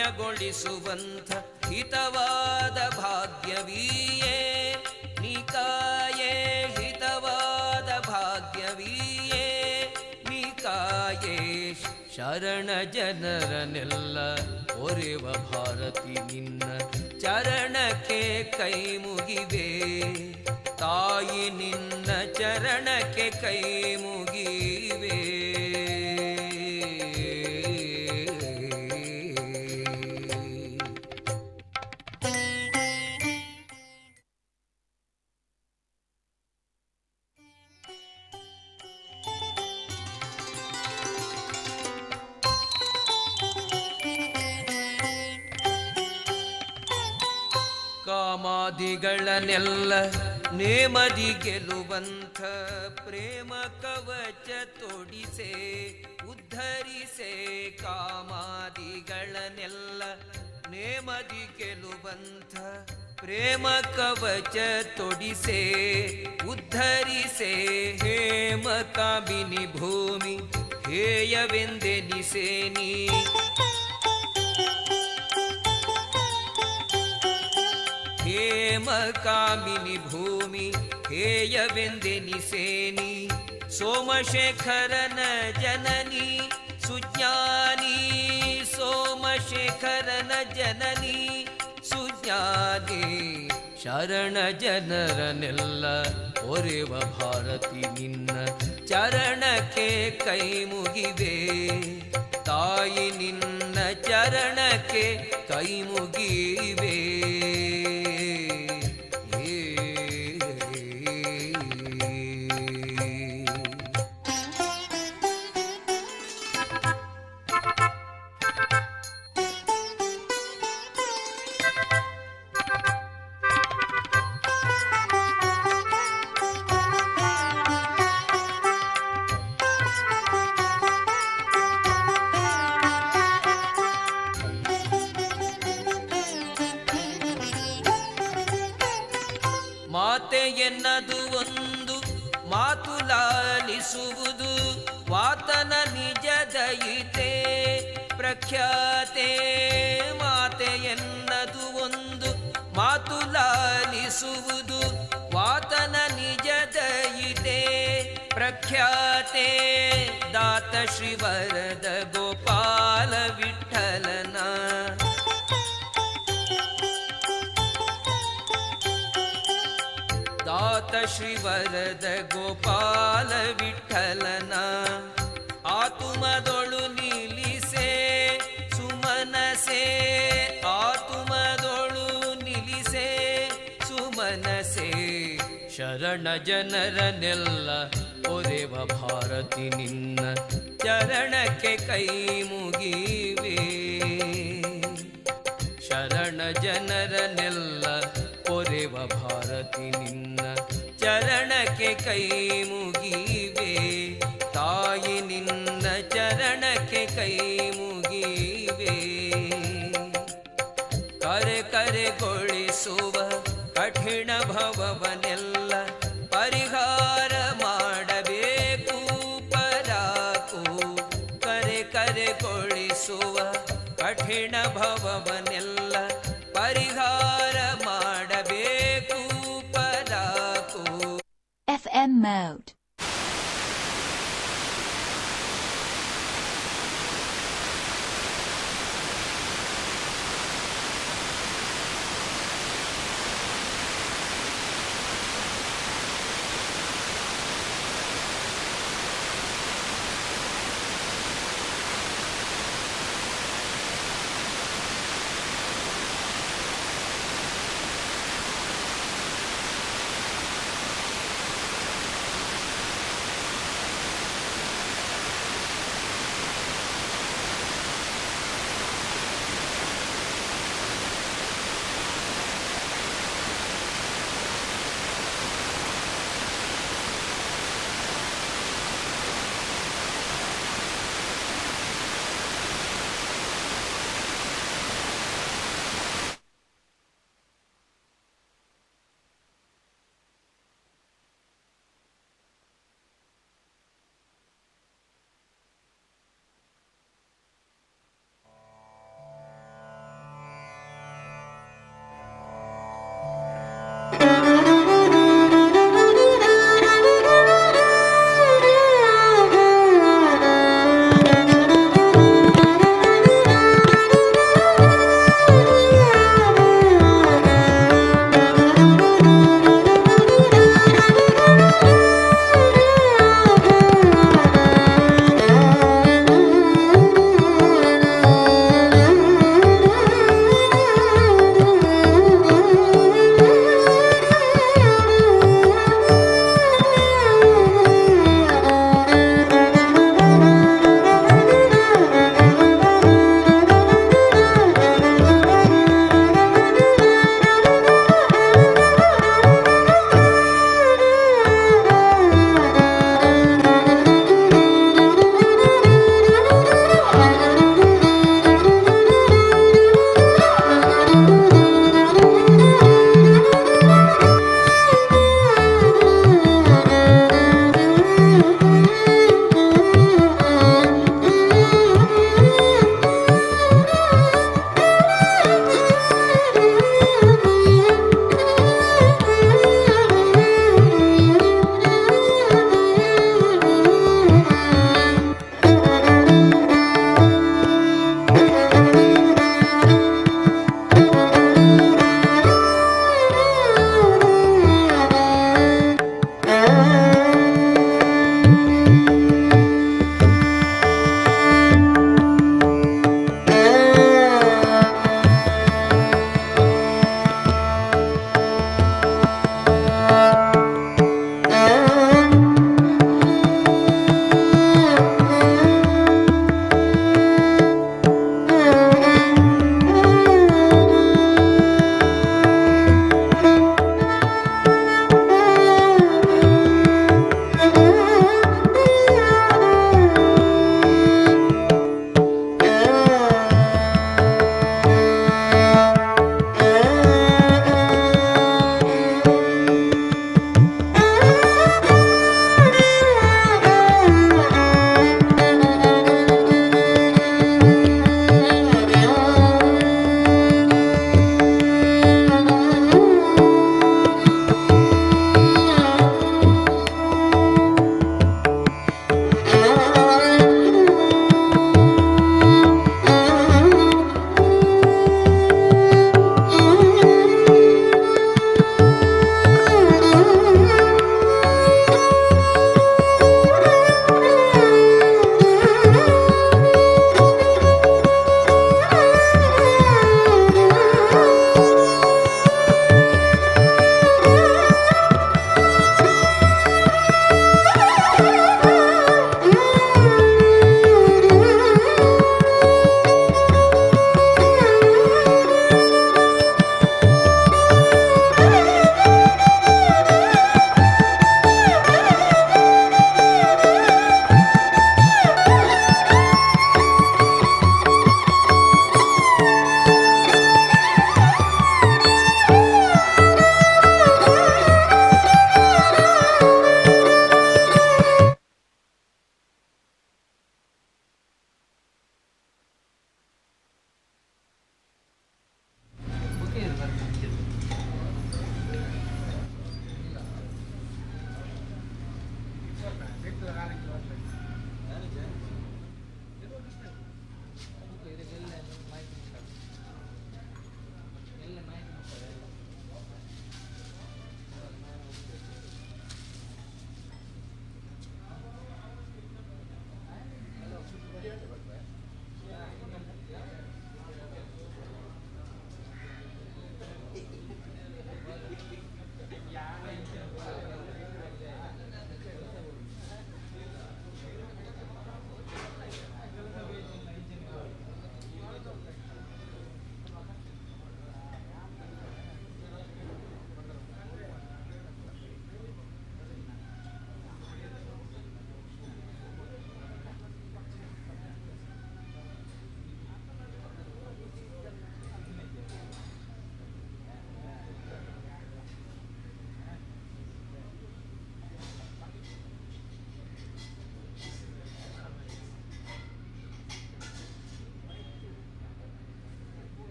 ಧನ್ಯಗೊಳಿಸುವಂಥ ಹಿತವಾದ ಭಾಗ್ಯವೀಯೇ ನಿಕಾಯೇ, ಹಿತವಾದ ಭಾಗ್ಯವೀಯೇ ನಿಕಾಯೇ. ಶರಣ ಜನರನೆಲ್ಲ ಒರೆವ ಭಾರತಿ ನಿನ್ನ ಚರಣಕ್ಕೆ ಕೈ ಮುಗಿವೆ, ತಾಯಿ ನಿನ್ನ ಚರಣಕ್ಕೆ ಕೈ ಮುಗಿವೆ. ಕಾಮಾದಿಗಳನ್ನೆಲ್ಲ ನೇಮದಿ ಗೆಲ್ಲುವಂಥ ಪ್ರೇಮ ಕವಚ ತೊಡಿಸೆ ಉದ್ಧರಿಸೆ. ಕಾಮಾದಿಗಳನ್ನೆಲ್ಲ ನೇಮದಿ ಗೆಲ್ಲುವಂಥ ಪ್ರೇಮ ಕವಚ ತೊಡಿಸೆ ಉದ್ಧರಿಸೆ. ಹೇಮ ಕಾಮಿನಿ ಭೂಮಿ ಹೇಯವೆಂದೆನಿಸೆ ನೀ, ಹೇಮ ಕಾಮಿನಿ ಭೂಮಿ ಹೇಯವೆಂದೆನಿಸೇನಿ. ಸೋಮಶೇಖರನ ಜನನಿ ಸುಜ್ಞಾನಿ, ಸೋಮಶೇಖರನ ಜನನಿ ಸುಜ್ಞಾನಿ. ಶರಣ ಜನರನೆಲ್ಲ ಒರೆವ ಭಾರತಿ ನಿನ್ನ ಚರಣಕ್ಕೆ ಕೈ ಮುಗಿವೆ, ತಾಯಿ ನಿನ್ನ ಚರಣಕ್ಕೆ ಕೈ ಮುಗಿವೆ. ಮಾತೆಯನ್ನದು ಒಂದು ಮಾತು ಲಾಲಿಸುವುದು ವಾತನ ನಿಜ ದಯಿತೆ ಪ್ರಖ್ಯಾತೆ. ಮಾತೆಯನ್ನದು ಒಂದು ಮಾತು ಲಾಲಿಸುವುದು ವಾತನ ನಿಜ ದಯಿತೆ ಪ್ರಖ್ಯಾತೆ. ದಾತ ಶ್ರೀವರದ ಗೋಪಾಲ ವಿಠಲನ, ದಾತ ಶ್ರೀವರದ ಗೋಪಾಲ ವಿಠಲನ. ಆತುಮದೊಳು ನಿಲ್ಲಿಸೆ ಸುಮನಸೆ, ಆತುಮದೊಳು ನಿಲ್ಲಿಸೆ ಸುಮನಸೆ. ಶರಣ ಜನರನೆಲ್ಲ ಒರೆವ ಭಾರತಿ ನಿನ್ನ ಚರಣಕ್ಕೆ ಕೈ ಮುಗಿವೆ. ಶರಣ ಜನರನೆಲ್ಲ ಪೊರೆವ ಭಾರತಿ ನಿನ್ನ ಚರಣಕ್ಕೆ ಕೈ ಮುಗಿವೆ, ತಾಯಿ ನಿನ್ನ ಚರಣಕ್ಕೆ ಕೈ ಮುಗಿವೆ. ಕರೆ ಕರೆಗೊಳಿಸುವ ಕಠಿಣ ಭವವನೆಲ್ಲ ಪರಿಹಾರ ಮಾಡಬೇಕು ಪರಾಕು. ಕರೆ ಕರೆಗೊಳಿಸುವ ಕಠಿಣ ಭವವನೆಲ್ಲ ಪರಿಹಾರ ಮಾಡಬೇಕು ಪರಾಕು. FM mode.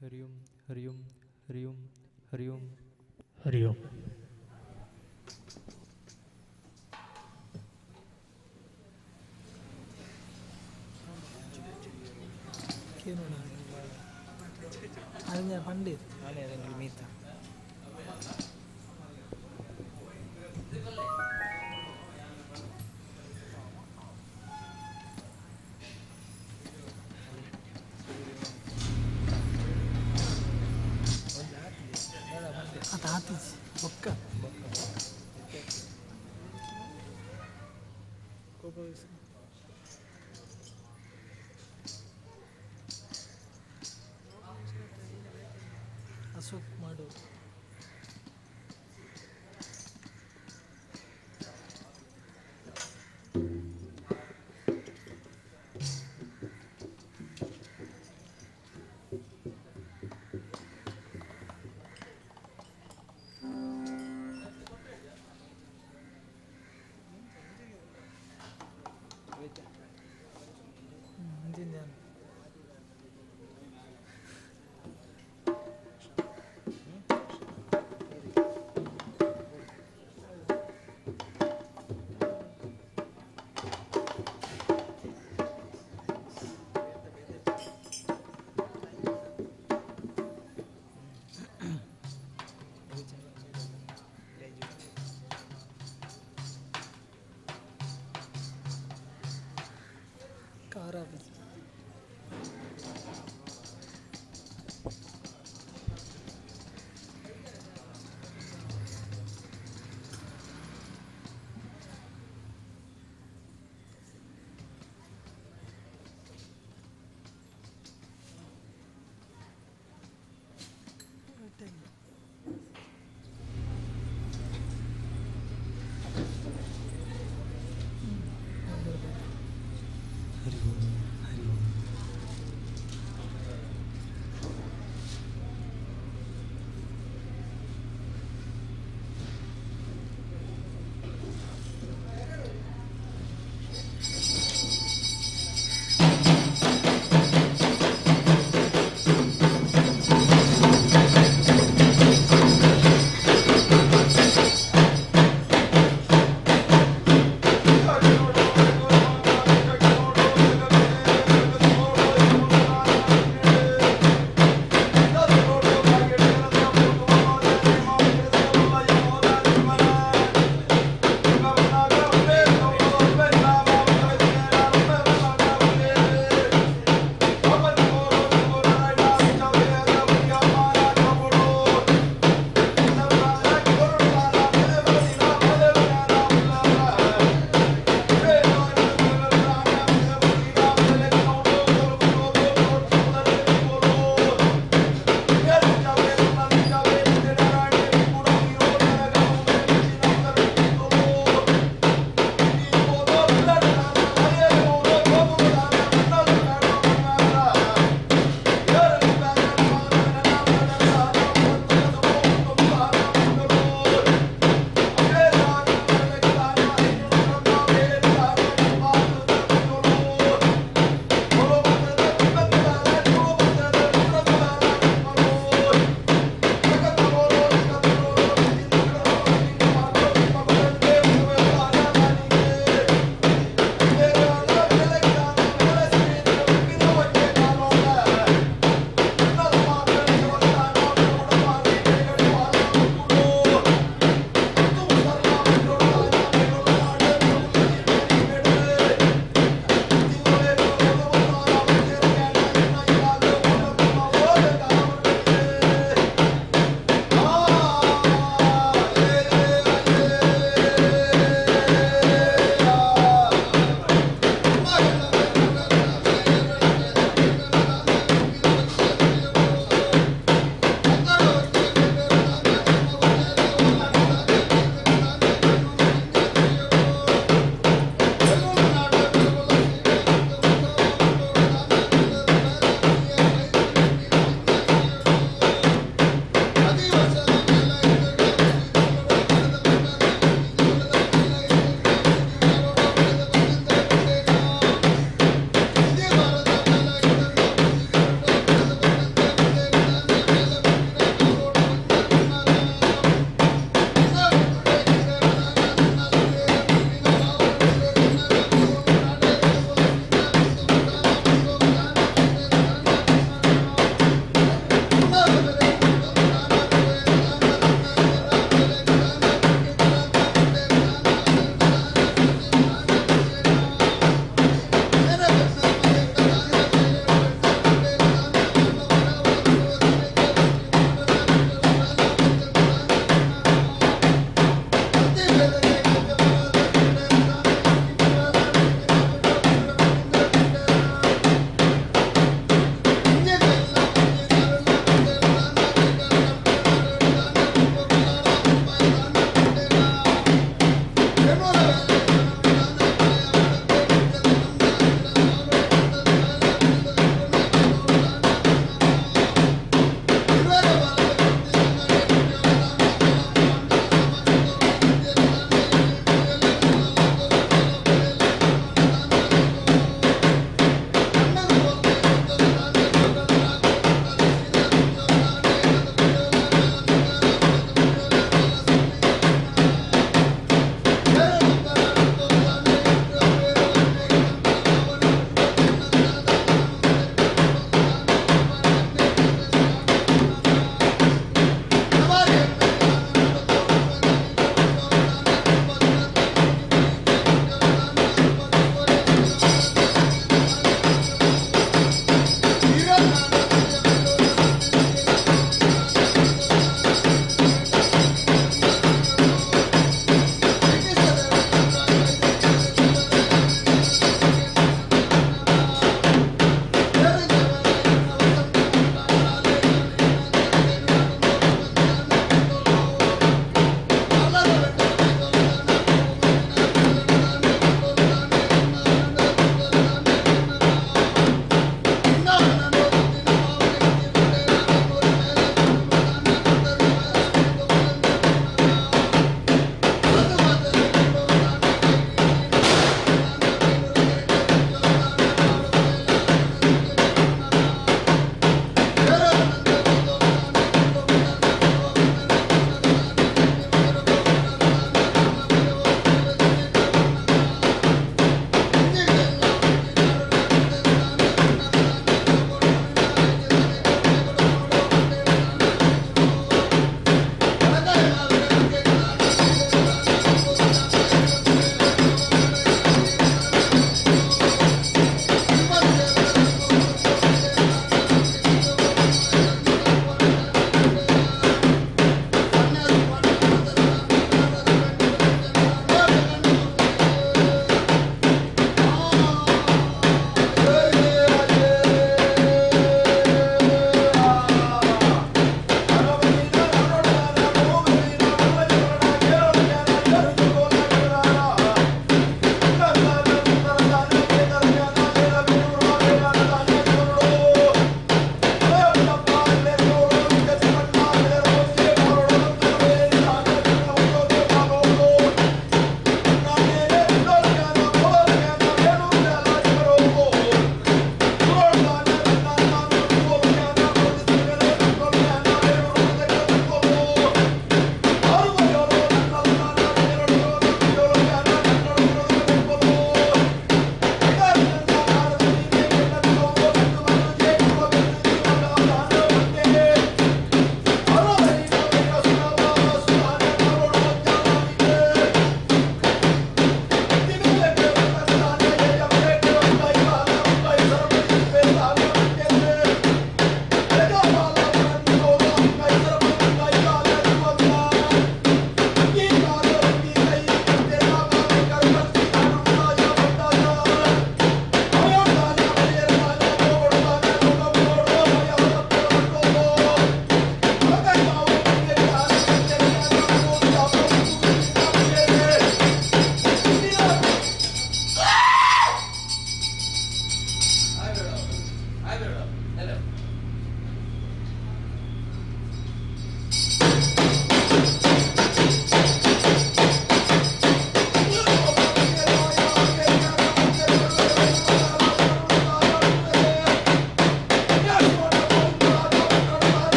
ಹರಿ ಓಂ ಹರಿ ಓಂ ಹರಿ ಓಂ ಹರಿ ಓಂ. ಹರಿ ಓಂ. ಅದನ್ನ ಪಂಡಿತ್ ಮೀತ. ಅದು ಆತಿಜಿ ಬೊಕ್ಕ ಅಶೋಕ್ ಮಾಡು. ಅಂಚಿನ.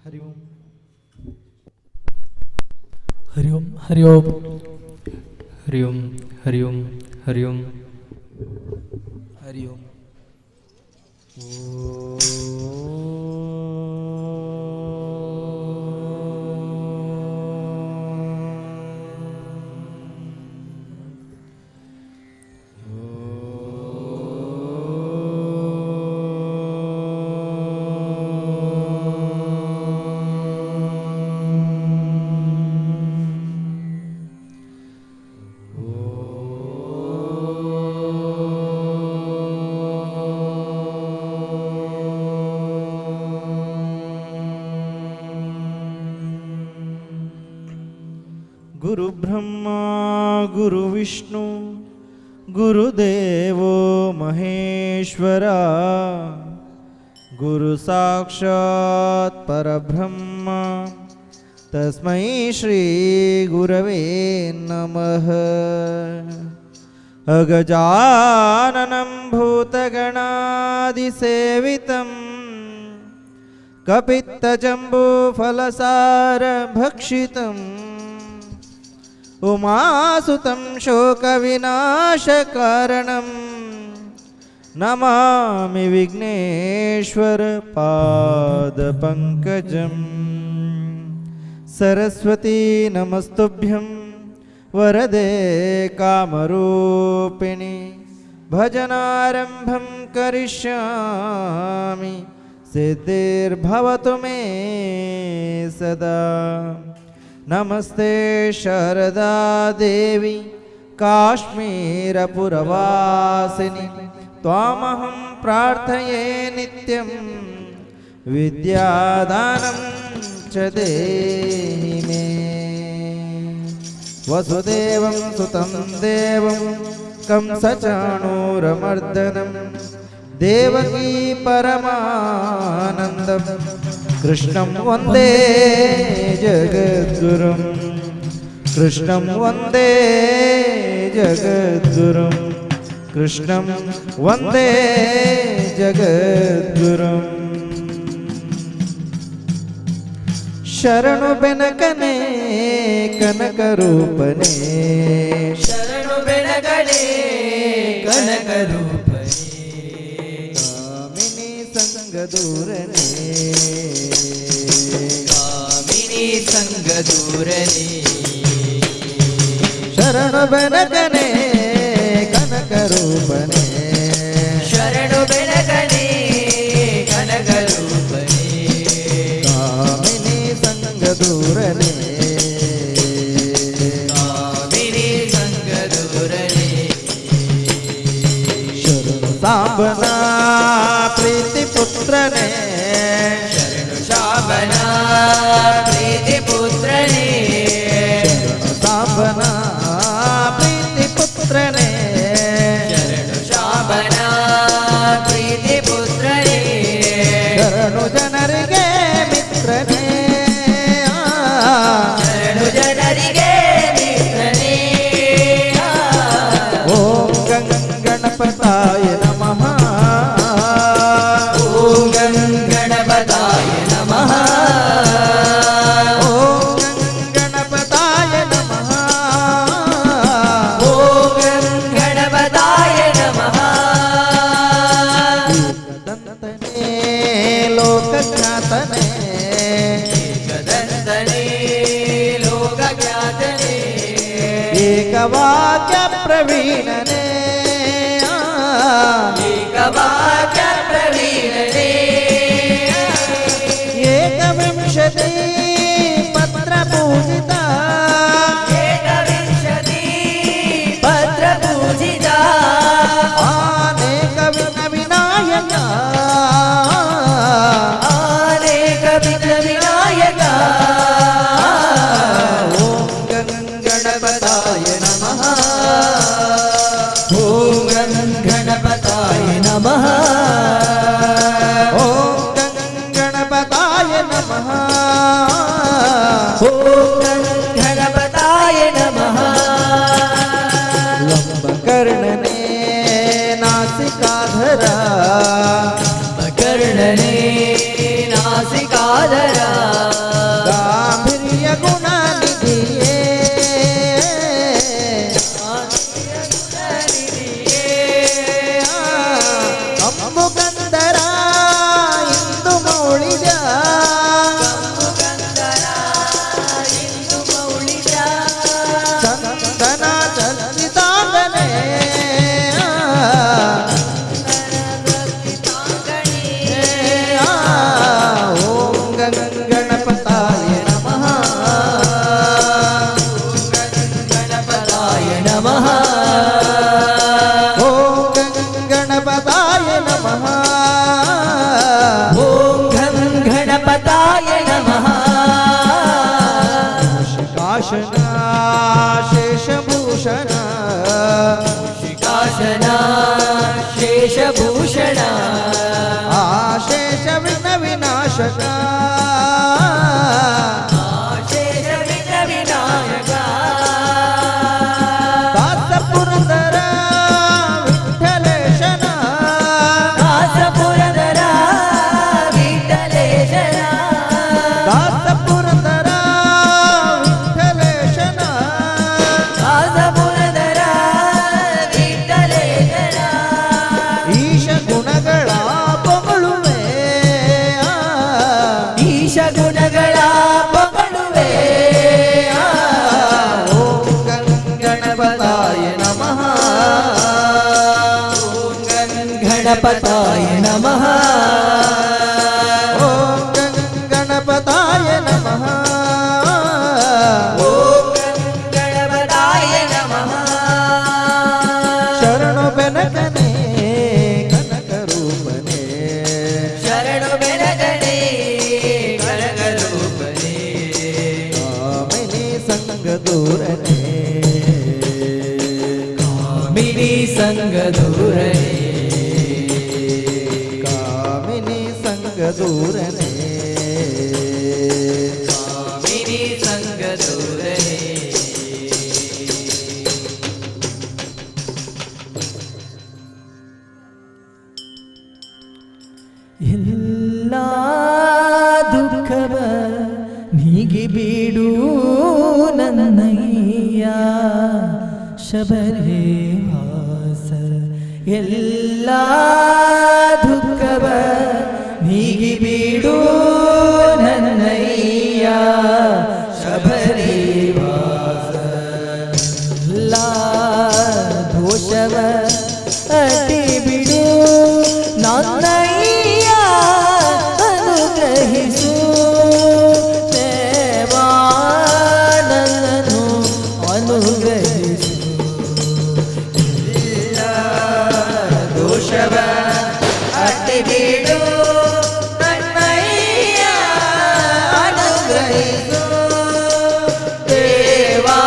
Hari Om. Hari Om Hari Om. Hari Om Hari Om Hari Om. Hari Om. Guru Brahma Guru Vishnu गुरुदेवो Maheshwara गुरु साक्षात् परब्रह्म तस्मै श्री गुरवे नमः। अगजाननं भूतगणादिसेवितं कपित्थजम्बूफलसारभक्षितम् उमासुतं शोकविनाशकारणं नमामि विघ्नेश्वर पादपङ्कजं। सरस्वती नमस्तुभ्यं वरदे कामरूपिणि भजनारम्भं करिष्यामि सिद्धिर्भवतु मे सदा। नमस्ते शारदा देवी काश्मीरपुरवासिनि त्वामहं प्रार्थये नित्यं विद्यादानं च देहि मे। वसुदेवं सुतं देवं कंसचाणूरमर्दनं देवकी परमानन्दं कृष्णं वन्दे जगद्गुरुं कृष्णं वन्दे जगद्गुरुं कृष्णं वन्दे जगद्गुरुं। शरणु बेनकने कनकरूपने शरणु बेनकने कनकरूपने कामिनी संगदूरने कामिनी संगदूरने शरणु बेनकने कनकरूपने शरणु बेनकने कनकरूपने कामिनी संगदूरने कामिनी संगदूरने शरणु साबना प्रीतिपुत्रने शरणु शाबना प्रीतिपुत्रने शरणु साबना प्रीतिपुत्रने शरणु शाबना प्रीतिपुत्रने शरणु ಜನರಿಗೆ ಮಿತ್ರನೇ ಶರಣು ಜನರಿಗೆ ಮಿತ್ರನೇ ಓಂ ಗಂ ಗಣಪತಾಯ ನಮಃ ಓಂ ಗಂ ಗಣಪತಾಯ ನಮಃ ಓಂ ಗಂ ಗಣಪತಾಯ ನಮಃ ಓಂ ಗಂ ಗಣಪತಾಯ ನಮಃ ಏಕದಂತನೇ ಲೋಕಜ್ಞಾತನೇ ಏಕದಂತನೇ ಲೋಕಜ್ಞಾತನೇ ಏಕವಾಕ್ಯ ಪ್ರವೀಣನೇ ಏಕವಾಕ್ಯ ಪ್ರವೀಣನೇ ಏಕವಿಂಶತಿ ಪತ್ರ ಪೂಜಿತ. ಏಕವಿಂಶತಿ ಪತ್ರ ಪೂಜಿತ. ಅನೇಕ ವಿಘ್ನ ವಿನಾಯಕ. ಅನೇಕ ವಿಘ್ನ ವಿನಾಯಕ. ಓಂ ಗಂ ಗಣಪತಾಯ ನಮಃ. ಓಂ ಗಂ ಗಣಪತಾಯ ನಮಃ. ಓಂ ಗಂ ಗಣಪತಾಯ ನಮಃ. ಓಂ ಗಂ ಗಣಪತಾಯ ನಮಃ. ಲಂಬಕರ್ಣನೆ ನಾಸಿಕಾಧರ. ಕರ್ಣನೆ ನಾಸಿಕಾಧರ. ಗಾಂಭೀರ್ಯ ಗುಣನಿಧಿಯೇ. ಕಂಬುಗಂಧರ ಇಂದು ಮೌಳಿದ. ಚಂದನ ಚಂದಿತಾಂಗನೆ. ಓಂ ಗಂ ಗಣಪತಾಯ ನಮಃ. ಗಣಪತಾಯ ನಮಃ. ಓಂ ಗಂ ಗಣಪತಾಯ ನಮಃ. ಓಂ ಘಂ ಗಣಪತಾಯ ನಮಃ. ಕಾಶನ ಶೇಷಭೂಷಣ. ಕಾಶನ ಶೇಷಭೂಷಣ. ಆಶೇಷ ವಿಘ್ನ ವಿನಾಶಕ. ಶೇಷ ವಿಘ್ನ ವಿನಾಯಕ. ದಾಸ ಪುರಂದರ ವಿಠಲೇಶನ. ದಾಸ ಪುರಂದರ ವಿಠಲೇಶನ. ದಾಸ ಪುರಂದರ ವಿಠಲೇಶನ. ದಾಸ ಪುರಂದರ ವಿಠಲೇಶನ. ಈಶ ಗುಣಗಳ ಪೊಗಳುವೆ. ಈಶ ಗುಣಗಳ ಪೊಗಳುವೆ. ಓಂ ಗಂ ಗಣಪತಾಯ ನಮಃ. ಓಂ ಗಂ ಗಣಪತಾಯ ನಮಃ. ಓಂ ಗಂ ಗಣಪತಾಯ ನಮಃ. ಓಂ ಗಂ ಗಣಪತಾಯ ನಮಃ. ಶರಣು ಬೆನಕನೆ ಕನಕ ರೂಪನೆ. ಶರಣು ಬೆನಕನೆ ಕನಕ ರೂಪನೆ. ಕಾಮಿನಿ ಸಂಗ ದೂರನೆ. ಕಾಮಿನಿ ಸಂಗ ದೂರನೆ. ಕಾಮಿನಿ ಸಂಗ ದೂರನೆ. ಕಾಮಿನಿ ಸಂಗ ದೂರನೆ. ಎಲ್ಲ ದುಃಖವ ನೀಗಿ ಬಿಡು ನನ್ನಯ್ಯ ಶಬರಿ ವಾಸ. ಎಲ್ಲ ದುಃಖವ ನೀಗಿ ಬಿಡು ನನ್ನಯ್ಯ ಶಬರಿ ವಾಸ. ಎಲ್ಲ ದೋಷವ ಅಟಿ ಬಿಡು ನನ್ನಯ್ಯ ಅನುಗ್ರಹಿಸು ದೇವಾ ನನ್ನನ್ನು ಅನುಗ್ರಹಿಸು. ಎಲ್ಲ ದೋಷವ ಅಟ್ಟಿ ಬಿಡು ನನ್ನಯ್ಯ ಅನುಗ್ರಹಿಸು ದೇವಾ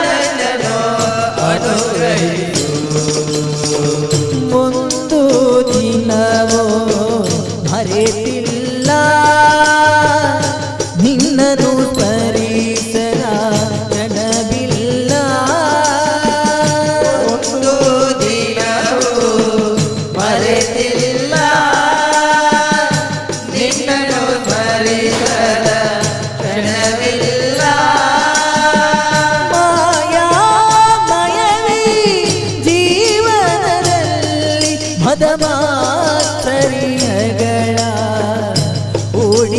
ನನ್ನನ್ನು ಅನುಗ್ರಹಿಸು. ಒಂದು ದಿನವೋ ಮರೆತಿಲ್ಲ ನಿನ್ನನು ಸ್ಮರಿಸದ ಕ್ಷಣವಿಲ್ಲ. ಒಂದು ದಿನವೋ ಮರೆತಿಲ್ಲ ನಿನ್ನನು ಸ್ಮರಿಸದ ಕ್ಷಣವಿಲ್ಲ. ಮಾಯಾಮಯವೇ ಜೀವನದಲ್ಲಿ ಮದಮಾತ್ಸರ್ಯಗಳ ಓಡಿ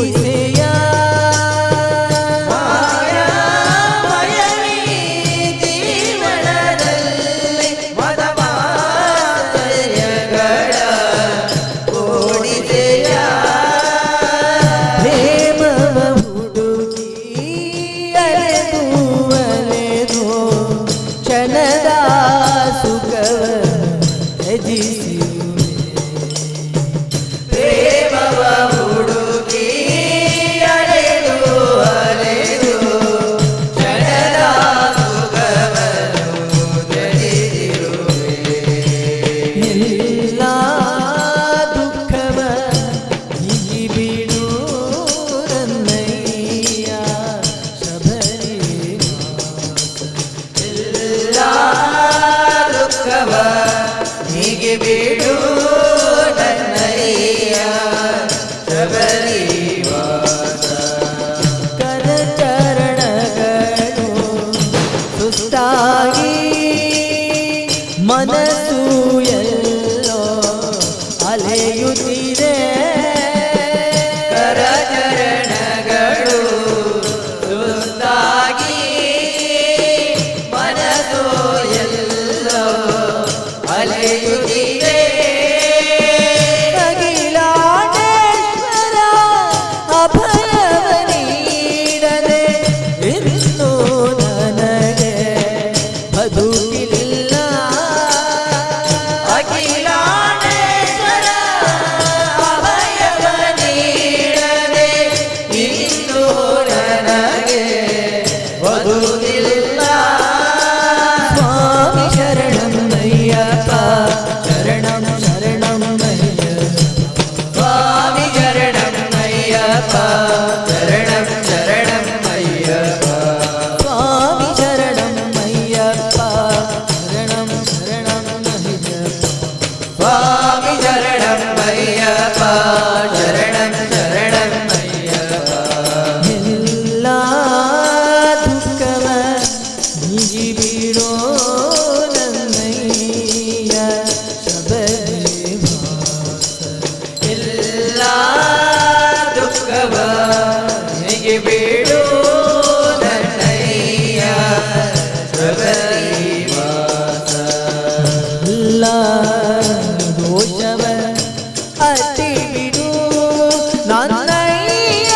ನನ್ನಯ್ಯ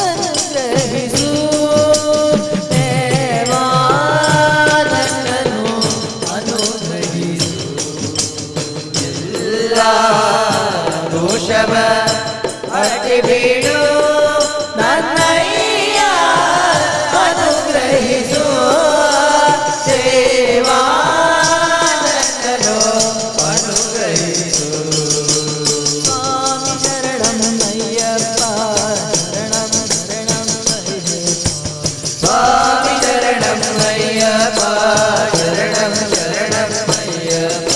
ಅನುಗ್ರಹಿಸು ದೇವಾ ನನ್ನನ್ನು ಅನುಗ್ರಹಿಸು. ಎಲ್ಲ ದೋಷವ ಅಟ್ಟಿ ಬಿಡು ನನ್ನಯ್ಯ ಅನುಗ್ರಹಿಸು ದೇವಾ ನನ್ನನು ಅನುಗ್ರಹಿಸು. ಸ್ವಾಮಿ ಶರಣಂ ಅಯ್ಯಪ್ಪ ಶರಣಂ ಶರಣಂ ಅಯ್ಯಪ್ಪ. ಸ್ವಾಮಿ ಶರಣಂ ಅಯ್ಯಪ್ಪ ಶರಣಂ ಶರಣಂ ಅಯ್ಯಪ್ಪ.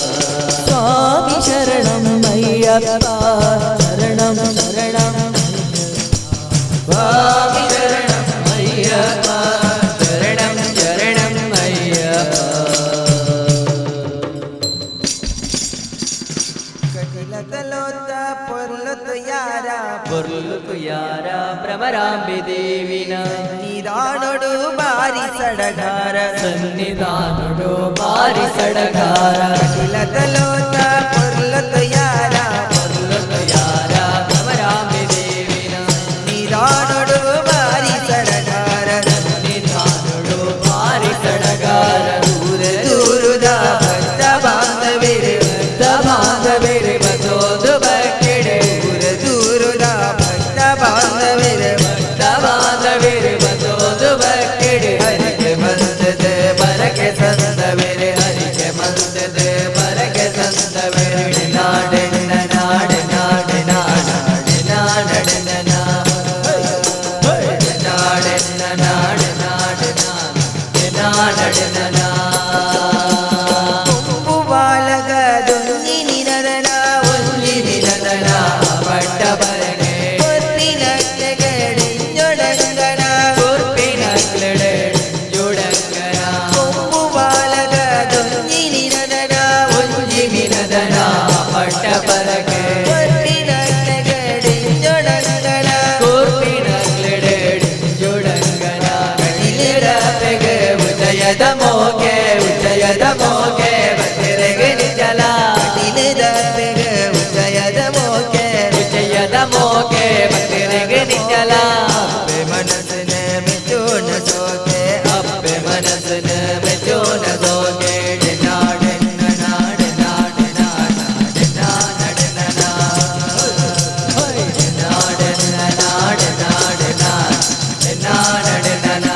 ಸ್ವಾಮಿ ಶರಣಂ ಅಯ್ಯಪ್ಪ ಶರಣಂ ಶರಣಂ ಸ್ವಾಮಿ ಶರಣಂ ಅಯ್ಯಪ್ಪ ಶರಣಂ ಶರಣಂ ಅಯ್ಯಪ್ಪ. ಕಟಿಲತಲೋತ ಪೊರ್ಲುತು ಯಾರ ಪೊರ್ಲುತು ಯಾರ ಭ್ರಮರಾಂಬೆ ದೇವಿನ ನಿದಾನೊಡು ಬಾರಿ ಸಡಗಾರ ಸನ್ನಿಧಾನೊಡು ಬಾರಿ ಸಡಗಾರ. ಕಟಿಲತಲೋತ ಪೊರ್ಲುತು ಯಾರ ಪೊರ್ಲುತು ಯಾರ ಭ್ರಮರಾಂಬೆ ದೇವಿನ ನಿದಾನೊಡು ಬಾರಿ ಸಡಗಾರ ಸನ್ನಿಧಾನೊಡು ಬಾರಿ ಸಡಗಾರ. ದೂರ ದೂರದ ಭಕ್ತ ಬಾಂಧವೇರೆ ಭಕ್ತ ಬಾಂಧವೇರೆ ಬಸೋದು ಬಕ್ಕಿಡೆ ದೂರ ದೂರದ ಭಕ್ತ ಬಾಂಧವೇರೆ ಭಕ್ತ ಬಾಂಧವೇರೆ ಬಸೋದು ಬಕ್ಕಿಡೆ ಹರಿಕೆ ಮಂದದ ಬರಕೆ ಸಂದವೇರೆ ಹರಿಕೆ ಮಂದದ ಬರಕೆ ಸಂದವೇರೆ ನಾಡೆನ್ನ ನಾಡೆ ನಾಡೆ ನಾಡೆ ನಾಡೆನ್ನ ನಾಡೆನ್ನ ನಾಡೆ ನಾಡೆ ನಾಡೆನ್ನ ನಾ. ಕೊಂಬು ಬಾಲಕದೊಂದಿ ನಿನದನ ಒಂಜಿ ನಿನದನ ಪಟ್ಟ ಬರನೆ ಕೊರ್ಪಿನಕ್ಲೆಗಡಿಂಜೊಡಂಗನ ಕೊರ್ಪಿನಕ್ಲೆಡೆ ಜೋಡಂಗನ ಕೊಂಬು ಬಾಲಕದೊಂದಿ ನಿನದನ ಒಂಜಿ ನಿನದನ ಪಟ್ಟ ಬರಕೆ ಕೊರ್ಪಿನಕ್ಲೆಗಡಿಂಜೊಡಂಗನ ಕೋರ್ಪಿನಕ್ಲೆಡೆ ಜೋಡಂಗನ ಕಟಿಲಿರಪೆಗೆ ಉದಯದ ಮೋಗೆ ಉದಯದ ಮೋಗೆ ಬತ್ತಿರೆಗೆ ನಿಜಲ ಕಟಿಲದಪ್ಪೆಗ ಉದಯದ ಮೋಕೆ ಉದಯದ ಮೋಗೆ ಬತ್ತಿರೆಗೆ ನಿಜಲ ಅಪ್ಪೆ ಮನಸ್ಸಿನ ಮೆಚ್ಚೋಣ ಸೋಕೆ ಅಪ್ಪೆ ಮನಸ್ಸಿನ ಮೆಚ್ಚೋನ ಸೋಗೆ ನಾಡೆನ್ನ ನಾಡೆ ನಾಡೆ ನಾಡೆ ನಾಡೆನ್ನ ನಾಡೆನ್ನ ನಾಡೆ ನಾಡೆ ನಾಡೆ ನಾಡೆನ್ನ.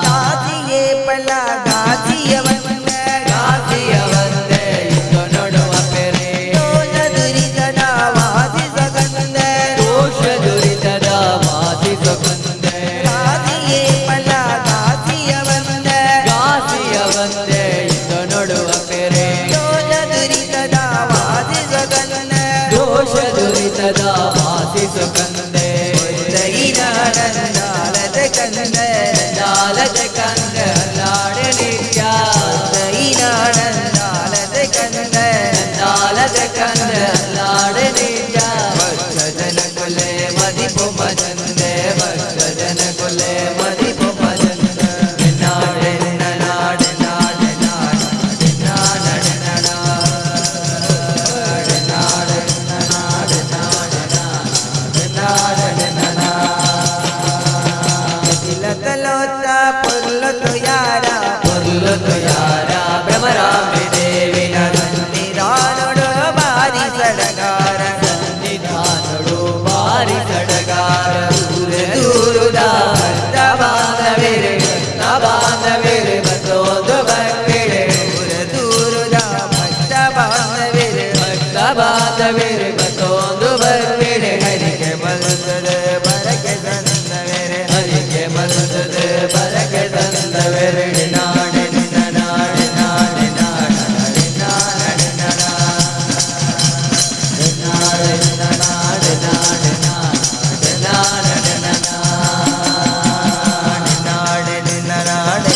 ದಾಸಿಯೇ ಪಲ ದಾಸಿಯವನ್ನ ಗಾಸಿಯ వందే ಇದ್ದು ನೋಡುವ ಪೆರೆ ದೋಷ ದುರಿತದ ವಾಸಿಸಗಂದ ದೋಷ ದುರಿತದ ವಾಸಿಸಕೊಂದೆ ದಾಸಿಯೇ ಪಲ ದಾಸಿಯವನ್ನ ಗಾಸಿಯ వందే ಇದ್ದು ನೋಡುವ ಪೆರೆ ದೋಷ ದುರಿತದ ವಾಸಿಸಗಂದ ದೋಷ ದುರಿತದ ವಾಸಿಸಕೊಂದೆ ದೈನಾನಂದಾಲದ ಕಂದ ಲಾಲದ ಕಂದ ಲಾಡೆ ನಿತ್ಯ ದೈನಾನಂದಾಲದ ಕಂದ ಲಾಲದ ಕಂದ ಲಾಡೆ ನಿತ್ಯ ಭಕ್ತಜನ ಕೊಲೆ ಮದಿಪು ಮಜಂದೆ ಭಕ್ತಜನ ಕೊಲೆ ಮದಿಪು ಮಜಂದೆ ನಾಡೆ ನಾಡೆ ನಾಡೆ ನಾಡೆ ನಾಡೆ ನಾಡೆ ನಾಡೆ ನಾಡೆ ನಾಡೆ ನಾಡೆ ತಿಲಕಲೋತ ಪೊರ್ಲುತು ಯಾರ ಪೊರ್ಲುತು ಯಾರ ಭ್ರಮರಾಂಬೆ ದೇವಿನ ನಿದಾನೊಡು ಬಾರಿ ಸಡಗಾರ ಸನ್ನಿಧಾನೊಡು ಬಾರಿ ಸಡಗಾರ ದೂರ ದೂರುದ ಭಕ್ತ ಬಾಂಧವೇರೆ ಭಕ್ತ ಬಾಂಧವೇರೆ ಬಸೋದು ಬಕ್ಕಿಡೆ ದೂರ ದೂರದ ಭಕ್ತ ಬಾಂಧವೇರೆ ಭಕ್ತ ಬಾಂಧವೇರೆ ಬಸೋದು ಬಕ್ಕಿಡೆ ಹರಿಕೆ ಮಲ್ಸದ ಬರಕೆ ಸಂದವೇರೆ ಹರಿಗೆ ಮಲ್ಸದ ಬರಕೆ ತಂದವೆರೆ ನಾಡೆ ನಾಡೆ ನಾಡೆ ನಾಡೆ ನಾಡೆ ನಾಡೆ ನಾಡೆ ನಾಡೆ ನಾಡೆ ನಾಡೆ ನಾಡೆ ನಾಡೆ ನಾಡೆ ನಾಡೆ ನಾಡೆ.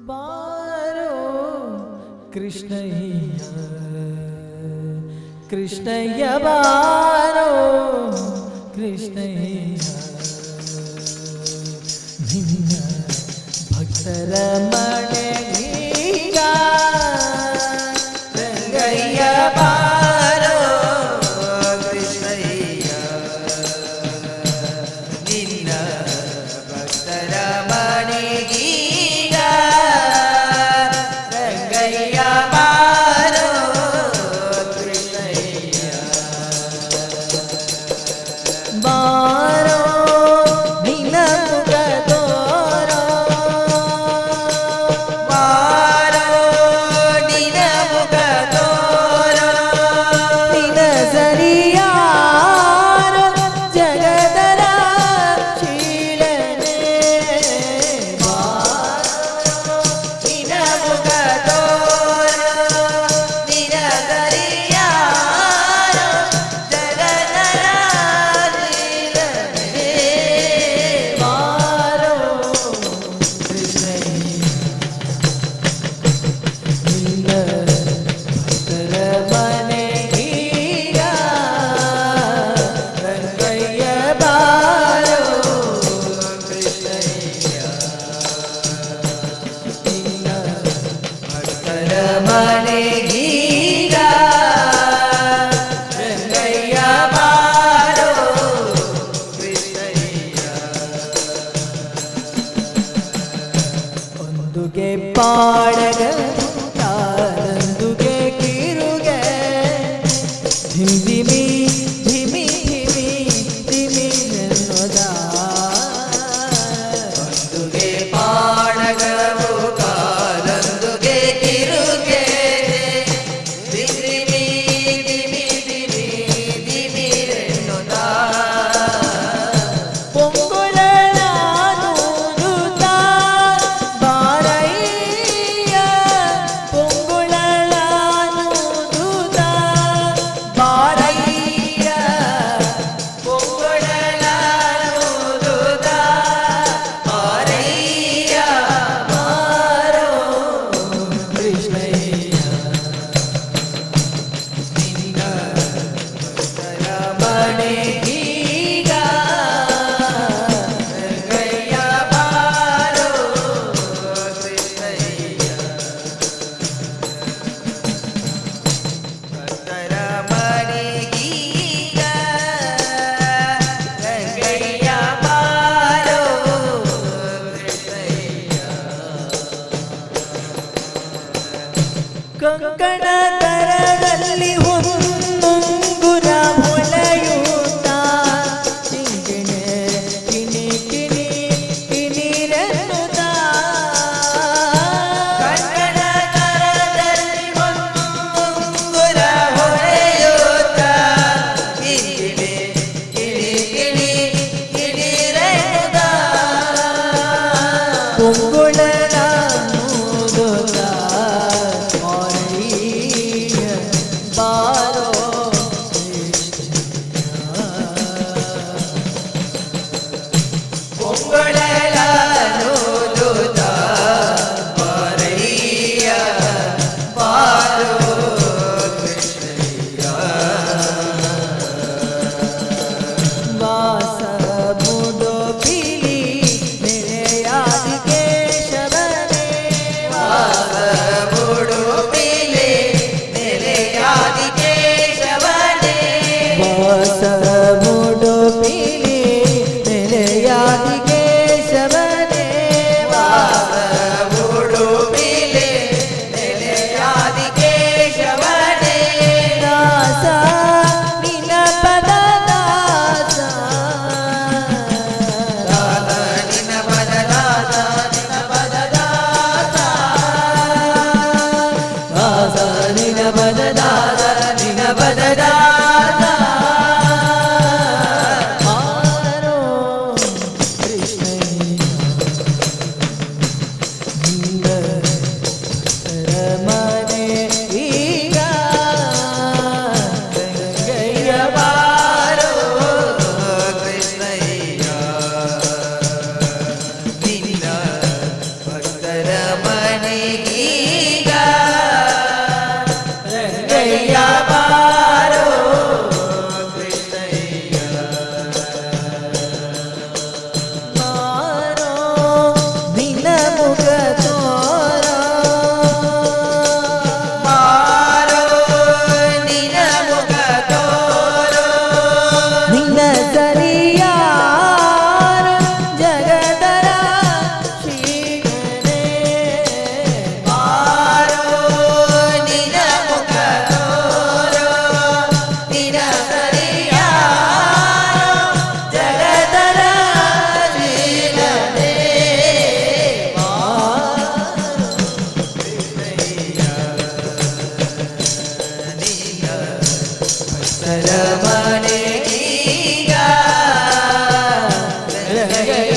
ಬಾರೋ ಕೃಷ್ಣಯ್ಯ ಕೃಷ್ಣಯ್ಯ ಬಾರೋ ಕೃಷ್ಣಯ್ಯ ನಿನ್ನ ಭಕ್ತರ ಮನೆಗೀಗ ರಂಗಯ್ಯ ಬಾರೋ ಕೃಷ್ಣಯ್ಯ ನಿನ್ನ ಭಕ್ತರ ಮನೆಗೀಗ ರಂಗಯ್ಯ ಬಾರೋ ಕೃಷ್ಣಯ್ಯ ಬಾರೋ ನಿನ್ನ ಮುಖ ತೋರೋ ಬಾರೋ ನಿನ ಮುಖ ತೋರೋ ನಿನ ಸರಿಯಾರೋ ಜಗದರ ಶೀಲನೆ ನಿನ ಮುಖ ತೋರೋ ನಿನ ಸರಿಯಾರೋ ಜಗದರ ನೀಲನೇ. ಬಾರೋ ಕೃಷ್ಣಯ್ಯ ನಿನ್ನ ಭಕ್ತರ ಮನೆಗೀಗ ರಂಗಯ್ಯ ಬಾರೋ ಕೃಷ್ಣಯ್ಯ ನಿನ್ನ ಭಕ್ತರ ಮನೆಗೀಗ ರಂಗಯ್ಯ ಬಾರೋ ಕೃಷ್ಣಯ್ಯ ಒಂದುಗೆ ಪಾಡಗ ತಾರಂದುಗೆ ಕಿರುಗೆ ಧಿಮ್ ಧಿಮಿ ಧಿಮಿ ಧಿಮಿ ಧಿಮಿ ಎನ್ನುವುದ ಒಂದುಗೆ ಪಾಡಗವು ಕಾಲೊಂದುಗೆ ಕಿರುಗೆ ದಿಮಿ ದಿಮಿ ದಿಮಿ ದಿಮಿರೆನ್ನುತ್ತ ಪೊಂಗುಳಲಾನೂದುತ ಬಾರಯ್ಯ ಪೊಂಗುಳಲಾನೂದುತ ಬಾರಯ್ಯ ಪೊಂಗೊಳಲಾನೂದುತ ಬಾರಯ್ಯ ಬಾರೋ ಕೃಷ್ಣಯ್ಯ ನಿನ್ನ ಭಕ್ತರ ಮನೆಗೀಗ ರಂಗಯ್ಯ ಬಾರೋ ಕೃಷ್ಣಯ್ಯ ಭಕ್ತರ ಮನೆಗೀಗ ರಂಗಯ್ಯ ಬಾರೋ ಕೃಷ್ಣಯ್ಯ ಕಂಕಣ ಕರದಲ್ಲಿ ಹೊನ್ನುಂಗುರ ಹೊಳೆಯೂತ ಕಿಂಕಿಣೆ ಕಿಣಿ ಕಿಣಿ ಕಿಣಿರೆನ್ನುತ್ತ ಕಂಕಣ ಕರದಲ್ಲಿ ಹೊನ್ನುಂಗುರ ಹೊಳೆಯೂತ ಕಿಂಕಿಣಿ ಕಿಣಿ ಕಿಣಿ ಕಿಣಿರೆನ್ನುತ್ತ. ಪೊಂಗುಳನ ನೂದುತ್ತ ಮಾರಯ್ಯ ಬಾರೋ ಪೊಂಗೊಳಲ ನೂದುತ ಬಾರಯ್ಯ ಬಾರೋ ಕೃಷ್ಣಯ್ಯ. ವಾಸ ಮುಡೋಪಿಲಿ ನೆಲೆಯಾದಿ ಕೇಶವನೇ ಮೂಡುಪಿಲೆ ನೆಲೆಯಾದಿ ಕೇಶವನೇ ವಾಸ ಮುಡೋಪಿಲಿ ನೆಲೆಯಾದಿ ಕೇಶವನೇ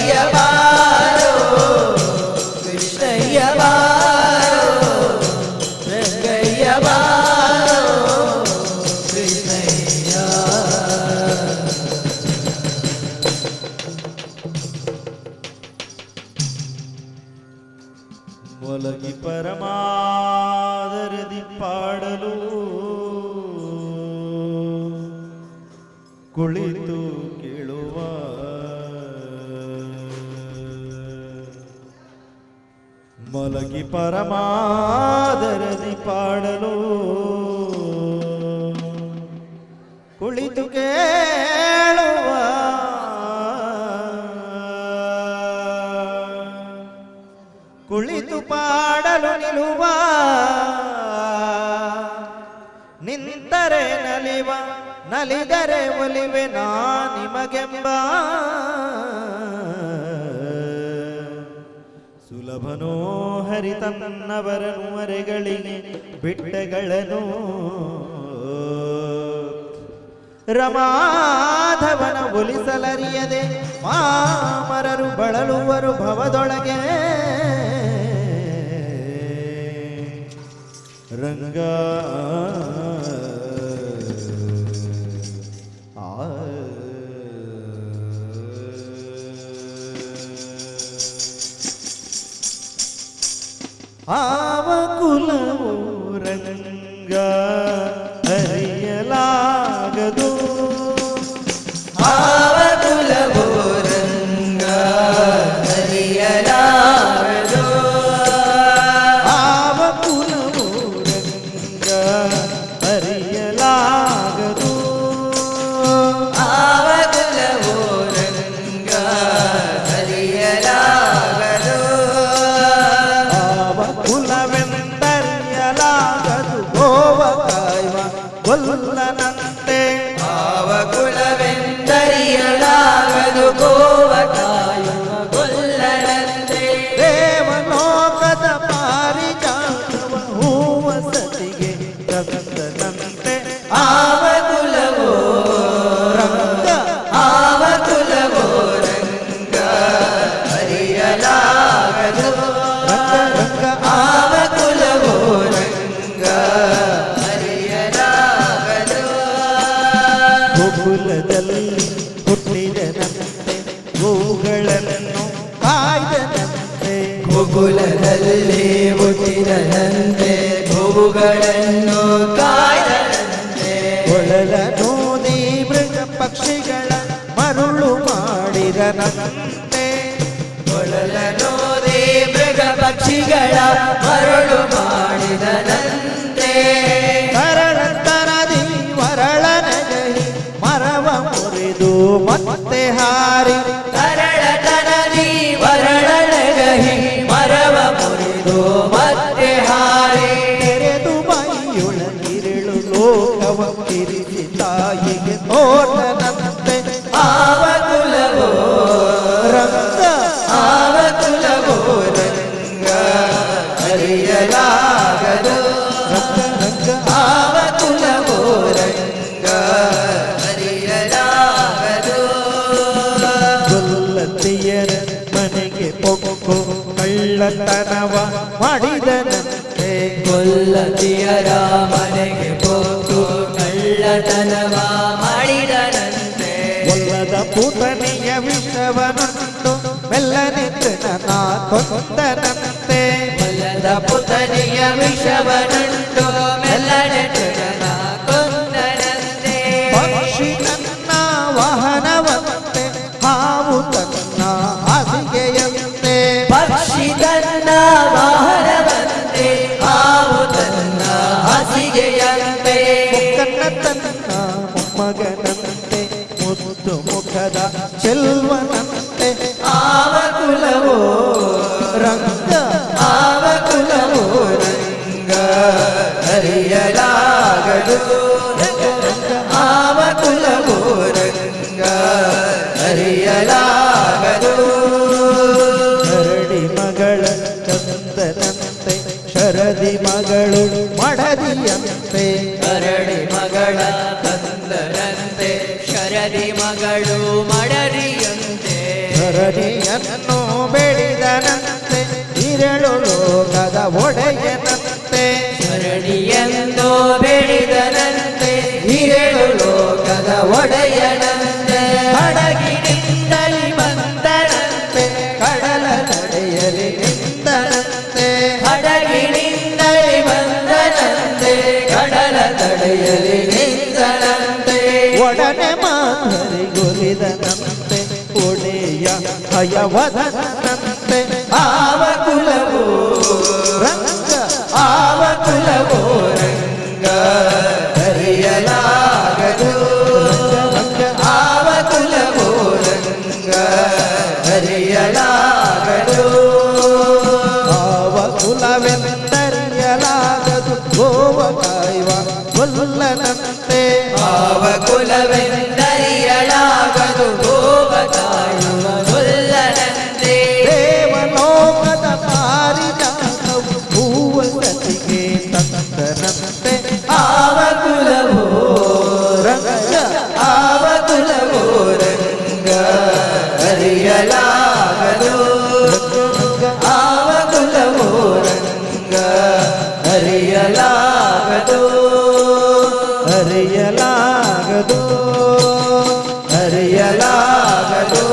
ರಂಗಯ್ಯ ಬಾರೋ ಕೃಷ್ಣಯ್ಯ ಬಾರೋ ರಂಗಯ್ಯ ಬಾರೋ ಕೃಷ್ಣಯ್ಯ. ಮೊಲಗಿ ಪರಮಾದರದಿ ಪಾಡಲು ಕುಳಿತು ಕೇಳುವ ಮೊಲಗಿ ಪರಮಾದರದಿ ಪಾಡಲು ಕುಳಿತು ಕೇಳುವ ಕುಳಿತು ಪಾಡಲು ನಿಲುವ ನಿಂತರೆ ನಲಿವ ನಲಿದರೆ ಒಲಿವೆ ನಾ ನಿಮಗೆಂಬ ಸುಲಭನೋ ಹರಿ ತನ್ನವರನು ಅರೆಗಳಿಗೆ ಬಿಟ್ಟಗಳನ್ನು ರಮಾಧವನ ಒಲಿಸಲರಿಯದೆ ಮಾಮರರು ಬಳಲುವರು ಭವದೊಳಗೆ ರಂಗ ಆ ಆವ ಕುಲವು ರಂಗ ಅರಿಯಲಾಗದು ಆವ ಕುಲವೋ ರಂಗ ಅರಿಯಲಾಗದು ಆವ ಕುಲವು ರಂಗ ಅರಿಯಲಾಗದು ಆವ ಕುಲವೋ ರಂಗ ಅರಿಯಲಾಗದು ಆವ ಕುಲವೆಂದರಿಯಲಾಗದು ಗೋವ ಕಾಯುವ ಗೊಲ್ಲನಂತೆ ಆವ ಕುಲವೆಂದರಿಯಲಾಗದು ಗೋವ ಕಾಯುವ ಗೊಲ್ಲನಂತೆ ದೇವಲೋಕದ ಪಾರಿಜಾತವ ಹೂವ ಸತಿಗೆ ತಂದನಂತೆ ಆವ ಕುಲವೋ ರಂಗ ಆವ ಕುಲವೋ ರಂಗ ಅರಿಯಲಾಗದು ರಂಗ ರಂಗ ಆವ ಕುಲವೋ ರಂಗ ಅರಿಯಲಾಗದು ಗೋಕುಲದಲ್ಲಿ ಹುಟ್ಟಿದನಂತೆ ಗೋಗಳನ್ನು ಕಾಯ್ದನಂತೆ ಗೋಕುಲದಲ್ಲಿ ಹುಟ್ಟಿದನಂತೆ ಗೋವುಗಳನ್ನು ಕಾಯ್ದನಂತೆ ಕೊಳಲ ನೂದಿ ಮೃಗ ಪಕ್ಷಿಗಳ ಮರುಳು ಮಾಡಿದನಂತೆ ಕೊಳಲನೋದೇ ಮೃಗ ಪಕ್ಷಿಗಳ ಮರಳು ಮಾಡಿದನಂತೆ ತರಳತರದಿ ವರಳನಗಹಿ ಮರವ ಮುರಿದು ಮತ್ತೆ ಹಾರಿ ತರಳತನದಿ ವರಳನಗಹಿ ಮರವ ಮುರಿದು ಮತ್ತೆ ಹಾರಿ ತೆರೆದು ಮೈಯೊಳಗಿರಳು ಲೋಕವ ಕಿರಿಸಿ ತಾಯಿಗೆ ತೋಟನಂತೆ ಆವ ಕುಲವೋ ರಂಗ ಆವ ಕುಲವೋ ರಂಗ ಅರಿಯಲಾಗದು ರಂಗ ರಂಗ ಆವ ಕುಲವೋ ರಂಗ ಅರಿಯಲಾಗದು ಗೊಲ್ಲತಿಯರ ಮನೆಗೆ ಪೊಕ್ಕು ಕಳ್ಳತನವ ಮಾಡಿದನಂತೆ ಕೊಲ್ಲತಿಯರ ಮನೆಗೆ ಪೊಕ್ಕು ಕಳ್ಳತನವ ಮಾಡಿದನಂತೆ ಒಲ್ಲದ ಪೂತನೆಯ ವಿಷವನುಂಟು ಮೆಲ್ಲನೆ ತೃಣನ ಕೊಂದನಂತೆ ಕೊಲ್ಲದ ಪುತನೆಯ ವಿಷವನುಂಟು ಮೆಲ್ಲನೆ ತೃಣನ ಕೊಂದನಂತೆ ಪಕ್ಷಿ ತನ್ನ ವಾಹನವಂತೆ ಹಾವು ತನ್ನ ಹಾಸಿಗೆಯಂತೆ ಪಕ್ಷಿ ತನ್ನ ವಾಹನವಂತೆ ಹಾವು ತನ್ನ ಹಾಸಿಗೆಯಂತೆ ಮುಕ್ಕಣ್ಣ ತನ್ನ ಮೊಮ್ಮಗನಂತೆ ಮುದ್ದು ಮುಖದ ಚೆಲ್ವನಂತೆ ಆವ ಕುಲವೋ ರಂಗ ಆವ ಕುಲವೋ ರಂಗ ಅರಿಯಲಾಗದು ಆವ ಕುಲವೋ ರಂಗ ಅರಿಯಲಾಗದು ಕರಡಿ ಮಗಳ ಚಂದನಂತೆ ಶರದಿ ಮಗಳು ಮಡದಿಯಂತೆ ಕರಡಿ ಮಗಳ ತಂದರಂತೆ ಶರದಿ ಮಗಳು ಮಡದಿಯಂತೆ ಶರದಿಯ ಧರಣಿಯನ್ನು ಬೆಳೆದನಂತೆ ಇರಳು ಲೋಕದ ಒಡೆಯನಂತೆ ಧರಣಿಯನ್ನು ಬೆಳೆದನಂತೆ ಇರಳು ಲೋಕದ ಒಡೆಯನಂತೆ ಹಡಗಿನಿಂದಲಿ ಬಂದನಂತೆ ಕಡಲ ತಡೆಯಲಿ ನಿಂತನಂತೆ ಹಡಗಿನಿಂದಲಿ ಬಂದನಂತೆ ಕಡಲ ತಡೆಯಲಿ ನಿಂತನಂತೆ ಒಡನೆ ಮಾಧರಿಗೊಲಿದನಂತೆ ಒಡೆಯ ಹಯವದನಂತೆ ಆವ ಕುಲವೋ ರಂಗ ಆವ ಕುಲವೋ ರಂಗ ಹರಿಯಲಾಗದು ರಂಗ ಆವ ಕುಲವೋ ರಂಗ ಹರಿಯಲಾಗದು ಆವ ಕುಲವೆಂದರಿಯಲಾಗದು ಗೋವ ಕಾಯುವ ಕೊಲ್ಲನಂತೆ ಆವ ಕುಲವೆಂದರಿಯಲಾಗದು ಗೋವ ಕಾಯುವ ಗೊಲ್ಲನಂತೆ ದೇವಲೋಕದ ಪಾರಿಜಾತವು ಹೂವ ಸತಿಗೆ ತಂದನಂತೆ ಆವ ಕುಲವೋ ರಂಗ ಆವ ಕುಲವೋ ರಂಗ ಹರಿಯಲಾಗದು ಆವ ಕುಲವೋ ರಂಗ ಹರಿಯಲಾಗದು ಹರಿಯಲಾಗದು ಹರಿಯಲಾಗದು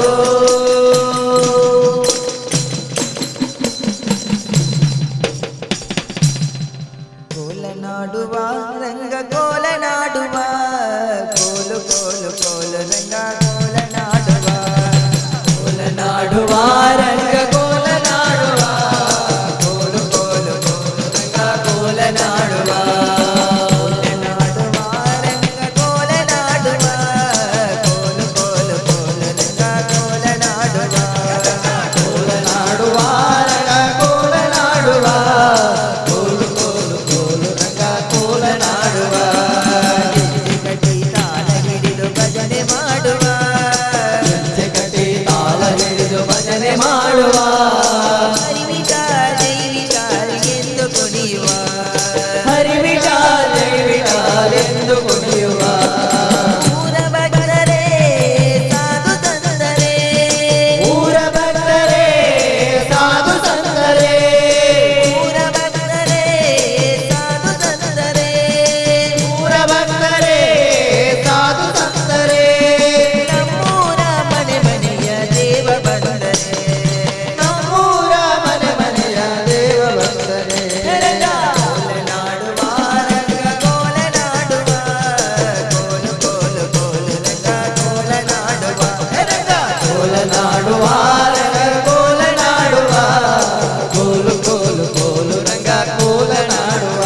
ಕೋಲನಾಡುವ ರಂಗ ಕೋಲನಾಡುವ ಕೋಲು ಕೋಲು ಕೋಲು ರಂಗ ಕೋಲನಾಡುವ ಕೋಲನಾಡುವ ರಂಗ ಕೋಲನಾಡುವ ಕೋಲು ಕೋಲು ಕೋಲು ರಂಗ ಕೋಲನಾಡುವ ಕೋಲನಾಡುವ ರಂಗ ಕೋಲನಾಡುವ ಕೋಲು ಕೋಲು ಕೋಲು ರಂಗ ಕೋಲನಾಡುವ ಕೋಲನಾಡುವ ರಂಗ ಕೋಲನಾಡುವ ಕೋಲು ಕೋಲು ಕೋಲು ರಂಗ ಕೋಲನಾಡುವ ಕಟ್ಟಿ ತಾಳ ಹಿಡಿದು ಭಜನೆ ಮಾಡುವ ಹೆಜ್ಜೆ ಕಟ್ಟಿ ತಾಳ ಹಿಡಿದು ಭಜನೆ ಮಾಡುವ ಹರಿವಿಠಾಲ ಜೈ ವಿಠಾಲ ಎಂದು ಕುಣಿಯುವ ಹರಿವಿಠಾಲ ಜೈ ವಿಠಾಲ ಎಂದು ಕುಣಿಯುವ ಊರ ಭಕ್ತರೇ ಸಾಧು ಸಂತರೇ ಊರ ಭಕ್ತರೇ ಸಾಧು ಸಂತರೇ ಊರ ಭಕ್ತರೇ ಸಾಧು ಸಂತರೇ ಊರ ಭಕ್ತರೇ ಸಾಧು ಸಂತರೇ ನಮ್ಮೂರ ಮನೆ ಮನೆಯ ದೇವ ಬಂದರೆ ನಮ್ಮೂರ ಮನೆ ಮನೆಯ ದೇವ ಭಕ್ತರೇ ಕೋಲನಾಡುವ ರಂಗ ಕೋಲನಾಡುವ ಕೋಲು ಕೋಲು ಕೋಲು ರಂಗ ಕೋಲನಾಡುವ ಕೋಲನಾಡುವ ರಂಗ ಕೋಲನಾಡುವ ಕೋಲು ಕೋಲು ಕೋಲು ರಂಗ ಕೋಲನಾಡುವ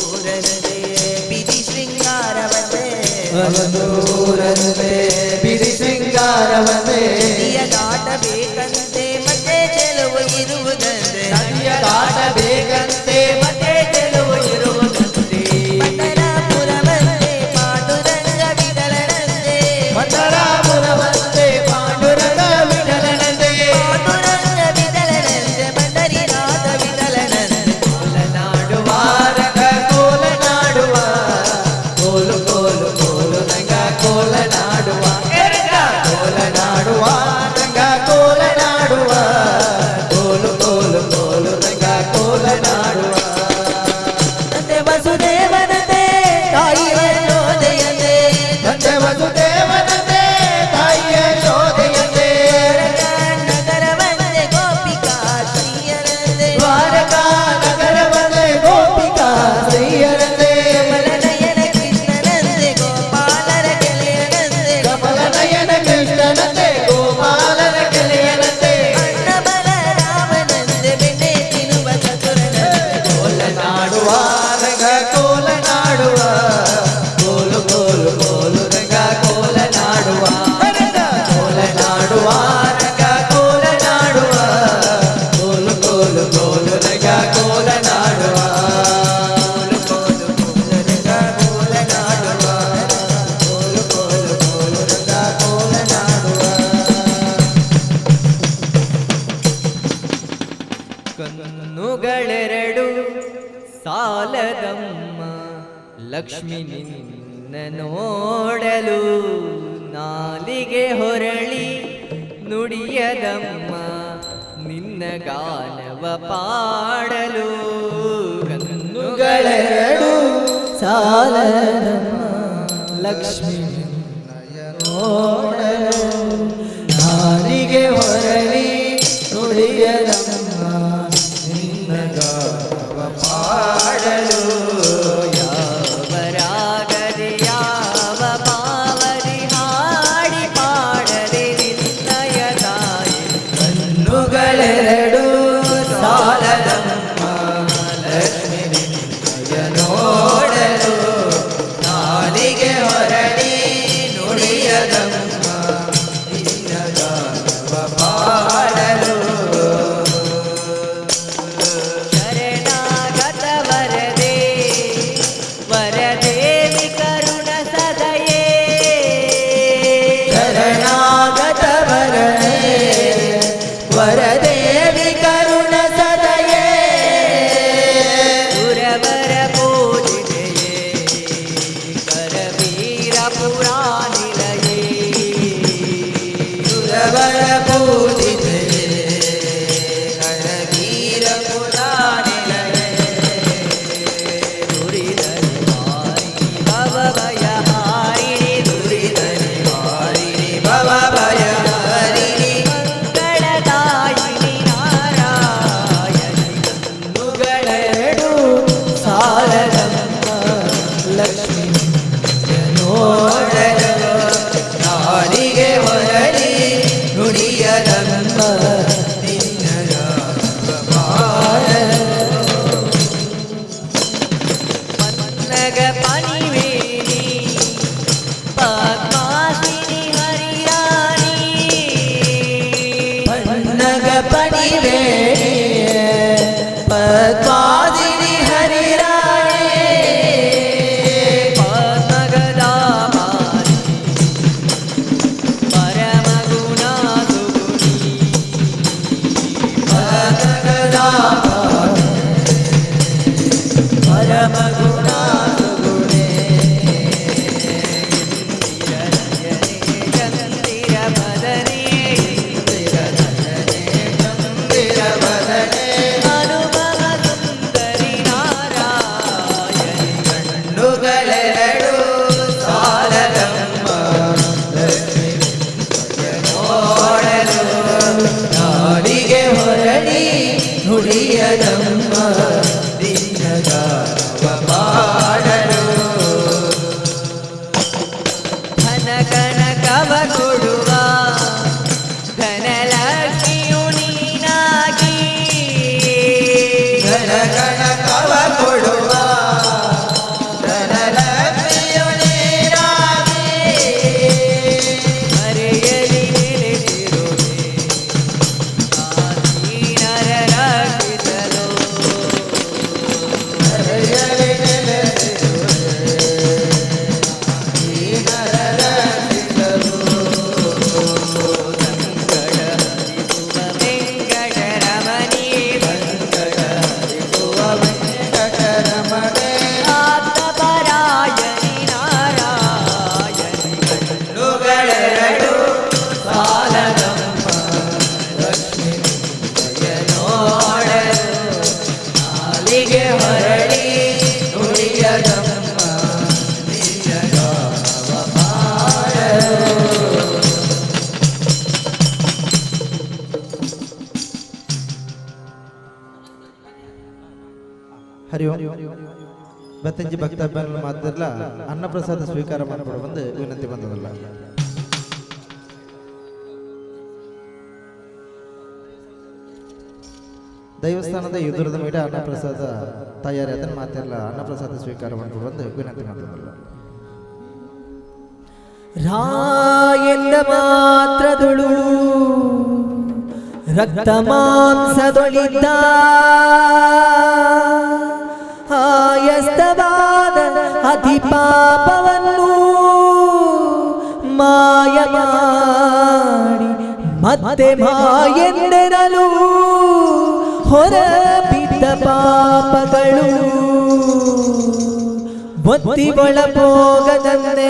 ಊರಲ್ಲೇ ಬಿದಿ ಶೃಂಗಾರವಂತೆ ಊರಂತೆ ಬಿಡಿ ಶೃಂಗಾರವಂತೆ ನದಿಯ ದಾಟಬೇಕಂತೆ ಮತ್ತೆ ಚೆಲುವು ಇರುವುದಂತೆ ನದಿಯ ದಾಟಬೇಕಂತೆ ಮತ್ತೆ ಚೆಲುವು ಇರುವುದಂತೆ ಪಂಡರಾಪುರವಂತೆ ಪಾಂಡುರಂಗ ವಿಠಲನಂತೆ ಮಂದರಾಪುರವಂತೆ ಪಾಂಡುರಂಗ ವಿಠಲನಂತೆ ಪಾಂಡುರಂಗ ವಿಠಲನಂತೆ ಪಂಡರಿನಾಥ ವಿಠಲನಂತೆ ಕೋಲನಾಡುವ ರಂಗ ಕೋಲನಾಡುವ ಕೋಲು ಕೋಲು ಕೋಲು ರಂಗ ಕೋಲನಾಡುವ ರಂಗ ಕೋಲನಾಡುವ ರಂಗ ಕೋಲನಾಡುವ ಕೋಲು ಕೋಲು ಕೋಲು ರಂಗ ಕೋಲನಾಡುವ ತಂದೆ ವಸುದೇವನಂತೆ ತಾಯಿಯ ಯಶೋದೆಯಂತೆ ತಂದೆ ವಸುದೇವನಂತೆ ತಾಯಿಯ ಯಶೋದೆಯಂತೆ ನಗರವಂತೆ ಗೋಪಿಕಾ ಶ್ರೀಯರಂತೆ ದ್ವಾರಕಾ ನಗರವಂತೆ ಗೋಪಿಕಾ ಶ್ರೀಯರಂತೆ ಕಮಲನಯನ ಕೃಷ್ಣನಂತೆ ಗೋಪಾಲರ ಗೆಳೆಯನಂತೆ ಕಮಲ ನಯನ ಕೃಷ್ಣನಂತೆ ಗೋಪಾಲನ ಕೆಲೆಯನಂತೆ ಅಣ್ಣ ಬಲರಾಮನಂತೆ ಬೆಣ್ಣೆ ತಿನ್ನುವ ಚತುರನಂತೆ ಕೋಲನಾಡುವ ರಂಗ ಕೋಲನಾಡುವ ಕೋಲು ಕೋಲು ಕೋಲು ರಂಗ ಕೋಲನಾಡುವ ರಂಗ ಕೋಲನಾಡುವ ರಂಗ ಕೋಲನಾಡುವ ಕೋಲು ಕೋಲು ಕೋಲು ರಂಗ ಕೋಲನಾಡುವ ಕೋಲು ಕೋಲು ರಂಗ ಕೋಲನಾಡುವ ಕೋಲು ಕೋಲು ಕೋಲು ರಂಗ ಕೋಲನಾಡುವ ಕಣ್ಣುಗಳೆರಡು ಸಾಲದಮ್ಮ ಲಕ್ಷ್ಮಿ ನಿನ್ನ ನೋಡಲು ನಾಲಿಗೆ ಹೊರಳಿ ನುಡಿಯದಮ್ಮ ನಿನ್ನ ಗಾನವ ಪಾಡಲು ಕಣ್ಣುಗಳೆರಡು ಸಾಲದಮ್ಮ ಲಕ್ಷ್ಮೀ ನೋಡಲು ನಾಲಿಗೆ ಹೊರಳಿ ನುಡಿಯದಮ್ಮ ನಿನ್ನ ಗಾನವ ಪಾಡಲು ಯಾವ ರಾಗದಿ ಯಾವ ಭಾವದಿ ಹಾಡಿ ಪಾಡಲಿ ನಿನ್ನಯ ತಾಯಿ ಕಣ್ಣುಗಳೆರಡು ಸಾಲದಮ್ಮ ಲಕ್ಷ್ಮೀ ನಿನ್ನಯ ನೋಡಲು ನಾಲಿಗೆ ಹೊರಳಿ ನುಡಿಯದಮ್ಮ ನಿನ್ನ ಗಾನವ ಪಾಡಲು ಶರಣಾಗತ ವರದೆ ವರದೇವಿ ಕರುಣ ಸದಯೇ ಶರಣಾಗತ ವರದೆ ವರದೇವಿ ಕರುಣ ಸದಯೇ ಸುರವರ ಪೂಜಿತೆಯೇ ಕರವೀರ ಪುರಾನಿಲಯೇ ಸುರವರ ಪೂಜಿತೆ ಕರವೀರ ಪುರಾಣಿಲಯೇ ದುರಿದ ನಿವಾರಿಣಿ ಭವಭಯ ಹಾರಿಣಿ ದುರಿದ ನಿವಾರಿಣಿ ಭವ ಭಯ ಹರಿಣಿ ಮಂಗಳದಾಯಿನಿ ನಾರಾಯಣಿ ಕಣ್ಣುಗಳೆರಡು ಸಾಲದಮ್ಮ ಲಕ್ಷ್ಮೀ ನೋಡಲು ನಾಲಿಗೆ ಹೊರಳಿ ನುಡಿಯದಮ್ಮ ನಿನ್ನ ಗಾನವ ಪಾಡಲು ಪನ್ನಗ ಪನಿವೇಣಿ ಪದ್ಮಾಸಿನಿ ಹರಿರಾಣಿ ಪನ್ನಗ ಪಣಿವೇಣಿ ಪದ್ಮಾದಿನಿ ಹರಿರಾಣಿ ಪದ್ಮಗದಾಮಾರಿ ಪರಮಗುಣ ಸುಗುಣಿ ಪರಮಗುಣ ಸುಗುಣೇ ಚಂದಿರ ಬದನೆ ಚಂದಿರವದನೆ ಅನುಭವ ಸುಂದರಿ ನಾರಾಯಣಿ ಕಣ್ಣುಗಳೆರಡು ಸಾಲದಮ್ಮ ಲಕ್ಷ್ಮೀ ನೋಡಲು ನಾಲಿಗೆ ಹೊರಳಿ ನುಡಿಯದಮ್ಮ ನಿನ್ನ ಗಾನವ ಪಾಡಲು ಧನ ಕನಕವ ಕೊಡುವ ಧನಲಕ್ಷ್ಮಿಯು ನೀನಾಗಿ ಧನ ಕನಕವ ಕೊಡುವ ಧನಲಕ್ಷ್ಮಿಯು ನೀನಾಗಿ. ಮರೆಯಲಿ ನೆಲೆಸಿರುವೆ ಆಸೀನರ ರಕ್ಷಿಸಲು ಹರೆಯಲಿ ನೆಲೆಸಿರುವೆ, ದೀನರ ರಕ್ಷಿಸಲು. ಸಂಕಟ ಹರಿಸುವ ವೆಂಕಟರಮಣಿ ವೆಂಕಟಹರಿಸುವ ವೆಂಕಟರಮಣೆ. ಆಪ್ತಪರಾಯಣಿ ನಾರಾಯಣಿ ಕಣ್ಣುಗಳೆರಡು ಸಾಲದಮ್ಮ ಲಕ್ಷ್ಮೀ ನಿನ್ನಯ ನೋಡಲು ನಾಲಿಗೆ ಹೊರಳಿ ನುಡಿಯದಮ್ಮ ನಿನ್ನ ಗಾನವ ಪಾಡಲು ಹರಿ ಓಂ. ಬತ್ತಂಜಿ ಭಕ್ತ ಮಾತ್ರಲ್ಲ ಅನ್ನಪ್ರಸಾದ ಸ್ವೀಕಾರ ಮಾಡಬೇಡ ಬಂದು ವಿನಂತಿ ಬಂದದಲ್ಲ. ದೈವಸ್ಥಾನದ ಎದುರದ ಮೀಡ ಅನ್ನಪ್ರಸಾದ ತಯಾರಿ ಅದನ್ನು ಮಾತಿರಲ್ಲ ಅನ್ನಪ್ರಸಾದ ಸ್ವೀಕಾರ ಮಾಡಬೇಡ ಬಂದು ವಿನಂತಿ ಬಂದದಲ್ಲ. ರಾಯೆಂದ ಮಾತ್ರದುಳು ರಕ್ತ ಮಾಂಸದೊಳಿದ್ದ ಆಯಸ್ತವಾದ ಅತಿ ಪಾಪವನ್ನು ಮಾಯ ಮಾಡಿ ಮತ್ತೆ ಮಾಯೆಂದೆರಲು ಹೊರಬಿದ್ದ ಪಾಪಗಳು ಒತ್ತಿ ಒಳಪೋಗದಂತೆ.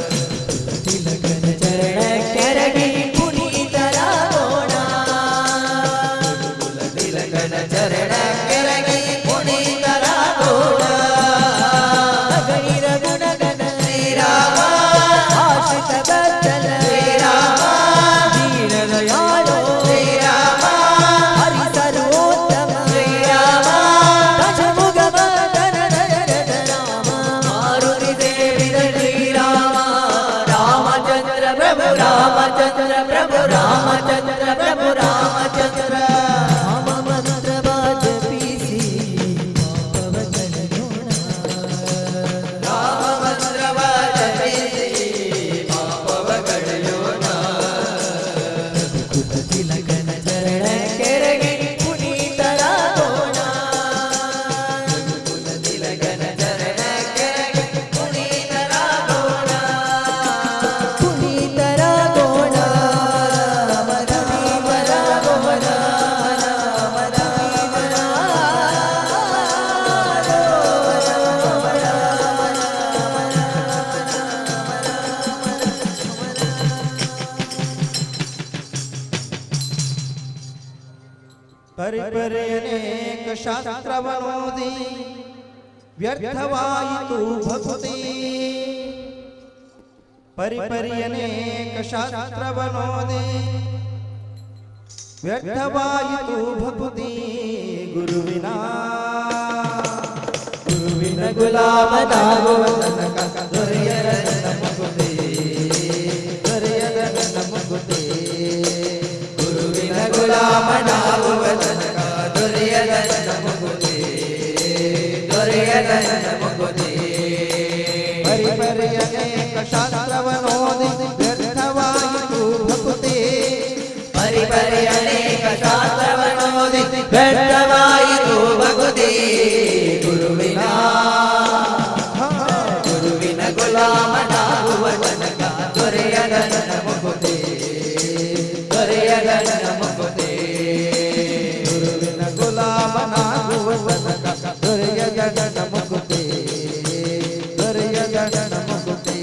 ಪರಿಪರಿ ಅನೇಕ ಶಾಸ್ತ್ರವನೋದಿ ವ್ಯರ್ಥವಾಯಿತು ಭಕ್ತಿ. ಪರಿಪರಿ ಅನೇಕ ಶಾಸ್ತ್ರವನೋದಿ ವ್ಯರ್ಥವಾಯಿತು ಭಕ್ತಿ. ಗುರುವಿನ ಗುರುವಿನ ಗುಲಾಮನಾಗುವ ತನಕ ದೊರೆಯದ ನನ್ನ ಮುಕುತಿ, ದೊರೆಯದ ನನ್ನ ಮುಕುತಿ. ಗುರುವಿನ ಗುಲಾಮನಾಗುವ ತನಕ ದೊರೆಯದ ನನ್ನ ಮುಕುತಿ, ದೊರೆಯದ ನನ್ನ ಮುಕುತಿ. ಪರಿಪರಿ ಅನೇಕ ಶಾಸ್ತ್ರವನೋದಿ ವ್ಯರ್ಥವಾಯಿತು ಭಕ್ತಿ. ಪರಿಪರಿ ಅನೇಕ ಶಾಸ್ತ್ರವನೋದಿ ವ್ಯರ್ಥವಾಯಿತು ಭಕ್ತಿ. ಗುರುವಿನ ಗುರುವಿನ ಗುಲಾಮನಾಗುವ ತನಕ ದೊರೆಯದ ನನ್ನ ಮುಕುತಿ, ದೊರೆಯದ ನನ್ನ ಮುಕುತಿ. ಗುರುವಿನ ಗುಲಾಮನಾಗುವ ತನಕ ದೊರೆಯದ ನನ್ನ ಮುಕುತಿ, ದೊರೆಯದ ನನ್ನ ಮುಕುತಿ.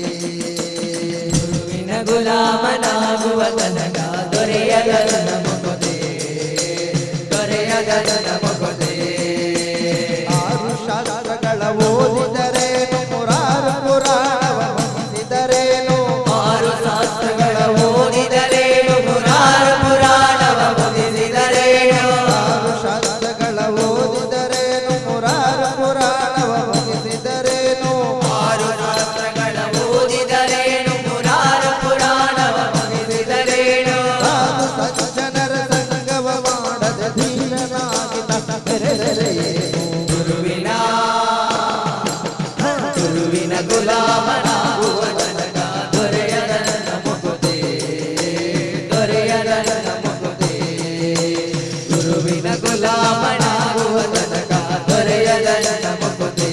ಗುರುವಿನ ಗುಲಾಮನಾಗುವ ತನಕ ದೊರೆಯದ ನನ್ನ ಮುಕುತಿ, ದೊರೆಯದ ನನ್ನ ಮುಕುತಿ. ಆರು ಶಾಸ್ತ್ರಗಳ ಓದಿದರೇನು, ಮುರಾರು ಪುರಾಣವ ಮುಗಿಸಿದರೇನು. ಆರು ಶಾಸ್ತ್ರಗಳ ಓದಿದರೇನು, ಮುರಾರು ಪುರಾಣವ ಮುಗಿಸಿದರೇನು. ಆರು ಶಾಸ್ತ್ರಗಳ ಓದಿದರೇನು, ಮುರಾರು ಪುರಾಣವ ಮುಗಿಸಿದರೇನು. ಆರು ಶಾಸ್ತ್ರಗಳ ಓದಿದರೇನು, ಮುರಾರು ಪುರಾಣವ ಮುಗಿಸಿದರೇನು. ಸಾಧು ಸಜ್ಜನರ ಸಂಗವ ಮಾಡದೆ ಧೀರನಾಗಿ ಬೆರೆದರೇನು. ಗುರುವಿನ ಗುರುವಿನ ಗುಲಾಮನಾಗುವ ತನಕ ದೊರೆಯದ ನನ್ನ ಮುಕುತಿ, ದೊರೆಯದ ನನ್ನ ಮುಕುತಿ. ಗುರುವಿನ ಗುಲಾಮನಾಗುವ ತನಕ ದೊರೆಯದ ನನ್ನ ಮುಕುತಿ,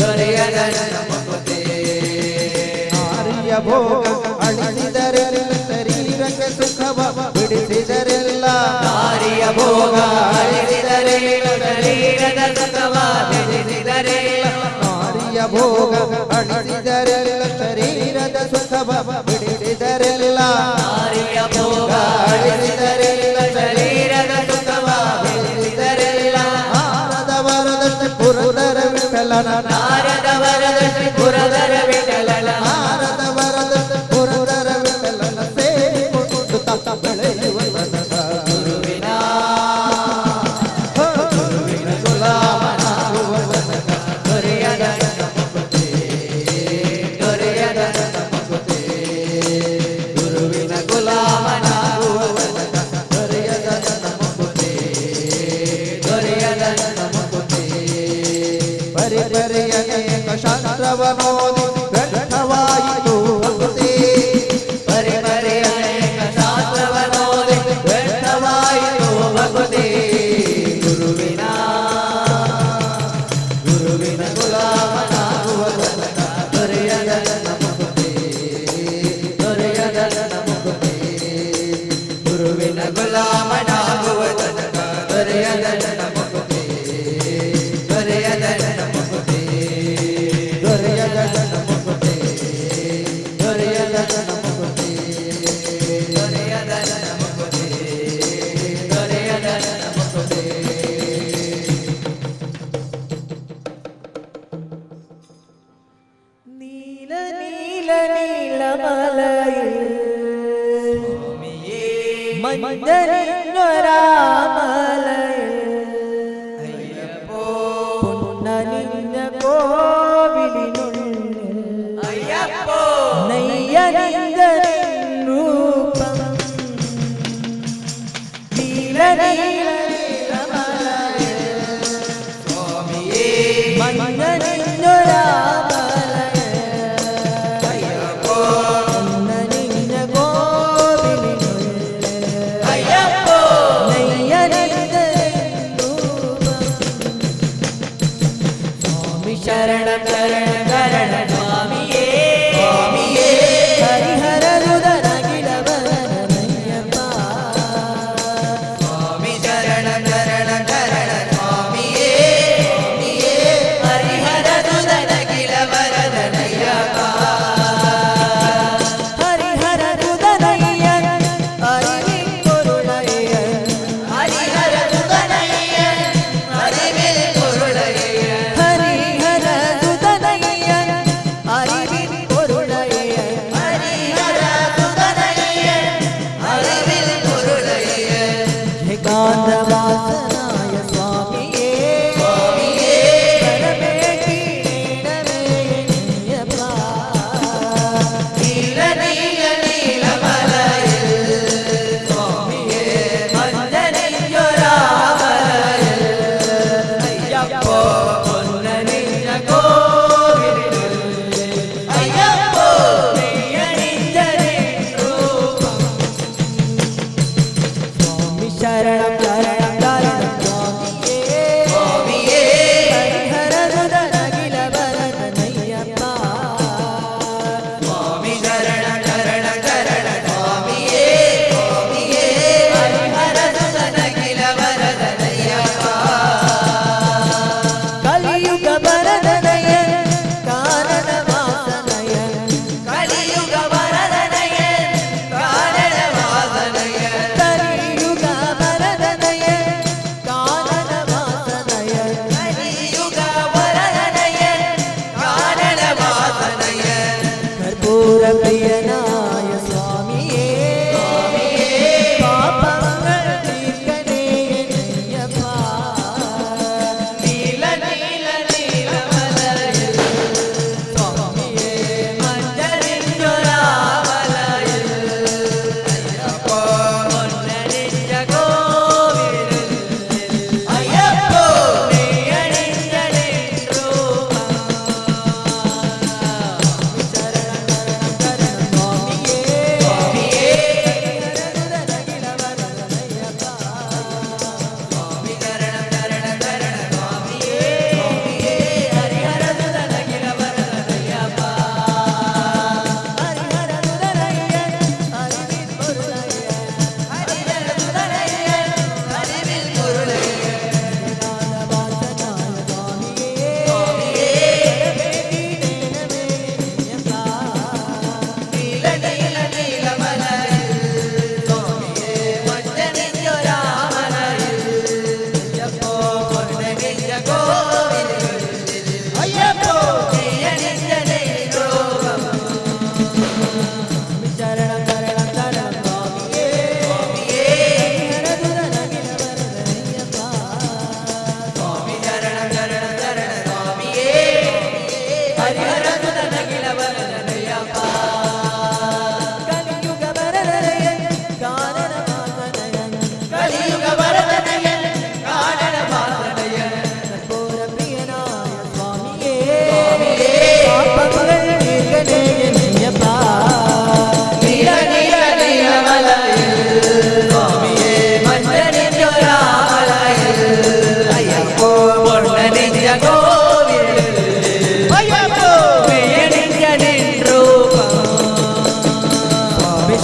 ದೊರೆಯದ ನನ್ನ ಮುಕುತಿ. ನಾರಿಯ ಭೋಗ ಅಳಿಸಿದರೆಲ್ಲ, ಶರೀರಕ್ಕೆ ಸುಖವ ಬಿಡಿಸಿದರೆಲ್ಲ. ನಾರಿಯ ಭೋಗ ಅಳಿಸಿದರೇನು, ಶರೀರದ ಸುಖವ ಬಿಡಿಸಿದರೇನು. ನಾರಿಯ ಭೋಗ ಅಳಿಸಿದರೆಲ್ಲ, ಶರೀರದ ಸುಖವ ಬಿಡಿಸಿದರೆಲ್ಲ. ನಾರಿಯ ಭೋಗ ಅಳಿಸಿದರೆಲ್ಲ, ಶರೀರದ ಸುಖವ ಬಿಡಿಸಿದರೆಲ್ಲ. ನಾರದ ವರದ ಶ್ರೀ ಪುರಂದರ ವಿಠಲನ, ನಾರದ ವರದ ಶ್ರೀ ಪುರದರ ವಿಠಲನ, ನಾರದ ವರದ ಶ್ರೀ ಪುರಂದರ ವಿಠಲನ ಸೇರಿಕೊಂಡು ತತ್ತ ಬೆಳೆಯುವ ತನಕ. ಗುರುವಿನ ಗುರುವಿನ ಗುಲಾಮನಾಗುವ ತನಕ ದೊರೆಯದ ನನ್ನ ಮುಕುತಿ, ದೊರೆಯದ ನನ್ನ ಮುಕುತಿ. ಗುರುವಿನ ಗುಲಾಮನಾಗುವ ತನಕ ದೊರೆಯದ ನನ್ನ ಮುಕುತಿ, ದೊರೆಯದ ನನ್ನ ಮುಕುತಿ. ಪರಿಪರಿ ಅನೇಕ ಶಾಸ್ತ್ರವನೋದಿ ವ್ಯರ್ಥವಾಯಿತು ಭಕ್ತಿ. ಪರಿಪರಿ ಅನೇಕ ಶಾಸ್ತ್ರವನೋದಿ ವ್ಯರ್ಥವಾಯಿತು ಭಕ್ತಿ. ಗುರುವಿನ ಗುರುವಿನ ಗುಲಾಮನಾಗುವ ತನಕ ದೊರೆಯದ ನನ್ನ ಮುಕುತಿ, ದೊರೆಯದ ನನ್ನ ಮುಕುತಿ. ಗುರುವಿನ ಗುಲಾಮನಾಗುವ ತನಕ ದೊರೆಯದ ನನ್ನ ಮುಕುತಿ, ದೊರೆಯದ ನನ್ನ ಮುಕುತಿ. ದೊರೆಯದ ನನ್ನ ಮುಕುತಿ, ದೊರೆಯದ ನನ್ನ ಮುಕುತಿ. ದೊರೆಯದ ನನ್ನ ಮುಕುತಿ, ದೊರೆಯದ ನನ್ನ ಮುಕುತಿ. നീല നീല നീളമലയിൽ മഞ്ഞണിഞ്ഞൊരാമലയിൽ പൊന്നണിഞ്ഞ കോവിലിനുള്ളിൽ നെയ്യണിഞ്ഞ നിൻ രൂപം. നീല നീല നീളമലയിൽ മഞ്ഞണിഞ്ഞൊരാമലയിൽ പൊന്നണിഞ്ഞ കോവിലിനുള്ളിൽ നെയ്യണിഞ്ഞ നിൻ രൂപം. സ്വാമി ശരണം ശരണം ശരണം സ്വാമിയേ,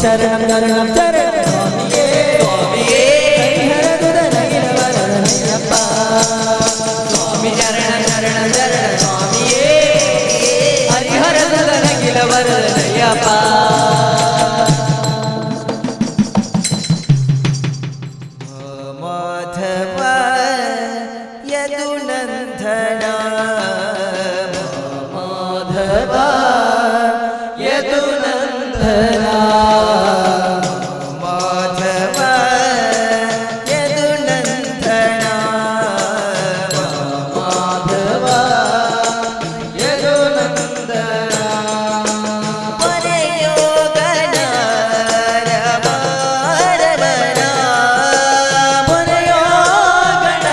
ಶರಣಂ ಶರಣಂ ಶರಣ ಸ್ವಾಮಿಯೇ ಸ್ವಾಮಿಯೇ. ಹರಿಹರ ಸುತನಗಿಲ ವರದನಯ್ಯಪ್ಪ. ಸ್ವಾಮಿ ಶರಣ ಶರಣ ಶರಣ ಸ್ವಾಮಿಯೇ, ಹರಿಹರ ಸುತನಗಿಲ ವರದನಯ್ಯಪ್ಪ. ಮಾಧವ ಯದುನಂದನ, ಮಾಧವ ಯದುನಂದನ, ಮಾಧವ ಯದುನಂದನ, ಮಾಧವ ಯದುನಂದನ. ಪರಯೋಗನ ರಮರಮಣ, ಪರಯೋಗನ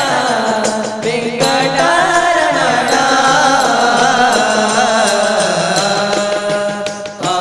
ವೆಂಕಟರಮಣ. ಆ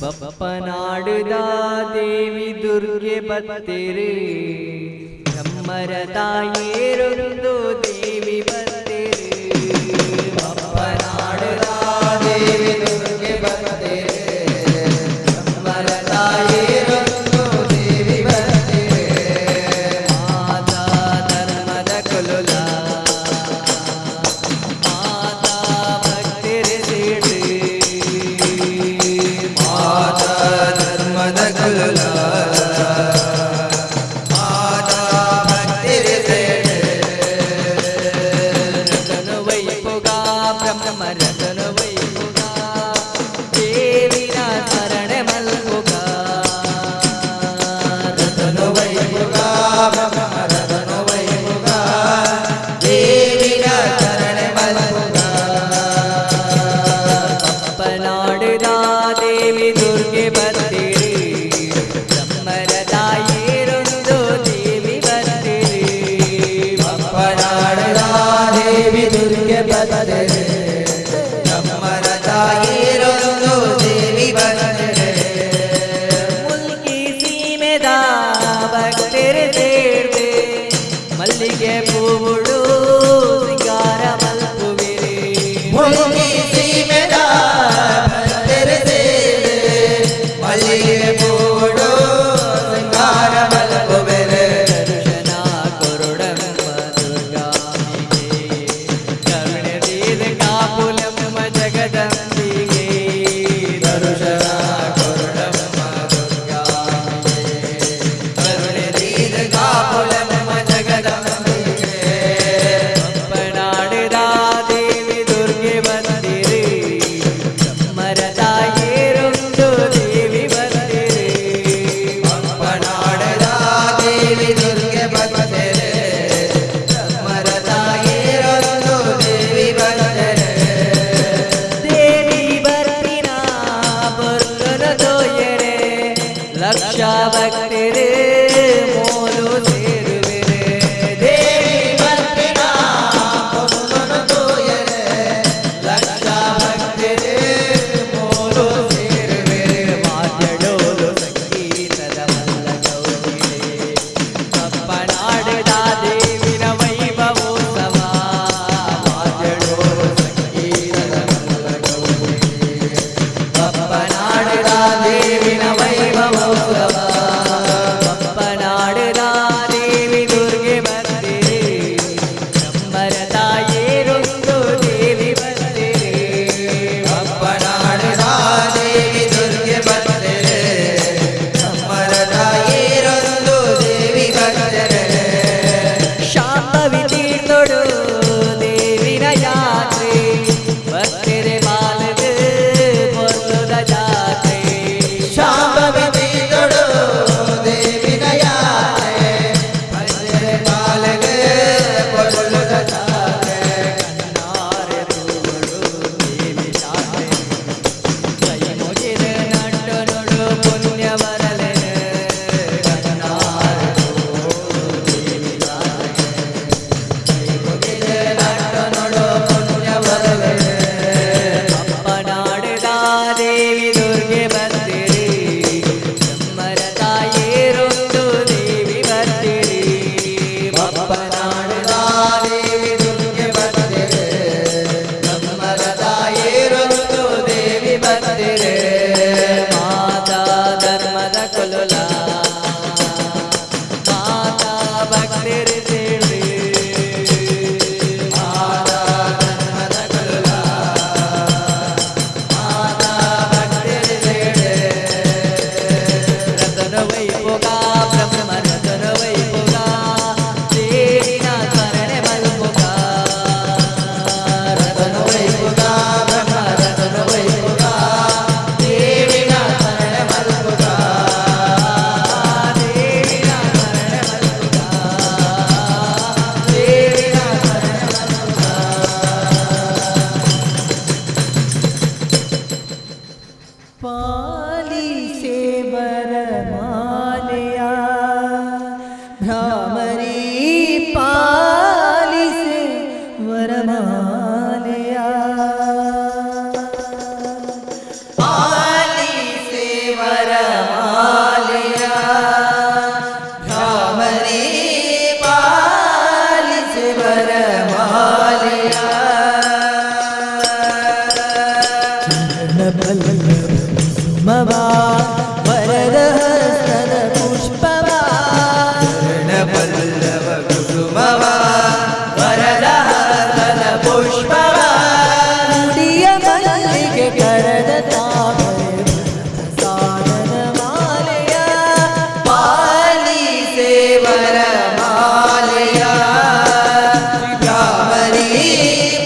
ಬಪ್ಪನಾಡುದ ದೇವಿ ದುರ್ಗೆ ಬತ್ತೇರು ಬ್ರಹ್ಮರ ತಾಯೇರೊಂದು ದೇವಿ ಬತ್ತೇರು ಬಪ್ಪನಾಡುದ ದೇವಿ ದುರ್ಗೆ ಬತ್ತೇರು ಬ್ರಹ್ಮರ ತಾಯೇರೊಂದು ದೇವಿ ಬತ್ತೇರು ಮಾತಾ ಧರ್ಮದ ಕುಲುಲ ಮಾತಾ ಭಕ್ತಿರ ಸೇಡು ಮಾತಾ ಧರ್ಮದ ಕುಲುಲ ಮಾತಾ ಭಕ್ತಿರ ಸೇಡು ರತನು ವೈಪುಗ ಬ್ರಹ್ಮ ರತನು ವೈಪುಗ ದೇವಿನ ಶರಣೆ ಮಲ್ಪುಗ ರತನು ವೈಪುಗ ಬ್ರಹ್ಮ ರತನು ವೈಪುಗ ದೇವಿನ ಶರಣೆ ಮಲ್ಪುಗ ಬಪ್ಪನಾಡುದ ದೇವಿ ದುರ್ಗೆ ಬರ್ತೀರಿ ಬ್ರಹ್ಮರ ತಾಯೇರೊಂದು ದೇವಿ ಬರ್ತೀರಿ ಬಪ್ಪನಾಡುದ ದೇವಿ ದುರ್ಗೆ ಬಂದರೆ ಬ್ರಹ್ಮರ ತಾಯೇರೊಂದು ದೇವಿ ಬಂದರೆ ಮುಲ್ಕಿ ಸೀಮೆದ ಭಕ್ತರು ಸೇರ್ದೆ ಮಲ್ಲಿಗೆ ಪೂವುಡು ಸಿಂಗಾರ ಮಲ್ಪುವಿರಿ ಮುಲ್ಕಿ ಸೀಮೆದ ಭಕ್ತರ ಸೇವೆ ಮಲ್ಲಿಗೆ ಪೂಡು ಸಿಂಗಾರ ಮಲ್ಪುವೆರೆ ದರ್ಶನ ಕೊರುಡಮ್ಮ ದುರ್ಗಾಂಬಿಗೆ ಕರುಣೆ ದೀದ ಕಾಪುಲಮ್ಮ ಜಗದಂಬಿಗೆ ದರ್ಶನ ಕೊರುಡಮ್ಮ ದುರ್ಗಾಂಬಿಗೆ ಕರುಣೆ ದೀದ ಕಾಪುಲಮ್ಮ ಜಗದಂಬಿಗೆ ಬಪ್ಪನಾಡುದ ದೇವಿ ದುರ್ಗೆ ಬಂದಿರಿ ಬ್ರಹ್ಮರ ತಾಯೇರೊಂದು ದೇವಿ ಬಂದಿರಿ ಬಪ್ಪನಾಡದ ದೇವಿ ದುರ್ಗೆ ಬಂದರೆ ಬ್ರಹ್ಮರ ತಾಯೇರೊಂದು ದೇವಿ ಬಂದರೆ ದೇವಿ ಬರ್ಪಿನ ಬೊಲ್ಲನ ತೋಯರೆ ಲಕ್ಷ ಭಕ್ತರೇ ಮೋಲು ಸೇರುವೆರೆ ದೇವಿ ಬರ್ಪಿನ ಪೊನ್ನನು ತೋಯರೆ ಲಕ್ಷ ಭಕ್ತರೇ ಮೋಲು ಸೇರುವೆರೆ ವಾದ್ಯಡೋಲು ಸಂಗೀತದ ಮಲ್ಲ ಗೌರಿಯೇ ಬಪ್ಪನಾಡಿದ ದೇವಿನ ವೈಭವೋತ್ಸವ ವಾದ್ಯಡೋಲು ಸಂಗೀತದ ಮಲ್ಲ ಗೌರಿಯೇ ಬಪ್ಪನಾಡದ ದೇವಿನ ವೈಭವೋತ್ಸವ ಬಪ್ಪನಾಡಿದ ದೇವಿ ದುರ್ಗೆ ಬಂದಿರಿ ಬ್ರಹ್ಮರ ತಾಯೇರೊಂದು ದೇವಿ ಬಂದಿರಿ ಬಪ್ಪನಾಡದ ದೇವಿ ದುರ್ಗೆ ಬಂದರೆ ಬ್ರಹ್ಮರ ತಾಯೇರೊಂದು ದೇವಿ ಬಂದರೆ ಶಾಂಭವಿ ತೀರ್ಥೊಡು ದೇವಿನ ಯಾತ್ರೆ ಭಕ್ತರೆ ಬಾಲದ ಪೊರ್ಲುದ ಜಾತ್ರೆ ಶಾಂಭವಿ ತೀರ್ಥೊಡು ದೇವಿನ ಯಾತ್ರೆ ಭಕ್ತರ ಬಾಲಗೆ ಪೊರ್ಲುದ ಜಾತ್ರೆ ಕಣ್ಣಾರೆ ತೂವೊಡು ದೇವಿ ಜಾತ್ರೆ ಕೈ ಮುಗಿದ ನಟ್ಟು ನೋಡು ಪುಣ್ಯ ಬರಲೆನೆ ಕಣ್ಣಾರೆ ತೂವೊಡು ದೇವಿ ಜಾತ್ರೆ ಕೈ ಮುಗಿದ ನಟ್ಟು ನೋಡು ಪುಣ್ಯ ಬರಲೆ ಬಪ್ಪನಾಡುದ ದೇವಿ ದುರ್ಗೆ ಬಂದಿರಿ ಬ್ರಹ್ಮರ ತಾಯೇರೊಂದು ದೇವಿ ಬರ್ತೀರಿ ಬಪ್ಪನಾಡದ ದೇವಿ ದುರ್ಗೆ ಬಂದಿರೆ ಬ್ರಹ್ಮರ ತಾಯೇರೊಂದು ದೇವಿ ಬಂದಿರೆ ಮಾತಾ ಧರ್ಮದ ಕುಲುಲ ಮಾತಾ ಭಕ್ತರ ಸೇವೆ ಮಾತಾ ಧರ್ಮದ ಕುಲುಲ ಮಾತಾ ಭಕ್ತರ ಸೇವೆ ರತನ ವೈಭೋಗ ಬ್ರಹ್ಮ ರತನ ವೈಭೋಗ ದೇವಿನ ಸ್ಮರಣೆ ಮಲ್ಪುಗ ರತನ ವೈಭೋಗ ಬ್ರಹ್ಮ ರತನ ವೈಭೋಗ ದೇವಿನ ಸ್ಮರಣೆ ಮಲ್ಪುಗ ದೇವಿನ ಸ್ಮರಣೆ ಮಲ್ಪುಗ ದೇವಿನ ಸ್ಮರಣೆ ಮಲ್ಪುಗ ಪಾಲಿಸೆ ವರಮಾಲೆಯ ಭ್ರಾಮರಿ ಪಾಲಿಸೆ ವರಮಾಲೆಯ ಪಾಲಿಸೆ ಕುಸುಮವ ವರದ ಹಸ್ತದ ಪುಷ್ಪವ ಪಲ್ಲವ ಕುಸುಮವ ವರದ ಹಸ್ತದ ಪುಷ್ಪವ ಮುಡಿಯ ಮಲ್ಲಿಗೆ ಕರದ ತಾಮರೆ ಸಾಧನ ಮಾಲೆಯ ಪಾಲಿಸೆ ವರಮಾಲೆಯ ರಾಮನೇ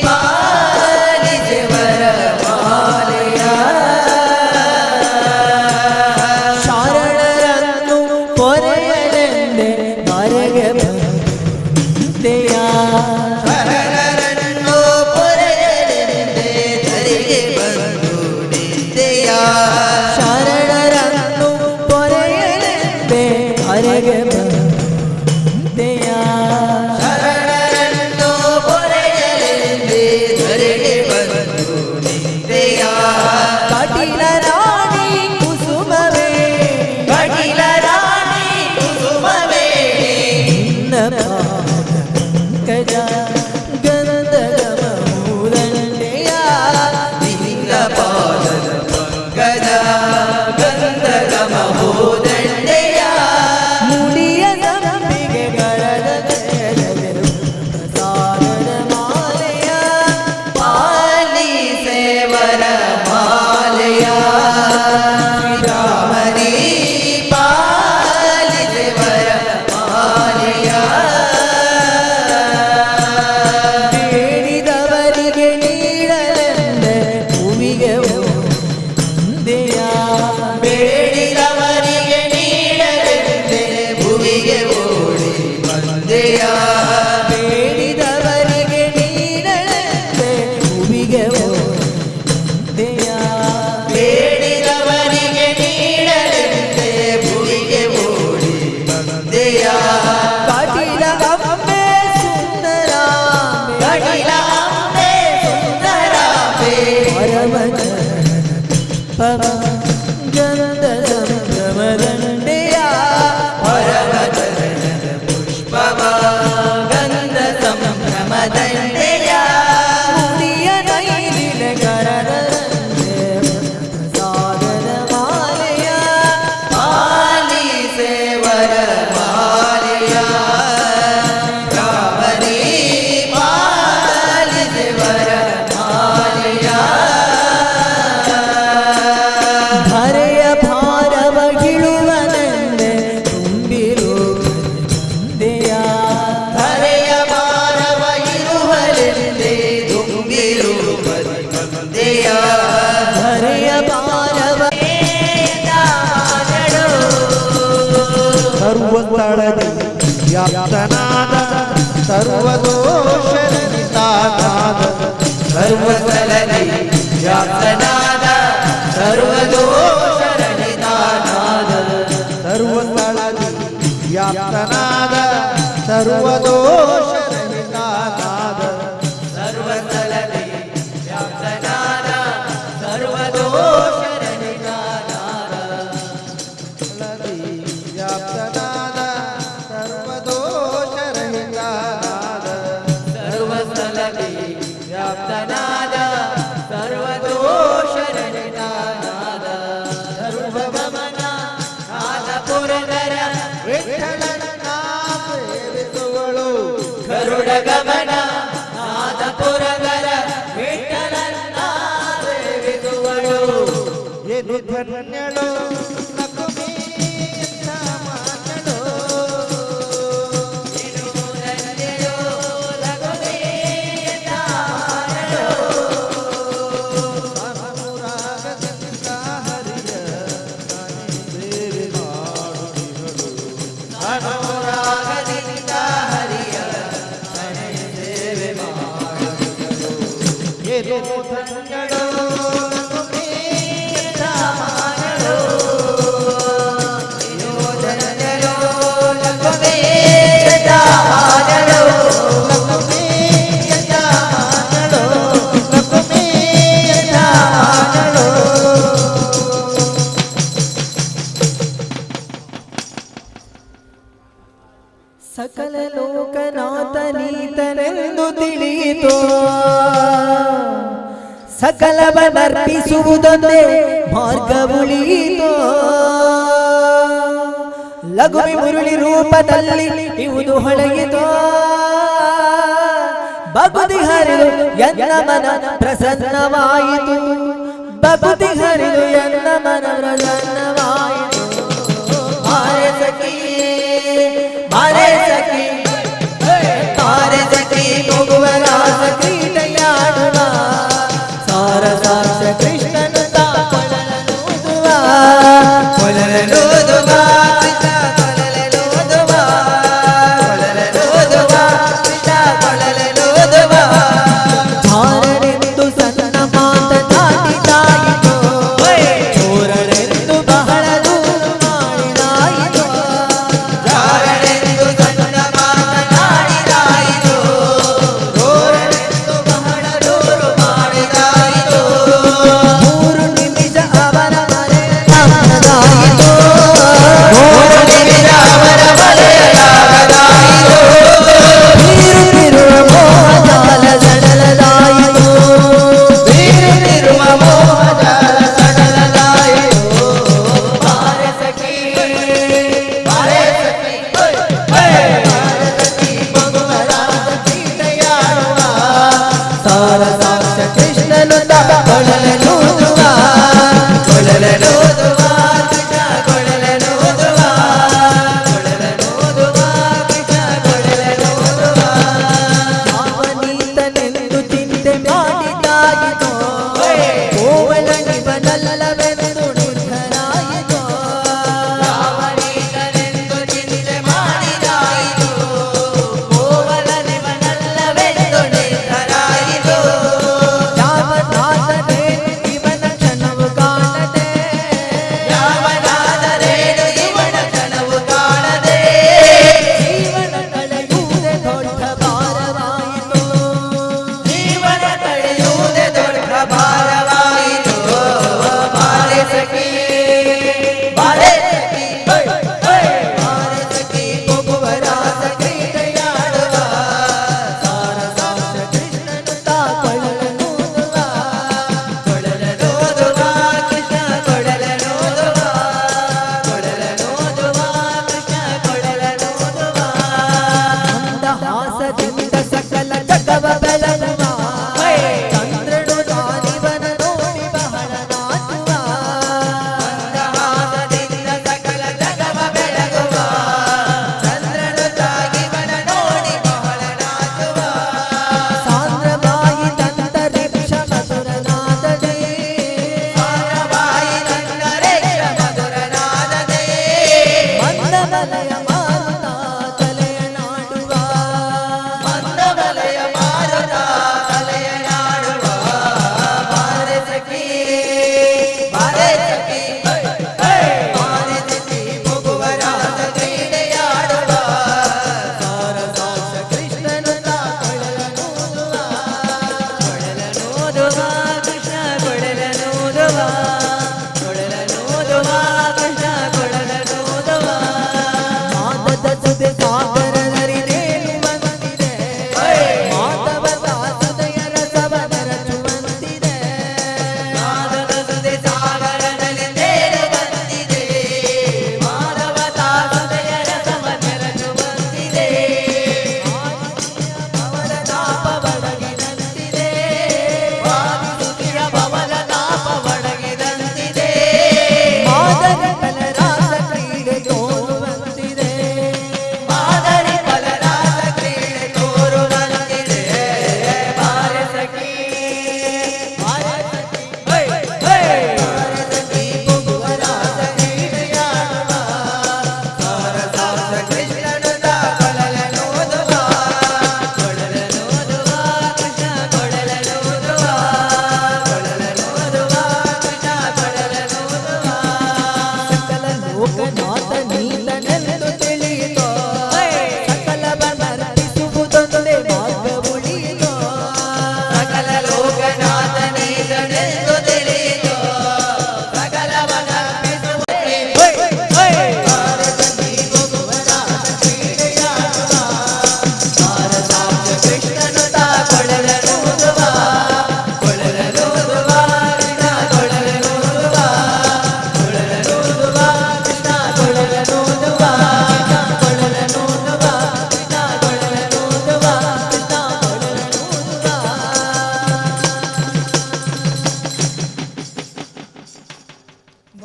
ಪಾಲಿಸೆ ವರಮಾಲೆಯ ಶರಣರನ್ನು ಪೊರೆಯಲೆಂದೆ ಮರೆಗೆ ಬಂದೆಯ ಶರಣರನ್ನು ಪೊರೆಯಲೆಂದೆ ಧರೆಗೆ ಬಂದು ನಿಂತೆಯ ಶರಣರನ್ನು ಪೊರೆಯಲೆಂದೆ ಮರೆಗೆ ಬಂದೆಯ ಶರಣರನ್ನು ಪೊರೆಯಲೆಂದೆ ಧರೆಗೆ ಬಂದು ನಿಂತೆಯ ಕಟಿಲ ರಾಣಿ ಕುಸುಮವೇ ಕಟಿಲ ರಾಣಿ ಕುಸುಮವೇ ನಿನ್ನ ಪಾದ ಪಂಕಜ ಗಂಧದ ಮೂರಂಡೆಯ ನಿನ್ನ ಪಾದದ ಪಂಕಜ ಗಂಧದ ಮಹೋದಂಡೆಯ ಮುಡಿಯ ನಂಬಿಗೆ ಗರದ ಪ್ರಸಾದದ ಮಾಲೆಯ ಪಾಲಿಸೆ ವರಮಾಲೆಯ ರಾಮನೇ ಪಾಲಿಸೆ ವರಮಾಲೆಯ ಬೇಡಿದವರಿಗೆ ನೀಡಲೆಂದೆ ಭೂಮಿಗೆ ಒಂದೆಯ ಬೇಡಿದವರಿಗೆ ನೀಡಲೆಂದೆ ಭುವಿಗೆ ಓಡಿ ಬಂದೆಯ ಬೇಡಿದವರಿಗೆ ನೀಡಲೆಂದೆ ಭೂಮಿಗೆ ಒಂದೆಯ ಬೇಡಿದವರಿಗೆ ನೀಡಲೆಂದೆ ಭುವಿಗೆ ಓಡಿ ಬಂದೆಯ ಕಟಿಲ ಅಂಬೆ ಸುಂದರ ಕಟಿಲ ಅಂಬೆ ಸುಂದರಾಂಬೆ ಪರಮ ಪವ ಗಂಧ ಸಂಭ್ರಮದಂಡೆಯ ಪರಮ ಚರಣದ ಪುಷ್ಪವ ಗಂಧ ಸಂಭ್ರಮದಂಡೆಯ ಮುಡಿಯ ನೈದಿಲ ಕರದ ಪ್ರಸಾದದ ಮಾಲೆಯ ಪಾಲಿಸೆ ವರಮಾಲೆಯ ರಾಮನೇ ಪಾಲಿಸೆ ವರಮಾಲೆಯ ಧರೆಯ ಭಾರವ ಗಿಳುವನೆಂದೆ ತುಂಬಿರು ತಂದೆಯ ಧರೆಯ ಭಾರವ ಇರುವಲೆಂದೇ ತುಂಬಿರು ಬಂದೆಯ ಧರೆಯ ಭಾರವ ಸರ್ವಸ್ಥಳದಿ ವ್ಯಾಪ್ತನಾದ ಸರ್ವದೋಷರಹಿತಾನಾದ ಸರ್ವಸ್ಥಳದಿ ವ್ಯಾಪ್ತನಾದ ಸರ್ವದೋಷರಹಿತಾನಾದ ಸರ್ವಸ್ಥಳದಿ ವ್ಯಾಪ್ತನಾದ ಸರ್ವದೋಷರಹಿತಾನಾದ ಸರ್ವಸ್ಥಳದಿ ವ್ಯಾಪ್ತನಾದ ಸರ್ವದೋಷರಹಿತಾನಾದ ಸ್ಥಳದಿ ವ್ಯಾಪ್ತನಾದ ಸರ್ವದೋಷರಹಿತಾನಾದ ಸರ್ವಸ್ಥಳದಿ ವ್ಯಾಪ್ತನಾದ ಸರ್ವದೋಷರಹಿತಾನಾದ ಸರ್ವಗಮನ ನಾದ ಪುರದರ ವಿಠಲನ ಸೇವಿಸುವಳು ಗರುಡ ಗಮನ ನಾದ ಪುರದರ ವಿಠಲನ್ನ ಸೇವಿಸುವಳು ಏನು ಧನ್ಯಳು ಲಕುಮಿ ಎಂಥ ಮಾತಳು ಅನುರಾಗದಿಂದ ಹರಿಯ ತಾನೇ ಸೇವೆ ಮಾಡುತ್ತಿಹಳು. ಅನುರಾಗದಿಂದ ಹರಿಯ ತನೆ ಸೇವೆ ಮಾಡುತ್ತಿಹಳು. ಏನು ಧನ್ಯಳು ಲಕುಮಿ ಎಂಥ ಮಾತಳು. ಲಕುಮಿ ಎಂಥ ಮಾತಳು. ಲಕುಮಿ ಎಂಥ ಮಾತಳು. ಸಕಲ ಲೋಕನಾಥನೀತನೆಂದು ತಿಳಿಯಿತು ಸಕಲವನರ್ಪಿಸುವುದೊಂದೇ ಮಾರ್ಗ ಉಳಿಯಿತೋ. ಲಘುಮಿ ಮುರುಳಿ ರೂಪದಲ್ಲಿ ಇವುದು ಹೊಳೆಯಿತೋ. ಬಗುದಿ ಹರಿದು ಎನ್ನ ಮನ ಪ್ರಸನ್ನವಾಯಿತು. ಬಗುದಿ ಹರಿದು ಎನ್ನ ಮನ ಪ್ರಸನ್ನವಾಯಿತು. ಮಾರೆ ಸಖಿ, ಮಾರೆ ಸಖಿ, ಮಾರೆ ಸಖಿ, ಮಗುವರಾಸ ಕ್ರೀಡೆಯಾಡುವ, ಸಾರ ಸಾಕ್ಷ ಕೃಷ್ಣನು ಕೊಳಲನೂದುವ, ಕೊಳಲನೂದುವ, ಕೃಷ್ಣ ಕೊಳಲನೂದುವ, ಕೊಳಲನೂದುವ, ಕೃಷ್ಣ ಕೊಳಲನೂದುವ. ಧಾರನೆಂದು ಸಣ್ಣ ಮಾತ ದಾಟಿದಾಯಿತು.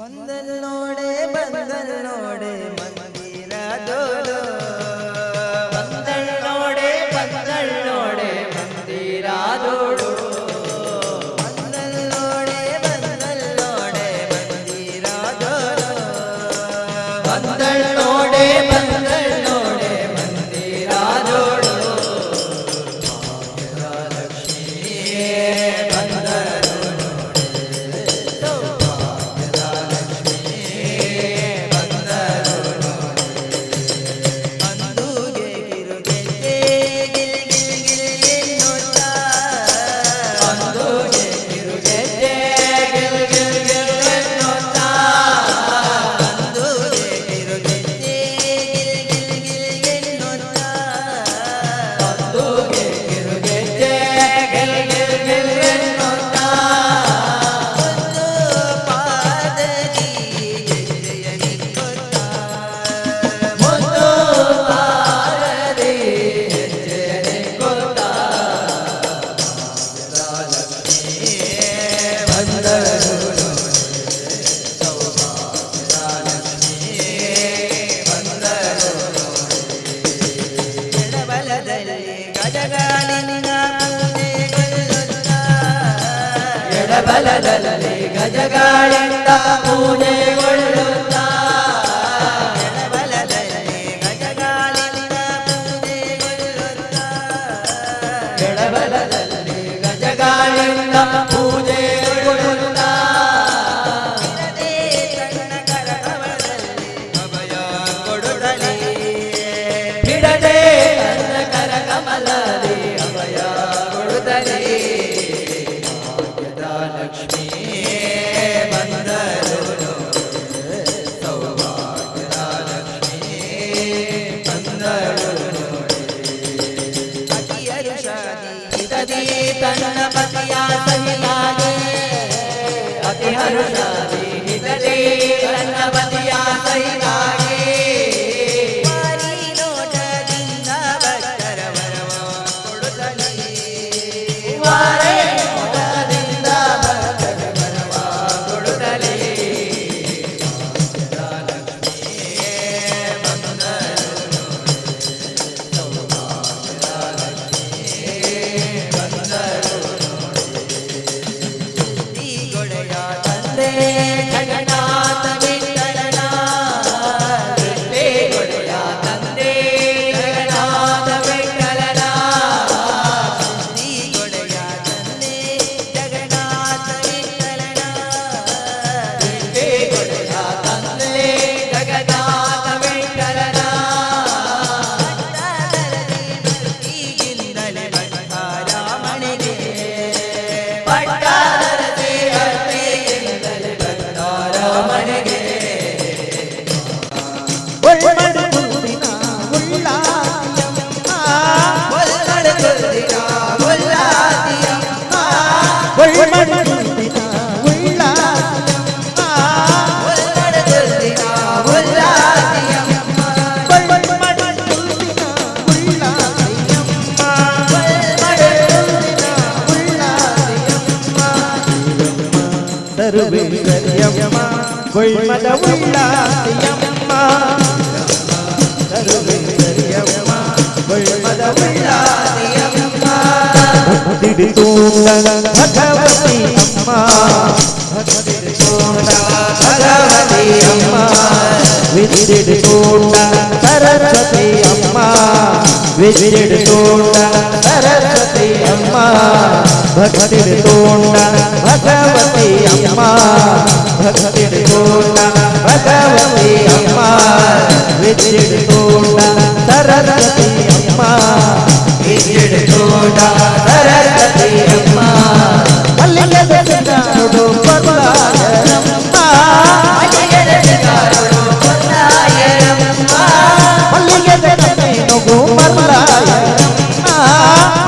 ಬಂದಲ್ಲೋಡೆ ಬಂದಲ್ಲೋಡೆ ಮಂದಿರದೋಳು, ಬಂದಳ್ಳೋಡೆ ಬಂದಳ್ಳೋಡೆ ಮಂದಿರಾದೋಡು, ಬಂದಲ್ಲೋಡೆ ಬಂದಲ್ಲೋಡೆ ಮಂದಿರದೋಳು, ಬಂದಳ್ಳೋಡೆ ಬಂದಳ್ಳೋಡೆ ಮಂದಿರಾದೋಡು. ಲಕ್ಷ್ಮಿಯೇ ಬಂದರು ನೋಡೆ, ಸೌಭಾಗ್ಯದ ಲಕ್ಷ್ಮಿಯೇ ಬಂದರು ನೋಡೆ. ಅಂದುಗೆ ಕಿರುಗೆಜ್ಜೆ ಗಿಲ್ ಗಿಲ್ ಗಿಲ್ ಎನ್ನುತ್ತಾ, ಅಂದುಗೆ ಕಿರುಗೆಜ್ಜೆ ಗಿಲ್ ಗಿಲ್ ಗಿಲ್ ಎನ್ನುತ್ತಾ, ಅಂದುಗೆ ಕಿರುಗೆಜ್ಜೆ ಗಿಲ್ ಗಿಲ್ ಗಿಲ್ ಎನ್ನುತ್ತಾ, ಅಂದುಗೆ ಕಿರುಗೆಜ್ಜೆ ಗಿಲ್ ಗಿಲ್ ಗಿಲ್ ಎನ್ನುತ್ತಾ, ಒಂದು ಪಾದದಿ ಗೆಜ್ಜೆಯ ನಿಕ್ಕುತ್ತಾ, ಒಂದು ಪಾದದಿ ಹೆಜ್ಜೆ ನಿಕ್ಕುತ್ತಾ, ಲಕ್ಷ್ಮಿಯೇ ಬಂದರು ನೋಡೆ, ಸೌಭಾಗ್ಯದ ಲಕ್ಷ್ಮಿಯೇ ಬಂದರು ನೋಡೆ. ಎಡಬಲದಲ್ಲಿ ಗಜಗಾಲಿನ ಪೂಜೆಗೊಳ್ಳುತ್ತಾ, ಎಡಬಲದಲ್ಲಿ ಗಜಗಳಿಂದ ಪೂಜೆಗೊಳ್ಳುತ್ತಾ, ಎಡಬಲದಲ್ಲಿ ಗಜಗಾಲಿನ ಪೂಜೆಗೊಳ್ಳುತ್ತಾ, ಎಡಬಲದಲ್ಲಿ ಗಜಗಳಿಂದ ಪೂಜೆಗೊಳ್ಳುತ್ತಾ, ಬಿಡದೆ ತನ್ನ ಕರಕಮಲದಲ್ಲಿ ಅಭಯ ಕೊಡುತ್ತಲೇ, ಬಿಡದೆ ತನ್ನ ಕರಕಮಲದಿ ಅಭಯ ಕೊಡುತ್ತಲೇ. ಭಾಗ್ಯದ ಲಕ್ಷ್ಮಿಯೇ ಬಂದರು ನೋಡೆ, ಸೌಭಾಗ್ಯದ ಲಕ್ಷ್ಮಿಯೇ ಬಂದರು ನೋಡೆ. ಅತಿ ಹರುಷಾದಿ ಹಿತದಿ ತನ್ನ ಪತಿಯ ಸಹಿತಾಗೆ, ಅತಿ ಹರುಷಾದಿ ಹಿತದಿ ತನ್ನ ಪತಿಯ ಸಹಿತಾಗೆ, ವಾರಿ ನೋಟದಿಂದ ಭಕ್ತರ ವರವ ಕೊಡುತ್ತಲೇ, ವಾರೆ ನೋಟದಿಂದ ಭಕ್ತರ ವರವ ಕೊಡುತ್ತಲೇ. ಲಕ್ಷ್ಮಿಯೇ ಬಂದರು ನೋಡೆ, ಸೌಭಾಗ್ಯದ ಲಕ್ಷ್ಮಿಯೇ ಬಂದರು ನೋಡೆ. ಗೊಡೆಯ ತಂದೆ ಜಗನ್ನಾಥ ವಿಠಲನ, ಗೊಡೆಯ ತಂದೆ ಜಗನ್ನಾಥ ವಿಠಲನ, ಗೊಡೆಯ ತಂದೆ ಜಗನ್ನಾಥ ವಿಠಲನ, ಗೊಡೆಯ ತಂದೆ ಜಗನ್ನಾಥ ವಿಠಲನ, ಭಕ್ತರಲ್ಲಿ ಭಕ್ತಿಯಿಂದಲೇ ಭಕ್ತಾರಾಮಣಿಗೆ, ಪಟ್ಟಾರತಿ ಭಕ್ತಿಯಿಂದಲೇ ಭಕ್ತರ ಮನೆಗೆ. ಒಳ್ಮಡುಗುಂದಿನ ಉಳ್ಳಾತಿಯಮ್ಮ, ಒಲ್ಮಡುಗುಂದಿನ ಉಳ್ಳಾತಿಯಮ್ಮ, ಒಳ್ಮಡುಗುಂದಿನ ಉಳ್ಳಾತಿಯಮ್ಮ, ಒಲ್ಮಡುಗುಂದಿನ ಉಳ್ಳಾತಿಯಮ್ಮ, ಒಳ್ಮಡುಗುಂದಿನ ಉಳ್ಳಾತಿಯಮ್ಮ, ಒಲ್ಮಡುಗುಂದಿನ ಉಳ್ಳಾತಿಯಮ್ಮ, ತರುವೇಶ್ವರಿಯಮ್ಮ ಒಳ್ಮದ ಉಳ್ಳಾತಿಯಮ್ಮ, ತರುವೇಶ್ವರಿಯಮ್ಮ ಒಳ್ಮದ ಉಳ್ಳಾತಿಯಮ್ಮ. ಭಕ್ತಿಡಿತೂಂಡ ಭಗವತಿ ಅಮ್ಮ, ಭಕ್ತಿಡಿತೂಂಡ ಭಗವತಿ ಅಮ್ಮ, ವಿದ್ಯಿಡಿತೂಂಡ ಸರಸ್ವತಿ ಅಮ್ಮ, ವಿದ್ಯಿಡಿತೂಂಡ ಸರಸ್ವತಿ ಅಮ್ಮ, ಭಕ್ತಿಡಿತೂಂಡ ಭಗವತಿ ಅಮ್ಮ, ಭಕ್ತಿಡಿತೂಂಡ ಭಗವತಿ ಅಮ್ಮ, ವಿದ್ಯಿಡಿತೂಂಡ ಸರಸ್ವತಿ ಅಮ್ಮ, ವಿದ್ಯುತ್ ಸರಸ್ವತಿ ಅಮ್ಮ. ಮಲ್ಲಿಗೆದ ಸಿಂಗಾರುಡು ಕೊಲ್ಲಾಯರಮ್ಮ, ಮಲ್ಲಿಗೆದ ಸಿಂಗಾರುಡು ಕೊಲ್ಲಾಯರಮ್ಮ, ಮಲ್ಲಿಗೆದ ಕಣ್ಣೇನುಗು ಮರ್ಲಾಯರಮ್ಮ,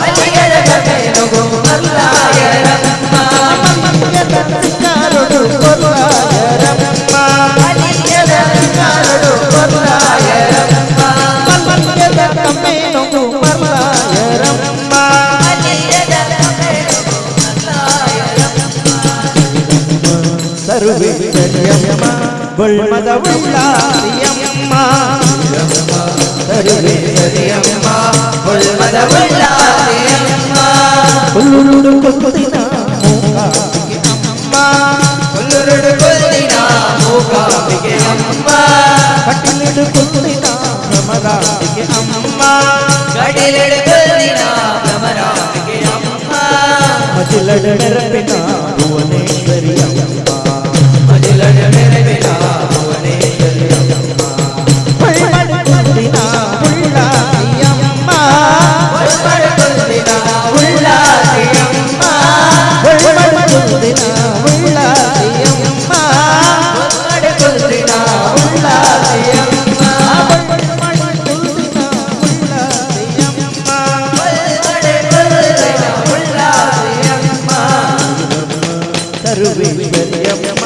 ಮಲ್ಲಿಗೆದ ಕಣ್ಣೇನುಗು ಮರ್ಲಾಯರಮ್ಮ, ಮಲ್ಲಿಗೆದ ಸಿಂಗಾರುಡು ಕೊಲ್ಲಾಯರಮ್ಮ, ಮಲ್ಲಿಗೆದ ಸಿಂಗಾರುಡು ಕೊಲ್ಲಾಯರಮ್ಮ, ಮಲ್ಲಿಗೆದ ಕಣ್ಣೇನುಗು ಮರ್ಲಾಯರಮ್ಮ, ಮಲ್ಲಿಗೆದ ಕಣ್ಣೇನುಗು ಮರ್ಲಾಯರಮ್ಮ. ತರುವೇಶ್ವರಿಯಮ್ಮ ಬೊಳ್ಮದ ಉಳ್ಳಾದಿಯಮ್ಮ ತರುವೇಶ್ವರಿಯಮ್ಮ ಬೊಳ್ಮದ ಉಳ್ಳಾದಿಯಮ್ಮ ಕೊಲ್ಲುರುಡು ಕೊಲ್ದಿನ ಮೂಕಾಂಬಿಕೆ ಅಮ್ಮ ಕೊಲ್ಲುರುಡು ಕೊಲ್ದಿನ ಮೂಕಾಂಬಿಕೆ ಅಮ್ಮ ಕಟಿಲಿಡು ಕೊಲ್ದಿನ ಭ್ರಮರಾಂಬಿಕೆ ಅಮ್ಮ ಕಟಿಲಿಡು ಕೊಲ್ದಿನ ಭ್ರಮರಾಂಬಿಕೆ ಅಮ್ಮ ಮಜಿಲಡು ನೆರಪಿನ ಭುವನೇಶ್ವರಿ ಅಮ್ಮ ಮಜಿಲಡು ನೆರಪಿನ ಭುವನೇಶ್ವರಿ ಅಮ್ಮ ಬೊಳ್ಮಡು ಕೊಲ್ದಿನ ಉಳ್ಳಾದಿಯಮ್ಮ ಬೊಳ್ಮಡು ಕೊಲ್ದಿನ ಉಳ್ಳಾದಿಯಮ್ಮ ಬೊಳ್ಮಡು ಕೊಲ್ದಿನ ಉಳ್ಳಾದಿಯಮ್ಮ ಬೊಳ್ಮಡು ಕೊಲ್ದಿನ ಉಳ್ಳಾದಿಯಮ್ಮ ಬೊಳ್ಮಡು ಕೊಲ್ದಿನ ಉಳ್ಳಾದಿಯಮ್ಮ ಬೊಳ್ಮಡು ಕೊಲ್ದಿನ ಉಳ್ಳಾದಿಯಮ್ಮ ತರುವೇಶ್ವರಿಯಮ್ಮ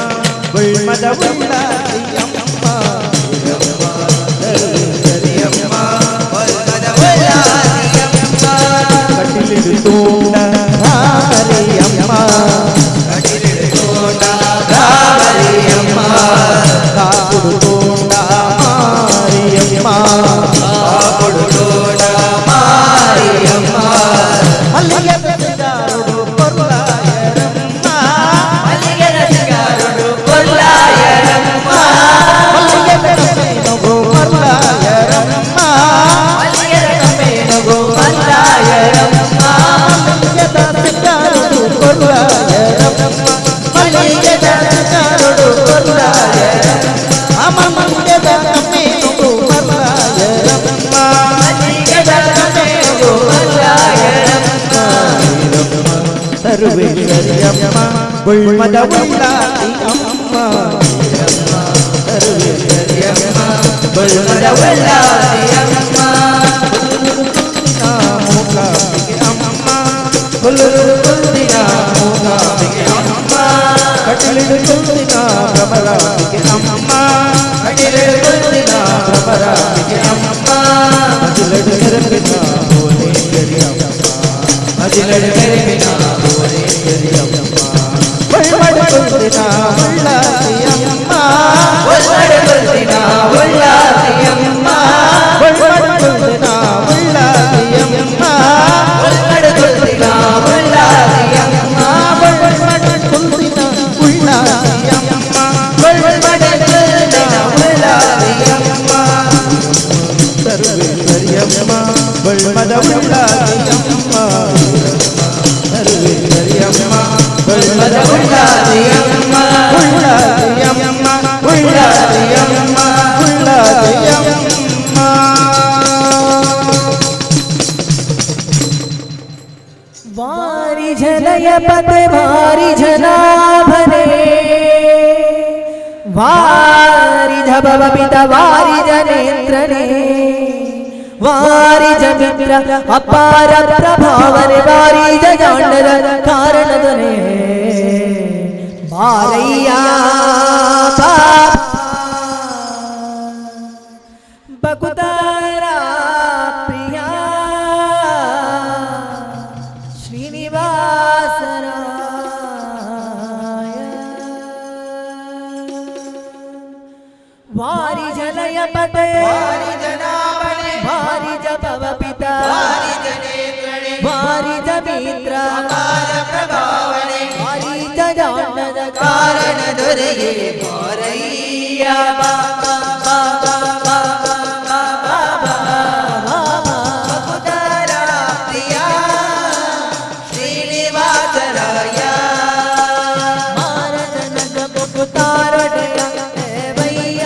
ಬೊಳ್ಮದ ಉಳ್ಳಾದಿಯಮ್ಮ ತರುವೇಶ್ವರಿಯಮ್ಮ ಬೊಳ್ಮದ ಉಳ್ಳಾದಿಯಮ್ಮ ಕಟಿಲಿಡು ತೂಂಡ ರಾಮರಿಯಮ್ಮ ಕಟಿಲಿಡು ತೂಂಡ ರಾಮರಿಯಮ್ಮ ಕಾಪುಡು ತೂಂಡ ಮಾರಿಯಮ್ಮ ಕಾಪುಡು ತೂಂಡ ಮಾರಿಯಮ್ಮ ಮಲ್ಲಿಗೆದ ಸಿಂಗಾರುಡು ಕೊರ್ಲಾಯರಮ್ಮ ಮಲ್ಲಿಗೆದ ಸಿಂಗಾರುಡು ಕೊರ್ಲಾಯರಮ್ಮ ಮಲ್ಲಿಗೆದ ಕಮ್ಮೇನಗು ಕೊರ್ಲಾಯರಮ್ಮ ಮಲ್ಲಿಗೆದ ಕಮ್ಮೇನಗು ಕೊರ್ಲಾಯರಮ್ಮ ಮಲ್ಲಿಗೆದ ಸಿಂಗಾರುಡು ಕೊರ್ಲಾಯರಮ್ಮ ಮಲ್ಲಿಗೆದ ಸಿಂಗಾರುಡು ಕೊರ್ಲಾಯರಮ್ಮ ಮಲ್ಲಿಗೆದ ಕಮ್ಮೇನಗು ಕೊರ್ಲಾಯರಮ್ಮ ಮಲ್ಲಿಗೆದ ಕಮ್ಮೇನಗು ಕೊರ್ಲಾಯರಮ್ಮ ತರುವೇಶ್ವರಿಯಮ್ಮ ಬೊಳ್ಮದ ಉಳ್ಳಾದಿ ಅಮ್ಮ ತರುವೇಶ್ವರಿಯಮ್ಮ ಬೊಳ್ಮದ ಉಳ್ಳಾದಿಯಮ್ಮ ಮೂಕಾಂಬಿಕೆ ಅಮ್ಮ ಕೊಲ್ಲೂರು ಕೊಲ್ದಿನ ಮೂಕಾಂಬಿಕೆ ಅಮ್ಮ ಕಟಿಲಿಡು ಕೊಲ್ದಿನ ಭ್ರಮರಾಂಬಿಕೆ ಅಮ್ಮ ಕಟಿಲಿಡು ಕೊಲ್ದಿನ ಭ್ರಮರಾಂಬಿಕೆ ಅಮ್ಮ ಮಜಿಲಡು ನೆರಪಿನ ಭುವನೇಶ್ವರಿ ಅಮ್ಮ ಮಜಿಲಡು ನೆರಪಿನ ಭುವನೇಶ್ವರಿ ಅಮ್ಮ ಬೊಳ್ಮಡು ಕೊಲ್ದಿನ ಉಳ್ಳಾದಿಯಮ್ಮ ಬೊಳ್ಮಡು ಕೊಲ್ದಿನ ಉಳ್ಳಾದಿಯಮ್ಮ ಬೊಳ್ಮಡು ಕೊಲ್ದಿನ ಉಳ್ಳಾದಿಯಮ್ಮ ಬೊಳ್ಮಡು ಕೊಲ್ದಿನ ಉಳ್ಳಾದಿಯಮ್ಮ ಬೊಳ್ಮಡು ಕೊಲ್ದಿನ ಉಳ್ಳಾದಿಯಮ್ಮ ಬೊಳ್ಮಡು ಕೊಲ್ದಿನ ಉಳ್ಳಾದಿಯಮ್ಮ ತರುವೇಶ್ವರಿಯಮ್ಮ ಬೊಳ್ಮದ ಉಳ್ಳಾದಿಯಮ್ಮ ತರುವೇಶ್ವರಿಯಮ್ಮ ಬೊಳ್ಮದ ಉಳ್ಳಾದಿಯಮ್ಮ ಉಳ್ಳಾದಿಯಮ್ಮ ಉಳ್ಳಾದಿಯಮ್ಮ ಉಳ್ಳಾದಿಯಮ್ಮ ವಾರಿ ಜನಯ ಪತೆ ವಾರಿ ಜನಾಭನೆ ವಾರಿ ಧಬವ ಪಿತ ವಾರಿ ಜನೇಂದ್ರನೇ ವಾರಿ ಜಮಿತ್ರ ಅಪಾರ ಪ್ರಭಾವನೆ ವಾರಿ ಜಜಾಂಡರ ಕಾರಣದನೆ ಬಾರಯ್ಯ ಬಕುತಾರ ಪ್ರಿಯ ಶ್ರೀನಿವಾಸರಾಯ ವಾರಿ ಜಲಯ ಪತೆ ವಾರಿ ಜನಾಭನೆ ವಾರಿ ಜಪವ ಪಿತ ವಾರಿ ಜನೇಂದ್ರನೆ ವಾರಿ ಜಮಿತ್ರ ಅಪಾರ ಪ್ರಭಾವನೆ ವಾರಿ ಜಜಾಂಡದ ಕಾರಣ ದೊರೆಯೇ ಬಾರಯ್ಯ ಬಾ ಬಾ ಬಾ ಬಾ ಬಾ ಬಾ ಬಾ ಬಾ ಬಾ ಬಕುತಾರ ಪ್ರಿಯ ಶ್ರೀನಿವಾಸರಾಯ ಮಾರಜನಕ ಮುಕುತಾರೊಡೆಯ ದೇವಯ್ಯ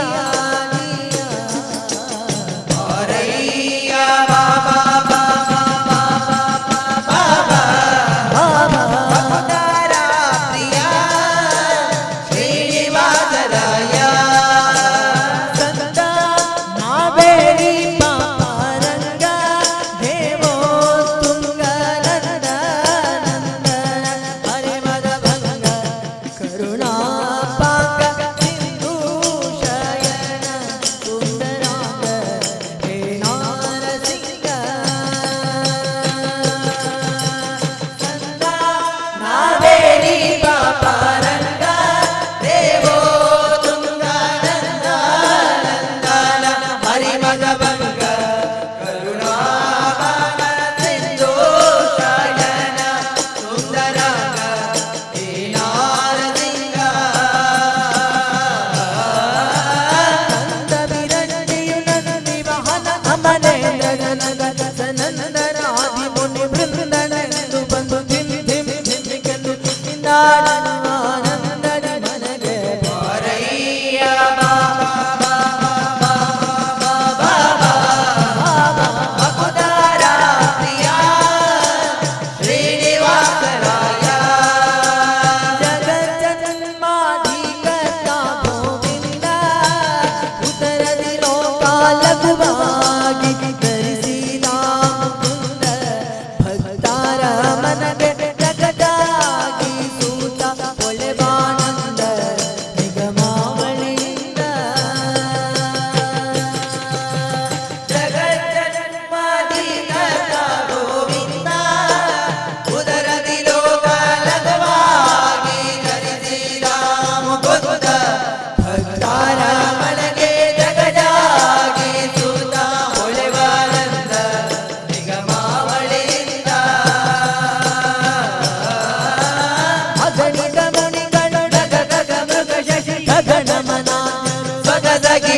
ಬಾರಯ್ಯ ಬಾ ಬಾ ಬಾ ಬಾ ಬಾ ಬಾ ಬಾ ಬಾ ಬಕುತಾರ ಪ್ರಿಯ ಶ್ರೀನಿವಾಸರಾಯ.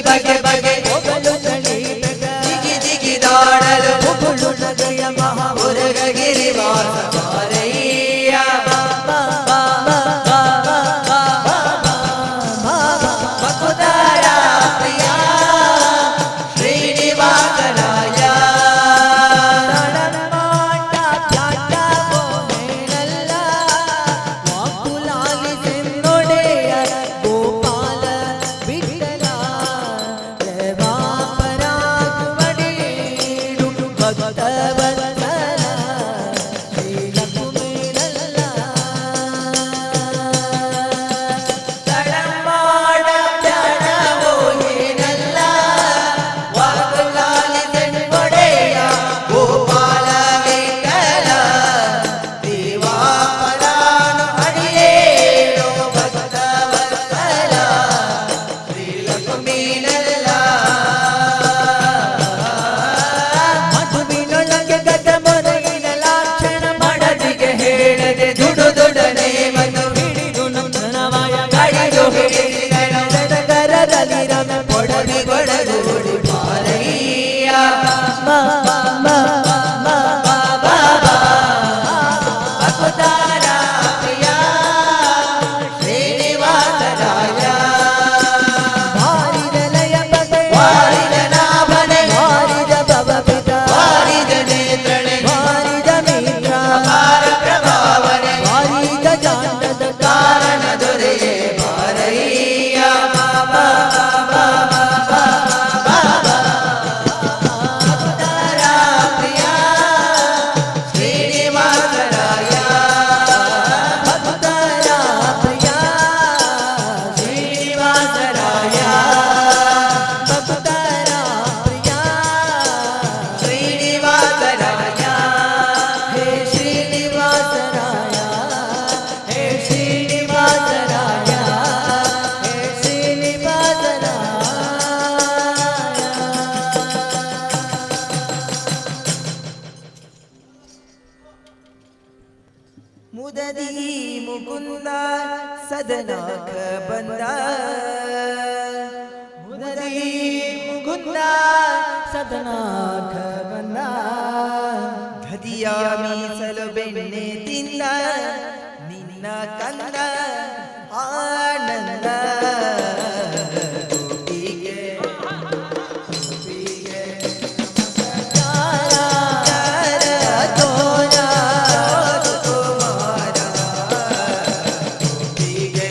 ಬಗೆ ಬಗೆ ಹೊಗಳು ತಳಿ ಜಿಗಿ ಜಿಗಿದಾಡಲು ಹೊಗಳು ನಗೆಯ ಮಹಾ ಮುರುಗಗಿರಿವಾಸ ಬಾರಯ್ಯ ಬಾ ಬಾ ಬಾ ಬಾ ಬಾ ಬಾ ಬಾ ಬಕುದಾರ ಪ್ರಿಯ ಶ್ರೀನಿವಾಸರಾಯ. ತಡಮಾಟ ಪ್ಯಾಟ ಬೋನೇನಲ್ಲ ವಾಕುಲಾಲಿಸೆನ್ನೊಡೆಯ ಗೋಪಾಲ ವಿಠಲ ದೇವಾ ಪರಾಗುವಡೇಡು ಭಕ್ತವತ್ಸಲ ಶ್ರೀಲಕುಮೇನಲ್ಲ. ತಡಮಾಡ ಪ್ಯಾಡವೋ ಏನಲ್ಲ ವಾಕುಲಾಲಿ ಒಡೆಯ ಗೋಪಾಲ ವಿಠಲ ದೇವಾ ಪರಾನು ಅಡಿಯೇಳು ಭಕ್ತವತ್ಸಲ ಶ್ರೀಲಕ್ಷ್ಮೀನಲ್ಲ. ಮಧುವಿನೊಳಗೆ ಗದ ಮೊರೆಯಿನ ಲಾಕ್ಷಣ ಮಡದಿಗೆ ಹೇಳದೆ ದುಡು ದುಡನೆ ಮನು ಹಿಡಿದು ನನ್ನವಾಯ ಕಡಿದು ಹಿಡಿಸಿದನು ಸಡಗರದಲ್ಲಿ ರಮ ಕೊಡವಿ ಕೊಡಗೂಡಿ ಬಾರಯ್ಯ ಮ ಮ ಮ ಬಾ ಬಾ ಅಕುದಾರ ಪ್ರಿಯ ಶ್ರೀನಿವಾಸರಾಯ. ಭಾರಿದ ಲಯ ಪದೇ ವಾರಿದ ನಾಭನೆ ವಾರಿದ ಭವ ಪಿತ ವಾರಿದ ನೇತ್ರಳೆ ವಾರಿದ ಮಿತ್ರ ಅಪಾರ ಪ್ರಭಾವನೆ ವಾರಿದ ಜಾಂಡದ ಕಾರಣ ದೊರೆಯೇ ಬಾರಯ್ಯ ಬಾ ಬಾ ಬಾ ಬಾ ಬಾ ಬಾ ಅಕುದಾರ ಪ್ರಿಯ ಶ್ರೀನಿವಾಸರಾಯ. ಭಕ್ತರ ಪ್ರಿಯ ಶ್ರೀನಿವಾಸರಾಯ. ಭಕ್ತರ ಪ್ರಿಯ ಶ್ರೀನಿವಾಸರಾಯ. ಹೇ ಶ್ರೀನಿವಾಸರಾಯ ಹೇ ಶ್ರೀನಿವಾಸರಾಯ ಹೇ ಶ್ರೀನಿವಾಸರಾಯ. ಮುದದಿ ಮುಕುಂದ ಸದನಾಖ ಬಂದ ಮುದದಿ ಮುಕುಂದ ಸದನಾಖ ಬಂದ ಧದಿಯ ಮೀಸಲು ಬೆಣ್ಣೆ ತಿಂದ ನಿನ್ನ ಕಂದ ಆನಂದ ಗೋಪಿಗೆ ಗೋಪಿಗೆ ತೋರ ಕುಮಾರ ಗೋಪಿಗೆ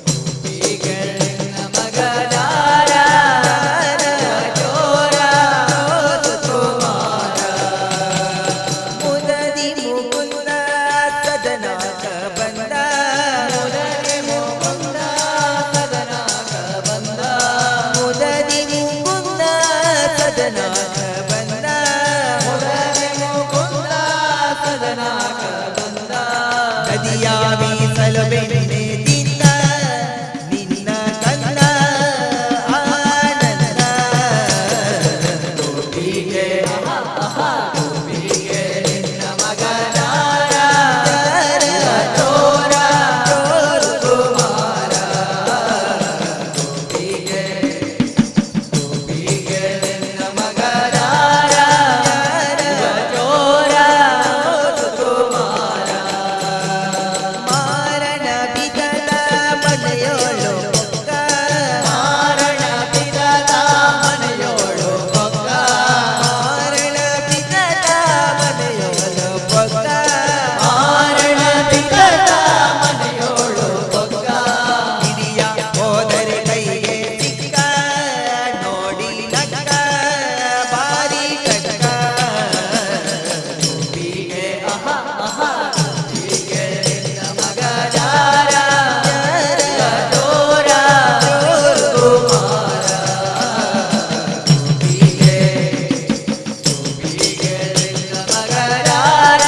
ಗೋಪಿಗೆ ಮಗನಾರ ಚೋರ ಕುಮಾರ ಮುದದಿ ಮುಕುಂದ ಸದನಾಕ ಬಂದ ಮುದದಿ ಮುಕುಂದ ಸದನಾಕ ಬಂದ ಮುದದಿ ಮುಕುಂದ ಸದನಾಕ ಬಂದ ಮುದದಿ ಮುಕುಂದ ಸದನಾಕ ಬಂದ ನದಿಯ ಮೀಸಲು ಬೆಣ್ಣೆ ತಿಂದ ನಿನ್ನ ಕಂದ ಆನಂದ ಗೋಪಿಗೆ ಗೋಪಿಗೆ ನಿನ್ನ ಮಗನಾರ ಚೋರ ಕುಮಾರ ಗೋಪಿಗೆ ಗೋಪಿಗೆ ನಿನ್ನ ಮಗನಾರ ಚೋರ ಕುಮಾರ ಮಾರಣ ಬಿದದ ಮನೆಯೋಳು ಪೊಕ್ಕ ಮಾರಣ ಬಿದದ ಮನೆಯೋಳು ಪೊಕ್ಕ ಮಾರಣ ಬಿದದ ಮನೆಯೋಳು ಪೊಕ್ಕ ಮಾರಣ ಬಿದದ ಮನೆಯೋಳು ಪೊಕ್ಕ ಹಿರಿಯ ಹೋದರೆ ಕೈಗೆ ಸಿಕ್ಕ ನೋಡಿ ನಕ್ಕ ಬಾರಿ ಕಕ್ಕ ಗೋಪಿಗೆ ಆಹಾ ಆಹಾ ಗೋಪಿಗೆ ನಿನ್ನ ಮಗನಾರ ಚೋರ ಕುಮಾರ ಗೋಪಿಗೆ ಗೋಪಿಗೆ ನಿನ್ನ ಮಗನಾರ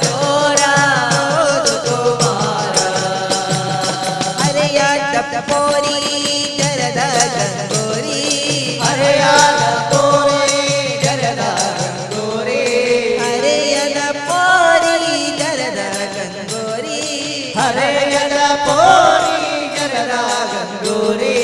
ಚೋರ ಕುಮಾರ ಹರೆಯ ತಪ್ಪೋರಿ ಜರದ ಗಂಗೋರಿ ಹರೆಯ ತಪ್ಪೋರಿ ಜರದ ಗಂಗೋರಿ ಹರೆಯದ ಪೋರಿ ಜರದ ಗಂಗೋರಿ ಹರೆಯದ ಪೋರಿ ಜರದ ಗಂಗೋರಿ.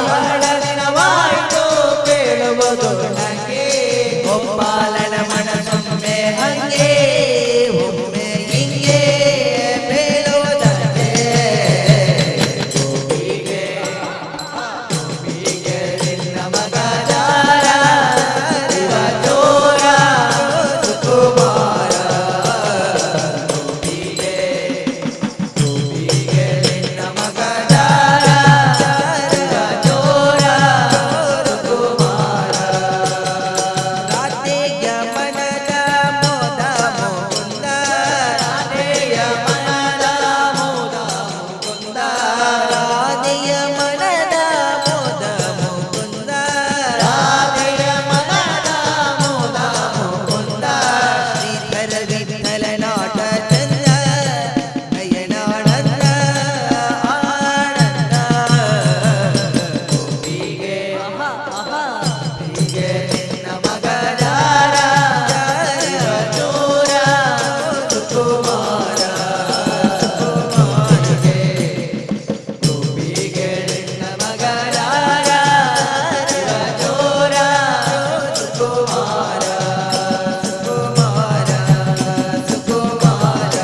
ಬಹಳ ದಿನವಾಯಿತು ಕೇಳುವುದು ನನಗೆ. ಗೋಪಾಲನ ಮನಸ್ಸೊಮ್ಮೆ ಹಂಗೆ ಒಮ್ಮೆ ಹಿಂಗೆ ಬೀಳುವುದಕ್ಕೆ. ಗೋಪಿಗೆ ಗೋಪಿಗೆ ನಿನ್ನ ಮಗ ಜಾರ, ಶಿವ ಚೋರ ಸುಕುಮಾರ. ಗೋಪಿಗೆ ಗೋಪಿಗೆ ನಿನ್ನ ಮಗ ಜಾರ, ಶಿವ ಚೋರ ಸುಕುಮಾರ. ರಾಧೆಯ ಮನದ ಮೋದ ಮುಕುಂದ, ರಾಧೆಯ ಮನದ ಮೋದ ಮುಕುಂದ, ರಾಧೆಯ ಮನದ ಮೋದ ಮುಕುಂದ, ರಾಧೆಯ ಮನದ ಮೋದ ಮುಕುಂದ. ಶ್ರೀಧರ ವಿಠಲನಾಟ ಚಂದ, ನಯನಾನಂದ ಆನಂದ. ಗೋಪಿಗೆ ಗೋಪಿಗೆ ನಿನ್ನ ಮಗ ಜಾರ, ಶಿವ ಚೋರ ಸುಕುಮಾರ. ಸುಕುಮಾರಗೆ ಗೋಪಿಗೆ ನಿನ್ನ ಮಗ ಜಾರ, ಶಿವ ಚೋರ ಸುಕುಮಾರ. ಸುಕುಮಾರ ಸುಕುಮಾರ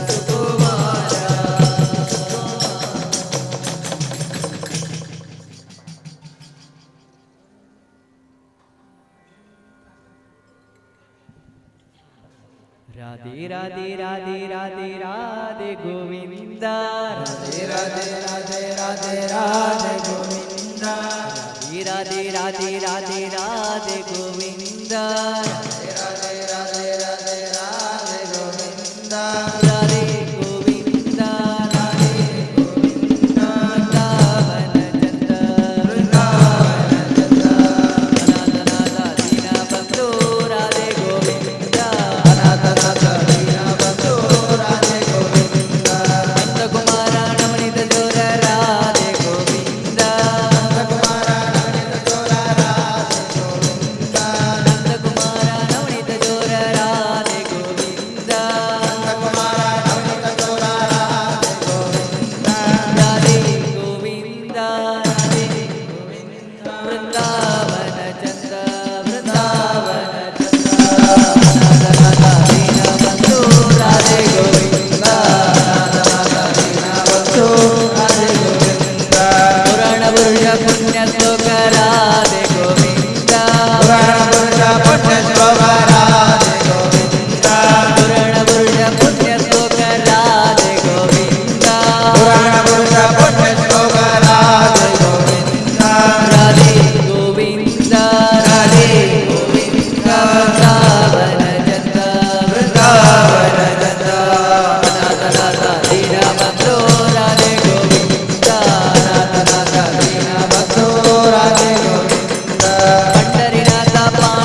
ಸುಕುಮಾರ. ರಾಧೆ ರಾಧೆ ರಾಧೆ ರಾಧೆ ರಾಧೆ ಗೋವಿಂದ, ರಾಧೆ ರಾಧೆ ರಾಧೆ ರಾಧೆ ರಾಧೆ ಗೋವಿಂದ, ರಾಧೆ ರಾಧೆ ರಾಧೆ ರಾಧೆ ಗೋವಿಂದ, ರಾಧೆ ರಾಧೆ ರಾಧೆ ರಾಧೆ ಗೋವಿಂದ, ರಾಧೆ ಗೋವಿಂದ ರಾಧೆ ಗೋವಿಂದ. ವೃಂದಾವನ ಚಂದ ವೃಂದಾವನ ಚಂದ, ಅನಾಥನಾಥ ದೀನ ಬಂಧು ರಾಧೆ ಗೋವಿಂದ, ಅನಾಥನಾಥ ದೀನ ಬಂಧು ರಾಧೆ ಗೋವಿಂದ, ನಂದಕುಮಾರ ನವನಿತ ಜೋರ ರಾಧೆ ಗೋವಿಂದ, ನಂದಕುಮಾರ ನವನಿತ ಚೋರ ರಾಧೆ ಗೋವಿಂದ, ನಂದಕುಮಾರ ನವನಿತ ಜೋರ ರಾಧೆ ಗೋವಿಂದ, ನಂದಕುಮಾರ ನವನಿತ ಚೋರ ರಾಧೆ ಗೋವಿಂದ, ರಾಧೆ ಗೋವಿಂದ ರಾಧೆ ಗೋವಿಂದ. ವೃಂದಾವನ ಚಂದ ವೃಂದಾವನ ಚಂದ, ಅನಾಥನಾಥ ದೀನ ಬಂಧು ರಾಧೆ ಗೋವಿಂದ, ಅನಾಥನಾಥ ದೀನ ಬಂಧು ರಾಧೆ ಗೋವಿಂದ. ಪುರಾಣ ಪುರುಷ ಪುಣ್ಯ ಶ್ಲೋಕ ರಾಧೆ ಗೋವಿಂದ, ಪುರಾಣ ಪುರುಷ ಪುಣ್ಯ ಶ್ಲೋಕ ರಾಧೆ ಗೋವಿಂದ, ಪುರಾಣ ಪುರುಷ ಪುಣ್ಯ ಶ್ಲೋಕ ರಾಧೆ ಗೋವಿಂದ, ಪುರಾಣ ಪುರುಷ ಪುಣ್ಯ ಶ್ಲೋಕ ರಾಧೆ ಗೋವಿಂದ, ರಾಧೆ ಗೋವಿಂದ ರಾಧೆ ಗೋವಿಂದ. ವೃಂದಾವನ ಚಂದ ವೃಂದಾವನ ಚಂದ, ಅನಾಥನಾಥ ದೀನ ಬಂಧು ರಾಧೆ ಗೋವಿಂದ, ಅನಾಥನಾಥ ದೀನ ಬಂಧು ರಾಧೆ ಗೋವಿಂದ. ಪಂಡರಿನಾಥ ಪಾವನ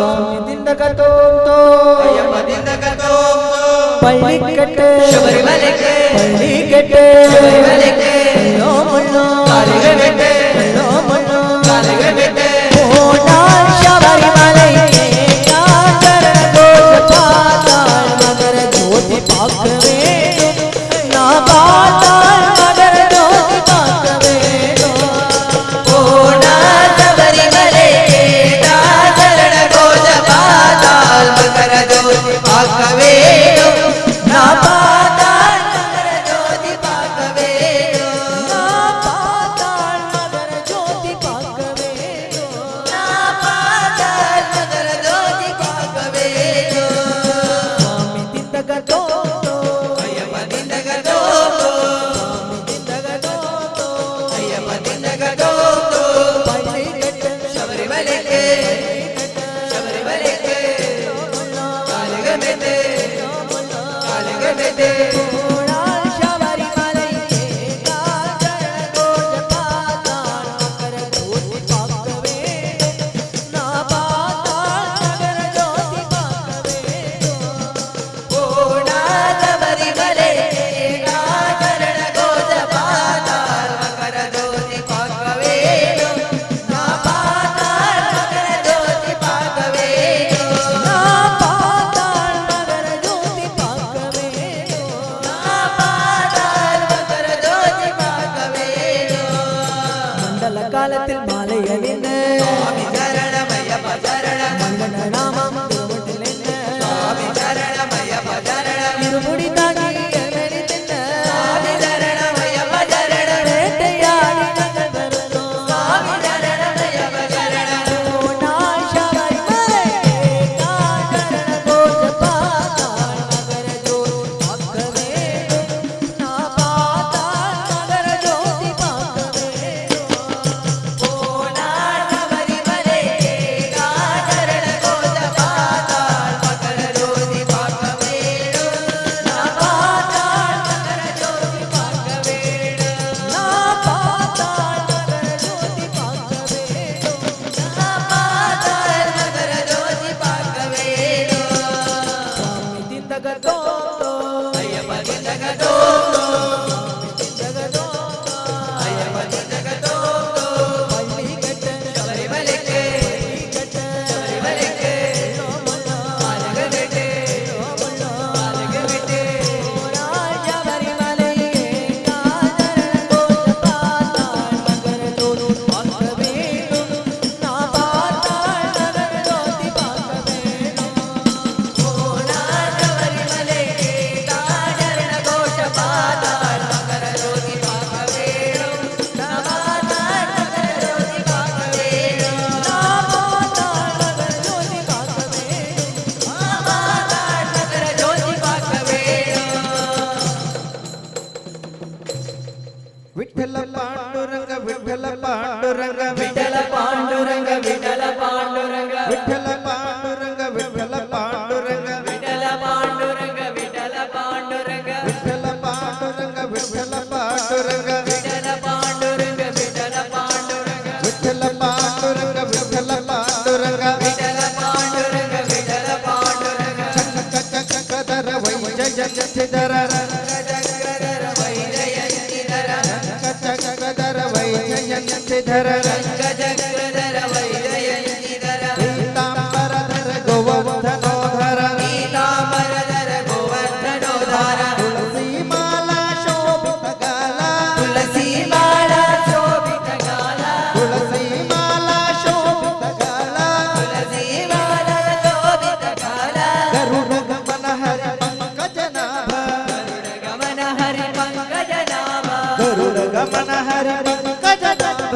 ಸ್ವಾಮಿ ದಿಂದಗತೋಂತೋ ಅಯ್ಯಪ್ಪ ದಿಂದಗತೋಂತೋ ಪಳ್ಳಿಕಟ್ಟೆ ಶಬರಿಮಲೆಗೆ ಪಳ್ಳಿಕಟ್ಟೆ ಶಬರಿಮಲೆಗೆ ಮುಳ್ಳೋ ಮುಳ್ಳೋ ಕಾಲಿಗೆ ಮೆಟ್ಟೆ ಮುಳ್ಳೋ ಮುಳ್ಳೋ ಕಾಲಿಗೆ ಮೆಟ್ಟೆ போனால் சபரிமலைக்கே காதரகோஷ பார்த்தால் மகர ஜோதி பார்க்க வேண்டும். நான் பார்த்தால் மகர ஜோதி பார்க்க வேண்டும். போனால் சபரிமலைக்கே சரணகோஷ பார்த்தால் மகர ஜோதி பார்க்க வேண்டும். நான் பார்த்தால் மகர ஜோதி பார்க்க வேண்டும். நான் பார்த்தால் மகர ஜோதி பார்க்க வேண்டும். நான் பார்த்தால் மகர ஜோதி பார்க்க வேண்டும். சுவாமி திந்தகதோதோ ஐயப்ப திந்தகதோதோ சுவாமி திந்தகதோதோ ஐயப்ப திந்தகதோதோ பள்ளிக்கட்டு ಶಬರಿಮಲೆಗೆ ಶಬರಿಮಲೆಗೆ ಕಾಲಿಗೆ ಮೆತ್ತೆ ಕಾಲಿಗೆ ಮೆತ್ತೆ போனால் சபரிமலைக்கே காதரகோஷ பார்த்தால் மகர ஜோதி பார்க்க வேண்டும். நான் பார்த்தால் மகர ஜோதி பார்க்க வேண்டும். போனால் ಶಬರಿಮಲೆಗೆ சரணகோஷ பார்த்தால் மகர ஜோதி பார்க்க வேண்டும். நான் பார்த்தால் மகர ஜோதி பார்க்க வேண்டும். நான் பார்த்தால் மகர ஜோதி பார்க்க வேண்டும். நான் பார்த்தால் மகர ஜோதி பார்க்க வேண்டும். மண்டல காலத்தில் மாலை அணிந்து சுவாமி சரணமையப்ப சரணம் மங்கன நாமம் திருவட்டில் என்ன சுவாமி சரணமையப்ப சரணம் இருமுடி தாங்கி எழி தின்ன சுவாமி சரணமையப்ப சரணம் வேட்டையாடி நாங்கள் வருந்தோம். சுவாமி சரணமையப்ப சரணம் போனால் சபரிமலைக்கே காதரகோஷ பார்த்தால் மகர ஜோதி பார்க்க வேண்டும். நான் பார்த்தால் மகர ஜோதி பார்க்க வேண்டும். போனால் சபரிமலைக்கே சரணகோஷ பார்த்தால் மகர ஜோதி பார்க்க வேண்டும். நான் பார்த்தால் மகர ஜோதி பார்க்க வேண்டும். நான் பார்த்தால் மகர ஜோதி பார்க்க வேண்டும். நான் பார்த்தால் மகர ஜோதி பார்க்க வேண்டும். சுவாமி திந்தகதோதோ ஐயப்ப திந்தகதோதோ திந்தகதோதோ ஐயப்ப திந்தகதோதோ பள்ளிக்கட்டு சபரிமலைக்கு பள்ளிக்கட்டு சபரிமலைக்கு காலுக்கு விட்டு காலுக்கு விட்டு போனால் சபரிமலையே காதரகோஷ பார்த்தால் மகர ஜோதி பார்க்க வேண்டும். நான் பார்த்தால் மகர ஜோதி பார்க்க வேண்டும். போனால் சபரிமலைக்கு சரணகோஷ பார்த்தால் மகர ஜோதி பார்க்க வேண்டும். நான் பார்த்தால் மகர ஜோதி பார்க்க வேண்டும். நான் பார்த்தால் மகர ஜோதி பார்க்க வேண்டும். நான் பார்த்தால் மகர ஜோதி பார்க்க வேண்டும். ವಿಠಲ ಪಾಂಡುರಂಗ ವಿಠಲ ಪಾಂಡುರಂಗ ವಿಠಲ ಪಾಂಡುರಂಗ ವಿಠಲ ಪಾಂಡುರಂಗ ವಿಠಲ ಪಾಂಡುರಂಗ ವಿಠಲ ಪಾಂಡುರಂಗ ವಿಠಲ ಪಾಂಡುರಂಗ ವಿಠಲ ಪಾಂಡುರಂಗ ವಿಠಲ ಪಾಂಡುರಂಗ ವಿಠಲ ಪಾಂಡುರಂಗ ವಿಠಲ ಪಾಂಡುರಂಗ ವಿಠಲ ಪಾಂಡುರಂಗ ವಿಠಲ ಪಾಂಡುರಂಗ ವಿಠಲ ಪಾಂಡುರಂಗ ವಿಠಲ ಪಾಂಡುರಂಗ ವಿಠಲ ಪಾಂಡುರಂಗ ಚಕ್ರ ಚಕ್ರಧರ ವೈಜಯಂತಿಧರ ಚಕ್ರಧರ ವೈಜಯಂತಿಧರ ಚಕ್ರಧರ ವೈಜಯಂತಿಧರ ಚಕ್ರಧರ ವೈಜಯಂತಿಧರ ಪೀತಾಂಬರಧರ ಗೋವರ್ಧನೋಧರ ಪೀತಾಂಬರಧರ ಗೋವರ್ಧನೋಧಾರ ತುಳಸಿ ಮಾಲಾ ಶೋಭಿತ ಗಾಲ ತುಳಸಿ ಮಾಲಾ ಶೋಭಿತ ಗಾಲ ತುಳಸಿ ಮಾಲಾ ಶೋಭಿತ ಗಾಲ ತುಳಸಿ ಮಾಲಾ ಶೋಭಿತ ಗಾಲ ಗರುಡ ಗಮನ ಹರಿ ಪಂಕಜನಾಭ ಗಮನ ಹರಿ ಪಂಕಜನಾಭ ಗರುಡ ಗಮನ ಹರಿ ಪಂಕಜನಾಭ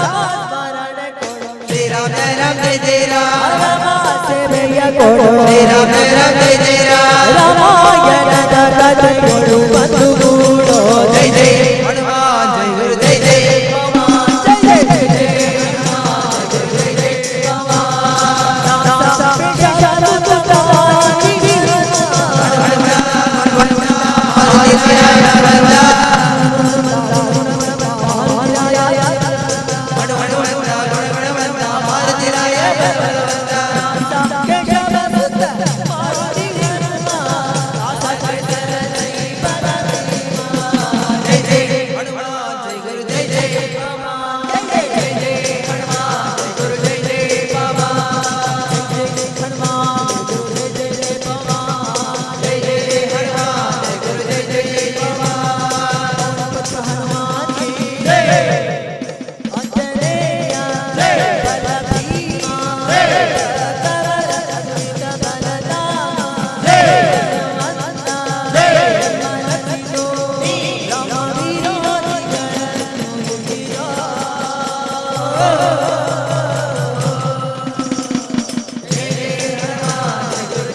ಜೈ ಜೈ ರಾಮ. ರಾಮ ಸೇವೆಯ ಕೊಡು ಜೈ ರಾಮ ಜೈ ರಾಮ ಜೈ ಜೈ ರಾಮ. ರಾಮಾಯಣದ ಕಥೆಗಳು ಬಂದು ಗೂಡೋ. ಜೈ ಜೈ ಹನುಮಾನ್ ಜೈ ಗುರು ಜೈ ಜೈ ಜೈ ಜೈ ಜೈ ಗುಣವಂತ ಮಾರುತಿರಾಯ ಬಲವಂತ. ಜೈ ಜೈ ಹನುಮಾನ್ ಜೈ ಗುರು ಜೈ ಜೈ ಜೈ ಜೈ ಹನುಮಾನ್ ಜೈ ಗುರು ಜೈ ಜೈ ಬಾಬಾ. ಜೈ ಜೈ ಹನುಮಾನ್ ಜೈ ಗುರು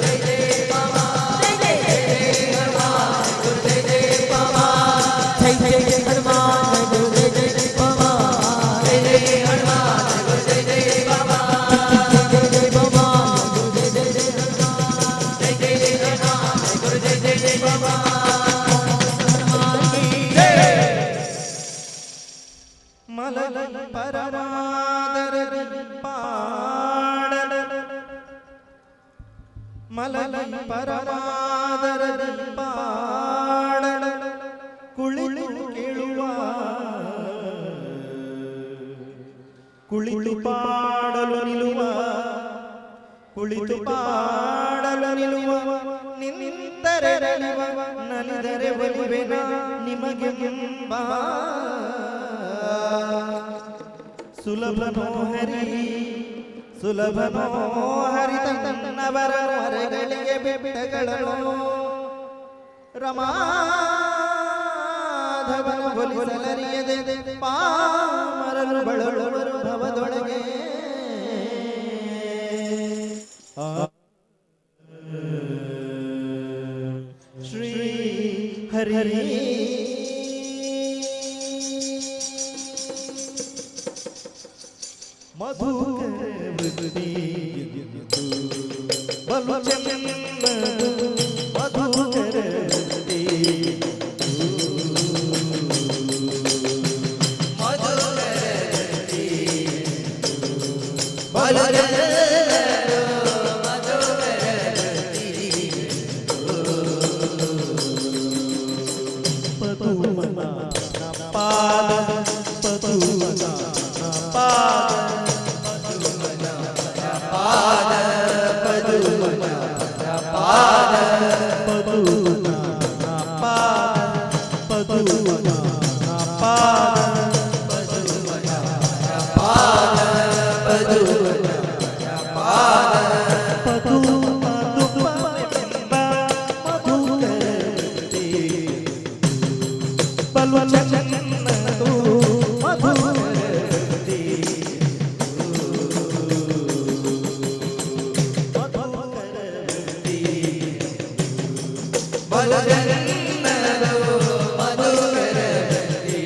ಜೈ ಜೈ ಬಾಬಾ. ಜೈ ಜೈ ಹನುಮಾನ್ ಜೈ ಜೈ ಜೈ ಬಾಬಾ. ಜೈ ಜೈ ಹನುಮಾನ್ ಜೈ ಗುರು ಜೈ ಜೈ ಬಾಬಾ. ಜೈ ಜೈ ಬಾಬಾ ಜೈ ಜೈ ಜೈ ಜೈ ಜೈ ಹನುಮಾನ್ ಜೈ ಗುರು ಜೈ ಜೈ ಜೈ ಬಾಬಾ. ಮಲಗಿ ಪರಮಾದರದಿ ಪಾಡಲು, ಮಲಗಿ ಪರಮಾದರದಿ ಪಾಡಲು, ಕುಳಿತು ಕೇಳುವ, ಕುಳಿತು ಪಾಡಲು ನಿಲ್ಲುವ, ಕುಳಿತು ಪಾಡಲು ನಿಲ್ಲುವ, ನಿಂತರೆ ನಲಿವ, ನಲಿದರೆ ಒಲಿವೆನ ನಿಮಗೆಂಬ. ಸುಲಭನೋ ಹರಿ, ಸುಲಭನೋ ಹರಿ ತನ್ನವರ ಹೊರಗಳಿಗೆ ಬೆಟ್ಟಗಳನ್ನು, ರಮಾಧವನ ಒಲಿಸಲರಿಯದೆ ಪಾಮರರು ಬಳಲುವರು ಭವದೊಳಗೆ. ಶ್ರೀ ಹರಿ ಮಧುಕರ ವೃತ್ತಿಯೆಂದು ಬಲು ಚೆನ್ನದು ಮಧುಕರ ವೃತ್ತಿ. ಪದುಮನ ಪಾದ, ಪದುಮನ ಪಾದ, ಪದುಮನ ಪಾದ, ಪದುಮನ ಪಾದ, ಪದು ಮಧುಪವೆಂಬ ಮಧುಕರ ವೃತ್ತಿ. ಬಲು ಚೆನ್ನದು ಮಧುಕರ ವೃತ್ತಿ. ಮಧುಕರ ವೃತ್ತಿ.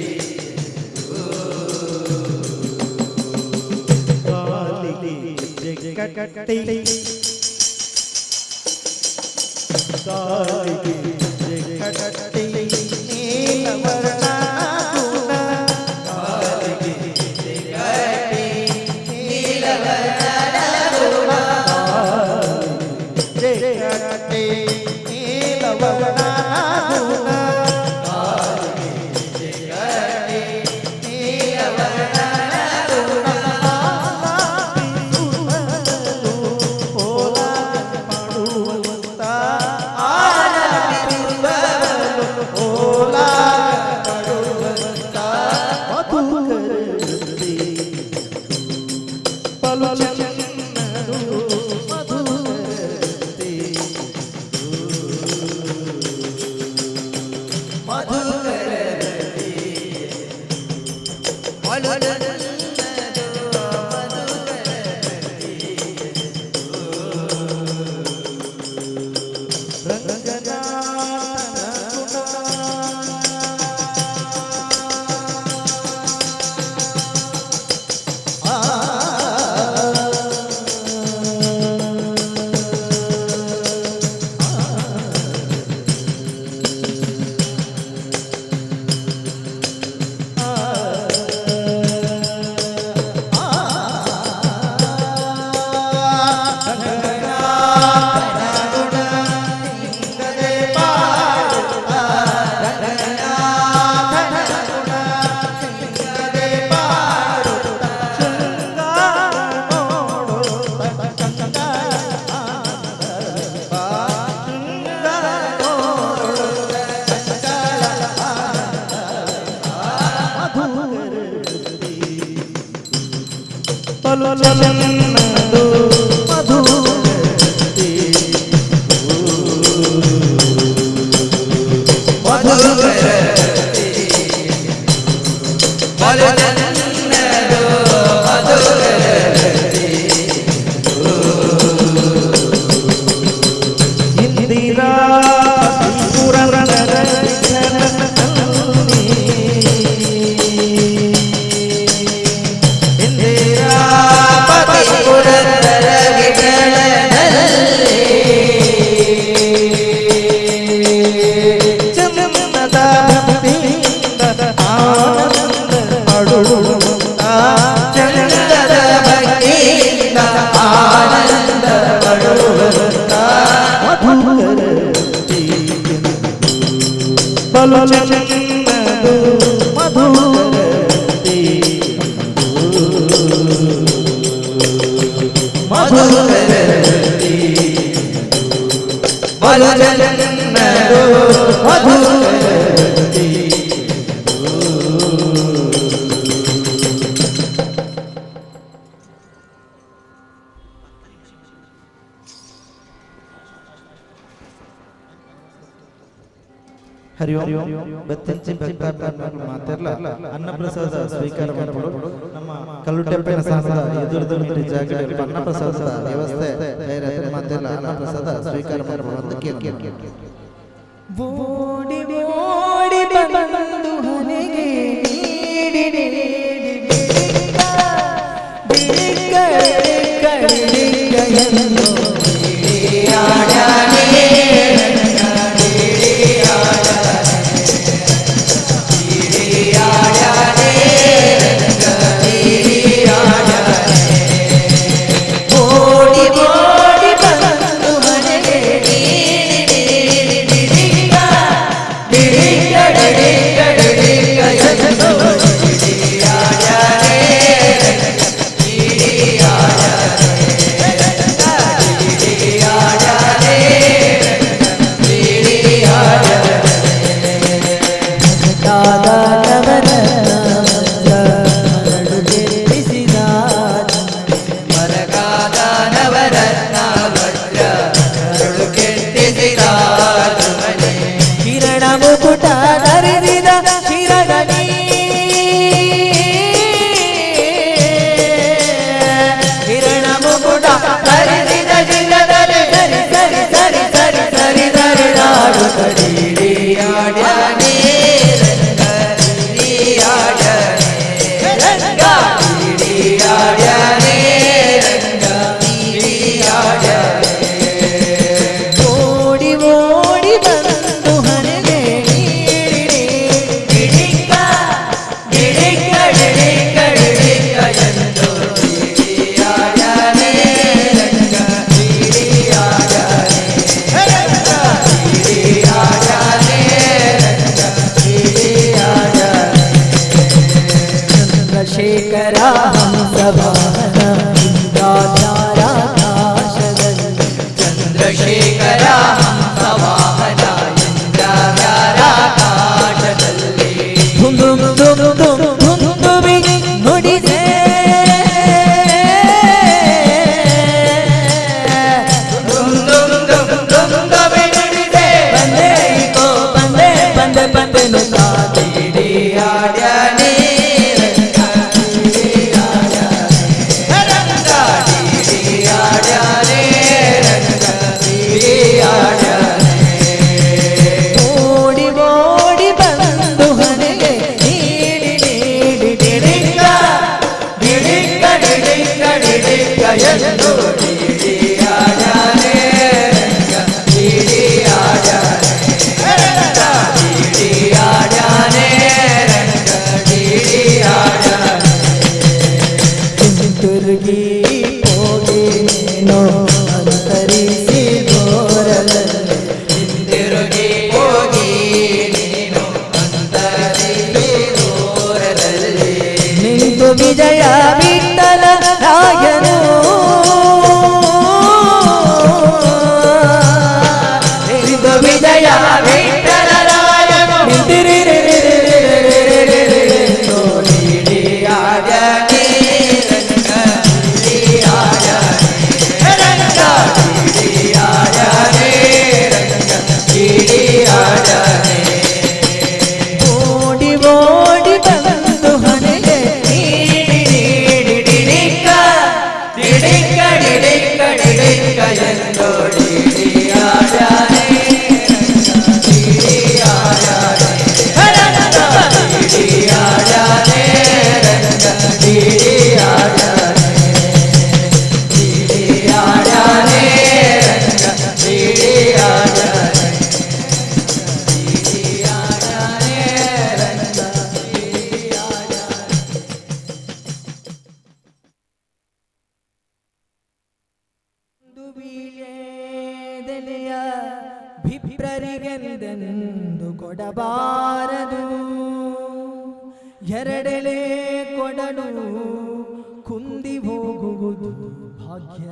ಕಾಲಿಗೆ ಕಟ್ಟಿ, ಕಾಲಿಗೆ ಕಟ್ಟಿ ನೀಲವರ್ಣ ಗುಣ, ಕಾಲಿಗೆ ಕಟ್ಟಿ ನೀಲವರ್ಣ ಗುಣ, ಕಟ್ಟಿ ನೀಲವರ್ಣ ಗುಣ, ಕಾಲಿಗೆ ಕಟ್ಟಿ ನೀಲವರ್ಣ ಗುಣ. ಆಲಾಪಿಸುವಲು ಓಲಾಗ ಪಾಡುವಂತ, ಆಲಾಪಿಸುವಲು ಬಲು ಚೆನ್ನದು ಮಧುಕರವತಿ ಮಧುಕರವತಿ ಬಲು ಚೆನ್ನದು ಮಧುಕರವತಿ ಇಂದಿರಾ ಪುರಂದರ ವಿಠಲನಲ್ಲಿ ಇಂದಿರಾ ಪತಿ ಪುರಂದರ ವಿಠಲನಲ್ಲಿ ಚಂದನದ ಭಕ್ತಿಯಿಂದ ಆನಂದ ಪಡುವಂತ ಚಂದದ ಭಕ್ತಿಯಿಂದ ಆನಂದ ಪಡುವಂತ ಮಧುಕರವತಿ ಬಲು ಚೆನ್ನದು ಮಧುಕರವತಿ ಮಧುಕರವತಿ ಬಲು ಚೆನ್ನದು ಮಧುಕರವತಿ ಹರಿ ಓಂ. ಬೆತ್ತಂಚಿ ಭಕ್ತಾಭಿಮಾನಿಗಳು ಮಾತಿರ್ಲ ಅನ್ನಪ್ರಸಾದ ಸ್ವೀಕಾರ ಮಾಡಿಕೊಂಡು ನಮ್ಮ ಕಲ್ಲುಟೆಪ್ಪಿನ ಸ್ಥಾನದ ಎದುರುದ ಮಿತಿ ಜಾಗದಲ್ಲಿ ಅನ್ನಪ್ರಸಾದದ ವ್ಯವಸ್ಥೆ ತಯಾರಾದ ಮಾತಿರ್ಲ ಅನ್ನಪ್ರಸಾದ ಸ್ವೀಕಾರ ಮಾಡಿಕೊಂಡು ಕೇಳಿ. ಓಡಿ ಓಡಿ ಬಂದು ಹನೆಗೆ ನೀಡಿ ನೀಡಿ ಬಿಡಿಕ ಬಿಡಿಕ ಬಿಡಿಕ ಎಂದು ಓಡಿ ಓಡಿ ಬಂದು ಹನೆಗೆ ನೀಡಿ ನೀಡಿ ಬಿಡಿಕ ಬಿಡಿಕ ಬಿಡಿಕ ಬಿಡಿಕ ಎಂದು ಮರಗಾದ ನವರತ್ನ ವಜ್ರ ಕರುಳು ಕೆತ್ತಿಸಿದ ಜುಮನೆ. ಕಿರಣ ಮುಕುಟ ಧರಿಸಿದ ಶಿರಗಣಿ ಕಿರಣ ಮುಕುಟ ಧರಿಸಿದ ಶಿರದಲ್ಲಿ ಸರಿ ಸರಿ ಸರಿ ಸರಿ ಸರಿ ಸರಿ ನಾಡುತ್ತಡಿ ಆಡ್ಯಾನೆ ರಂಗ ಆಡ್ಯಾನೆ ರಂಗ ಆಡ್ಯಾನೆ ರಂಗ ಆಡ್ಯಾನೆ ಓಡಿ ಓಡಿ ಬಂದು ಹಣೆಗೆ ನೀಡಿ ಗಿಡಿಕ ಗಿಡಿಕ ಗಿಡಿಕ ಗಿಡಿಕ ಎಂದು ಆಡ್ಯಾನೆ ರಂಗ ಆಡ್ಯಾನೆ ರಂಗ ಆಡ್ಯಾನೆ ರಂಗ ಆಡ್ಯಾನೆ ಚಂದ್ರಶೇಖರ ಹಂಸವಾಹನ ಇಂದ್ರಾಚಾರಾಕಾಶದಲ್ಲಿ ಚಂದ್ರಶೇಖರ ಹಂಸವಾಹನ ಇಂದ್ರಾಕಾಶದಲ್ಲಿ ಧುಂ ಧುಂ ಧುಂ ಧುಂ ಧುಂ ಧುಮಿ ನುಡಿದೆ ದುಂ ದುಂ ದುಂ ದುಂ ದುಮಿ ನುಡಿದೆ ಬಂದೆ ಇಕೋ ಬಂದೆ ಬಂದೆ ಬಂದೆ ನುತಾದಿ ಆಡ್ಯಾನೆ ರಂಗ ರಂಗ ಆಡ್ಯಾನೆ ರಂಗ ಆಡ್ಯಾನೆ ಓಡಿ ಓಡಿ ಬಂದು ಹಣೆಗೆ ನೀಡಿ ನೀಡಿ ಡಿಡಿಕ ಡಿಡಿಕ ಡಿಡಿಕ ಡಿಡಿಕ ಎಂದು ಆಡ್ಯಾನೆ ರಂಗ ಆಡ್ಯಾನೆ ರಂಗ ಆಡ್ಯಾನೆ ರಂಗ ಆಡ್ಯಾನೆ ಹಿಂತಿರುಗಿ ಹೋಗಿ ನೀನು ಅಂತರಿಸಿ ಘೋರದಲ್ಲಿ ಹಿಂತಿರುಗಿ ಹೋಗಿ ನೀನು ಅಂತರಿಸಿ ದೂರದಲ್ಲಿ ನಿಂತು ವಿಜಯ ವಿಠಲ ರಾಯನು ನಿಂತು ವಿಜಯ ವಿಠಲರಾಯನು ನಿಂತಿರಿ ಆಡ್ಯಾನೆ ರಂಗ ಐದೆಲೆಯ ಬಿಪ್ರರಿಗೆಂದೆಂದು ಕೊಡಬಾರದು. ಎರಡೆಲೆ ಕೊಡಲು ಕುಂದಿ ಹೋಗುವುದು ಭಾಗ್ಯ.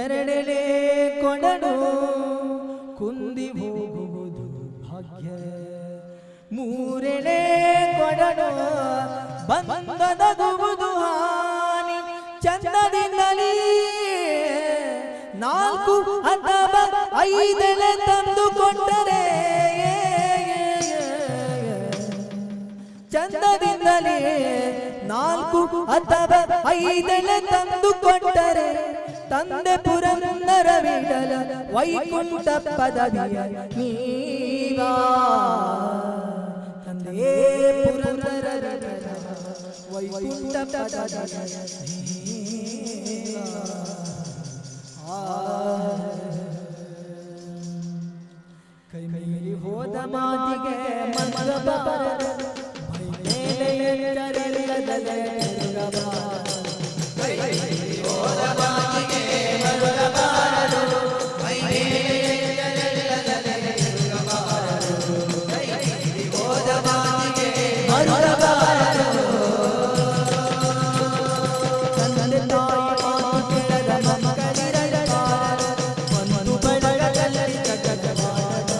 ಎರಡೆಲೆ ಕೊಡಲು ಕುಂದಿ ಹೋಗುವುದು ಭಾಗ್ಯ. ಮೂರೆಲೆ ಕೊಡಲು ಬಂದದಗುವುದು ಹಾನಿ. ಚಂದದಿಂದಲೇ ನಾಲ್ಕು ಅಥವಾ ಐದೆಲೆ ತಂದುಕೊಂಡರೆ ಚಂದದಿಂದಲೇ ನಾಲ್ಕು ಅಥವಾ ಐದೆಲೆ ತಂದುಕೊಟ್ಟರೆ ತಂದೆ ಪುರಂದರ ವಿಠಲ ವೈಕುಂಠ ಪದವಿಯ ನೀವಾ. ತಂದೆ ಪುರಂದರ ವಿಠಲ ವೈಕುಂಠ ಪದವಿಯ ನೀವಾ. ಕೈ ಮೀರಿ ಹೋದ ಮಾತಿಗೆ ಮನಗಬಾರದು. ಮೈ ಮೇಲೆ ಎಚ್ಚರಿಲ್ಲದಲೆ ತಿರುಗಬಾರದು. ಕೈ ಮೀರಿ ಹೋದ ಮಾತಿಗೆ ಮರುಗಬಾರದು. ಮೈ ಮೇಲೆ ಎಚ್ಚರಿಲ್ಲದಲೆ ತಿರುಗಬಾರದು. ಕೈ ಮೀರಿ ಹೋದ ಮಾತಿಗೆ ಮರುಗಬಾರದು. ತಂದೆ ತಾಯಿ ಮಾತು ಕೇಳದ ಮಕ್ಕಳಿರಬಾರದು. ಒಂದು ಬಳಗದಲ್ಲಿ ಜಗಜವಾಡಬಾರದು.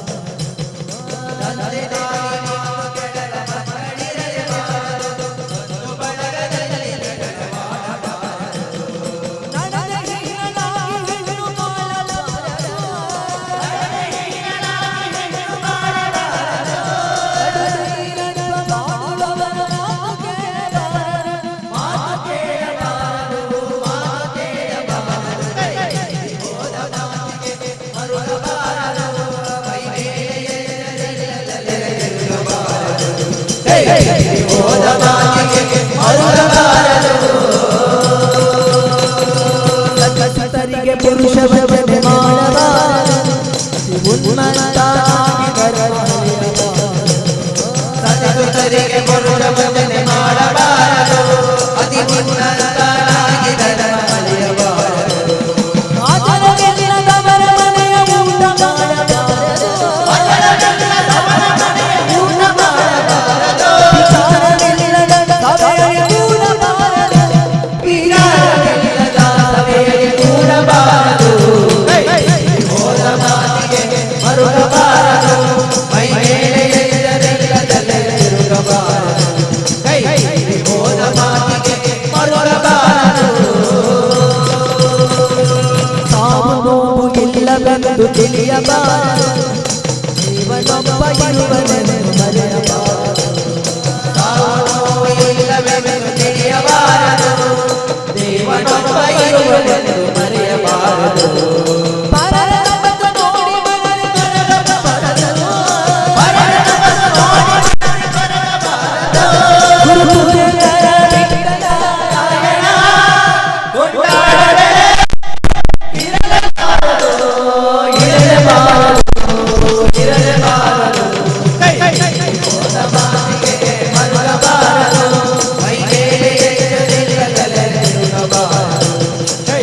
ತಂದೆ ತಾಯಿ ಮಾತು ಕೇಳದ ಮಕ್ಕಳಿರಬಾರದು. ಒಂದು ಬಳಗದಲ್ಲಿ ಜಗಳವಾಡಬಾರದು. ನಡೆದ ಹೀನನಾಗಿ ಹೆಣ್ಣು ಬಾಳಬಾರದು. ಕಡುವೀರತ್ವ ಬಾಳುವವರ ಮಾತು ಕೇಳಬಾರದು. ಮಾತು ಕೇಳಬಾರದು, ಮಾತು ಕೇಳಬಾರದು. ಕೈ ಮೀರಿ ಹೋದ ಮಾತಿಗೆ ಮರುಗಬಾರದು. ಮೈ ಮೇಲೆ ಎಚ್ಚರಿಲ್ಲದಲೆ ತಿರುಗಬಾರದು. ಕೈ ಮೀರಿ ಹೋದ ಮಾತಿಗೆ ಮರುಗಬಾರದು. ಸತರಿಗೆ ಪುರುಷ ವಂದನೆ ಮಾಡಬಾರದು. ಉನ್ಮತ್ತಾಗಿ ಬರಬಾರದು. ಸತಿಸುತರಿಗೆ ಪುರುಷ ಭಜನೆ ಮಾಡಬಾರದು. ಅತಿ ಉನ್ನತನಾಗಿ ಧರ್ಮ ಅಲಿಯಬಾರದು. ಆಚರವಿಲ್ಲದವರ ಮನೆಯ ಊಟ ಮಾಡಬಾರದು. ಆಚರವಿಲ್ಲದವರ ಮನೆಯ ಊಟ ಮಾಡಬಾರದು. ವಿಚಾರವಿಲ್ಲದ ಸಭೆಯಲ್ಲಿ ಕೂಡಬಾರದು. ವಿಚಾರವಿಲ್ಲದ ಸಭೆಯಲ್ಲಿ ಕೂಡಬಾರದು. ಕೈ ಹೋದ ಮಾತಿಗೆ ಮರುಗಬಾರದು. ಮೈ ಮೇಲೆ ಎಚ್ಚರಿಲ್ಲದಲೆ ತಿರುಗಬಾರದು. ಕೈ ಹೋದ ಮಾತಿಗೆ ಮರುಗಬಾರದು. ಸಾವು ನೋವು ಇಲ್ಲವೆಂದು ತಿಳಿಯಬಾರದು. ಜೀವನೊಬ್ಬ ಇರುವನೆಂದು ಮರೆಯಬಾರದು. ಸಾವು ನೋವು ಇಲ್ಲವೆಂದು ತಿಳಿಯಬಾರದು. ದೇವನೊಬ್ಬ ಇರುವನೆಂದು ಮರೆಯಬಾರದು. ಪರರ ತಪಸ್ಸು ನೋಡಿ ಮನದಿ ಕೊರಗಬಾರದು. ಪರರ ತಪಸ್ಸು ನೋಡಿ ಮನದಿ ಕೊರಗಬಾರದು. ಗುರು ಪುರಂದರ ವಿಠಲ ರಾಯಣ ಕೊಂಡಾಡದೆ ಇರಲೇಬಾರದು, ಇರಲೇಬಾರದು, ಇರಲೇಬಾರದು. ಕೈ ಹೋದ ಮಾತಿಗೆ ಮರುಗಬಾರದು. ಮೈ ಮೇಲೆ ಎಚ್ಚರಿಲ್ಲದಲೆ ತಿರುಗಬಾರದು. ಕೈ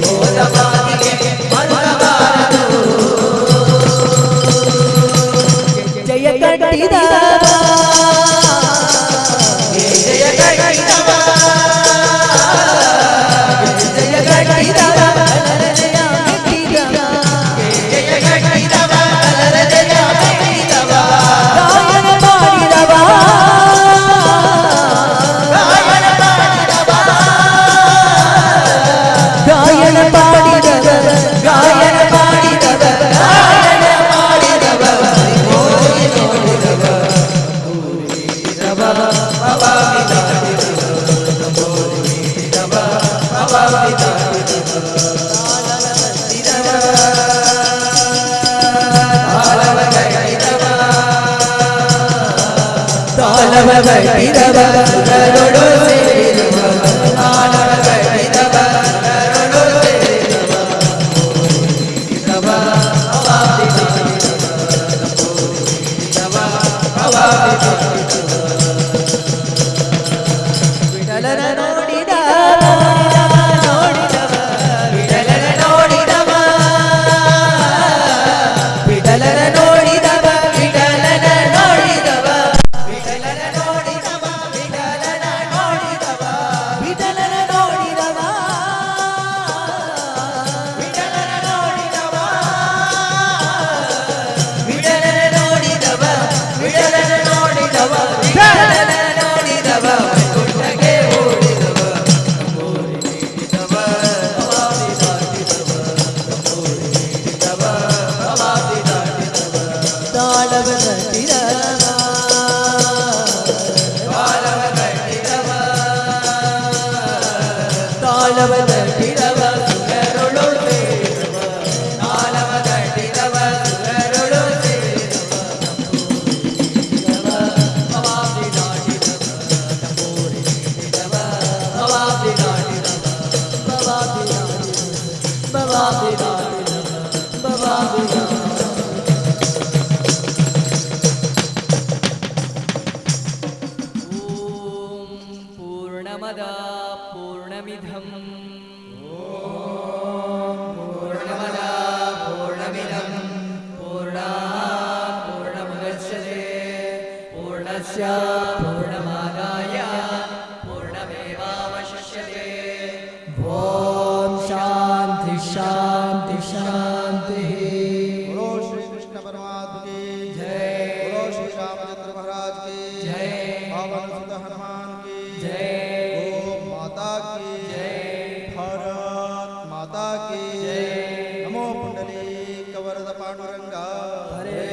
ಹೋದ ಮಾತಿಗೆ ಮರುಗಬಾರದು. ಜಯ ಕಟ್ಟಿದ ಜಯ ಕಟ್ಟಿದವ, ಜಯ ಕಟ್ಟಿದವ, ಜಯ ಮೆಟ್ಟಿದ ಜಯ ಕಟ್ಟಿದವ, ಜಯ ಕಟ್ಟಿದವ. ಗಾಯನ ಮಾಡಿದವ. ಗಾಯನ ಪಾಡಿದವ, ಗಾಯನ ಪಾಡಿದವ. ಗಾಯನ ಪಾಡಿದವ, ಗಾಯನ ಪಾಡಿದವ. ಹೋಗಿ ನೋಡಿದವ, ಊರಿದವ, ಭವಾನಿ ದಾಟಿದವ, ಊರಿದವ, ಭವಾನಿ ದಾಟಿದವ. ತಾಳವ ಕಟ್ಟಿದವ, ತಾಳವ ಕಟ್ಟಿದವ, ಸುರರೊಡು ಸೇರಿದವ, ತಾಳವ ಕಟ್ಟಿದವ, ಸುರರೊಡು ಸೇರಿದವ. ಊರಿದವ, ಭವಾನಿ ದಾಟಿದವ, ಊರಿದವ, ಭವಾನಿ ದಾಟಿದವ. ವಿಠಲನ ನೋಡಿದ ನೋಡಿದವ, ವಿಠಲನ ನೋಡಿದವ. ವಿಠಲನ ನೋಡಿದವ, ವಿಠಲನ ನೋಡಿದವ, ವಿಠಲನ ನೋಡಿದವ, ವಿಠಲನ ನೋಡಿದವ, ವಿಠಲನ ನೋಡಿದವ, ವೈಕುಂಠಕ್ಕೆ ಓಡಿದವ, ತಂಬೂರಿ ನೀಡಿದವ, ಭವಾಬ್ದಿ ದಾಟಿದವ, ತಂಬೂರಿ ನೀಡಿದವ, ಭವಾಬ್ದಿ ದಾಟಿದವ. ತಾಳವ ತಟ್ಟಿದವ, ಬಾಲವ ಕಟ್ಟಿದವ, ತಾಳವ ತಟ್ಟಿದವ, ಸುರರುಳು ಸೇರಿದವ, ತಾಳವ ಕಟ್ಟಿದವ, ಸುರರುಳು ಸೇರಿದವ, ಭವಾಬ್ದಿ ದಾಟಿದವ, ತಂಬೂರಿ ನೀಡಿದವ, ಭವಾಬ್ದಿ ದಾಟಿದವ, ಭವಾಬ್ದಿ ದಾಟಿದವ, ಭವಾಬ್ದಿ ದಾಟಿದವ, ಭವಾಬ್ದಿ ದಾಟಿದವ. ಓಂ ಪೂರ್ಣಮದ ಪೂರ್ಣಮಿದಂ ಪೂರ್ಣಮದ ಪೂರ್ಣಮಿದಂ ಪೂರ್ಣಾತ್ ಪೂರ್ಣಮುದಚ್ಯತೆ ಪೂರ್ಣಸ್ಯ ಪೂರ್ಣಮಾದಾಯ ಪೂರ್ಣಮೇವಾವಶಿಷ್ಯತೆ. ಓಂ ಶಾಂತಿ ಶಾಂತಿ ಶಾಂತಿ. बोलो श्री कृष्ण परमात्मा की जय। बोलो श्री रामचंद्र महाराज की जय। पवन सुत हनुमान की जय। गो माता की जय। भारत माता की जय। नमो पुंडलीक वरद पांडुरंगा हरे।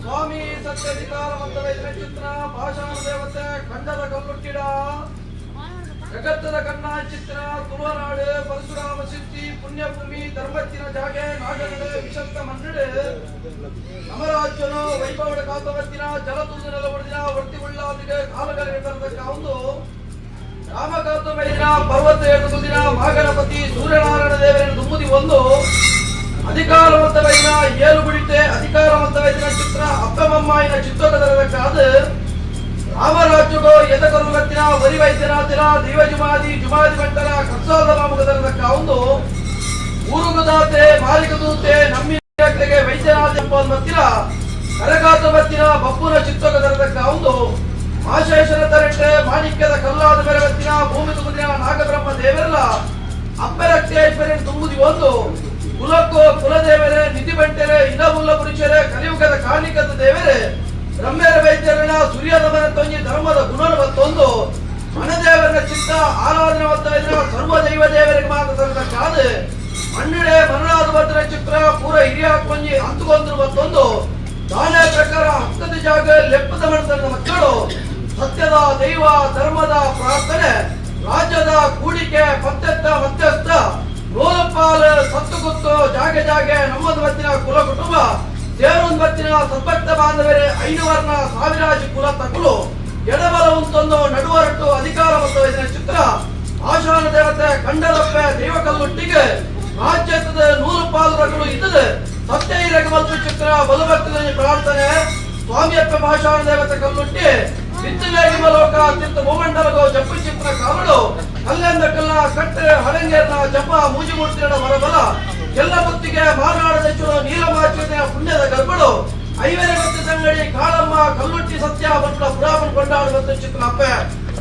ಸ್ವಾಮಿ ಸತ್ಯಧಿಕಾರ ಚಿತ್ರ ಭಾಷಣ ದೇವತೆ ಖಂಡದ ಕಲ್ಲುಟ್ಟಿಡ ಜಗತ್ತದ ಕಣ್ಣ ಚಿತ್ರ ತುಳುನಾಡು ಪರಶುರಾಮ ಸಿದ್ಧಿ ಪುಣ್ಯಭೂಮಿ ಧರ್ಮತ್ತಿನ ಜಾಗೆ ನಾಗನಡು ವಿಶಸ್ತ ಮನ್ನಡು ನಮರಾಜ್ಯನು ವೈಭವಡ ಕಾತವತ್ತಿನ ಜಲತುಂದು ನೆಲವಡಿನ ವರ್ತಿಗೊಳ್ಳಾದಿಗೆ ಕಾಲಗಳಿಗೆ ಬರತಕ್ಕ ಒಂದು ರಾಮಕಾತ ಮೈದಿನ ಪರ್ವತ ಏಟುದಿನ ಮಹಾಗಣಪತಿ ಸೂರ್ಯನಾರಾಯಣ ದೇವರನ್ನು ದುಮ್ಮುದಿ ಒಂದು ಅಧಿಕಾರವಂತ ವೈದಿನ ಏಳು ಗುಡಿತೆ ಅಧಿಕಾರವಂತ ವೈದಿನ ಚಿತ್ರ ಅಪ್ಪಮಮ್ಮಾಯಿನ ಚಿತ್ತೋಕದರಬೇಕಾದ ರಾಮರಾಜ್ಯಗೋ ಎದಕರುಗತ್ತಿನ ವರಿ ವೈದ್ಯನಾಥಿನ ದೈವ ಜುಮಾದಿ ಜುಮಾದಿ ಬಂಟರ ಕತ್ಸಾದ ಮಾಮುಗದರದಕ್ಕ ಒಂದು ಊರುಗದಾತೆ ಮಾಲಿಕದೂತೆ ನಮ್ಮಿಗೆ ವೈದ್ಯನಾಥ ಎಂಬ ಮತ್ತಿನ ಕರಗಾತ ಮತ್ತಿನ ಬಪ್ಪುನ ಚಿತ್ತಗದರದಕ್ಕ ಒಂದು ಆಶೇಷನ ತರಟ್ಟೆ ಮಾಣಿಕ್ಯದ ಕಲ್ಲಾದ ಮೇರೆ ಭೂಮಿ ತುಗುದಿನ ನಾಗಬ್ರಹ್ಮ ದೇವರಲ್ಲ ಅಪ್ಪರಕ್ತೇಶ್ವರನ್ ತುಂಬುದಿ ಒಂದು ಕುಲಕ್ಕೋ ಕುಲದೇವರೇ ನಿಧಿ ಬಂಟೆರೆ ಇನವುಲ್ಲ ಪುರುಷರೇ ಕಲಿಯುಗದ ಕಾಣಿಕದ ದೇವರೇ ರಮ್ಯರ ವೈದ್ಯರನ ಸೂರ್ಯದ ಮನ ತೊಂಜಿ ಧರ್ಮದ ಗುಣನ ಮತ್ತೊಂದು ಮನದೇವರ ಚಿತ್ತ ಆರಾಧನೆ ಮತ್ತ ಸರ್ವ ದೈವ ದೇವರಿಗೆ ಮಾತ್ರ ತರತಕ್ಕಾದ ಮಣ್ಣಿಡೆ ಮರಣಾದ ಭದ್ರ ಚಿತ್ರ ಪೂರ ಹಿರಿಯ ಕೊಂಜಿ ಅಂತುಕೊಂದ್ರು ಮತ್ತೊಂದು ದಾನ ಪ್ರಕಾರ ಹತ್ತದ ಜಾಗ ಲೆಪ್ಪದ ಮನಸ್ಸನ್ನ ಮಕ್ಕಳು ಸತ್ಯದ ದೈವ ಧರ್ಮದ ಪ್ರಾರ್ಥನೆ ರಾಜ್ಯದ ಕೂಡಿಕೆ ಪತ್ತೆತ್ತ ಮಧ್ಯಸ್ಥ ನೂಲಪಾಲ ಸತ್ತು ಗುತ್ತು ಜಾಗೆ ಜಾಗೆ ನಮ್ಮದು ಮತ್ತಿನ ಕುಲ ಕುಟುಂಬ ಸೇರೊಂದು ಮತ್ತಿನ ಸದ್ಭಕ್ತ ಬಾಂಧವರೇ ಐದು ವರ್ಣ ಸಾವಿರಾಜಿ ಕುಲ ತಕುಲು ಎಡಬಲ ಉಂತೊಂದು ನಡುವರಟ್ಟು ಅಧಿಕಾರ ಮತ್ತು ಇದರ ಚಿತ್ರ ಆಶಾನ ದೇವತೆ ಕಂಡಲಪ್ಪೆ ದೈವ ಕಲ್ಲುಟ್ಟಿಗೆ ರಾಜ್ಯದ ನೂರು ಪಾಲುಗಳು ಇದ್ದದೆ ಸತ್ಯ ಇರಗ ಮತ್ತು ಚಿತ್ರ ಬಲಭಕ್ತದಲ್ಲಿ ಪ್ರಾರ್ಥನೆ ಸ್ವಾಮಿಯಪ್ಪ ಭಾಷಾಣ ದೇವತೆ ಕಲ್ಲುಟ್ಟಿ ಬಿತ್ತಲಾಗಿ ಬಲೋಕ ತಿತ್ತ ಭೂಮಂಡಲಗೋ ಜಪ್ಪು ಚಿತ್ರ ಕಾವಲು ಕಲ್ಲೆಂದ ಕಲ್ಲ ಕಟ್ಟೆ ಹಳಂಗೇರ್ನ ಜಪ ಮೂಜಿಮೂರ್ತಿಗಳ ಮರಬಲ ಎಲ್ಲ ಬುತ್ತಿಗೆ ಮಾರನಾಡದ ನೀಲಮಾಚುವಿನ ಪುಣ್ಯದ ಗರ್ಭಳು ಐವರ ಮತ್ತು ಸಂಗಡಿ ಕಾಳಮ್ಮ ಕಲ್ಲುಟ್ಟಿ ಸತ್ಯ ಮತ್ತು ಪುರಾವನ್ ಕೊಂಡಾಡುವಂತ ಚಿತ್ರನಪ್ಪೆ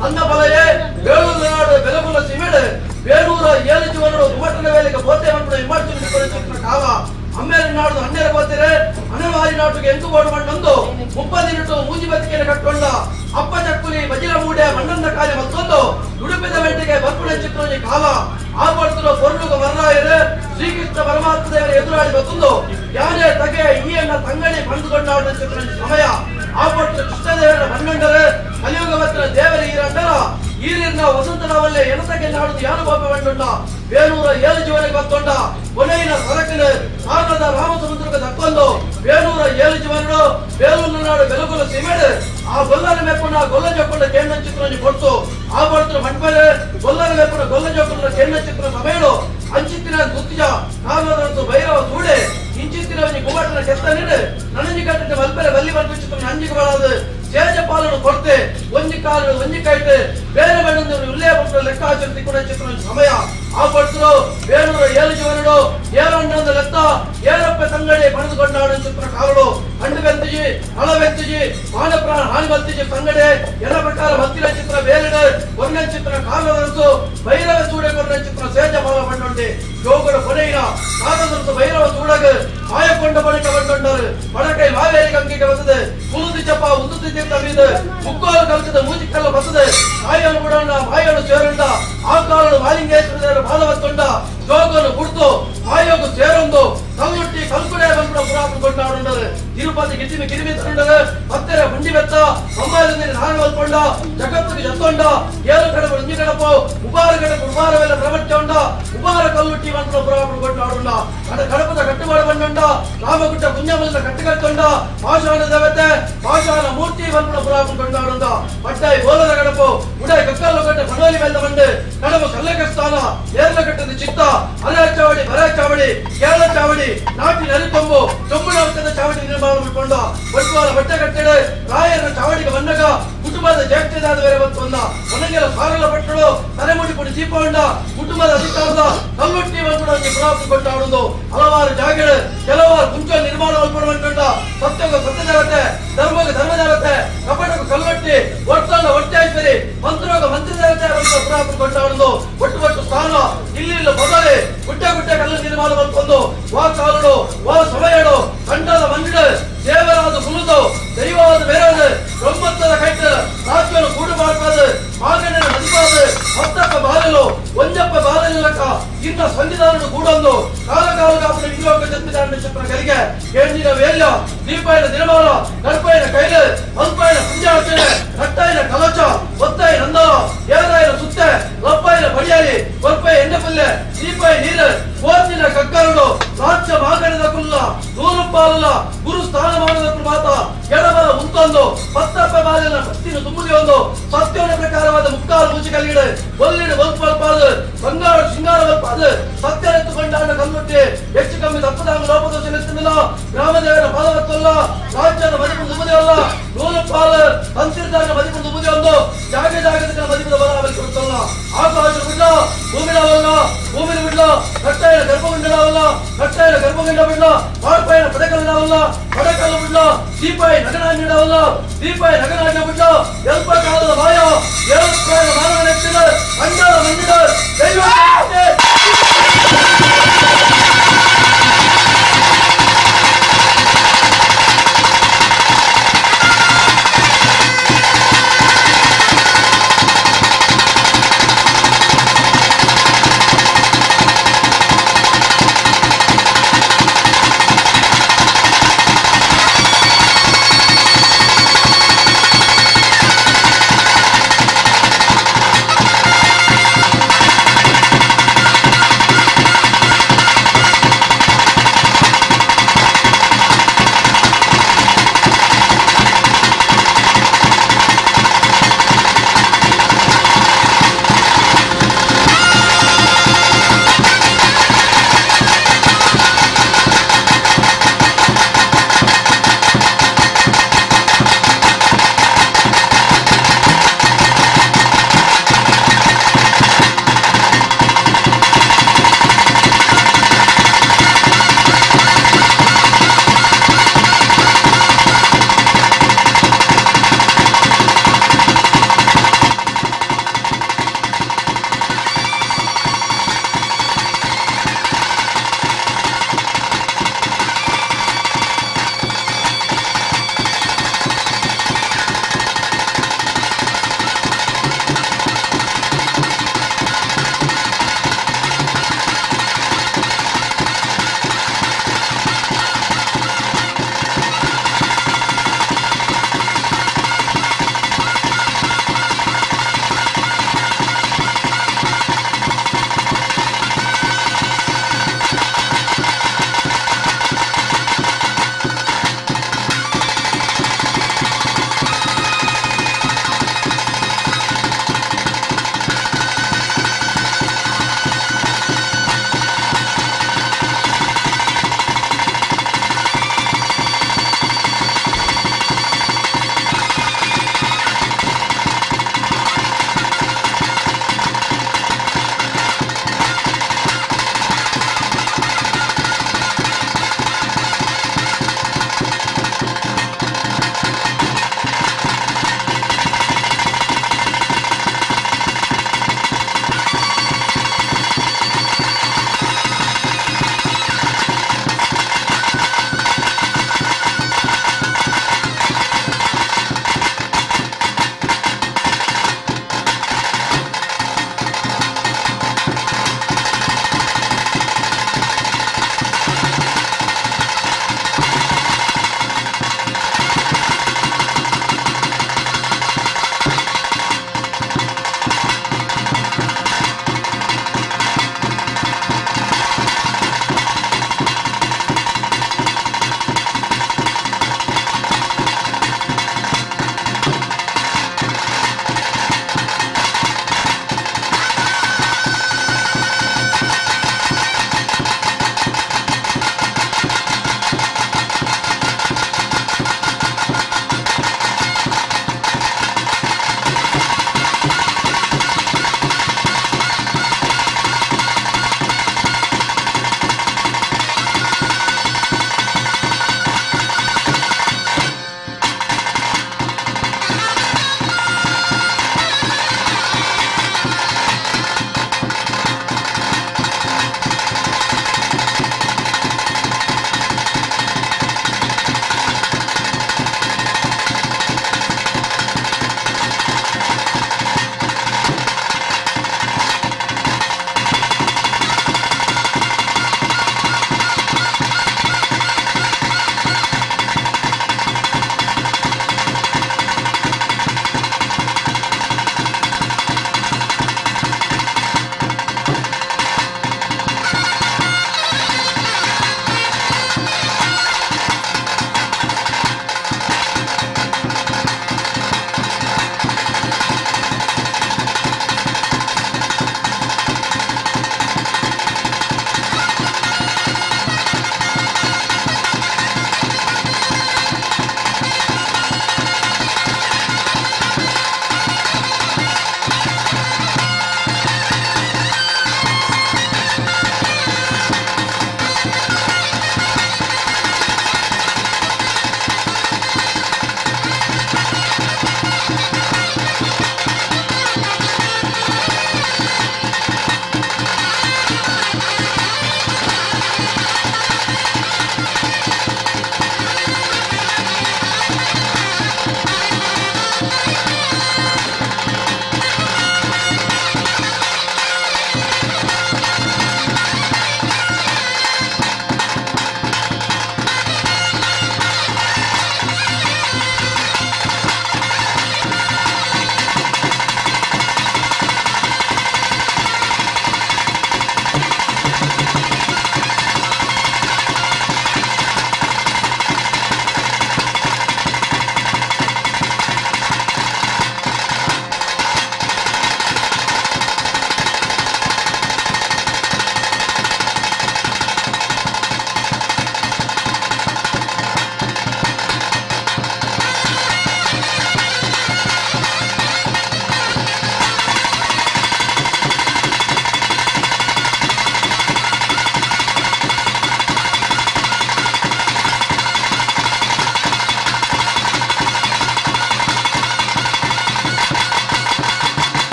ಅನ್ನ ಬಲಯೇ ಬೇಳೂರು ನಾಡು ಬೆಲಗುಲ ಸಿಮೆಡು ಬೇಲೂರ ಏಳು ಜೀವನರು ಗುಮ್ಮಟನ ವೇಳೆಗೆ ಬೋತೆ ಮಂಟು ಇಮ್ಮರ್ಚು ಚಿತ್ರ ಕಾಲ ಅಮ್ಮೇರ ನಾಡು ಹನ್ನೆರ ಬೋತಿರೆ ಅನವಾರಿ ನಾಟುಗೆ ಎಂಟು ಬೋಡು ಮಣ್ಣೊಂದು ಮುಪ್ಪದಿನಟು ಮೂಜಿ ಬತ್ತಿಗೆಯನ್ನು ಕಟ್ಟೊಂಡ ಅಪ್ಪ ಚಕ್ಕುಲಿ ಬಜಿರ ಮೂಡೆ ಮಣ್ಣಂದ ಕಾರ್ಯ ಮತ್ತೊಂದು ಉಡುಪಿದ ಬೆಟ್ಟಿಗೆ ಬರ್ಪುಣ ಚಿತ್ರೋಜಿ ಕಾಲ ಆ ಪಡ್ತಿರೋ ಪೊರ್ಲುಗ ಮರರಾಯರು ಶ್ರೀಕೃಷ್ಣ ಪರಮಾತ್ಮ ದೇವರ ಎದುರಾಡಿ ಮತ್ತೊಂದು ಯಾರೇ ತಗೆ ಈಯನ್ನ ತಂಗಡಿ ಬಂದುಕೊಂಡಾಡಿದ ಚಿತ್ರ ಸಮಯ ಆ ಪಡ್ತಿರೋ ಕೃಷ್ಣದೇವರ ಮಣ್ಣಂಡರೆ ಕಲಿಯುಗ ಮತ್ತು ದೇವರ ಈರಂಡರ ಈರಿನ ವಸಂತನವಲ್ಲೇ ಎಣತಗೆ ನಾಡುದು ಯಾರು ಬಾಬೆ ಬಂಡುಂಡ ಬೇಲೂರ ಏಳು ಜೀವನಿಗೆ ಬತ್ತೊಂಡ ಕೊನೆಯಿನ ಸರಕಿನ ಸಾಗರದ ರಾಮಸಮುದ್ರಕ್ಕೆ ದಕ್ಕೊಂದು ಬೇಲೂರ ಏಳು ಜೀವನರು ಬೇಲೂರು ನಾಡು ಬೆಲಗುಲ ಸೀಮೆಡು ಆ ಗೊಲ್ಲನ ಮೆಪ್ಪುನ ಗೊಲ್ಲ ಜೊಕ್ಕೊಂಡ ಕೇಂದ್ರ ಚಿತ್ರ ಕೊಡ್ತು ಆ ಬಡ್ತರು ಮಂಡ್ಮೇಲೆ ಗೊಲ್ಲನ ಮೆಪ್ಪುನ ಗೊಲ್ಲ ಜೊಕ್ಕೊಂಡ ಕೇಂದ್ರ ಚಿತ್ರ ಸಮಯಳು ಅಂಚಿತ್ತಿನ ಗುತ್ತಿಜ ಕಾಲದಂತು ಭೈರವ ಸೂಡೆ ಇಂಚಿತ್ತಿನ ಗುಮ್ಮಟನ ಕೆತ್ತ ನೀಡು ನನಂಜಿ ಕಟ್ಟಿದ ಮಲ್ಪೆರೆ ಬಲ್ಲಿ ಬಂದು ಚಿತ್ರ ನಂಜಿಗೆ ಬಳದು ಸೇಜ ಪಾಲನು ಕೊಡ್ತೆ ಒಂಜಿ ಕಾಲು ಒಂಜಿ ಕೈಟು ಬೇರೆ ಬಣ್ಣದ ಉಲ್ಲೇ ಪಟ್ಟು ಲೆಕ್ಕಾಚಾರ ತಿಕ್ಕುನ ಚಿತ್ರ ಸಮಯ ಆ ಪಡ್ತರು ಬೇಲೂರ ಏಳು ಜೀವನಡು ಏಳಣ್ಣಂದು ಲೆತ್ತ ಏಳಪ್ಪ ತಂಗಡಿ ಬಣದುಕೊಂಡಾಡು ಚಿತ್ರ ಕಾವಲು ಹಣ್ಣು ಬೆಂತಿಜಿ ಹಳ ಬೆಂತಿಜಿ ಮಾನ ಪ್ರಾಣ ಹಾನಿ ಬಲ್ತಿಜಿ ತಂಗಡೆ ಎನ ಪ್ರಕಾರ ಮತ್ತಿನ ಚಿತ್ರ ಬೇಲಿಡು ಕೊನ್ನ ಚಿತ್ರ ಕಾಲದಂತು ಭೈರವ ಸೂಡೆ ಕೊನ್ನ ಚಿತ್ರ ಸೇಜ ಬಾಲ ಬಣ್ಣುಂಡೆ ಜೋಗುಡ ಕೊನೆಯಿನ ಕಾಲದಂತು ಭೈರವ ಸೂಡಗ ಮಾಯಕೊಂಡ ಬಳಿಕ ಬಂಡೊಂಡರು ಬಡಕೈ ಮಾವೇರಿ ಗಂಗೆಗೆ ಬರ್ತದೆ ಕುಲುದಿ ಚಪ್ಪ ಉದ್ದುತ್ತಿ ತೀರ್ಥ ಮೀದು ಮುಕ್ಕೋಲು ಕಲ್ಕದ ಮೂಜಿಕಲ್ಲ ಬರ್ತದೆ ತಾಯಿಯನ್ನು ಬಿಡೋಣ ಮಾಯನ್ನು ಸೇರುಂಡ ಆ ಕಾಲನು ಮಾಲಿಂಗೇಶ್ವರ ಬಾಲವತ್ತೊಂಡ ಜೋಗನು ಗುಡ್ತು ಮಾಯೋಗು ಸೇರೊಂದು ಕಲ್ಲುಟ್ಟಿ ಕಲ್ಕುಡೆ ಬಂದ್ಬಿಡ ಪುರಾತನ ಕೊಂಡಾಡುಂಡರು ತಿರುಪತಿ ಗಿಟಿಮಿ ಕಿರಿಮಿ ತಂಡರು ಪತ್ತೆರ ಹುಂಡಿ ಬೆತ್ತ ಸಂಬಾಯದಿಂದ ನಾನು ಮಲ್ಕೊಂಡ ಜಗತ್ತಿಗೆ ಜತ್ತೊಂಡ ಏಳು ಕಡಪು ರುಂಜಿ ಕಡಪು ಉಬಾರ ಕಡಪು ಉಬಾರವೆಲ್ಲ ಪ್ರಪಂಚೊಂಡ ಉಬಾರ ಕಲ್ಲುಟ್ಟಿ ಬಂದ್ಬಿಡ ಪುರಾತನ ಕೊಂಡಾಡುಂಡ ಕಡ ಕಡಪದ ಕಟ್ಟುಮಾಡ ಬಂಡುಂಡ ರಾಮಗುಡ್ಡ ಪುಣ್ಯಮಲ್ಲ ಕಟ್ಟುಕಟ್ಟೊಂಡ ಪಾಷಾಣ ದೇವತೆ ಪಾಷಾಣ ಮೂರ್ತಿ ಬಂದ್ಬಿಡ ಪುರಾತನ ಕೊಂಡಾಡುಂಡ ಪಟ್ಟಾಯಿ ಬೋಲದ ಕಡಪು ಉಡೈ ಕಕ್ಕಲ್ಲು ಕಟ್ಟ ಪಡೋಲಿ ಬೆಲ್ಲ ಬಂಡು ಕಡಬು ಕಲ್ಲಕಸ್ಥಾನ ಏರ್ಲಕಟ್ಟದ ಚಿತ್ತ ಅರೆ ಚಾವಡಿ ಬರ ಚಾವಡಿ ಕೇರಳ ಚಾವಡಿ ನಾಟಿನ ಅರಿಕೊಂಬು ಚೊಂಬುಣ ಚಾವಡಿ ನಿರ್ಮಾಣ ಮಾಡಿಕೊಂಡ ಬಟ್ವಾಲ ಬಟ್ಟೆ ಕಟ್ಟಡೆ ರಾಯರ ಚಾವಡಿಗೆ ಬಂದಾಗ ಕುಟುಂಬದ ಜ್ಯೇಷ್ಠದಾದ ಬೇರೆ ಬಂತೊಂದ ಒಣಗೆಲ ಸಾರಲ ಪಟ್ಟಳು ತಲೆಮುಡಿ ಪುಡಿ ದೀಪಗೊಂಡ ಕುಟುಂಬದ ಅಧಿಕಾರದ ಕಲ್ಲುಟ್ಟಿ ಬಂದ್ಬಿಡ ಪುರಾತನ ಕೊಂಡಾಡುದು ಹಲವಾರು ಜಾಗಗಳು ಕೆಲವಾರು ಕುಂಚ ನಿರ್ಮಾಣ ಮಾಡ್ಕೊಂಡ ಸತ್ಯಗ ಸತ್ಯ ದೇವತೆ ಧರ್ಮಗ ಧರ್ಮ ದೇವತೆ ಕಪಟకు ಕಲ್ಲೊಟ್ಟಿ ಒಟ್ಟಲ್ಲ ಒಟ್ಟೇಶ್ವರಿ ಮಂತ್ರೋಗ ಮಂತ್ರ ದೇವತೆ ಬಂದ ಪುರಾತನ ಕೊಂಡಾಡುದು ಒಟ್ಟು ಒಟ್ಟು ಸ್ಥಾನ ಇಲ್ಲಿ ಇಲ್ಲ ಬದಲಿ ಗುಡ್ಡೆ ಗುಡ್ಡೆ ಕಲ್ಲು ನಿರ್ಮಾಣ ಮಾಡ್ಕೊಂಡು ವಾ ಕಾಲುಡು ವಾ ಸಮಯಡು ಕಂಡದ ಮಂದಿರ ದೇವರಾದ ಕುಲುದು ದೈವವಾದ ಬೇರಾದ ಬ್ರಹ್ಮತ್ವದ ಕೈಟ ರಾಜ್ಯವನ್ನು ಕೂಡು ಮಾಡ್ಪಾದ ಮಾಗಣ್ಣ ಮದಿಪಾದ ಹತ್ತಪ್ಪ ಬಾಲಲು ಒಂಜಪ್ಪ ಬಾಲಲಕ್ಕ ಇನ್ನ ಸಂವಿಧಾನ ಕೂಡೊಂದು ಕಾಲ ಕಾಲ ಕಾಪನ ವಿನಿಯೋಗ ಜನ್ಮದಾನ ಚಿತ್ರ ಕಲಿಗೆ ಕೇಂದಿನ ವೇಲ್ಯ ದೀಪಾಯನ ದಿನಮಾನ ಗರ್ಭಾಯನ ಕೈಲು ಮಲ್ಪಾಯನ ಪುಂಜಾರ್ಚನೆ ಕಟ್ಟಾಯನ ಕಲಚ ಒತ್ತಾಯ ನಂದನ ಏರಾಯನ ಸುತ್ತೆ ಲಪ್ಪಾಯನ ಬಡಿಯಾರಿ ಕೊರ್ಪಾಯ ಎಣ್ಣೆಪಲ್ಲೆ ದೀಪಾಯ ನೀರು ಕೋರ್ತಿನ ಕಕ್ಕರಡು ರಾಜ್ಯ ಮಾಗಣದ ಕುಲ್ಲ ನೂರು ಪಾಲಲ್ಲ ಗುರು ಸ್ಥಾನಮಾನದ ಮಾತ ಎಡಬಲ ಮುಂತೊಂದು ಪತ್ತಪ್ಪ ಬಾಲಿನ ಪತ್ತಿನ ತುಂಬುದಿ ಒಂದು ಸತ್ಯನ ಪ್ರಕಾರವಾದ ಮುಕ್ಕಾಲು ಮುಚ್ಚಿ ಕಲಿಗಿಡು ಒಲ್ಲಿಡು ಒಲ್ಪಲ್ಪಾದು ಬಂಗಾರ ಶೃಂಗಾರ ಒಲ್ಪಾದು ಸತ್ಯ ಎತ್ತುಕೊಂಡಾಂಡ ಕಲ್ಲುಟ್ಟಿ ಹೆಚ್ಚು ಕಮ್ಮಿ ತಪ್ಪದಾಂಗ ಲೋಪದೋಷ ಎತ್ತುದಿಲ್ಲ ಗ್ರಾಮದೇವರ ಪಾದವತ್ತಲ್ಲ ರಾಜ್ಯದ ಮದುಕು ನುಮ್ಮದಿಯಲ್ಲ ನೂರು ಪಾಲು ತಂತಿರ್ದಾನ ಮದಿಪುಂದು ಬುದಿ ಒಂದು ಜಾಗ ಜಾಗದ ಮದಿಪುದ ಬಲ ಕೊಡ್ತಲ್ಲ. ಆಕಾಶ ಬಿಡ್ಲ ಭೂಮಿಲವಲ್ಲ, ಭೂಮಿನ ಬಿಡ್ಲ ಕಟ್ಟಾಯನ ಗರ್ಭಗುಂಡವಲ್ಲ, ಕಟ್ಟಾಯನ ಗರ್ಭಗುಂಡ ಬಿಡ್ಲ ವಾಡ್ಪಾಯನ ಪಡಕಲ್ಲವಲ್ಲ, ಪಡಕಲ್ಲು ಬಿಡ್ಲ ದೀಪಾಯಿ ನಗನಾಂಜಿಡವಲ್ಲ, ದೀಪಾಯಿ ನಗನಾಂಜ ಬಿಡ್ಲ ಎಲ್ಪ ಕಾಲದ ಮಾಯ ಏಳು ಮಾನವನೆತ್ತಿದ ಅಂಡಾಳ ಮಂಜಿದ ದೈವ.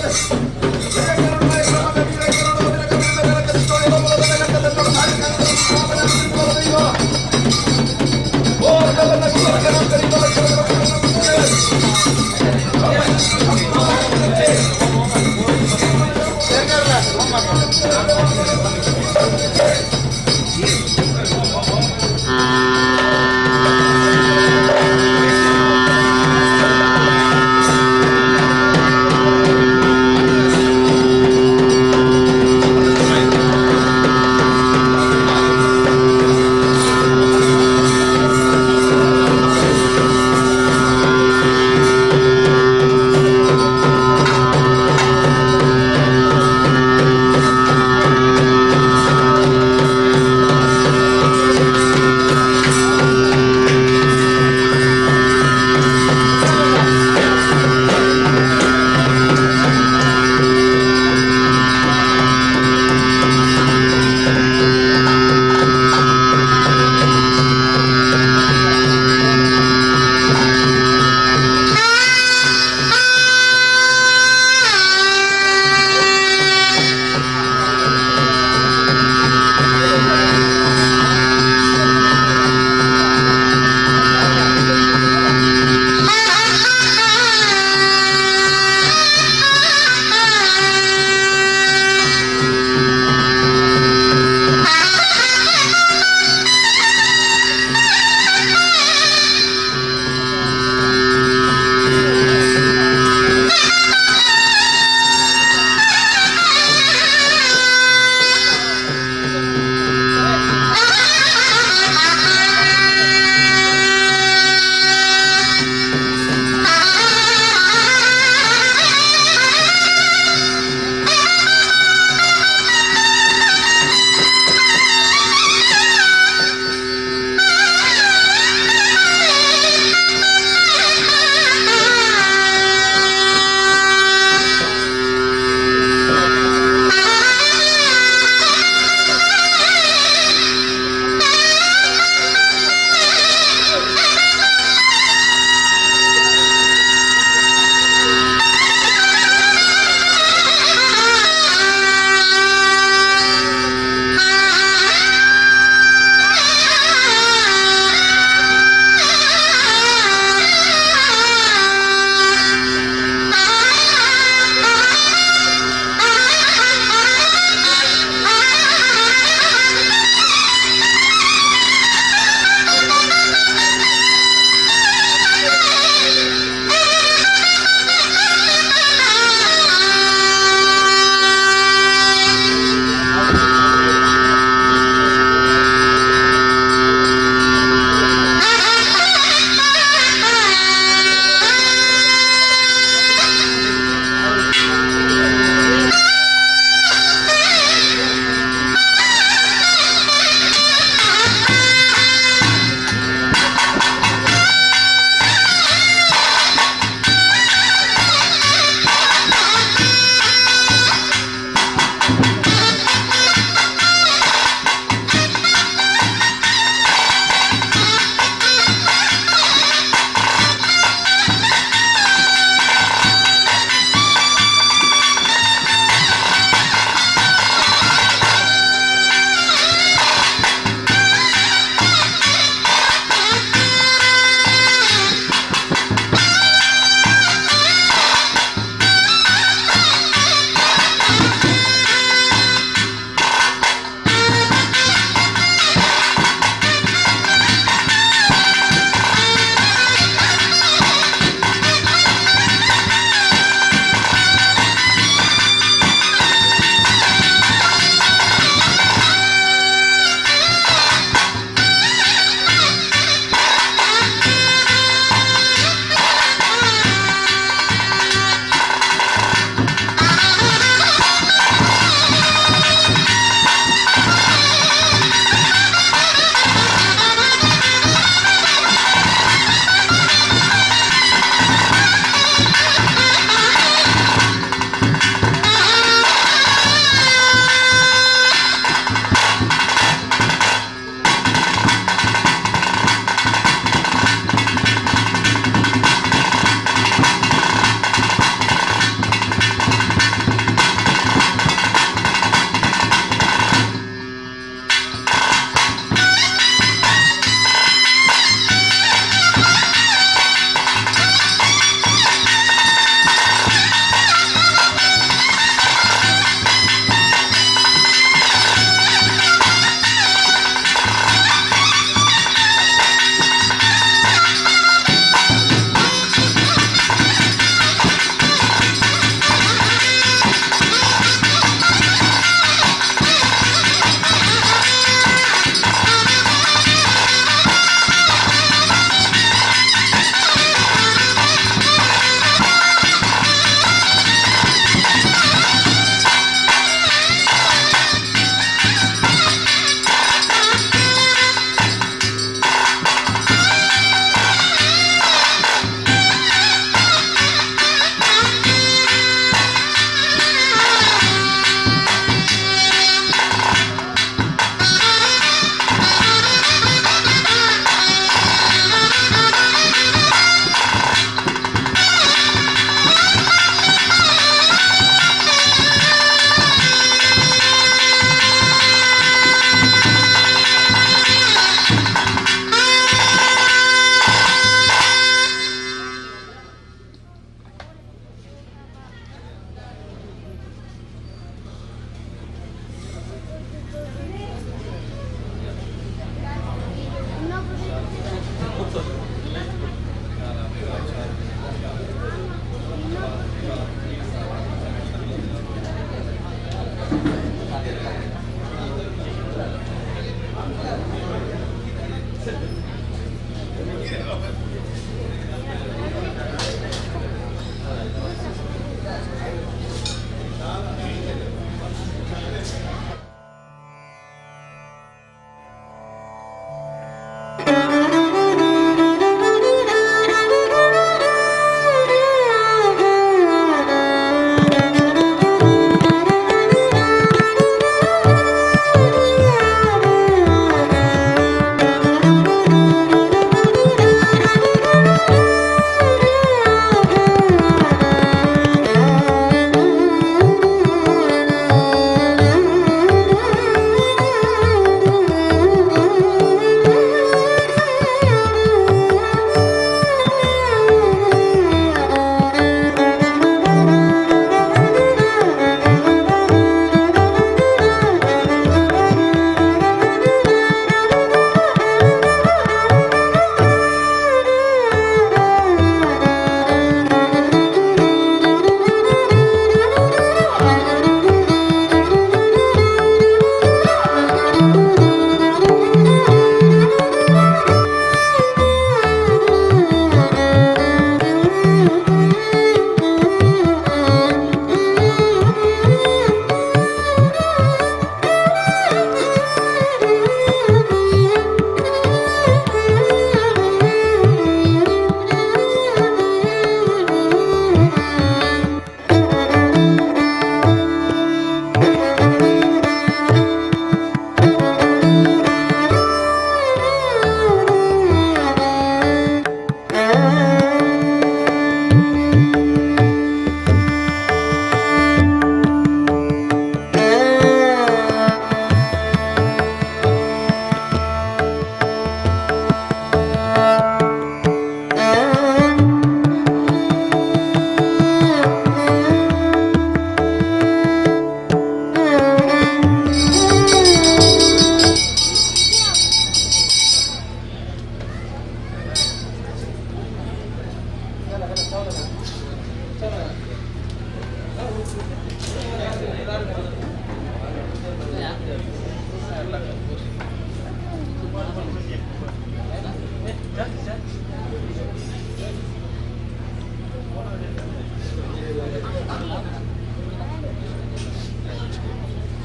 ಿ.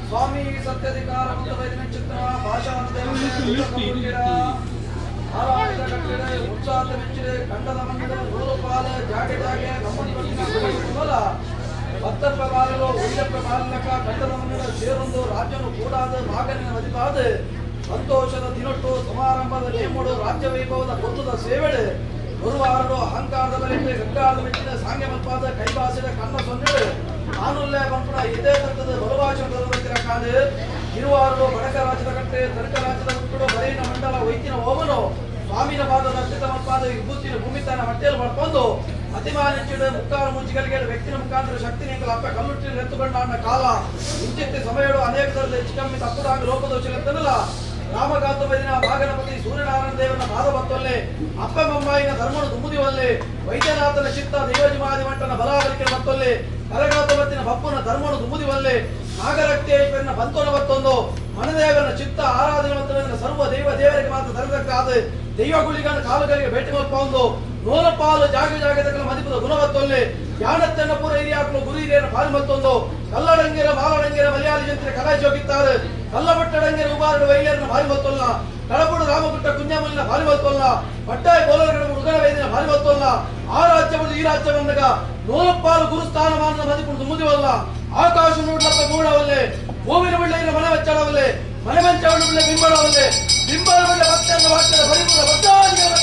ಸ್ವಾಮಿ ಸತ್ಯಧಿಕಾರ ಚಿತ್ರ ಭಾಷಾ ಉತ್ಸಾಹದ ಮೆಚ್ಚಿದೆ ಕಂಡದ ಮಣ್ಣಿದೆ ನೂರು ಪಾಲ ಜಾಗೆ ಜಾಗೆ ನಮ್ಮ பத்தப்ப பாலோ உயிரப்ப பாலனக்கா ಕಂಡದ ಮಣ್ಣಿನ ಸೇರೊಂದು ರಾಜ್ಯನು ಕೂಡಾದ ಮಾಗನಿನ ಮದಿಪಾದ ಸಂತೋಷದ ದಿನೊಟ್ಟು ಸಮಾರಂಭದ ನೇಮೋಡು ರಾಜ್ಯ ವೈಭವದ ಗೊತ್ತದ ಸೇವೆಡು ಗುರುವಾರಡು ಅಹಂಕಾರದ ಬಲಿಟ್ಟು ಗಂಗಾರದ ಮೆಚ್ಚಿದ ಸಾಂಗ್ಯ ಮಲ್ಪಾದ ಕೈಬಾಸಿದ ಕಣ್ಣ ಸೊನ್ನೆಡು ಆನುಲ್ಲೆ ಬಂಪುಣ ಇದೇ ತತ್ತದ ಬಲವಾಚನ ಕಾದು ಇರುವಾರಡು ಬಡಕ ರಾಜ್ಯದ ಕಟ್ಟೆ ತರ್ಕ ರಾಜ್ಯದ ಹುಟ್ಟುಡು ಬರೆಯಿನ ಮಂಡಲ ವೈದ್ಯನ ಓಮನು ಸ್ವಾಮಿನ ಪಾದದ ಅತ್ಯಂತ ಮಲ್ಪಾದ ವಿಭೂತಿನ ಭೂಮಿತಾನ ಹೊಟ್ಟೆಯಲ್ಲಿ ಪಡ್ಕೊಂಡು ಅತಿಮಾನಿಚ್ಚಿಡು ಮುಕ್ಕಾರ ಮುಂಚಿಗಳಿಗೆ ವ್ಯಕ್ತಿನ ಮುಖಾಂತರ ಶಕ್ತಿ ನೀಕಲ ಅಪ್ಪ ಕಲ್ಲುಟ್ಟಿನ ಎತ್ತುಕೊಂಡ ಕಾಲ ಇಂಚಿತ್ತಿ ಸಮಯಡು ಅನೇಕ ಥರದ ಹೆಚ್ಚು ಕಮ್ಮಿ ತಪ್ಪುದಾಗ ಲೋಪದೋಷಗತ್ತನಲ್ಲ ರಾಮಗಾತ ಬದಿನ ಭಾಗನಪತಿ ಸೂರ್ಯನಾರಾಯಣ ದೇವನ ಪಾದ ಬತ್ತೊಲ್ಲೆ ಅಪ್ಪ ಮಮ್ಮಾಯಿನ ಧರ್ಮನು ದುಮ್ಮುದಿವಲ್ಲೆ ವೈದ್ಯನಾಥನ ಚಿತ್ತ ದೈವಜಮಾದಿ ಮಟ್ಟನ ಬಲಾಬಲಿಕೆ ಬತ್ತೊಲ್ಲೆ ಕರಗಾತ ಬತ್ತಿನ ಬಪ್ಪನ ಧರ್ಮನು ದುಮ್ಮುದಿವಲ್ಲೆ ನಾಗರಕ್ತೇಶ್ವರನ ಬಂತೋನ ಬತ್ತೊಂದು ಮನದೇವನ ಚಿತ್ತ ಆರಾಧನೆ ಮತ್ತು ಸರ್ವ ದೈವ ದೇವರಿಗೆ ಮಾತ್ರ ಧರ್ಮಕ್ಕಾದ ದೈವ ಗುಳಿಗನ ಕಾಲುಗಳಿಗೆ ಭೇಟಿ ಮಲ್ಪೊಂದು ನೂರ ಪಾಲು ಜಾಗ ಜಾಗದ ಮದಿಪದ ಗುಣವತ್ತೊಲ್ಲೆ ಯಾಣತ್ತನ್ನ ಪೂರ ಹಿರಿಯಾಕಲು ಗುರು ಹಿರಿಯರ ಪಾಲು ಮತ್ತೊಂದು ಕಲ್ಲಡಂಗಿರ ಮಾಲಡಂಗಿರ ಮಲಯಾಳಿ ಜನತೆ ಕಲಾ ಜೋಗಿತ್ತಾರೆ ಕಲ್ಲಬಟ್ಟಡಂಗಿರ ಉಬಾರಡು ವೈಲ್ಯರನ್ನ ಬಾರಿ ಮತ್ತೊಲ್ಲ ಕಳಪುಡು ರಾಮಗುಟ್ಟ ಕುಂಜಮಲ್ಲಿನ ಬಾರಿ ಮತ್ತೊಲ್ಲ ಪಟ್ಟಾಯ ಬೋಲರ್ಗಡ ಉಡುಗನ ವೈದ್ಯನ ಬಾರಿ ಮತ್ತೊಲ್ಲ ಆ ರಾಜ್ಯವನ್ನು ಈ ರಾಜ್ಯವನ್ನಗ ನೂರಪ್ಪಾಲು ಗುರುಸ್ಥಾನಮಾನದ ಮದಿಪುಡು ದುಮ್ಮುದಿವಲ್ಲ ಆಕಾಶ ನೋಡ್ಲಪ್ಪ ಮೂಡವಲ್ಲೆ ಭೂಮಿನ ಬಿಳ್ಳೆಯ ಮನೆ ಬಚ್ಚಳವಲ್ಲೆ ಮನೆ ಮಂಚವಳು ಬಿಳ್ಳೆ ಬಿಂಬಳವಲ್ಲೆ ಬಿಂಬಳ ಬಿಳ್ಳೆ ಭಕ್ತರನ್ನ ವಾಕ್ಯದ ಪರಿಪೂರ್ಣ ಭಕ್ತಾದಿಗಳ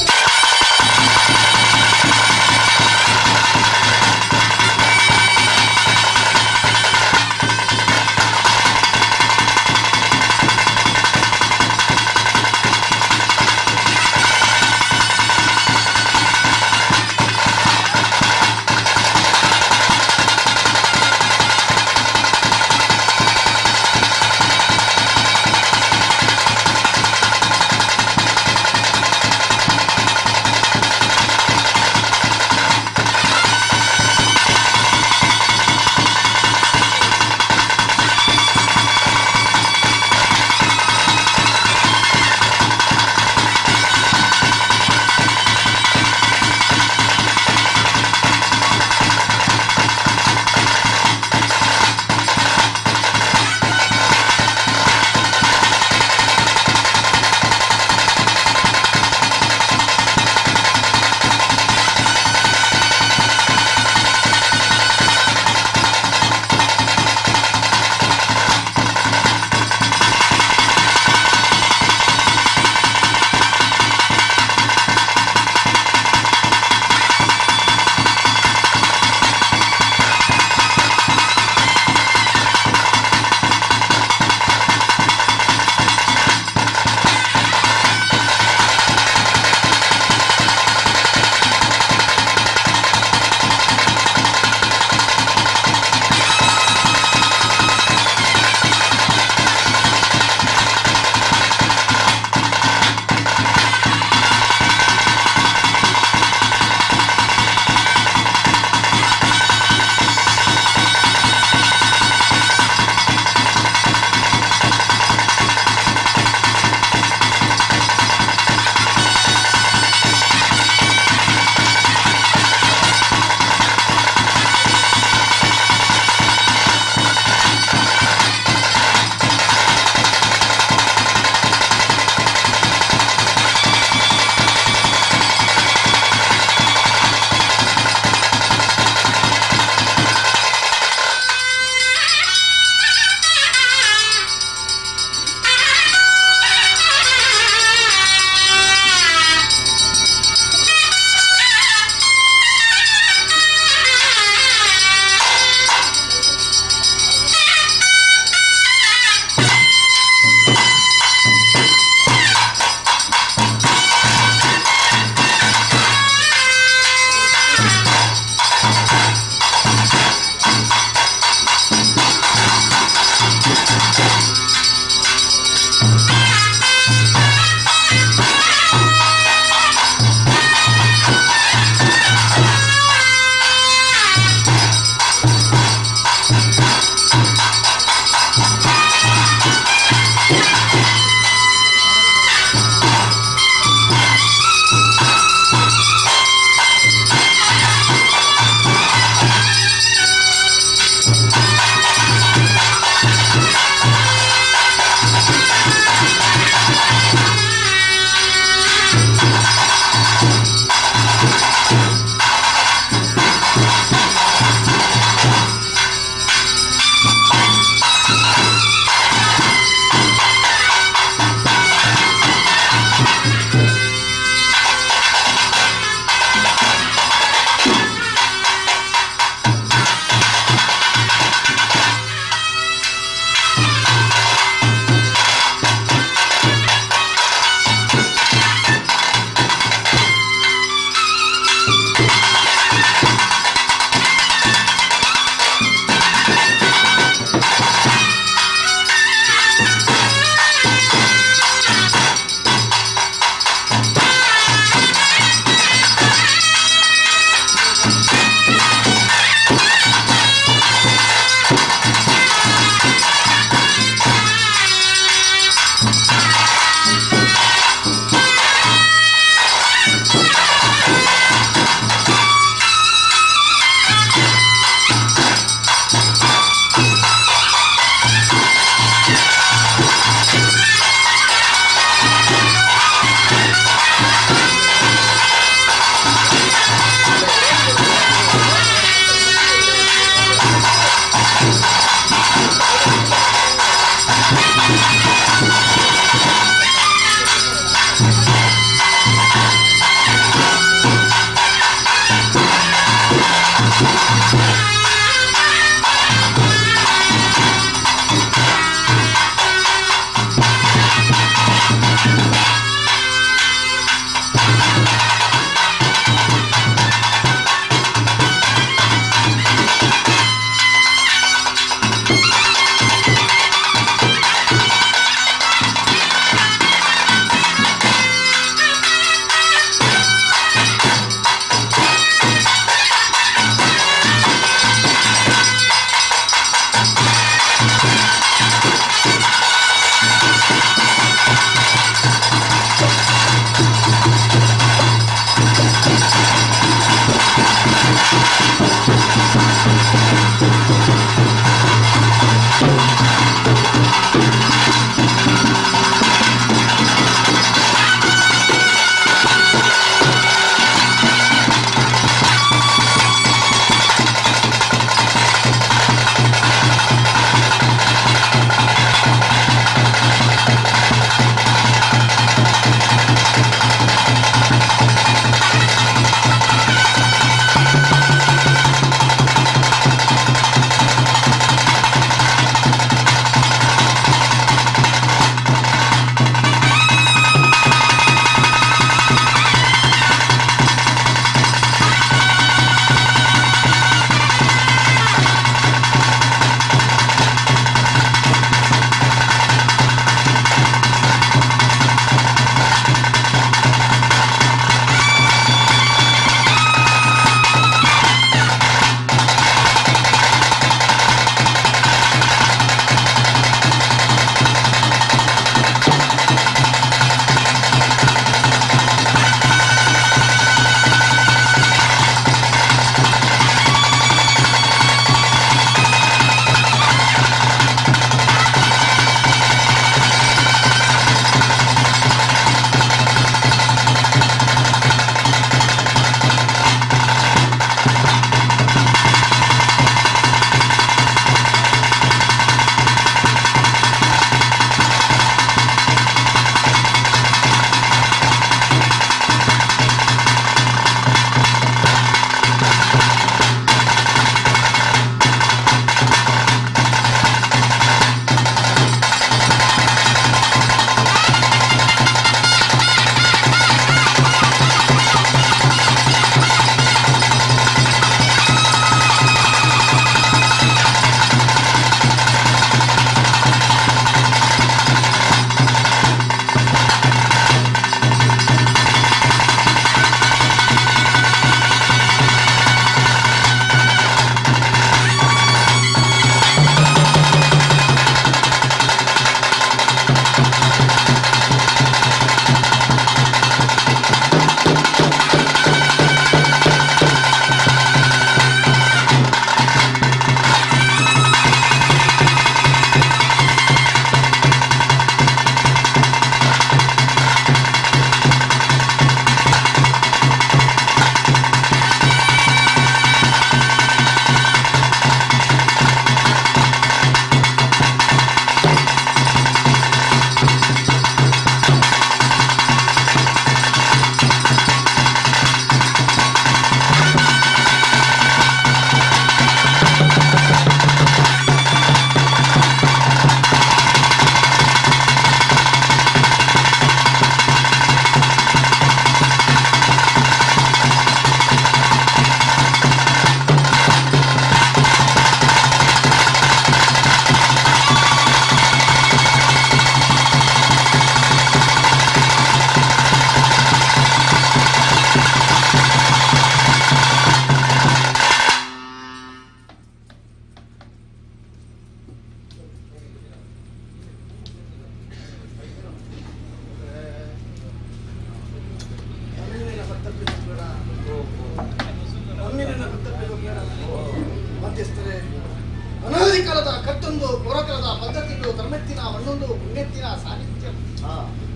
ಆದಿಕಾಲದ ಕಟ್ಟೊಂದು ಪೂರ್ವಕಾಲದ ಪದ್ಧತಿಂದು ಧರ್ಮೆತ್ತಿನ ಮಣ್ಣೊಂದು ಪುಣ್ಯತ್ತಿನ ಸಾನ್ನಿಧ್ಯ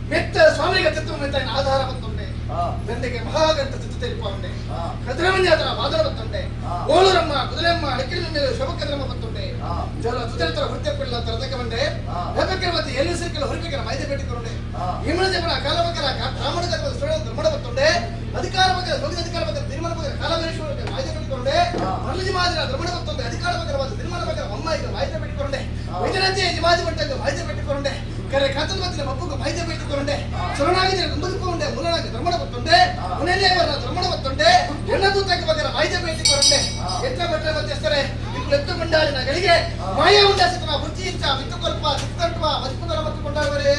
ಮೆತ್ತ ಸ್ವಾಮಿಗೆ ಚಿತ್ರమైన ಆಧಾರ ಬತ್ತುಂಡೆ ಬೆಂದೆಗೆ ಮಹಾಗಂಟ ಚಿತ್ರ ತೆರಿಪುಂಡೆ ಕದ್ರಮನ್ಯಾದರ ವಾದನ ಬತ್ತುಂಡೆ ಓಳೂರಮ್ಮ ಕುದುರೆಮ್ಮ ಅಡಕಿನ ಮೇಲೆ ಶೋಭಕದ್ರಮ್ಮ ಬತ್ತುಂಡೆ ಜಲ ಸುಚರಿತರ ಹೊರತೆಪ್ಪಿಲ್ಲ ತರದಕ್ಕೆ ಬಂಡೆ ಹೆಬ್ಬಕ್ಕಿರವತಿ ಎಲ್ಲಿ ಸಿಕ್ಕಲು ಹೊರಬೇಕರ ಮಾಹಿತಿ ಭೇಟಿಕೊಂಡೆ ಹಿಮಣ ಜಪನ ಕಾಲಬಕರ ಬ್ರಾಹ್ಮಣ ಧರ್ಮಡ ಬತ್ತುಂಡೆ ಅಧಿಕಾರ ಬಗ್ಗೆ ಲೋಕದ ಅಧಿಕಾರ ಬಗ್ಗೆ ತೀರ್ಮಾನ ಬಗ್ಗೆ ಕಾಲವೇಶ್ವರ ಮಾಹಿತಿ ಪಡೆದುಕೊಂಡೆ ಮರಳಿ ಮಾದಿರ ಧರ್ಮಡ ಬತ್ತೊಂದೆ ಅಧಿಕಾರ ಬಗ್ಗೆ ತೀರ್ಮಾನ ಬಗ್ಗೆ ಅಮ್ಮಾಯಿಗೆ ಮಾಹಿತಿ ಪಡೆದುಕೊಂಡೆ ವೈದ್ಯರಾಜೆ ಯಜಮಾದಿ ಮಟ್ಟಕ್ಕೆ ಮಾಹಿತಿ ಪಡೆದುಕೊಂಡೆ ಕರೆ ಕಾತನ ಮತ್ತಿನ ಮಪ್ಪುಗೆ ಮಾಹಿತಿ ಪಡೆದುಕೊಂಡೆ ಶರಣಾಗಿ ಗುಂಬದುಕೊಂಡೆ ಮೂಲನಾಗಿ ಧರ್ಮಡ ಬತ್ತೊಂಡೆ ಮುನೇದೇವರ ಧರ್ಮಡ ಬತ್ತೊಂಡೆ ಹೆಣ್ಣದೂತಕ್ಕೆ ಬಗ್ಗೆ ಮಾಹಿತಿ ಪಡೆದುಕೊಂಡೆ ಎತ್ತ ಭಟ್ರ ಮಧ್ಯಸ್ಥರೇ ಇಬ್ಬರು ಎತ್ತು ಮಂಡಾಳಿನ ಗಳಿಗೆ ಮಾಯ ಉಂಡಾಸಿತನ ಬುದ್ಧಿ ಇಂಚ ವಿತ್ತುಕೊಲ್ಪ ಸಿಕ್ಕಂಟುವ ಮಜ್ಪುದರ ಮತ್ತು ಕೊಂಡಾಡುವರೇ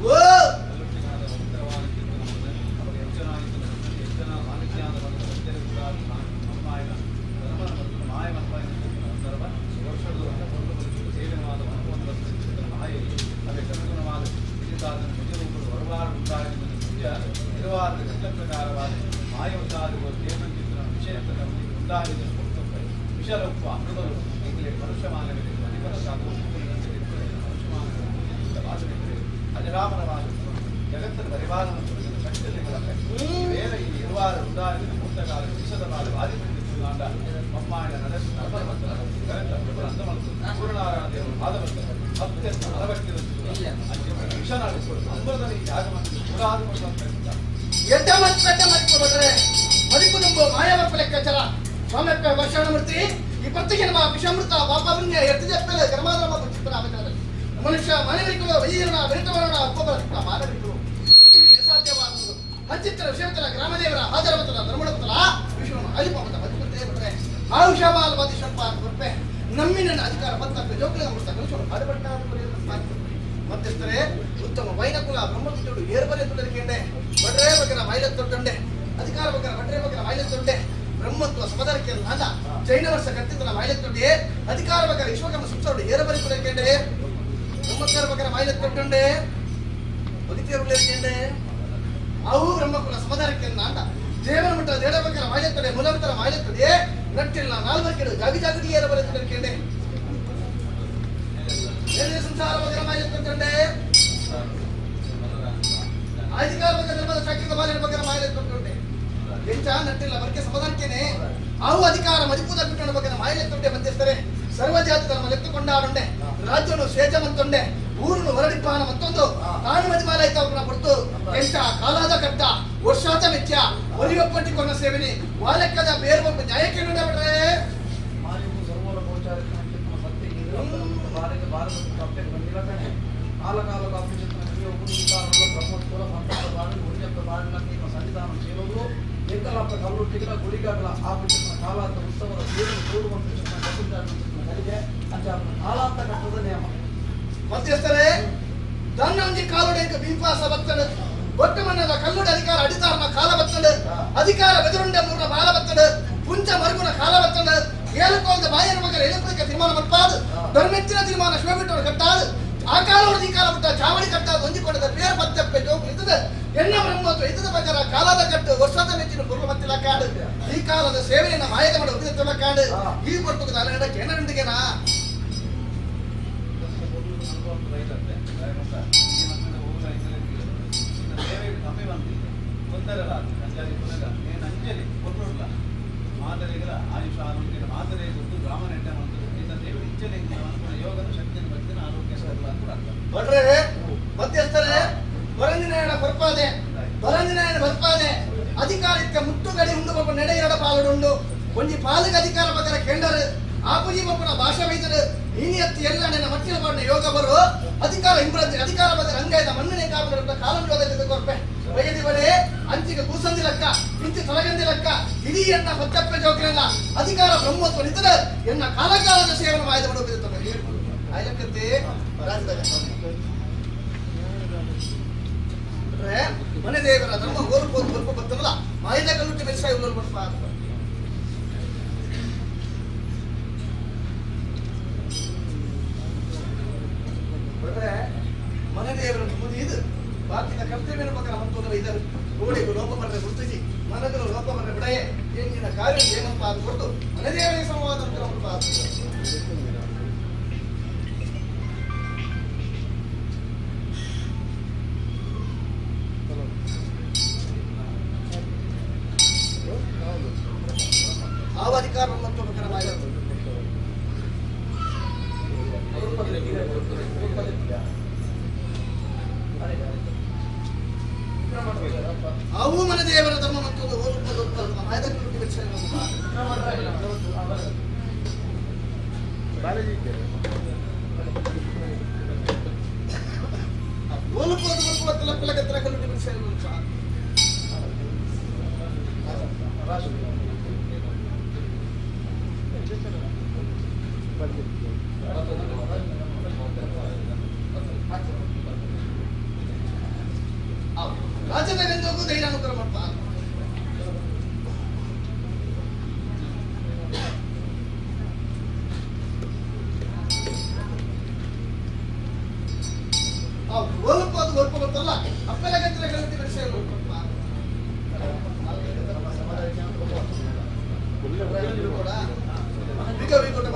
ಓ ಮನುಷ್ಯ ಮಾನವರಿಗಳು ವೈದ್ಯರಣ ಬೆರೆತವರಣ ಒಪ್ಪಬರ ಮಾನವರಿಗಳು ಅಸಾಧ್ಯವಾದುದು ಹಂಚಿತ್ತರ ವಿಷಯತರ ಗ್ರಾಮದೇವರ ಆಧಾರವತದ ಧರ್ಮಣವತಲ ವಿಶ್ವವನ್ನು ಅಲಿಪವತ ಬದುಕುತ್ತೇ ಬಿಟ್ರೆ ಆಯುಷಮಾಲವಾದಿ ಶಲ್ಪ ಕೊರ್ಪೆ ನಮ್ಮಿನ ಅಧಿಕಾರ ಬಂತ ಜೋಕುಲ ಅಮೃತ ಕಲಿಸೋಣ ಪಾಡುಪಟ್ಟ ಮಧ್ಯಸ್ಥರೇ ಉತ್ತಮ ವೈನಕುಲ ಬ್ರಹ್ಮತಿಥುಡು ಏರ್ಬರೆ ತುಡರಿಕೆಂಡೆ ಬಡ್ರೆ ಬಗ್ಗರ ಮೈಲ ತೊಟ್ಟಂಡೆ ಅಧಿಕಾರ ಬಗ್ಗರ ಬಡ್ರೆ ಬಗ್ಗರ ಮೈಲ ತೊಟ್ಟೆ ಬ್ರಹ್ಮತ್ವ ಸಮದಾರಕ್ಕೆ ಅಲ್ಲ ಜೈನ ವರ್ಷ ಕಟ್ಟಿತನ ಮೈಲ ತೊಟ್ಟೆ ಅಧಿಕಾರ ಬಗ್ಗರ ವಿಶ್ವಕರ್ಮ ಸಂಸಾರ ಏರಬರಿ ತುಡರಿಕೆಂಡೆ ಬ್ರಹ್ಮತ್ವರ ಬಗ್ಗರ ಮೈಲ ತೊಟ್ಟಂಡೆ ಒದಿತಿಯರುಳ್ಳರಿಕೆಂಡೆ ಅವು ಬ್ರಹ್ಮಕುಲ ಸಮದಾರಕ್ಕೆ ಅಲ್ಲ ದೇವರ ಮಟ್ಟ ದೇಡ ಬಗ್ಗರ ಮೈಲ ತೊಡೆ ಮೂಲಮತರ ಮೈಲ ತೊಡೆ ನಟ್ಟಿಲ್ಲ ನಾಲ್ವರ್ಕೆಡು ಜಾಗಿ ಜಾಗದಿ ಏರಬರಿ ತುಡರಿಕೆಂಡೆ ಸಂಸಾರ ಬಗ್ಗರ ಮೈಲ ತೊಟ್ಟಂಡೆ ಅಧಿಕಾರ ಬಗ್ಗೆ ಧರ್ಮದ ಶಾಖದ ಬಾಲಿನ ಬಗ್ಗೆ ಮಾಯಲೆ ತೊಟ್ಟುಂಡೆ ಎಂಚ ನಟ್ಟಿಲ್ಲ ವರ್ಗೆ ಸಮಾಧಾನಕ್ಕೇನೆ ಅವು ಅಧಿಕಾರ ಮದಿಪೂದ ಬಿಟ್ಟಣ ಬಗ್ಗೆ ಮಾಯಲೆ ತೊಟ್ಟೆ ಮಧ್ಯಸ್ಥರೆ ಸರ್ವಜಾತಿ ಧರ್ಮ ಲೆತ್ತುಕೊಂಡಾಡುಂಡೆ ರಾಜ್ಯನು ಸೇಜ ಮಂತೊಂಡೆ ಊರುನು ಹೊರಡಿಪಾನ ಮತ್ತೊಂದು ತಾನು ಮದಿಮಾಲ ಐತವ್ರನ್ನ ಕೊಡ್ತು ಎಂಚ ಕಾಲಾದ ಕಟ್ಟ ವರ್ಷಾತ ವೆಚ್ಚ ಒಲಿಯೊಪ್ಪಟ್ಟಿ ಕೊನ್ನ ಸೇವೆನಿ ವಾಲೆಕ್ಕದ ಬೇರೆ ಒಬ್ಬ ನ್ಯಾಯಕ್ಕೆ ಬಿಟ್ರೆ ಮಧ್ಯಸ್ಥರೇ ದನ್ನೊಂದಿ ಕಾಲುಡೇಕ ಭೀಪಾಸ ಬತ್ತಡು ಒಟ್ಟು ಮನ್ನದ ಕಲ್ಲುಡ ಅಧಿಕಾರ ಅಡಿತಾರನ ಕಾಲ ಬತ್ತಡು ಅಧಿಕಾರ ಬೆದರುಂಡೆ ಮೂರ್ನ ಬಾಲ ಬತ್ತಡು ಪುಂಚ ಮರುಗುನ ಕಾಲ ಬತ್ತಡು ಏಳುಕೋಲ್ದ ಬಾಯನ ಮಗರ ಎಳುಪುಳಿಕ ತೀರ್ಮಾನ ಮಲ್ಪಾದು ಧರ್ಮೆಚ್ಚಿನ ತೀರ್ಮಾನ ಶಿವಬಿಟ್ಟವರು ಕಟ್ಟಾದು ಆ ಕಾಲೋಡು ಈ ಕಾಲ ಬಿಟ್ಟ ಚಾವಡಿ ಕಟ್ಟಾದ ಹೊಂದಿಕೊಂಡದ ಬೇರೆ ಪತ್ತೆಪ್ಪೆ ಜೋಗು ಇದ್ದದ ಎಣ್ಣ ಬ್ರಹ್ಮತ್ವ ಇದ್ದದ ಪ್ರಕಾರ ಕಾಲದ ಕಟ್ಟು ವರ್ಷದ ಮೆಚ್ಚಿನ ಪೂರ್ವ ಮತ್ತಿಲ್ಲ ಕಾಡು ಈ ಕಾಲದ ಸೇವೆಯನ್ನು ಮಾಯದ ಮಾಡ ಉಳಿದ ಕಾಡು ಈ ಕೊಡ್ತದ ಅಲಗಡಕ್ಕೆ ಏನಂದಿಗೆನಾ ಭಟ್ರೆ ಮಧ್ಯಸ್ಥರೇ ಬರಂಜಿನಾಯಣ ಬರ್ಪಾದೆ ಬರಂಜಿನಾಯಣ ಬರ್ಪಾದೆ ಅಧಿಕಾರಕ್ಕೆ ಮುಟ್ಟುಗಡಿ ಉಂಡು ಬೊಕ್ಕ ನೆಡೆ ಎರಡ ಪಾಲುಡುಂಡು ಒಂಜಿ ಪಾಲಿಗೆ ಅಧಿಕಾರ ಬಗ್ಗರ ಕೇಂಡರು ಆಪುಜಿ ಬೊಕ್ಕನ ಭಾಷೆ ವೈದ್ಯರು ಇನಿಯತ್ತು ಎಲ್ಲ ನೆನ ಮಟ್ಟಿನ ಪಾಡಿನ ಯೋಗ ಬರು ಅಧಿಕಾರ ಇಂಬ್ರಂಜಿ ಅಧಿಕಾರ ಬಗ್ಗರ ಅಂಗಾಯದ ಮಣ್ಣಿನ ಕಾಪುನ ಕಾಲಂ ಯೋಗ ಕೊರ್ಪೆ ವೈದ್ಯ ಬಡೆ ಅಂಚಿಗೆ ಕೂಸಂದಿ ಲಕ್ಕ ಇಂಚಿ ತೊಲಗಂದಿ ಲಕ್ಕ ಇಡೀ ಎನ್ನ ಹೊತ್ತಪ್ಪೆ ಜೋಕ್ರೆಲ್ಲ ಅಧಿಕಾರ ಬ್ರಹ್ಮತ್ವ ನಿಂತದ ಎನ್ನ ಕಾಲಕಾಲದ ಸೇವನೆ ಮಾಯದ ಮಾಡುವ ಆಯ್ಲಕ್ಕಂತೆ ರಾಜ್ಯದಾಗ ಮನೆ ದೇವರ ಧರ್ಮ ಹೋಲ್ಬೋದು ಸ್ವಲ್ಪ ಬರ್ತದಲ್ಲ ಮಾಯದ ಕಲ್ಲುಟ್ಟಿ ಬೆಳೆಸಾಯಿ ಉಳ್ಳೋರು ಬರ್ಪ ಮನೆ ದೇವರ ಮುದಿ ಇದು ಬಾಕಿನ ಕರ್ತವ್ಯನ ಪಕ್ಕ ಮಂತೋದರ ಇದರು ಗೋಡೆಗೂ ಲೋಪ ಬರ್ರೆ ಗುರುತಿಸಿ ಮನಗಲು ಲೋಪ ಬರ್ರೆ ಬಿಡಯೆ ಎಂಜಿನ ಕಾರ್ಯ ಏನಪ್ಪ ಅದು ಕೊಟ್ಟು ಮನೆ ಮನದೇವರಿಗೆ ಸಮವಾದ ಅನುಗ್ರಹ ಆವ ಅಧಿಕಾರ ಮತ್ತು ಅವು ಮನ ದೇವರ ಧರ್ಮ ಮತ್ತು ರಾಜ್ಯದ ಧೈರ್ಯ ಅನುಗ್ರಹ ಮಾಡ್ತಾ ಅದು ಒಲ್ಪ ಗೊತ್ತಲ್ಲ ಅಪ್ಪೆಲ್ಲ ಗಂತಿನ ಗಂತಿ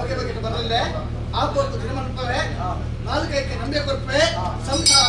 ಬಗೆ ಬಗೆ ಬರಲಿಲ್ಲ ಆ ಕೊರ್ತು ದಿನಮನ್ಪವೆ ನಾಲ್ಕೈಕೆ ನಂಬೆ ಕೊರ್ಪೆ ಸಂಸಾರ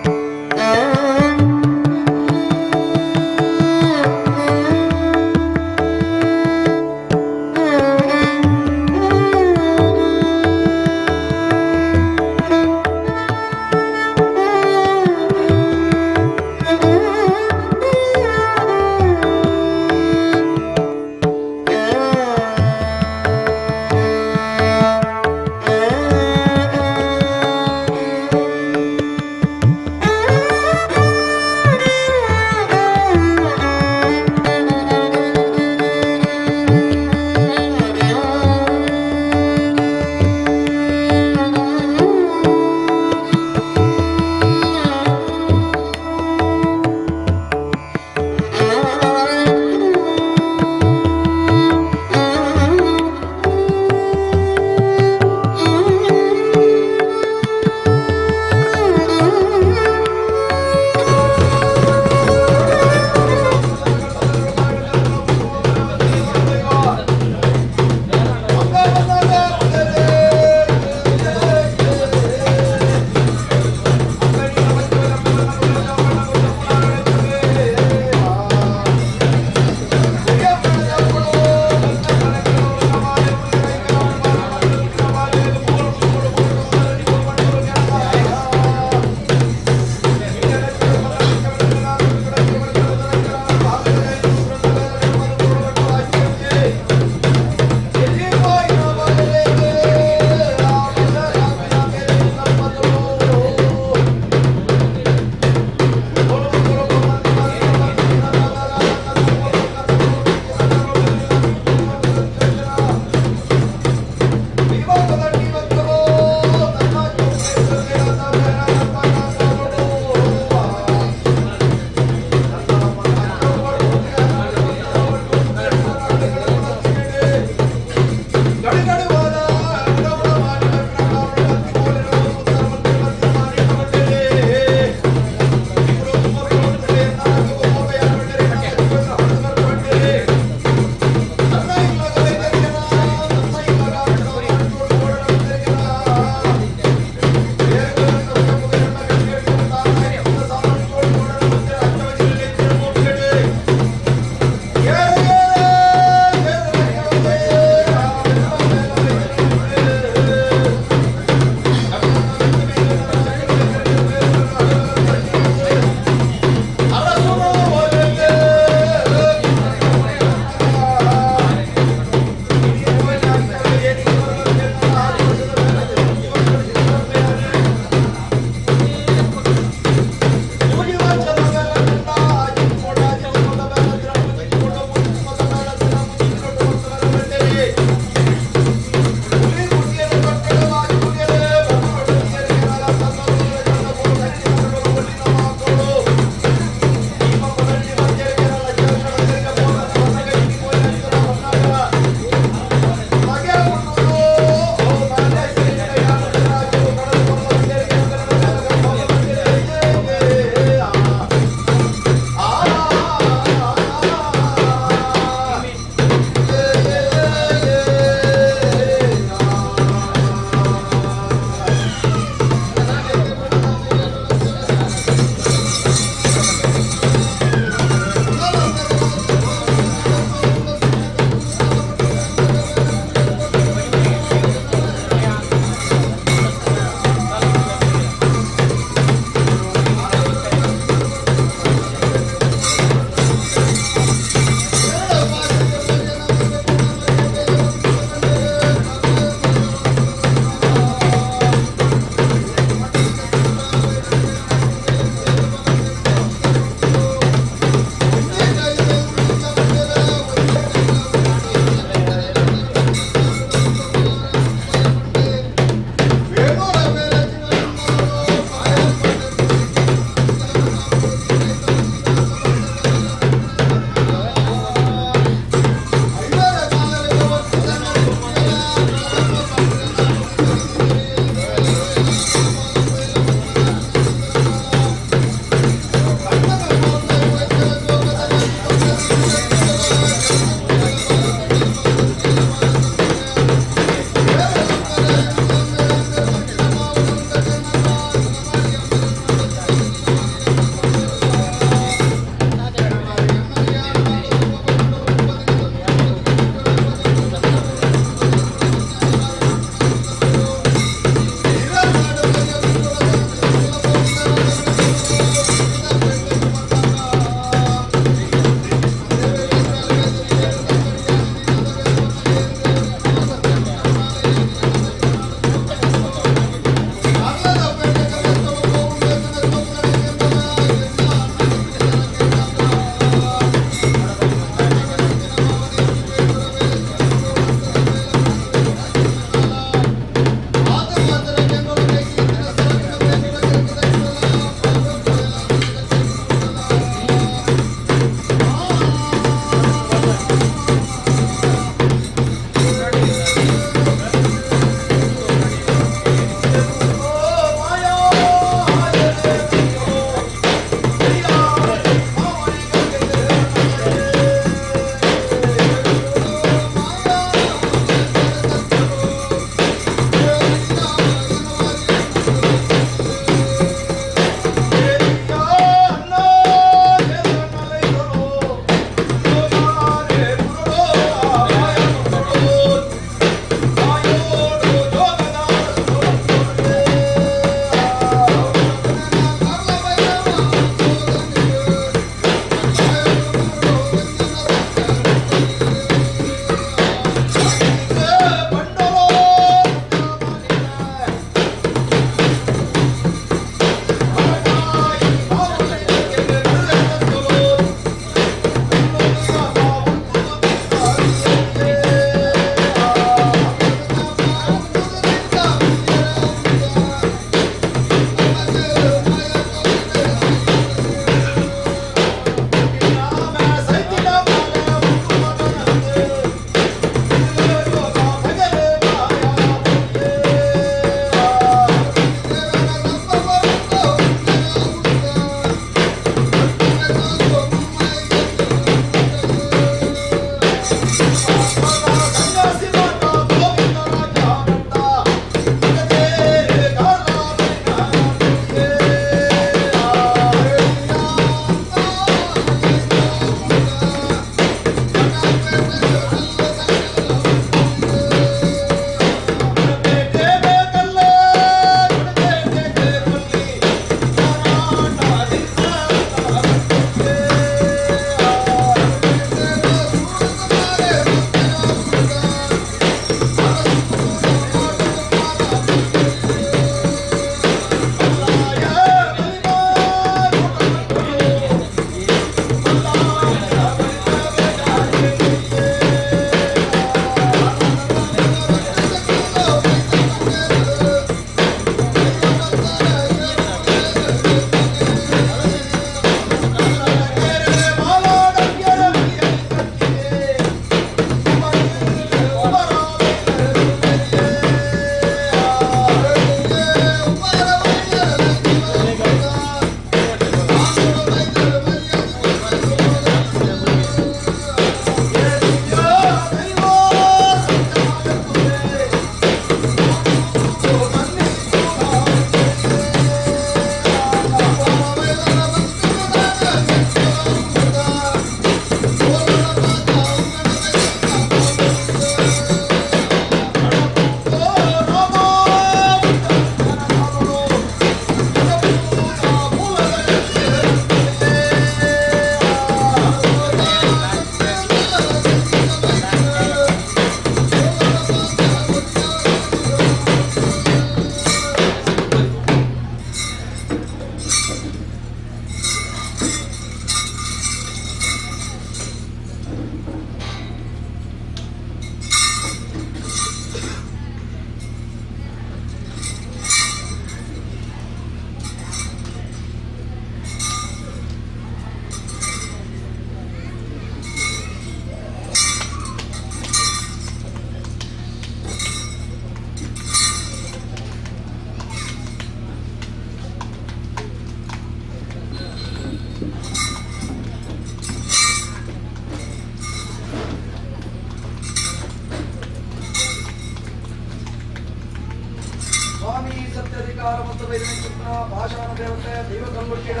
ಸ್ವೀಕಾರ ಮತ್ತು ವೈದ್ಯನ ಪಾಷಾಣ ದೇವತೆ ದೈವ ಕಲ್ಲುಟ್ಟಿಡ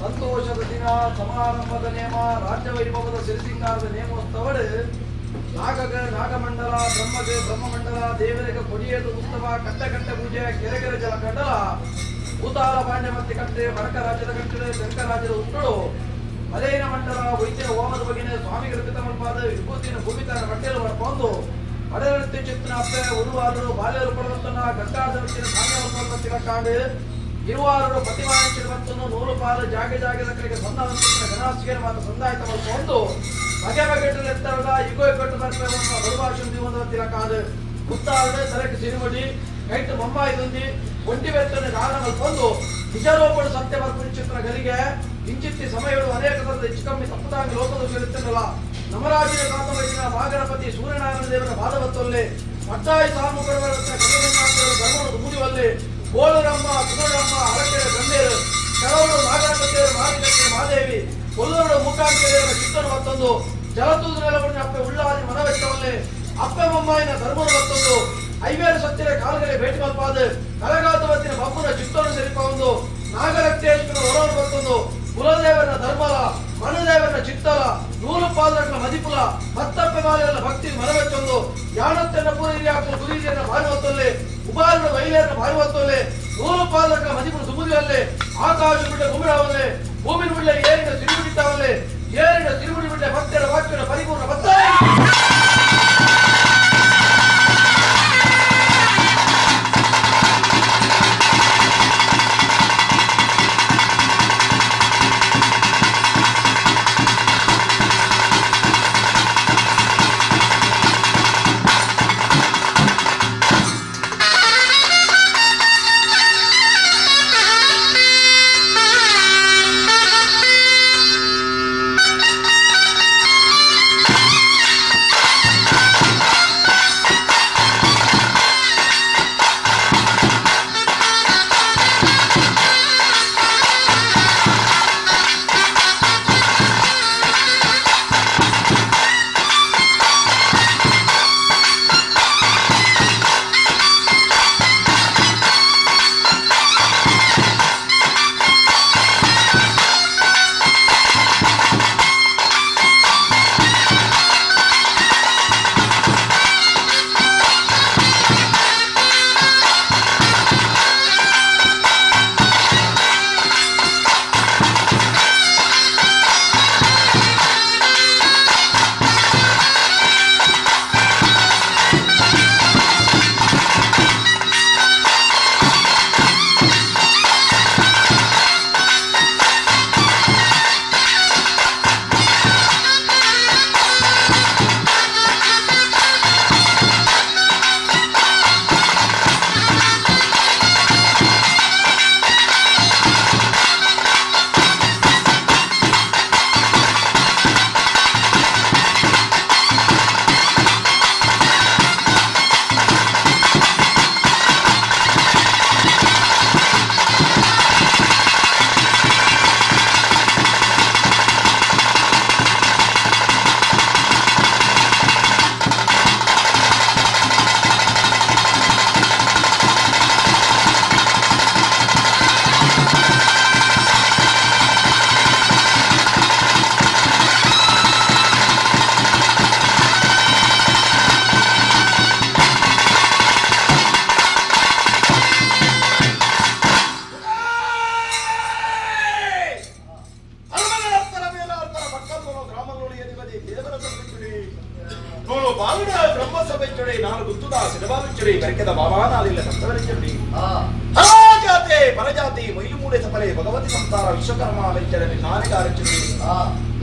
ಸಂತೋಷದ ದಿನ ಸಮಾರಂಭದ ನೇಮ ರಾಜ್ಯ ವೈಭವದ ಸಿರಿಸಿಂಗಾರದ ನೇಮೋತ್ಸವಡು ನಾಗಗ ನಾಗಮಂಡಲ ಬ್ರಹ್ಮಗೆ ಬ್ರಹ್ಮಮಂಡಲ ದೇವರಿಗೆ ಕೊಡಿಯದು ಉತ್ಸವ ಕಟ್ಟೆ ಕಟ್ಟೆ ಪೂಜೆ ಕೆರೆ ಕೆರೆ ಜಲ ಕಂಡಲ ಭೂತಾಳ ಪಾಂಡ್ಯ ಮತ್ತೆ ಕಟ್ಟೆ ಬಡಕ ರಾಜ್ಯದ ಕಟ್ಟೆ ಶಂಕ ರಾಜ್ಯದ ಉತ್ತಳು ಮಲೇನ ಮಂಡಲ ವೈದ್ಯನ ಹೋಮದ ಬಗೆನ ಸ್ವಾಮಿಗಳ ಪಿತಮಲ್ಪಾದ ವಿಭೂತಿನ ಭೂಮಿತಾನ ಬಟ್ಟೆಯಲ್ಲಿ ಮಾಡ್ಕೊಂಡು ಪಡೆಯಲು ಚಿತ್ರನ ಅಪ್ಪೆ ಉರುವಾದರು ಬಾಲ್ಯರು ಪಡೆದಂತನ ಗಂಗಾಧರತ್ತಿನ ಸಾಮ್ಯ ಕಾಡು ಇರುವಾರು ಪ್ರತಿಮಾನಿಸಿರುವಂತನ್ನು ನೂರು ಪಾಲು ಜಾಗೆ ಜಾಗದ ಕಡೆಗೆ ಸಂದಾವಂತಿನ ಗಣಾಸಿಗೆ ಮಾತ್ರ ಸಂದಾಯಿತ ಒಂದು ಬಗೆ ಬಗೆಟು ಎತ್ತರದ ಯುಗೋ ಕಟ್ಟು ಬರುವಾಶು ಜೀವನದ ತಿಲಕಾದು ಮುತ್ತಾರಡೆ ಸರಕು ಸಿರಿಮಡಿ ಕೈಟು ಬೊಂಬಾಯಿ ಒಂಟಿ ಬೆತ್ತನೆ ದಾನ ಮಲ್ಪೊಂದು ನಿಜರೋಪಡು ಸತ್ಯ ಚಿತ್ರ ಗಲಿಗೆ ಇಂಚಿತ್ತಿ ಸಮಯಗಳು ಅನೇಕ ತರದ ಹೆಚ್ಚು ಕಮ್ಮಿ ತಪ್ಪುದಾಗಿ ಲೋಕದ ಕೇಳುತ್ತಿರಲ್ಲ ನಮರಾಜಿನ ಕಾತವೈದಿನ ಮಹಾಗಣಪತಿ ಸೂರ್ಯನಾರಾಯಣ ದೇವರ ಬಾಧವತ್ತೊಲ್ಲೆ ಪಟ್ಟಾಯಿ ಸಾಮುಖರ ಧರ್ಮದ ಮುಗಿವಲ್ಲಿ ಬೋಳರಮ್ಮ ಸುಗುಣರಮ್ಮ ಅರಕೆರೆ ಗಂಡೇರು ಕೆಲವರು ನಾಗಣಪತಿಯವರು ಮಾದಿಗಕ್ಕೆ ಮಾದೇವಿ ಕೊಲ್ಲೂರು ಮೂಕಾಂಬಿಕೆಯರ ಚಿತ್ತನು ಮತ್ತೊಂದು ಜಲತೂದು ನೆಲಗೊಂಡ ಅಪ್ಪೆ ಉಳ್ಳಾದಿ ಮನವೆಚ್ಚವಲ್ಲೇ ಅಪ್ಪೆ ಮಮ್ಮಾಯಿನ ಧರ್ಮನು ಮತ್ತೊಂದು ಐವೇರು ಸತ್ತಿರ ಕಾಲ್ಗಡೆ ಭೇಟಿ ಮಲ್ಪಾದ ಕಲಗಾತವತ್ತಿನ ಬಬ್ಬುನ ಚಿತ್ತನು ಸರಿಪ ಒಂದು ನಾಗರಕ್ತೇಶ್ವರ ಹೊರವನ್ನು ಮತ್ತೊಂದು ಕುಲದೇವನ ಧರ್ಮಲ ಮನದೇವನ ಚಿತ್ತಲ ನೂರು ಪಾದರಗಳ ಮದಿಪುಲ ಮತ್ತಪ್ಪೆ ಮಾಲೆಯಲ್ಲ ಭಕ್ತಿ ಮನವೆಚ್ಚೊಂದು ಯಾಣತ್ತೆನ್ನ ಪೂರಿಯಾಕು ಗುರಿಯನ್ನ ಭಾನುವತ್ತೊಲ್ಲೆ ಉಬಾರನ ವೈಲೇರನ ಭಾನುವತ್ತೊಲ್ಲೆ ನೂರು ಪಾದರಗಳ ಮದಿಪುಲ ಸುಮುದಿಯಲ್ಲೇ ಆಕಾಶ ಬಿಟ್ಟ ಗುಮಿಡವಲ್ಲೆ ಭೂಮಿನ ಬಿಡ್ಲೆ ಏರಿನ ಸಿರಿಬಿಡಿತಾವಲ್ಲೆ ಏರಿನ ಸಿರಿಬಿಡಿ ಬಿಡ್ಲೆ ಭಕ್ತರ ವಾಕ್ಯನ ಪರಿಪೂರ್ಣ ಭಕ್ತ.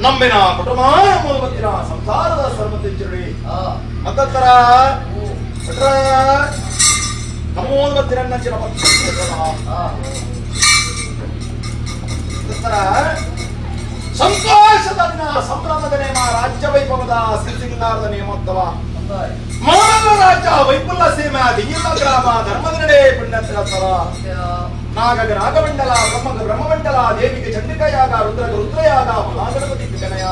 ನಂಬಿನ ಕುಟುಂಬ ಸಂಸಾರದ ಸರ್ವತಿಚ್ಚುಡಿ ಮತ್ತತ್ತರ ನಮೋನ್ಮತ್ತಿರನ್ನಚಿರ ಸಂತೋಷದ ದಿನ ಸಂಭ್ರಮದ ನೇಮ ರಾಜ್ಯ ವೈಭವದ ಸಿರಿಸಿಂಗಾರದ ನೇಮೋತ್ಸವ ಮಾನವ ರಾಜ್ಯ ವೈಪುಲ್ಲ ಸೀಮೆ ದಿಗಿಲ್ಲ ಗ್ರಾಮ ಧರ್ಮದ ನಡೆ ಪುಣ್ಯಸ್ಥಳ ನಾಗಗ ನಾಗಮಂಡಲ ಬ್ರಹ್ಮಗ ಬ್ರಹ್ಮಮಂಡಲ ದೇವಿಗೆ ಚಂಡಿಕಾಯಾಗ ರುದ್ರಗ ರುದ್ರಯಾಗ ಮಹಾಗಣಪತಿ ಗಣಯ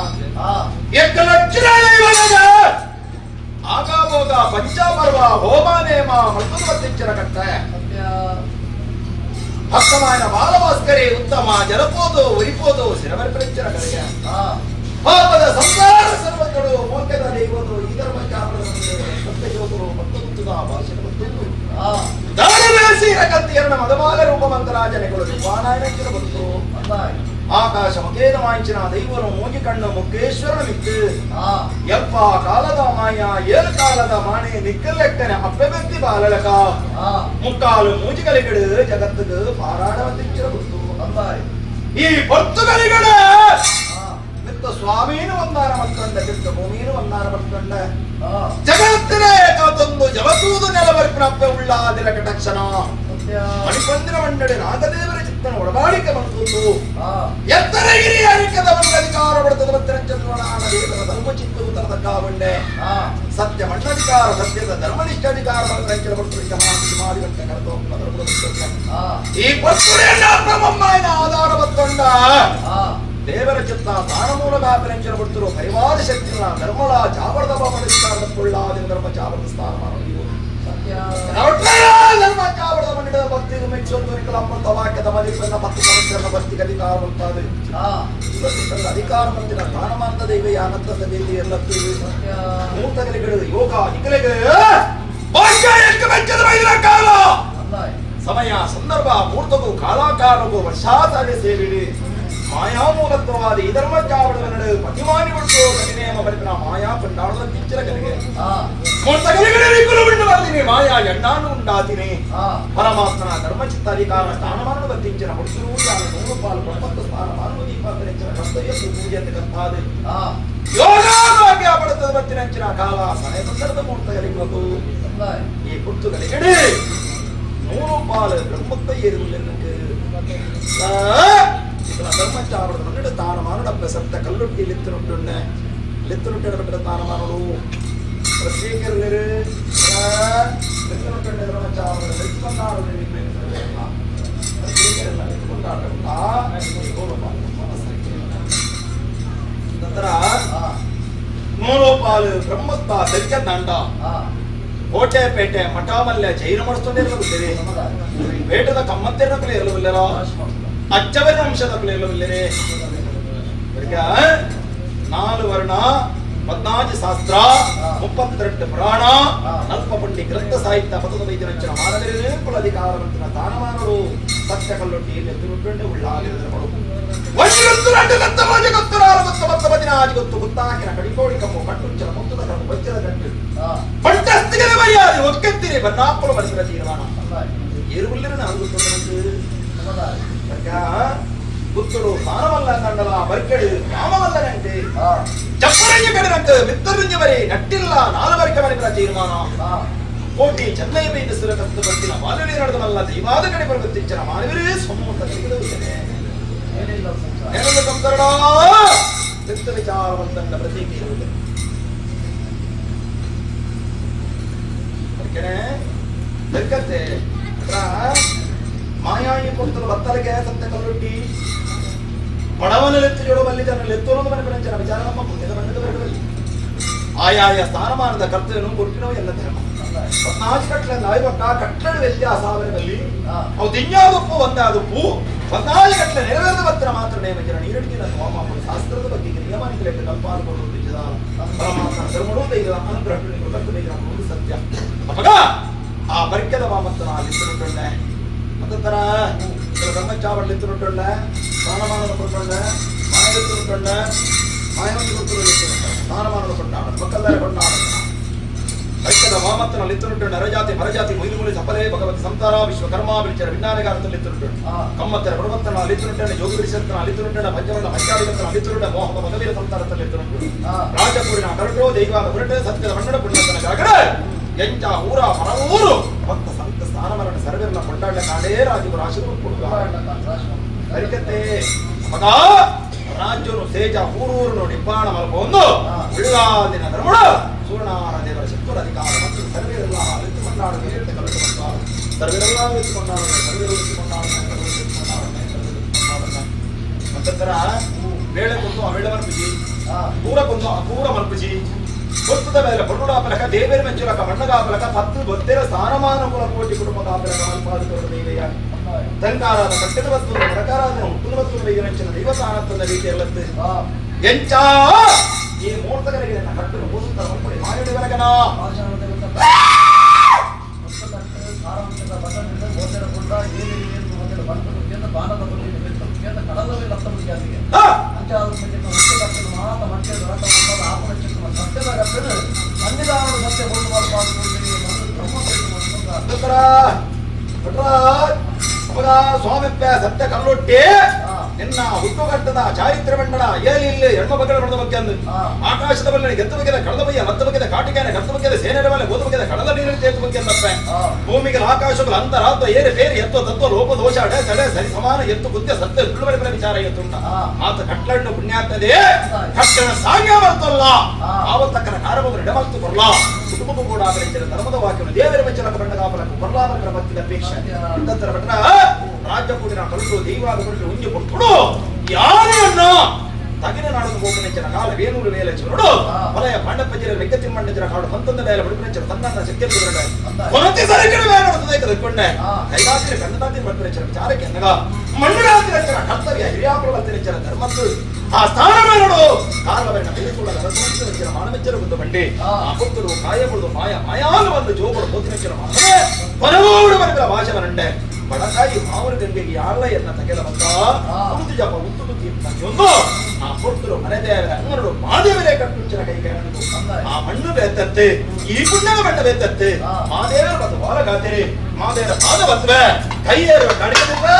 ಆಗಾಭೋಗ ಪಂಚಾಪರ್ವ ಹೋಮ ನೇಮ ಮೃತುತ್ವತ್ತಿಚ್ಚರ ಕಟ್ಟ ಭಕ್ತಮಾಯನ ಬಾಲಭಾಸ್ಕರೇ ಉತ್ತಮ ಜಲಪೋದು ಉರಿಪೋದು ಶಿರವರ್ಪರಿಚರ ಕಡೆಯ ಪಾಪದ ಸಂಸಾರ ಸರ್ವಗಳು ಮೋಕ್ಷದ ದೈವದು ಈ ಧರ್ಮ ಸತ್ಯಜ್ಯೋತರು ಭಕ್ತಗುತ್ತದ ಭಾಷಣ ಬಂತು ದಾನವೇಸೀರ ಮದಮಾಲ ರೂಪಮಂತರಾಜನೆಗಳು ನಿರ್ವಾಣಾಯನಕ್ಕಿರ ಬಂತು ಆಕಾಶ ಮುಖೇನ ವಾಂಚಿನ ದೈವನು ಮೂಗಿ ಕಣ್ಣು ಮುಖೇಶ್ವರನ ಮಿತ್ತು ಎಪ್ಪ ಕಾಲದ ಮಾಯ ಏಳು ಕಾಲದ ಮಾಣೆ ನಿಕ್ಕಲೆಕ್ಕನೆ ಅಪ್ಪೆಬೆತ್ತಿ ಬಾಲಲಕ ಮುಕ್ಕಾಲು ಮೂಜಿಗಲಿಗಳು ಜಗತ್ತಿಗೆ ಪಾರಾಡವಂತಿಚ್ಚಿರ ಗೊತ್ತು ಈ ಪೊರ್ತುಗಲಿಗಳ ಮಿತ್ತ ಸ್ವಾಮೀನು ಒಂದಾರ ಮತ್ತೊಂಡ ಚಿತ್ತ ಭೂಮೀನು ಒಂದಾರ ಮತ್ತೊಂಡ ಜಗತ್ತಿನೇ ಕಾತೊಂದು ಜವತೂದು ನೆಲವರ್ಪಿನ ಅಪ್ಪೆ ಉಳ್ಳಾದಿರ ಕಟಾಕ್ಷಣ ಮಣಿಪಂದಿನ ಮಂಡಳಿ ನಾಗದೇವರ ಚಿತ್ತನ ಒಡಬಾಡಿಕೆ ಬಂತು ಎತ್ತರಗಿರಿ ಅರಿಕದ ಒಂದು ಅಧಿಕಾರ ಪಡೆದ ಚಂದ್ರನಾಮ ದೇವರ ಧರ್ಮ ಚಿತ್ತವು ತರದಕ್ಕಾವಂಡೆ ಸತ್ಯ ಮಣ್ಣಧಿಕಾರ ಸತ್ಯದ ಧರ್ಮನಿಷ್ಠಾಧಿಕಾರ ಈ ಪರ್ತುಡೆಯನ್ನ ಆಧಾರ ಬತ್ತೊಂಡ ದೇವರ ಚಿತ್ತ ತಾನಮೂಲ ವ್ಯಾಪರಂಚನ ಪಡ್ತಿರೋ ಪರಿವಾರ ಶಕ್ತಿನ ಧರ್ಮಳ ಚಾವರದ ಅಧಿಕಾರ ಕೊಳ್ಳಾದಿನ ಧರ್ಮ ಚಾವರದ ಸ್ಥಾನಮಾನ ಧರ್ಮ ಚಾವರದ ಮಂಡಳದ ಭಕ್ತಿ ಮೆಚ್ಚೊಂದು ನಿಕಲಂಬಂತ ವಾಕ್ಯದ ಮದಿಪನ್ನ ಭಕ್ತಿ ಸಮಸ್ಯೆಯ ಭಕ್ತಿಗೆ ಅಧಿಕಾರ ಉಂಟಾದೆ ಅಧಿಕಾರ ಮಂದಿರ ಸ್ಥಾನಮಾನದ ದೈವ ಯಾನತ್ತದ ಬೇಲಿ ಎಲ್ಲತ್ತು ಮೂರ್ತಗಲಿಗಳು ಯೋಗ ನಿಕಲೆಗೆ ಕಾಲ ಸಮಯ ಸಂದರ್ಭ ಮೂರ್ತಗೂ ಕಾಲಾಕಾಲಗೂ ವರ್ಷಾಸಾಲೆ ಸೇರಿಡಿ ಮಾಯಾಮೂಲತ್ವವಾದ ಈ ಧರ್ಮ ಚಾವಡದ ನಡು ಪತಿಮಾನಿಗಳು ನೇಮ ಬರಿತನ ಮಾಯಾ ಕೊಂಡಾಡದ ಕಿಚ್ಚರ ಕಲಿಗೆ ಬರ್ತೀನಿ ಮಾಯಾ ಎಣ್ಣಾನು ಉಂಡಾತೀನಿ ಪರಮಾತ್ಮನ ಧರ್ಮಚಿತ್ತಾಧಿಕಾರ ಸ್ಥಾನಮಾನ ಬತ್ತಿಂಚಿನ ಹೊಟ್ಟರು ನೂರು ಪಾಲು ಬ್ರಹ್ಮತ್ವ ಸ್ಥಾನಮಾನ ದೀಪಾಂತರಿಂಚಿನ ಕರ್ತವ್ಯ ಪೂಜೆ ಅಂತ ಕರ್ತಾದೆ ಯೋಗಾಭಾಗ್ಯ ಪಡುತ್ತದೆ ಬತ್ತಿನಂಚಿನ ಕಾಲ ಸಮಯ ಸಂದರ್ಭ ಮೂರ್ತಗಲಿಗೆ ಈ ಪುರ್ತುಗಳಿಗೆ ನೂರು ಪಾಲು ಬ್ರಹ್ಮತ್ತ ಏರುವುದಕ್ಕೆ ಧರ್ಮಚಾರದ ಮಣ್ಣಿಡ ತಾನಮಾನುಡ ಸತ್ತ ಕಲ್ಲುಟ್ಟಿ ಲೆತ್ತನುಟ್ಟುಂಡೆ ಲೆತ್ತನುಟ್ಟೆ ತಾನಮಾನುಡು ಪ್ರತ್ಯೇಕರು ಲೆತ್ತನುಟ್ಟುಂಡೆ ಧರ್ಮಚಾರದ ಲೆತ್ತುಕೊಂಡಾಡು ನಂತರ ನೂರು ಪಾಲು ಬ್ರಹ್ಮತ್ತ ಸತ್ಯ ದಂಡ ಕೋಟೆ ಪೇಟೆ ಮಠಮಲ್ಲೆ ಜೈನ ಮಾಡಿಸ್ತೊಂದಿರಲಿಲ್ಲ ಪೇಟದ ಕಮ್ಮತ್ತಿರಕಲೆ ಇರಲಿಲ್ಲ ಅಚ್ಚವರ ವಂಶದಕ್ಕಲು ಇರಲಿಲ್ಲರೇ ನಾಲು ವರ್ಣ 14 ಶಾಸ್ತ್ರ 32 ಪುರಾಣ ನಲ್ಪ ಪಂಡಿ ಗ್ರಂಥ ಸಾಹಿತ್ಯ ಪದದ ವೈದ್ಯರಂಚನ ಮಾನವರೇ ಕುಲಧಿಕಾರವಂತನ ತಾನಮಾನರು ಸತ್ಯ ಕಲ್ಲೊಟ್ಟಿ ಎದ್ದು ಉಳ್ಳಾಗಿರದರು ಗೊತ್ತು ಗೊತ್ತಾಕಿನ ಕಡಿಕೋಡಿ ಕಮ್ಮು ಕಟ್ಟುಂಚನ ಮುತ್ತದ ಕಮ್ಮು ಬಚ್ಚದ ಗಂಟು ಪಂಟಸ್ತಿಗೆ ಮರ್ಯಾದೆ ಒಕ್ಕೆತ್ತಿರಿ ಬನ್ನಾಪುರ ಮನಸ್ಸಿನ ತೀರ್ಮಾನ ಏರುಗುಲ್ಲಿರ ನಾನು ಗೊತ್ತು ಗುತ್ತುಡು ಸಾರವಲ್ಲ ಕಂಡಲ ಬರ್ಕೆಡು ರಾಮವಲ್ಲನಂತೆ ಚಪ್ಪರಂಜ ಕಡಿನಂತೆ ಮಿತ್ತರಂಜ ಬರಿ ನಟ್ಟಿಲ್ಲ ನಾಲು ಬರಿಕ ಮರಿಪರ ತೀರ್ಮಾನ ಕೋಟಿ ಚೆನ್ನೈ ಮೈದ ಸುರಕತ್ತು ಬರ್ತಿನ ಬಾಲುಲಿ ನಡೆದವಲ್ಲ ದೈವಾದ ಕಡೆ ಬರುತ್ತಿಂಚನ ಮಾನವರೇ ಸೊಮ್ಮುತ್ತ ತೆಗೆದುವುದೇನೆ ಸಂತರಣ ಚಿತ್ತ ವಿಚಾರವಂತಂಡ ಪ್ರತೀಕೆ ಇರುವುದು ಅದಕ್ಕೆ ದರ್ಕತ್ತೆ ಮಾಯಾಯಿ ಕೊಡ್ತಲು ಬತ್ತಲಿಗೆ ಸತ್ಯ ಕಲ್ಲುಟ್ಟಿ ಬಡವನ ಲೆತ್ತು ಜೋಡಬಲ್ಲಿ ಜನ ಲೆತ್ತೋದು ಮನೆ ಬೆಳಂಚನ ವಿಚಾರ ನಮ್ಮ ಪುಣ್ಯದ ಮಣ್ಣದ ಬರಡಬಲ್ಲಿ ಆಯಾಯ ಸ್ಥಾನಮಾನದ ಕರ್ತವ್ಯನು ಕೊಟ್ಟಿನೋ ಎಲ್ಲ ಧರ್ಮ ನಾಚ್ ಕಟ್ಲೆ ನಾಯ್ಬಕ್ಕ ಕಟ್ಟಡ ವ್ಯತ್ಯಾಸ ಅವರಲ್ಲಿ ಅವು ದಿನ್ಯಾದಪ್ಪು ಒಂದಾದಪ್ಪು ಒಂದಾಜ್ ಕಟ್ಲೆ ನೆರವೇರದ ಬತ್ತರ ಮಾತ್ರ ನೇಮ ಜನ ನೀರಡಿಗೆ ಹೋಮ ಶಾಸ್ತ್ರದ ಬಗ್ಗೆ ನಿಯಮಾನಿಕಲೆ ಕಲ್ಪಾದ ಪರಮಾತ್ಮ ಧರ್ಮಡು ದೈವ ಅನುಗ್ರಹ ಕರ್ತವ್ಯ ಸತ್ಯ ಅಪಗ ಆ ಬರ್ಕೆದ ವಾಮತ್ತನ ಲಿತ್ತುಂಟುಂಡೆ ಮತ್ತಂತರ ಬ್ರಹ್ಮಚಾವಡ್ ಲಿತ್ತುಂಟುಂಡೆ ಸ್ಥಾನಮಾನದ ಕೊಟ್ಟುಂಡೆ ಮಾಯ ಲಿತ್ತುಂಟುಂಡೆ ಮಾಯವಂತ ಕೊಟ್ಟು ಸ್ಥಾನಮಾನದ ಕೊಂಡಾಡ ಮಕ್ಕಲ್ದಾರೆ ಕೊಂಡಾಡ ಐಕ್ಯದ ವಾಮತ್ತನ ಲಿತ್ತುಂಟು ನರಜಾತಿ ಮರಜಾತಿ ಮೊಯ್ದುಮುಲಿ ಸಫಲೇ ಭಗವತಿ ಸಂತಾರ ವಿಶ್ವಕರ್ಮ ಬಿಳಿಚರ ವಿಜ್ಞಾನಗಾರತ ಲಿತ್ತುಂಟು ಕಮ್ಮತ್ತರ ಗುಣವಂತನ ಲಿತ್ತುಂಟೆ ಯೋಗಿ ಬಿಡಿಸರ್ತನ ಲಿತ್ತುಂಟೆ ಪಂಚವರ್ಣ ಪಂಚಾಡಿಗತನ ಲಿತ್ತುಂಟೆ ಮೋಹದ ಮಗವೀರ ಸಂತಾರತ ಲಿತ್ತುಂಟು ರಾಜಪುರಿನ ಕರಟೋ ದೈವಾದ ಹೊರಟು ಸತ್ಯದ ಮಣ್ಣಡ ಪುಣ್ಯತನ ಜಾಗಡ ಎಂಚ ಊರ ಪರವೂರು ಭಕ್ತ ಸಂತ ಸ್ಥಾನಮರಣ ಸರ್ವೆಲ್ಲ ಕೊಂಡಾಡ ಕಾಡೇ ರಾಜಗುರು ಆಶೀರ್ವಾದ ಕೊಡುವ ಹರಿಕತೆ ಮಗ ರಾಜ್ಯನು ಸೇಜ ಊರೂರುನು ನಿಬ್ಬಾಣ ಮಲ್ಪೊಂದು ಉಳ್ಳಾದಿನ ಧರ್ಮಡು ಸೂರ್ಣಾರ ದೇವರ ಶಕ್ತುರ ಅಧಿಕಾರ ಮತ್ತು ಸರ್ವೆರೆಲ್ಲ ಅರಿತುಕೊಂಡಾಡ ಸರ್ವೆರೆಲ್ಲ ಅರಿತುಕೊಂಡಾಡ ಸರ್ವೆರೆಲ್ಲ ಮತ್ತಂತರ ವೇಳೆ ಕೊಂದು ಅವೇಳೆ ಮಲ್ಪುಜಿ ಪೂರ ಕೊಂದು ಅಪೂರ ಮಲ್ಪುಜಿ ಗೊತ್ತದ ಮೇಲೆ ಬರುಡಾಪಲಕ ದೇವೇರ ಮೆಚ್ಚುಲಕ ಮಣ್ಣಗಾಪಲಕ ಪತ್ತು ಗೊತ್ತಿರ ಸ್ಥಾನಮಾನ ಕುಲ ಕೋಟಿ ಕುಟುಂಬ ಕಾಪಲಕ ಮಲ್ಪಾದ ದೇವೆಯ ತಂಕಾರಾದ ಕಟ್ಟಿದ ವಸ್ತು ಪ್ರಕಾರಾದ ಹುಟ್ಟಿದ ವಸ್ತು ಬೈದಿನಂಚಿನ ದೈವತಾನತ್ತದ ರೀತಿಯಲ್ಲತ್ತು ಎಂಚ ಈ ಮೂರ್ತಗರಿಗೆ ಕಟ್ಟಲು ಓದುತ್ತಾ ಮಲ್ಪಡಿ ಮಾಯುಡಿವರೆಗನ ಸ್ವಾಮಿಪ್ಪ ಸತ್ಯ ಕಲ್ಲೊಟ್ಟಿ ನಿನ್ನ ಹುಟ್ಟುಗಟ್ಟದ ಚಾರಿತ್ರ್ಯ ಮಂಡಳ ಏಲಿಲ್ಲ ಎಣ್ಮ ಬಗ್ಗಳ ಬಡದ ಬಗ್ಗೆ ಅಂದು ಆಕಾಶದ ಬಲ್ಲ ಗೆದ್ದ ಬಗ್ಗೆ ಕಳೆದ ಬಯ್ಯ ಲತ್ತ ಬಗ್ಗೆ ಕಾಟಿಕಾನೆ ಕತ್ತ ಬಗ್ಗೆ ಸೇನೆಯ ಮೇಲೆ ಗೋದ ಬಗ್ಗೆ ಕಡಲ ನೀರಿನ ತೇತು ಬಗ್ಗೆ ಅಂದಪ್ಪ ಭೂಮಿಗೆ ಆಕಾಶಗಳ ಅಂತರಾತ್ವ ಏರಿ ಬೇರೆ ಎತ್ತು ತತ್ವ ಲೋಪ ದೋಷ ಅಡೆ ತಡೆ ಸರಿ ಸಮಾನ ಎತ್ತು ಬುದ್ಧ ಸತ್ಯ ಸುಳ್ಳು ವಿಚಾರ ಎತ್ತುಂಟ ಆತ ಕಟ್ಲಣ್ಣು ಪುಣ್ಯಾಗ್ತದೆ ಕಟ್ಟಣ ಸಾಂಗ್ಯ ಬರ್ತಲ್ಲ ಆವತ್ತಕ್ಕನ ಕಾರವನ್ನು ಎಡಮಲ್ತು ಕೊರ್ಲಾ ಕುಟುಂಬ ಕೂಡ ಧರ್ಮದ ವಾಕ್ಯವನ್ನು ದೇವರ ಮೆಚ್ಚಲ ಬಂಡ ಕಾಪಲಕ್ಕೆ ಕೊರ್ಲಾದರ ಭಕ್ತಿದ ಅಪೇಕ್ಷೆ ಅಂತಂತರ ಭಟ್ರ ರಾಜ್ಯ ಕೂಡಿನ ಕలుసు ದೈವಾದ ಕೊಟ್ಟು ಉಂಜಿ ಕೊಟ್ಟುಡು ಯಾರೆಯನ್ನ ತಗಿನ ನಾಡದ ಗೋಪನೆಚ್ಚನ ಕಾಲ ವೇನೂರು ವೇಲೆ ಚರುಡು ವಲಯ ಪಾಂಡಪ್ಪಜಿರ ವೆಂಕತಿಮ್ಮಣ್ಣಜರ ಕಾಡು ತಂತಂದ ಮೇಲೆ ಬಡುಪನೆಚ್ಚರ ತನ್ನನ್ನ ಸಿಕ್ಕೆಂದು ಕೊರತಿ ಸರಿಕಡೆ ಮೇಲೆ ನಡೆದದೆ ಕದಕೊಂಡೆ ಕೈಗಾತಿರ ಕಣ್ಣದಾತಿರ ಬರ್ತಿರೆಚ್ಚರ ವಿಚಾರಕ್ಕೆ ಅನ್ನಗ ಮಣ್ಣುರಾತಿರಚ್ಚರ ಕರ್ತವ್ಯ ಹಿರಿಯಾಪುರ ಬರ್ತಿರೆಚ್ಚರ ಧರ್ಮತ್ತು ಆ ಸ್ಥಾನ ಮೇಲಡು ಕಾರವರನ್ನ ಬೇಡಿಕೊಳ್ಳದ ರಸವಂತರೆಚ್ಚರ ಮಾನವೆಚ್ಚರ ಬುದ್ಧ ಬಂಡಿ ಆ ಪುತ್ತರು ಕಾಯಬುದು ಮಾಯ ಮಾಯಾನು ಒಂದು ಜೋಬಡು ಪೋತಿನೆಚ್ಚರ ಮಾನವೇ ಪರವೋಡು ಬರಗಳ ಭಾಷವನಂಡೆ ಬಡಕಾಯಿ ಮಾವನ ಗಂಗೆಗೆ ಯಾರಲ್ಲ ಎನ್ನ ತಗೆಲ ಬಂದ ಉಡುದು ಜಪ ಉತ್ತು ತೀರ್ಥ ಆ ಪುರ್ತರು ಮನೆದೇವರ ಅಂಗನಡು ಮಾದೇವರೇ ಕಟ್ಟುಂಚಿನ ಕೈ ಕೈನಂದು ಆ ಮಣ್ಣು ಬೇತತ್ತೆ ಈ ಪುಣ್ಯದ ಬಣ್ಣ ಬೇತತ್ತೆ ಮಾದೇವರ ಮತ್ತು ವಾಲಗಾತಿರಿ ಮಾದೇವರ ಪಾದ ಬತ್ವೆ ಕೈಯೇರುವ ಕಡಿಮೆ.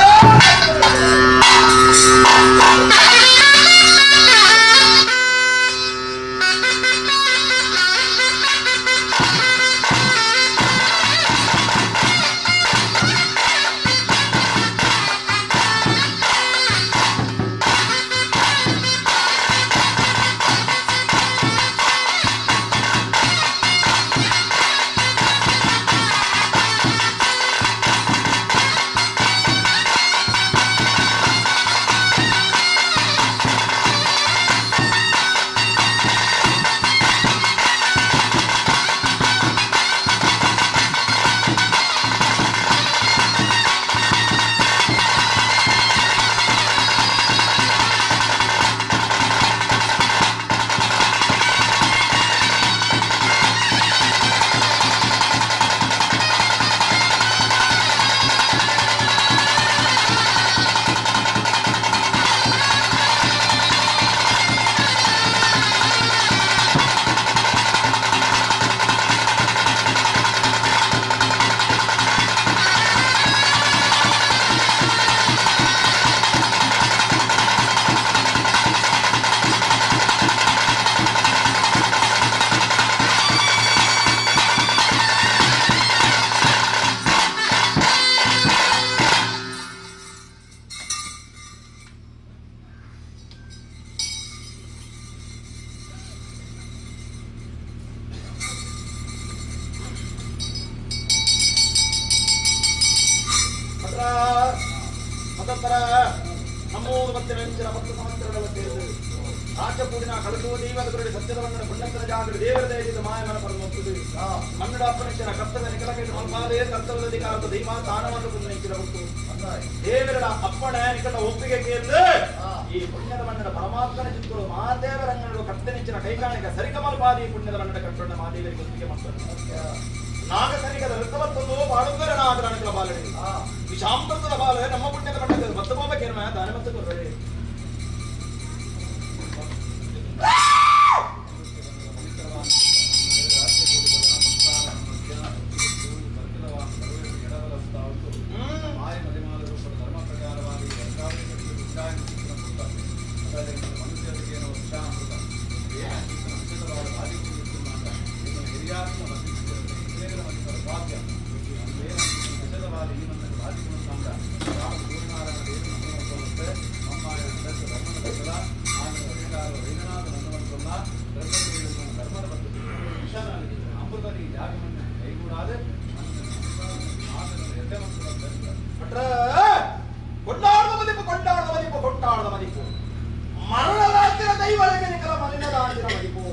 ರಾಜಪೂಡಿನ ಕಳಸು ದೈವದ ಗುರುಡಿ ಸತ್ಯದ ಬಂಧನ ಪುಣ್ಯಂತರ ಜಾಗೃತಿ ದೇವರ ದಯದಿಂದ ಮಾಯಮನ ಪರಮೊತ್ತುದು ಮನ್ನಡಾಪನಿಚ್ಚನ ಕರ್ತವ್ಯ ನಿಕಲಕ್ಕೆ ಮಲ್ಪಾದೇ ಕರ್ತವ್ಯದ ಅಧಿಕಾರದ ದೈವ ತಾನವನ್ನು ಪುಣ್ಯಿಸಿದ ಹೊತ್ತು ದೇವರ ಅಪ್ಪಣೆ ನಿಕಟ ಒಪ್ಪಿಗೆ ಕೇಂದ್ರ ಈ ಪುಣ್ಯದ ಮನ್ನಡ ಪರಮಾತ್ಮನ ಚಿತ್ತುಗಳು ಮಹಾದೇವರಂಗನಡು ಕರ್ತನಿಚ್ಚಿನ ಕೈಕಾಣಿಕ ಸರಿಕಮಲ್ಪಾದಿ ಪುಣ್ಯದ ಮನ್ನಡ ಕಟ್ಟೊಂಡ ಮಹಾದೇವರಿಗೆ ಒಪ್ಪಿಗೆ ಮಾಡ್ತಾರೆ. ನಾಗಸನಿಕದ ವೃತ್ತವತ್ತೊಂದು ಬಾಳುಂಗರ ನಾಗರಾಣಿಕಲ ಬಾಲಡಿ ವಿಷಾಮೃತದ ಬಾಲ ನಮ್ಮ ಪುಣ್ಯದ ಮಣ್ಣದ ಬತ್ತಬೋಬೇಕೇನು ದಾನ ಮತ್ತು ಕೊರಬೇಡಿ. கொண்டாடுத மதிப்பு, கொண்டாடுத மதிப்பு, கொண்டாடுத மதிப்பு. ಮರಣದಾಂತಿರ ದೈವಳಿಗೆ ನಿಖರ ಮಲಿನದಾಂತಿರ ಮದಿಪು.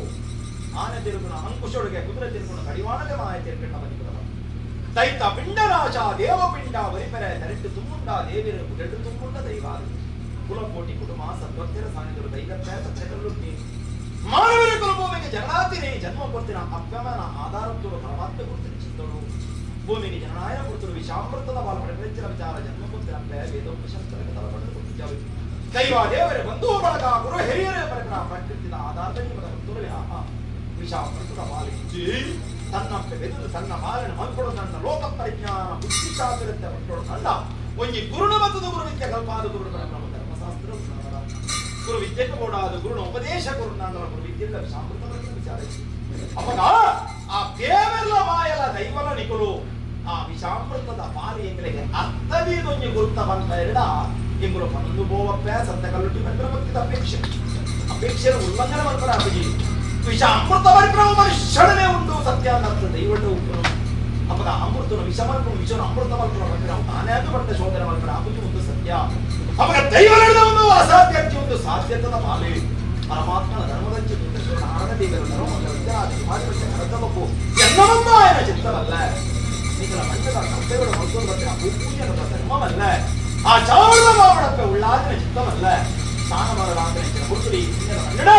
ಆನೆ ತಿರುಗುಣ ಅಂಕುಶೊಳಗೆ ಕುದುರೆ ತಿರುಗುಣ ಕಡಿವಾಣದ ಮಾಯ ತಿರುಗಣ್ಣ ಮದಿಪುದ. ದೈತ ಪಿಂಡರಾಶ ದೇವಪಿಂಡ ವರಿಪೆರೆ ತರೆಟ್ಟು ತುಂಬುಂಡ ದೇವಿರ ಉಡೆಟ್ಟು ತುಂಬುಂಡ ದೈವಾದ ಕುಲಕೋಟಿ ಕುಟುಂಬ ಸದ್ಭಕ್ತರ ಸಾನಿದರು ದೈವತ್ತೆ ಸತ್ಯಕಲ್ಲುಟ್ಟಿ ಮಾನವರ ಕುಲಭೂಮಿಗೆ ಜನನಾತಿನಿ ಜನ್ಮ ಕೊಡ್ತಿನ ಅಪ್ಪಮನ ಆಧಾರತ್ತೋಡು ಪರಮಾತ್ಮ ಕೊಡ್ತಿನ ಚಿತ್ತೋಡು ಭೂಮಿಗೆ ಜನನಾಯ ಕೊಡ್ತರು ವಿಷಾಮೃತದ ಬಾಲ ಪಡೆದ ವಿಚಾರ ಜನ್ಮ ಕೊಡ್ತಿನ ವೇದೋಪಶಸ್ತ್ರ ತಲಪಡೆದು ಕೊಡ್ತಿದ್ದಾವೆ ದೈವ ದೇವರೇ ಬಂಧು ಬಳಗ ಗುರು ಹಿರಿಯರೇ ಪರಕನ ಪ್ರಕೃತಿದ ಆಧಾರದ ನಿಮದ ಕೊಡ್ತರು ವಿಷಾಮೃತದ ಬಾಲಿಚ್ಚಿ ತನ್ನಪ್ಪೆ ಬೆದುರು ತನ್ನ ಬಾಲನ ಮಲ್ಕೊಡು ನನ್ನ ಲೋಕ ಪರಿಜ್ಞಾನ ಬುದ್ಧಿಶಾಸ್ತ್ರತೆ ಕೊಟ್ಟೋಡು ಕಂಡ ಒಂಜಿ ಗುರುಣ ಮತದ ಗುರು ವಿದ್ಯೆ ಕಲ್ಪಾದ ಗುರು ನಮ್ಮ ಧರ್ಮಶಾಸ್ತ್ರ ಗುರು ವಿದ್ಯೆಗೆ ಬೋಡಾದ ಗುರುನ ಉಪದೇಶ ಗುರು ನನ್ನ ಗುರು ವಿದ್ಯೆ ವಿಷಾಮೃತ ವಿಚಾರ ಅವಾಗ ಆ ದೇವರ ಮಾಯಲ ದೈವಲ ನಿಕುಲು ಆ ವಿಷಾಮೃತದ ಪಾಲಿ ಎಂಗಳಿಗೆ ಅರ್ಥವೀದೊಂಜಿ ಗುರುತ ಬಂತ ಎರಡ ಎಂಗುಲು ಪನೊಂದು ಬೋವಪ್ಪೆ ಸತ್ತ ಕಲ್ಲುಟ್ಟಿ ಬಂದ್ರ ಭಕ್ತಿದ ಅಪೇಕ್ಷೆ ಅಪೇಕ್ಷೆಯ ಉಲ್ಲಂಘನೆ ಮಾಡ್ತಾರೆ ಅಪ್ಪಜಿ ವಿಷ ಅಮೃತ ಪರಿಕ್ರಮ ಮನುಷ್ಯನೇ ಉಂಟು ಸತ್ಯ ಅಂತ ದೈವಟ್ಟು ಉಪ್ಪುನು ಅಪ್ಪಗ ಅಮೃತನು ವಿಷ ಮಲ್ಪು ವಿಷನು ಅಮೃತ ಮಲ್ಪುನ ನಾವು ತಾನೇ ಅದು ಪಟ್ಟ ಶೋಧನೆ ಮಲ್ಪನ ಅಪ್ಪಜಿ ಒಂದು ಸತ್ಯ ಅಪ್ಪಗ ದೈವನದ ಒಂದು ಅಸಾಧ್ಯ ಒಂದು ಸಾಧ್ಯತದ ಪಾಲಿ ಪರಮಾತ್ಮನ ಧರ್ಮದಂಚಿ ಆರಣ ದೇವರ ಧರ್ಮ ಎಲ್ಲವನ್ನೂ ಆಯನ ಚಿತ್ತವಲ್ಲ ನಿಗಳ ಮಂಡದ ಕರ್ತವ್ಯಗಳು ಮಲ್ಕೊಂಡು ಬರ್ತಿನ ಪೂಜೆಯ ಧರ್ಮವಲ್ಲ ಆ ಚಾವಳದ ಮಾವಡಕ್ಕೆ ಉಳ್ಳಾದಿನ ಚಿತ್ತವಲ್ಲ ಸ್ಥಾನಮರಡಾಂದ್ರೆ ಹುಡುಕುಡಿ ಮಂಡಡ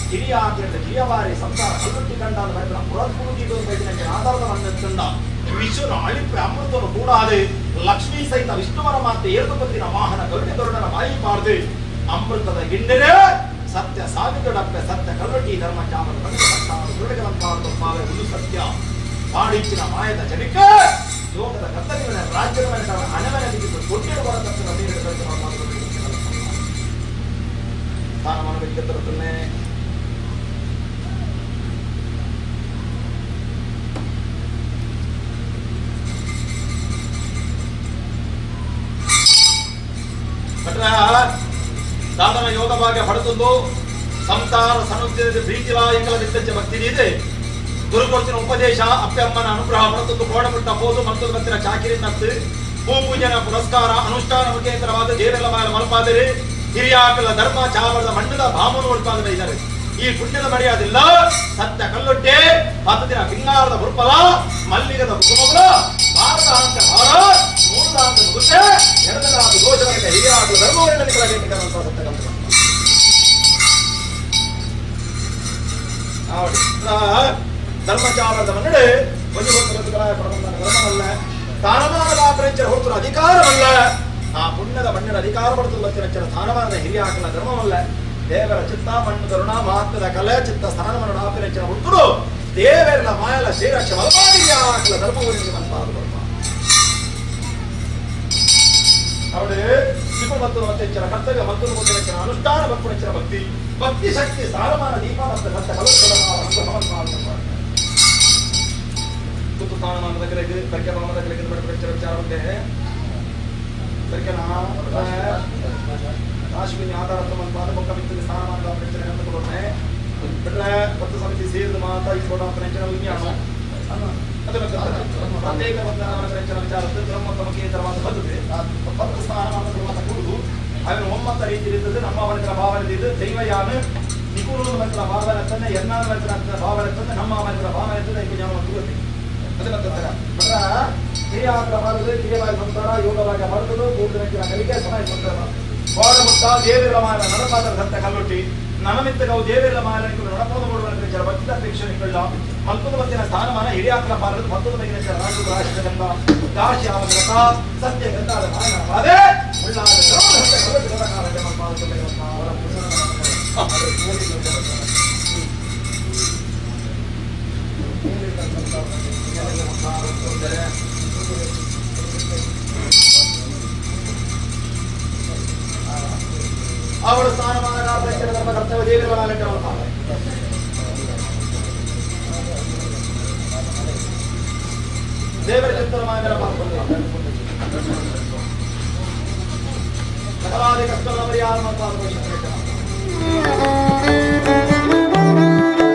ಹಿರಿಯ ಜಿಯವಾರಿ ಸಂಸಾರ ಕಲ್ಲುಟ್ಟಿ ಕಂಡಾದ ಬರೆದ ಪುರತ್ಪೂಜಿದು ಆಧಾರದ ಮಣ್ಣೆತ್ತಂಡ ವಿಶ್ವನ ಅಳಿಪೆ ಅಮೃತವನ್ನು ಕೂಡಾದೆ ಲಕ್ಷ್ಮೀ ಸಹಿತ ವಿಷ್ಣುವರ ಮಾತೆ ಏರ್ದು ಬತ್ತಿನ ವಾಹನ ಗರುಡೆ ಗರುಡನ ಬಾಯಿ ಪಾರ್ದೆ ಅಮೃತದ ಗಿಂಡರೆ ಸತ್ಯ ಸಾವಿಗಡಪ್ಪೆ ಸತ್ಯ ಕಲ್ಲುಟ್ಟಿ ಧರ್ಮ ಚಾಮದ ಒಂದು ಸತ್ಯ ಪಾಡಿಚ್ಚಿನ ಮಾಯದ ಜನಿಕ ಯೋಗದ ಕರ್ತವ್ಯನ ರಾಜ್ಯದ ಮೇಲೆ ಹಣವನ್ನ ಬಿದ್ದು ಕೊಟ್ಟಿರುವ ಸ್ಥಾನಮಾನ ವ್ಯಕ್ತಿತ್ವತ್ತನ್ನೇ ದಾದನ ಯೋಗ ಭಾಗ್ಯ ಪಡೆದುಂದು ಸಂಸಾರ ಸನುದ್ಯದ ಪ್ರೀತಿಲಾಯಕಲ ವಿತ್ತಂಚ ಭಕ್ತಿ ಇದೆ ಗುರುಕೊಡ್ತಿನ ಉಪದೇಶ ಅಪ್ಪಮ್ಮನ ಅನುಗ್ರಹ ಪಡೆದುಂದು ಕೋಡಮುಟ್ಟ ಹೋದು ಮತ್ತು ಬತ್ತಿನ ಚಾಕಿರಿನತ್ತು ಭೂ ಪೂಜನ ಪುರಸ್ಕಾರ ಅನುಷ್ಠಾನ ಮುಖೇಂದ್ರವಾದ ದೇವರ ಮೇಲೆ ಮಲ್ಪಾದರೆ ಹಿರಿಯಾಕಲ ಧರ್ಮ ಚಾವರದ ಮಣ್ಣದ ಭಾಮನು ಒಳ್ಪಾದರೆ ಇದ್ದಾರೆ ಈ ಪುಣ್ಯದ ಮರ್ಯಾದಿಲ್ಲ ಸತ್ಯ ಕಲ್ಲೊಟ್ಟೆ 10 ದಿನ ಪಿಂಗಾರದ ಹುರುಪಲ ಮಲ್ಲಿಗದ ಕುಸುಮಗಳ ಭಾರತ ಅಂತ ಭಾರತ ಮೂಲ ಅಂತ ನುಗ್ಗುತ್ತೆ ಎರಡನಾದ ದೋಷಗಳಿಗೆ ಹಿರಿಯಾದ ಧರ್ಮವನ್ನು ಸತ್ಯ ಕಲ್ಲು ಧರ್ಮಚಾರದ ಮನ್ನಡೆ ಒಂದು ಧರ್ಮವಲ್ಲ ಸ್ಥಾನಮಾನದ ಆಪರೇಚರ ಹೊರತು ಅಧಿಕಾರವಲ್ಲ ಆ ಪುಣ್ಯದ ಮಣ್ಣಿನ ಅಧಿಕಾರ ಪಡೆದು ಸ್ಥಾನಮಾನದ ಹಿರಿಯ ಹಾಕಲ ಧರ್ಮವಲ್ಲ ದೇವರ ಚಿತ್ತ ಮಣ್ಣು ಕರುಣ ಮಹಾತ್ಮದ ಕಲೆ ಚಿತ್ತ ಸ್ಥಾನಮಾನ ಆಪರೇಚರ ಹೊರತು ದೇವರ ಮಾಯಲ ಶ್ರೀರಕ್ಷ ಬಲವಾದಿಯ ಹಾಕಲ ಧರ್ಮವನ್ನು ಮನ್ಪಾದ ಧರ್ಮ ಅವಳು ಮತ್ತು ಮತ್ತೆ ಕರ್ತವ್ಯ ಮತ್ತು ಮತ್ತೆ ಅನುಷ್ಠಾನ ಭಕ್ತಿ ಭಕ್ತಿ ಭಕ್ತಿ ಶಕ್ತಿ ಸ್ಥಾನಮಾನ ದೀಪ ಮತ್ತು ಸತ್ಯ ಕಲು ಸ್ಥಾನಮಾನದ ಕಲೆಗೆ ಪರಿಕೆ ಭಾವದ ಕಲೆಗೆ ವಿಚಾರ ಉಂಟೆ ರಾಶಿವಿನ ಆಧಾರ ಬೊಕ್ಕ ಮಿತ್ತಿನ ಸ್ಥಾನಮಾನದ ಪ್ರಚನೆ ಕೊಡೋಣ ಬಿಟ್ರೆ ಪತ್ತು ಸಮಿತಿ ಸೇರಿದ ಮಾತಾ ಈ ಕೊಡೋ ಪ್ರಚನೆ ವಿಜ್ಞಾನ ಪ್ರತ್ಯೇಕ ವಿಚಾರ ಬ್ರಹ್ಮತಮಕೇತರವಾದ ಬದುಕು ಪತ್ತು ಸ್ಥಾನಮಾನದ ಮಾತ ಕೊಡುದು ಅವನ ಒಮ್ಮತ ರೀತಿ ಇರ್ತದೆ ನಮ್ಮ ಮನಸ್ಸಿನ ಭಾವನೆ ಇದು ದೈವಯಾನ ನಿಕುರುನ ಮನಸ್ಸಿನ ಭಾವನೆ ತಂದೆ ಎನ್ನಾನ ಮನಸ್ಸಿನ ಭಾವನೆ ತಂದೆ ನಮ್ಮ ಮನಸ್ಸಿನ ಭಾವನೆ ತಂದೆ ಈಗ ಜ್ಞಾನ ಗೊತ್ತೆ ಅದೇ ಮತ್ತೆ ಕ್ರಿಯಾಗ್ರ ಬರುದು ಕ್ರಿಯವಾಗಿ ಸಂಸಾರ ಯೋಗವಾಗಿ ಬರುವುದು ಕೂಡಿದ ಕಲಿಕೆ ಸಮಯ ಸಂಸಾರ ಕೋಡಮುಟ್ಟ ದೇವಿರ ಮಾನ ನಡಪಾದ ಸತ್ತ ಕಲ್ಲುಟ್ಟಿ ನಮಮಿತ್ತಗವು ದೇವಿರ ಮಾನ ನಡಪೋದು ಮಾಡುವ ಭಕ್ತಿದ ಅಪೇಕ್ಷೆಗಳ ಮಲ್ಪದ ಮತ್ತಿನ ಸ್ಥಾನಮಾನ ಹಿರಿಯಾಕಲ ಪಾರದು ಮತ್ತೊಂದು ಬಗೆಯ ರಾಜು ರಾಷ್ಟ್ರಗಂಧ ದಾಸಿ ಅವಗತ ಸತ್ಯ ಗಂಧಾದ ಮಾಯನ ಉಳ್ಳಾದ ಅವಳು ಸ್ಥಾನಮಾನ ಧರ್ಮ ಕರ್ತವ್ಯ ದೇವರ ದೇವರ ಚಿತ್ತರಮಾಯನ ಸಕಲಾದಿ ಕಷ್ಟಗಳ ಪರಿಹಾರ ಮತ್ತು Thank you.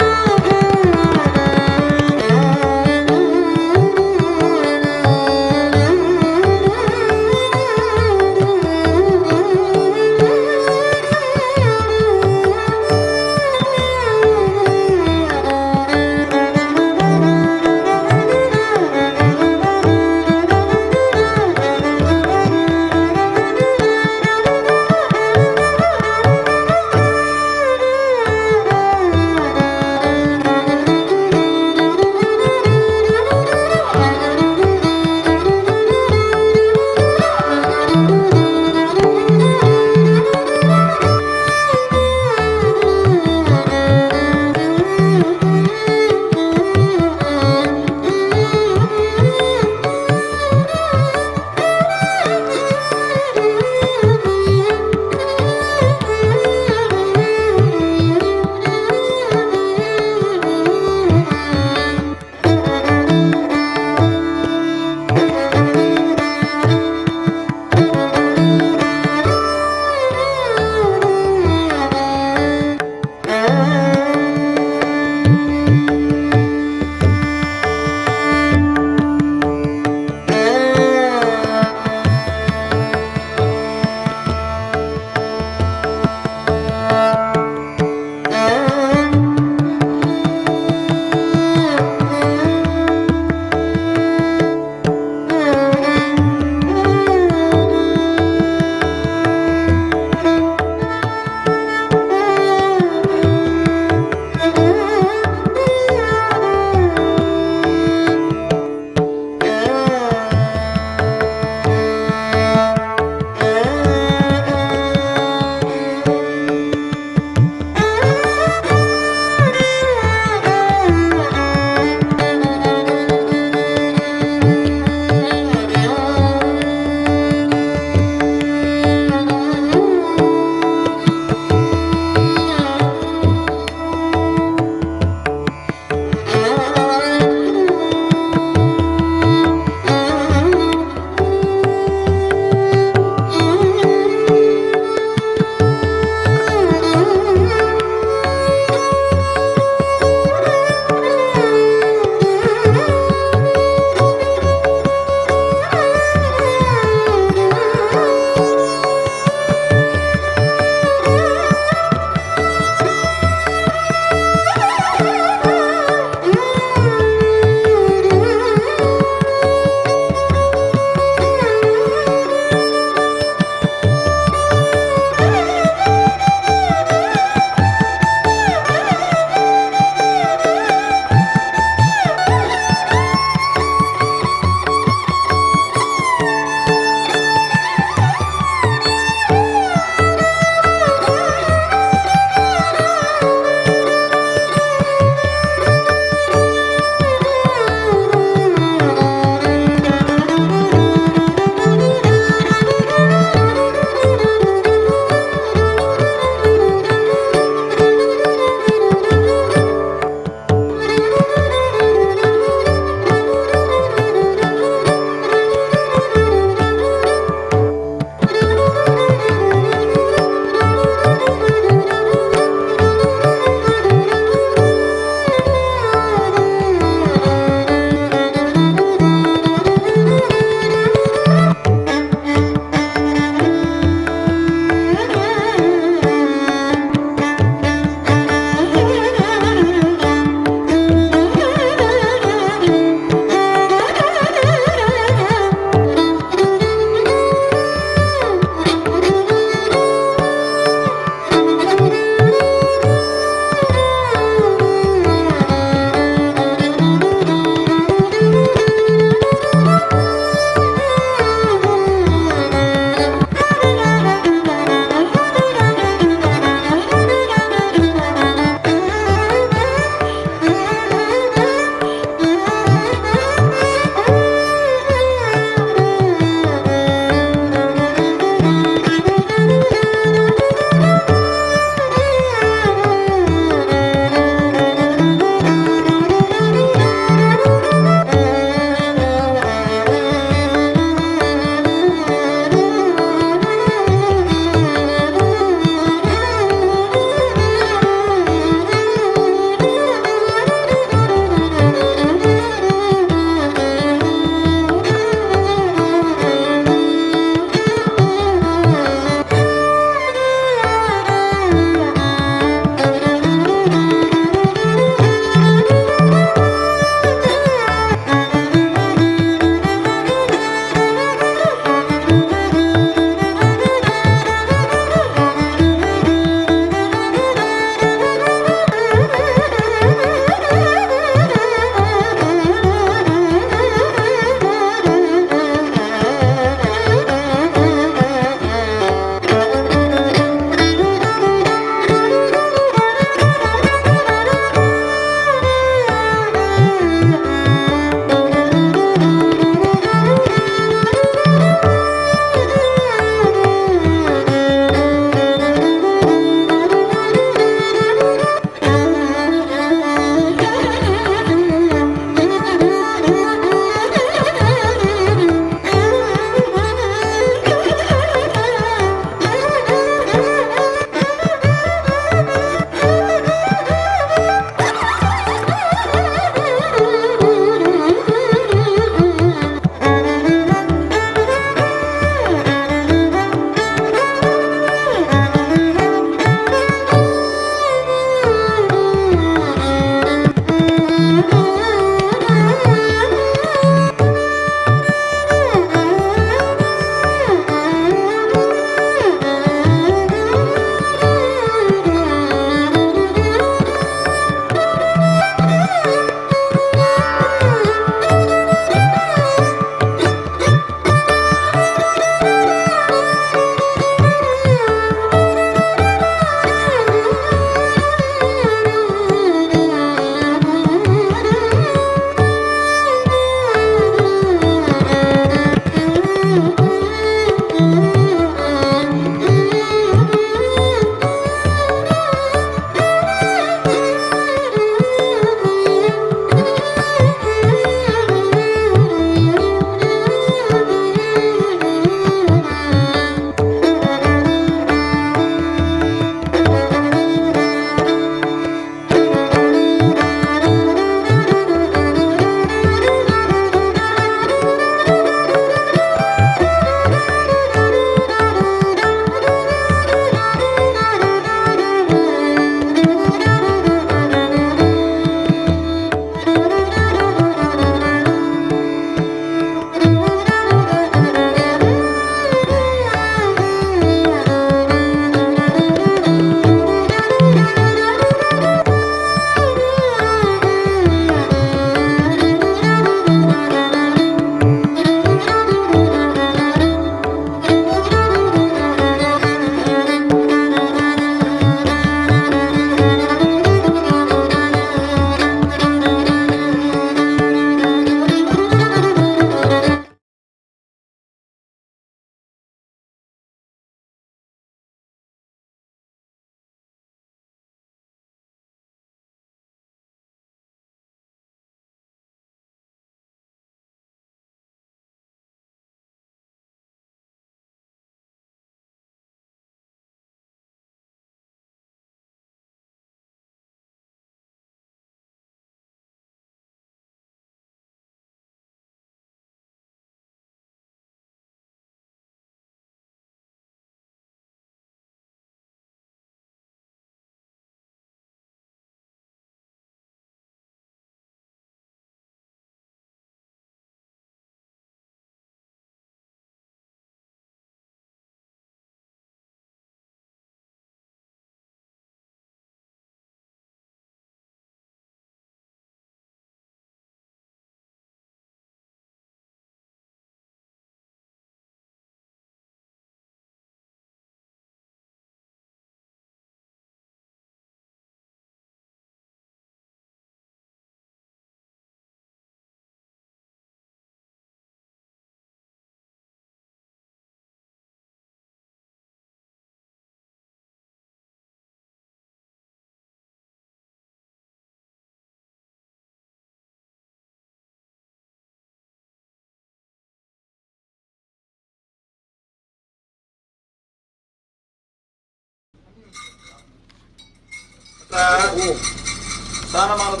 ಸ್ಥಾನಮಾನದ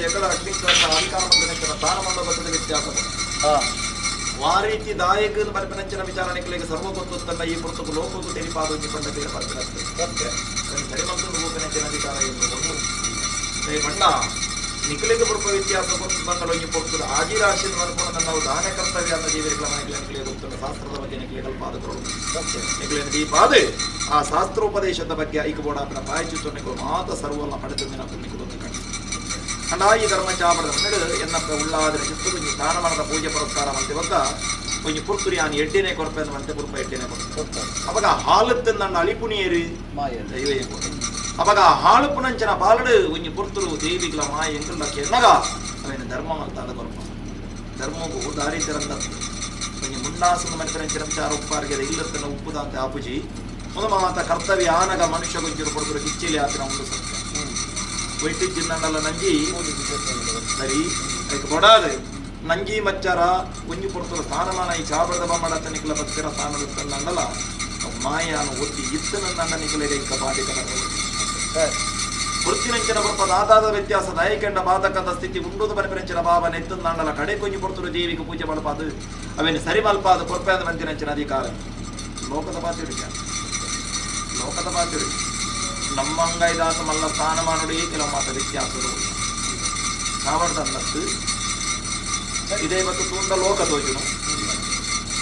ಎಕಡ ಅಗ್ನಿಕ್ರಾಂತ ಅಧಿಕಾರ ಬಂದ ಸ್ಥಾನಮಾನದ ಬದ್ಧತೆ ವ್ಯತ್ಯಾಸ. ವಾರೀತಿ ದಾಯಕ ಬರ್ಪಿನಂಚಿನ ವಿಚಾರಣೆಗಳಿಗೆ ಸರ್ವ ಗೊತ್ತುತ್ತಲ್ಲ ಈ ಪುಸ್ತಕ ಲೋಕಕ್ಕೂ ತೆರಿಪಾದ ಪಂಡ ಬೇರೆ ಬರ್ಪಿನತ್ತೆ ಸರಿಮಂತದ ಗೋಪಿನಂಚಿನ ಅಧಿಕಾರ ಎಂದು ಪಂಡ ನಿಖಲಿಗೆ ಬರುವ ವ್ಯತ್ಯಾಸ ಗೊತ್ತು ಬಂದಳು ಈ ಪೊರ್ತುಡು ಆದಿರಾಶಿ ಮನ್ಕೊಂಡು ನಾವು ದಾನ ಕರ್ತವ್ಯ ಅಂತ ಜೀವರಿಗಳ ಮನೆಗಳ ನಿಖಲಿಗೆ ಗೊತ್ತುಂಟು ಶಾಸ್ತ್ರದ ಬಗ್ಗೆ ನಿಖಲಿಗೆ ಕಲ್ಪಾದಕರು ನಿಖಲಿನ ದೀಪಾದ ಆ ಶಾಸ್ತ್ರೋಪದೇಶದ ಬಗ್ಗೆ ಐಕಬೋಡಾಪಿನ ಪಾಯಚಿತ್ತು ಮಾತ ಸರ್ವಲ್ಲ ಪಡೆದ ನಿಖಲು ಕಂಡು ಕಂಡಾಯಿ ಧರ್ಮ ಚಾಪಡದ ಮಣ್ಣು ಎನ್ನಪ್ಪ ಉಳ್ಳಾದರೆ ಚಿತ್ತು ಕೊಂಚ ಸ್ಥಾನಮಾನದ ಪೂಜೆ ಪುರಸ್ಕಾರ ಮಂತೆ ಬಕ್ಕ ಕೊಂಚ ಪುರ್ತುರಿ ಆನ್ ಎಡ್ಡೆನೆ ಕೊರ್ಪೆ ಮಂತೆ ಪುರ್ಪ ಎಡ್ಡೆನೆ ಕೊರ್ಪೆ ಅವಾಗ ಹಾಲತ್ತಂದಂಡ ಅಳಿಪುಣಿಯರು ದೈವ ಅವಾಗ ಹಾಳುಪುನಂಚನ ಪಾಲಡು ಒಂಜಿ ಪುರ್ತುರು ದೇವಿಗಳ ಮಾಯ ಎಂಕುಲ್ಲ ಕೆನ್ನಗ ಅವೇನು ಧರ್ಮ ಮಲ್ತಾದ ಕೊರ್ಪ ಧರ್ಮಗೂ ದಾರಿ ತೆರಂದ ಒಂಜಿ ಮುಂಡಾಸನ ಮನಿತರಂಚಿನ ವಿಚಾರ ಉಪ್ಪಾರ್ಗೆ ಇಲ್ಲತ್ತನ ಉಪ್ಪುದಾಂತೆ ಆಪುಜಿ ಮೊದಲ ಮಾತ ಕರ್ತವ್ಯ ಆನಗ ಮನುಷ್ಯ ಗೊಂಚಿರು ಪೊರ್ತುರು ಕಿಚ್ಚಿಲಿ ಆಪಿನ ಒಂದು ಸತ್ಯ ವೈಟಿ ಜಿನ್ನಲ್ಲ ನಂಜಿ ಸರಿ ಅದಕ್ಕೆ ಬೊಡಾದ ನಂಜಿ ಮಚ್ಚಾರ ಒಂಜಿ ಪೊರ್ತುರು ಸ್ಥಾನಮಾನ ಈ ಚಾಬರದ ಬಮ್ಮಡ ನಿಖಲ ಭಕ್ತರ ಸ್ಥಾನ ಮಾಯಾನು ಒತ್ತಿ ಇತ್ತನ ನನ್ನ ನಿಖಲೆಗೆ ಇಂಕ ಬಾಧಿಕ ವೃತ್ತಿನಂಚಿನ ಬೊರ್ಪ ದಾದಾದ ವ್ಯತ್ಯಾಸ ದಯಕೆಂಡ ಬಾಧಕದ ಸ್ಥಿತಿ ಉಂಡುದು ಬರಪಿನಂಚಿನ ಬಾಬ ನೆತ್ತಂದಾಂಡಲ ಕಡೆ ಕೊಂಜಿ ಪೊರ್ತುರು ದೇವಿಗೆ ಪೂಜೆ ಮಲ್ಪಾದು ಅವೇನು ಸರಿ ಮಲ್ಪಾದು ಕೊರ್ಪಾದ ಮಂತಿನಂಚಿನ ಅಧಿಕಾರ ಲೋಕದ ಬಾತಿಡು ಲೋಕದ ಬಾತಿಡು ನಮ್ಮ ಅಂಗೈದಾತ ಮಲ್ಲ ಸ್ಥಾನಮಾನುಡಿ ಕೆಲವು ಮಾತ ವ್ಯತ್ಯಾಸಗಳು ಚಾವಡ್ದನ್ನತ್ತು ಇದೇ ಮತ್ತು ತೂಂಡ ಲೋಕ ತೋಜುನು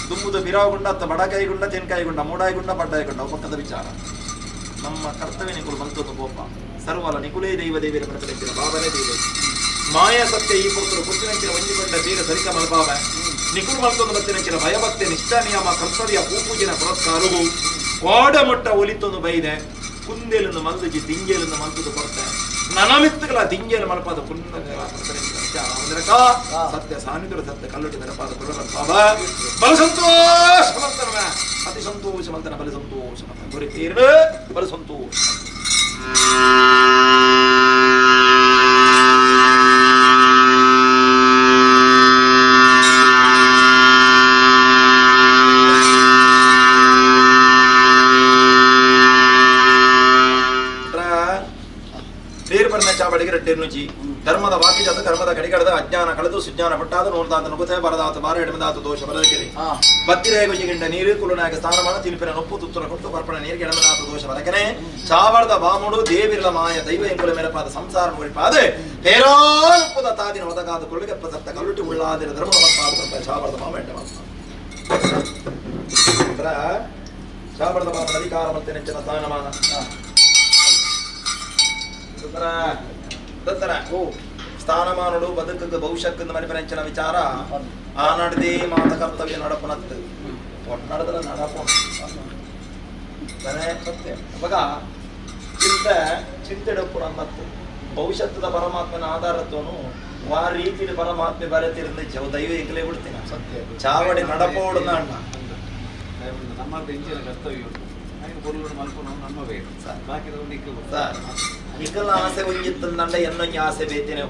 ದುಂಬುದ ಬಿರಾವುಗುಂಡ ಅತ್ತ ಬಡಕಾಯಿಗುಂಡ ತೆನ್ಕಾಯಿಗುಂಡ ಮೂಡಾಯಿಗುಂಡ ಬಡ್ಡಾಯಿಗುಂಡ ಪಕ್ಕದ ವಿಚಾರ. ನಮ್ಮ ಕರ್ತವ್ಯ ನಿಕುಲು ಬಂತದ್ದು ಕೋಪ ಸರ್ವಲ ನಿಕುಲೇ ದೈವ ದೇವಿಯರ ಪ್ರಕಟಿಸಿದ ಬಾಬನೇ ದೈವ ಮಾಯಾ ಸತ್ಯ ಈ ಪುರ್ತರು ಪುತ್ತಿನಂಚಿನ ಒಂಜಿಕೊಂಡ ಬೇರೆ ಸರಿಕ ಮಲ್ಬಾವ ನಿಕುಲು ಮಲ್ತೊಂದು ಬತ್ತಿನಂಚಿನ ಭಯಭಕ್ತಿ ನಿಷ್ಠಾ ನಿಯಮ ಕರ್ತವ್ಯ ಪೂಪೂಜಿನ ಪುರಸ್ಕಾರವು ಕೋಡ ಮೊಟ್ಟ ಒಲಿತೊಂದು ಬೈದೆ ಕುಂದೇಲನ್ನು ಮಲ್ದುಜಿ ತಿಂಗೇಲನ್ನು ಮಲ್ತದು ಕೊರ್ತೆ ನನಮಿತ್ತುಗಳ ತಿಂಗೇಲು ಮಲ್ಪಾದ ಪುಣ್ಯ ಸತ್ಯ ಸಾನ್ನಿಧ್ಯ ಸತ್ಯ ಕಲ್ಲುಟಿ ಬೆರಪಾದ ಕುಲಬಾಬ ಬಲು ಸಂತೋಷ ಮಂತನ ಅತಿ ಸಂತೋಷ ಮಂತನ ಬಲು ಸಂತೋಷ ಮಂತನ ಗುರಿ ತೀರ್ಣ ಬಲು ಸಂತೋಷ. ಚಾವಡಿಗೆ ರೆಡ್ಡೆರ್ನುಜಿ ಧರ್ಮದ ವಾಕ್ಯಜಾತ ಧರ್ಮದ ಕಡಿಗಡದ ಅಜ್ಞಾನ ಕಳೆದು ಸುಜ್ಞಾನ ಪಟ್ಟಾದ ನೋಡ್ದಾತ ನುಗುತೆ ಬರದಾತ ಬಾರ ಎಡಮದಾತ ದೋಷ ಬರದಕೆರೆ ಬತ್ತಿರೆ ಗುಂಜಿಗಿಂಡ ನೀರು ಕುಲುನಾಯಕ ಸ್ಥಾನಮಾನ ತಿನ್ಪಿನ ನೊಪ್ಪು ತುತ್ತುನ ಕೊಟ್ಟು ಪರ್ಪಣ ನೀರಿಗೆ ಎಡಮದಾತ ದೋಷ ಬರಕನೆ ಚಾವಳದ ಬಾಮುಡು ದೇವಿರಲ ಮಾಯ ದೈವ ಎಂಕುಲ ಮೇಲಪಾದ ಸಂಸಾರ ಮುರಿಪಾದ ಪೇರಾಲ್ಪದ ತಾದಿನ ಒದಗಾದ ಕೊಳ್ಳಿಗೆ ಪ್ರಸಕ್ತ ಕಲ್ಲುಟಿ ಉಳ್ಳಾದಿರ ಧರ್ಮ ಮತ್ತಾದ ಚಾವಳದ ಮಾಮ ಎಡ್ಡ ಚಾವಳದ ಮಾಮನ ಅಧಿಕಾರ ಮತ್ತೆ ನೆಚ್ಚಿನ ಸ್ಥಾನಮಾನ ದತ್ತರ ಸ್ಥಾನಮಾನುಡು ಬದುಕಕ್ಕೆ ಭವಿಷ್ಯಕ್ಕೆ ಮನಿಪನೆಂಚಿನ ವಿಚಾರ ಆ ನಡ್ದೇ ಮಾತ ಕರ್ತವ್ಯ ನಡಪುನತ್ತು ಒಟ್ಟಡದಲ್ಲ ನಡಪು ಅವಾಗ ಚಿಂತೆ ಚಿಂತೆಡಪ್ಪು ನನ್ನತ್ತು ಭವಿಷ್ಯದ ಪರಮಾತ್ಮನ ಆಧಾರತ್ವನು ವಾ ರೀತಿಯ ಪರಮಾತ್ಮೆ ಬರೆತಿರಂದ ದೈವ ಎಂಕಲೇ ಬಿಡ್ತೀನಿ. ಸತ್ಯ. ಚಾವಡಿ ನಡಪೋಡು ಅಣ್ಣ. ನಮ್ಮ ಬೆಂಚಿನ ಕರ್ತವ್ಯ ಉಂಟು. ನಮ್ಮ ಬೇಕು. ಸರ್ ನಿಕಲ ಆಸೆ ಒಂಜಿತ್ತಂದಂಡ ಎನ್ನೊಂಜಿ ಆಸೆ ಬೇತೇನೆ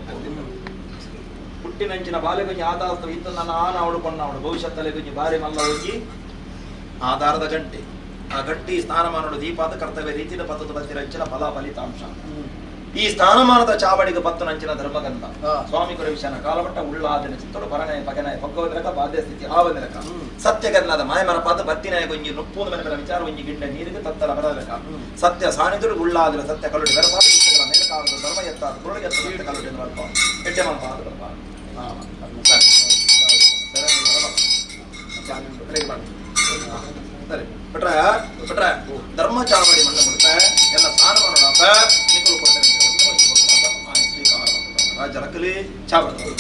ಹುಟ್ಟಿನಂಚಿನ ಬಾಲೆ ಕೊಂಚ ಆಧಾರ ಇತ್ತು ನನ್ನ ಆನ ಅವಳು ಪೊಣ್ಣವಳು ಭವಿಷ್ಯತ್ತಲ್ಲಿ ಕೊಂಚ ಬಾರಿ ಮಲ್ಲ ಹೋಗಿ ಆಧಾರದ ಗಂಟೆ. ಆ ಗಂಟಿ ಸ್ಥಾನಮಾನಡು ದೀಪಾದ ಕರ್ತವ್ಯ ರೀತಿಯ ಪತ್ತದ ಬತ್ತಿರಂಚಿನ ಫಲ ಫಲಿತಾಂಶ. ಈ ಸ್ಥಾನಮಾನದ ಚಾವಡಿಗೆ ಪತ್ತು ನಂಚಿನ ಧರ್ಮಗಂಧ ಸ್ವಾಮಿ ಗುರು ವಿಷಯನ ಕಾಲಮಟ್ಟ ಉಳ್ಳಾದಿನ ಚಿತ್ತಡು ಪರಣೆ ಪಗನೆ ಪಗ್ಗವದಿರಕ ಬಾಧ್ಯ ಸ್ಥಿತಿ ಆವದಿರಕ ಸತ್ಯಗನ್ನದ ಮಾಯಮರಪಾದ ಬತ್ತಿನಾಯ ಗೊಂಜಿ ನುಪ್ಪು ಮನೆ ವಿಚಾರ ಒಂಜಿ ಗಿಂಡ ನೀರಿಗೆ ತತ್ತರ ಬರದರಕ ಸತ್ಯ ಸಾನಿದುರು ಉಳ್ಳಾದಿರ ಸತ್ಯ ಕಲ್ಲುಡಿ ಬೆರಪಾದ ಇತ್ತಗಳ ಮೇಲೆ ಕಾಲದ ಧರ್ಮ ಎತ್ತಾದ ಗುರುಳಿಗೆ ಎತ್ತ ಸತ್ಯ ಕಲ್ಲುಡಿ ಮಲ್ಪ ಎಡ್ಡೆ ಮಲ್ಪ ಆದ ಬರಪ ಸರಿ ಬಿಟ್ರ ಬಿಟ್ರ ಧರ್ಮ ಚಾವಡಿ ಮಣ್ಣು ಮುಡ್ತ ಎಲ್ಲ ಸ್ಥಾನಮಾನ ನಿಕುಲು ಕೊಡ್ತಾರೆ ಸ್ವೀಕಾರ ರಾಜ್ಯ ಚಾವಡಿ.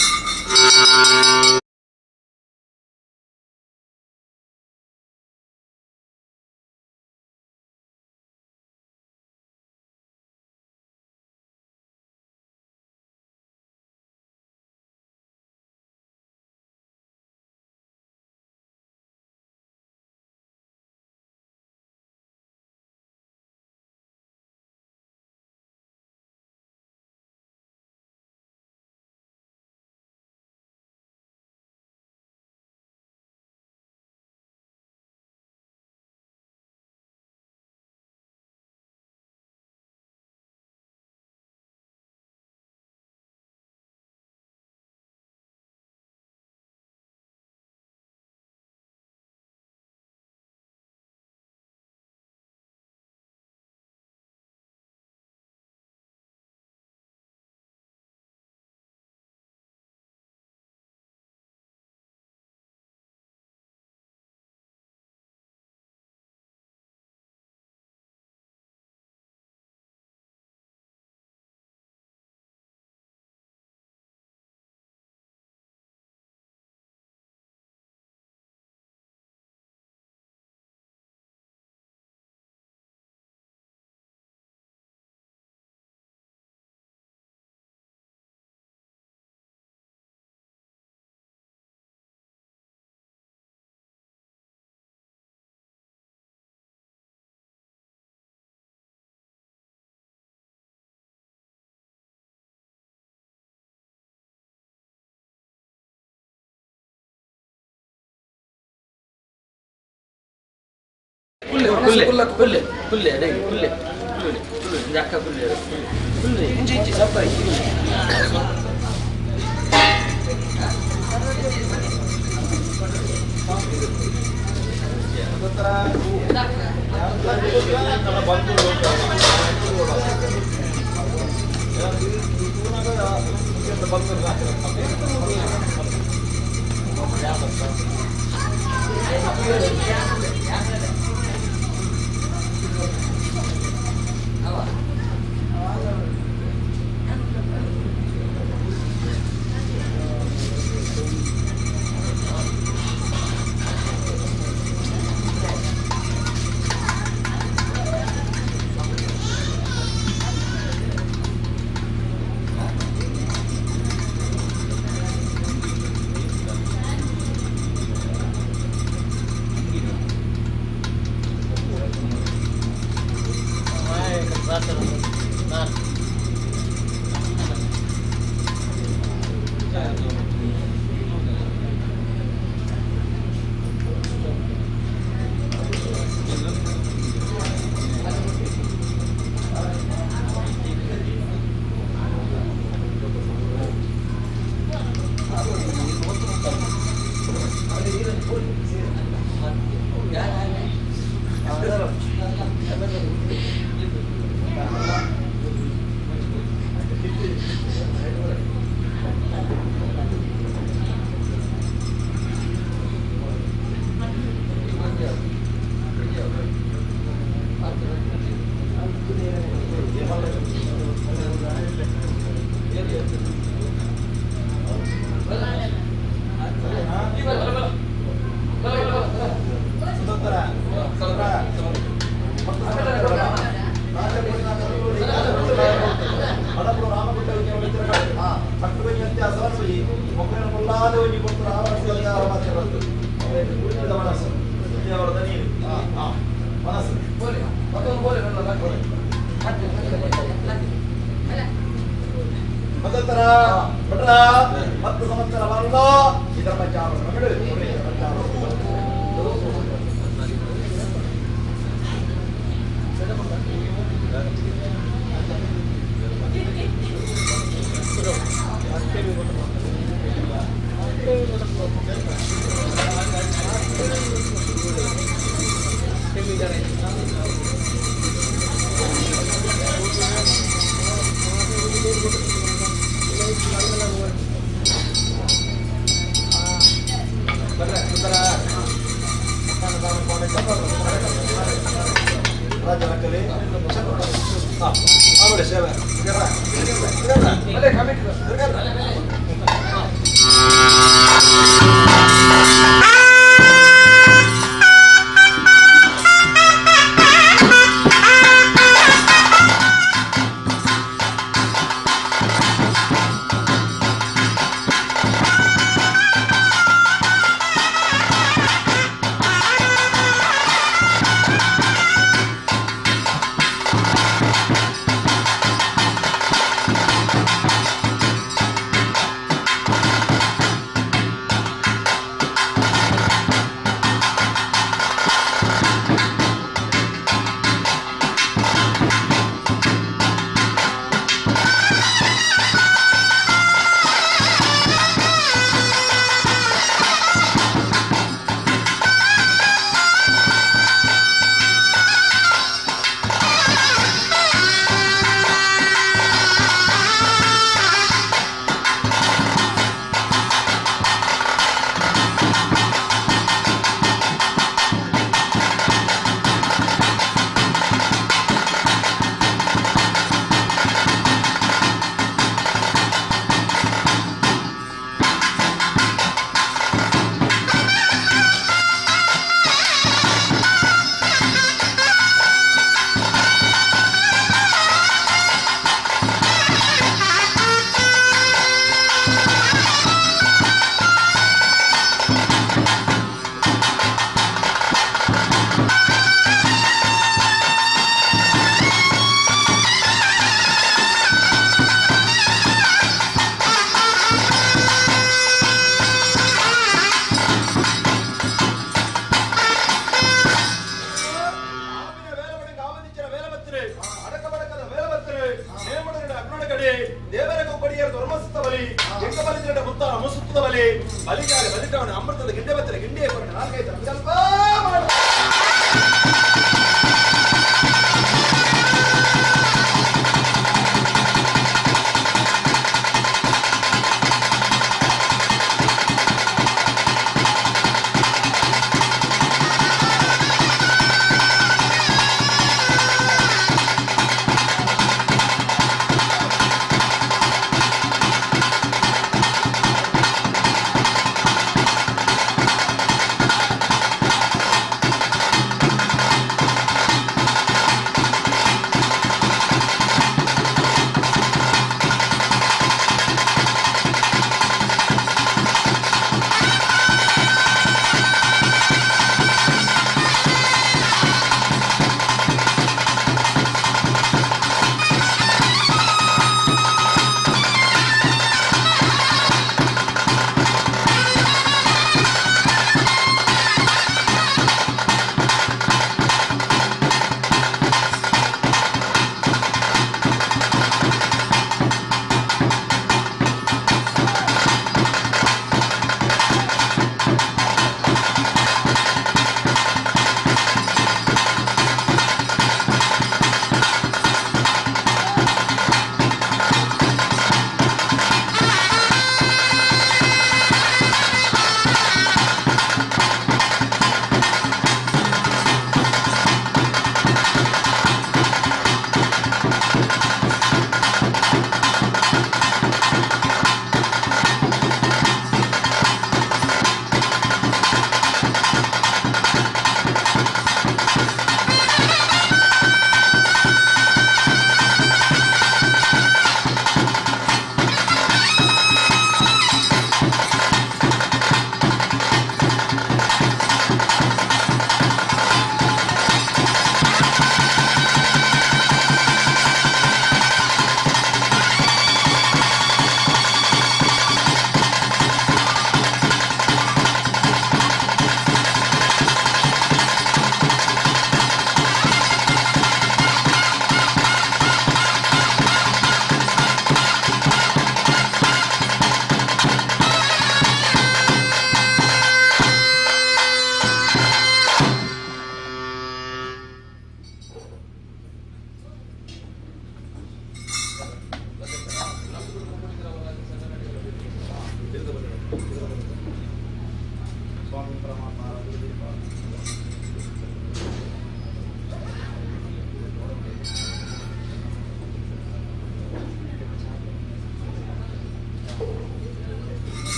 ಕುಲ್ಲೆ ಕುಲ್ಲೆ ಕುಲ್ಲೆ ಅದೇ ಕುಲ್ಲೆ ಕುಲ್ಲೆ ಕುಲ್ಲೆ ಅಕ್ಕ ಕುಲ್ಲೆ ಕುಲ್ಲೆ ಇಂಚಿ ಇಂಚಿ ಸ್ವಲ್ಪ ಬದಿಯಾರೆ ಬದಿಟವನು ಅಮೃತದ ಗಿಂಡೆ ಬತ್ತರ ಗಿಂಡೆ ಕೊಟ್ಟು ನಾಲ್ಕೈದು ಸ್ವಲ್ಪ ಮಾಡು.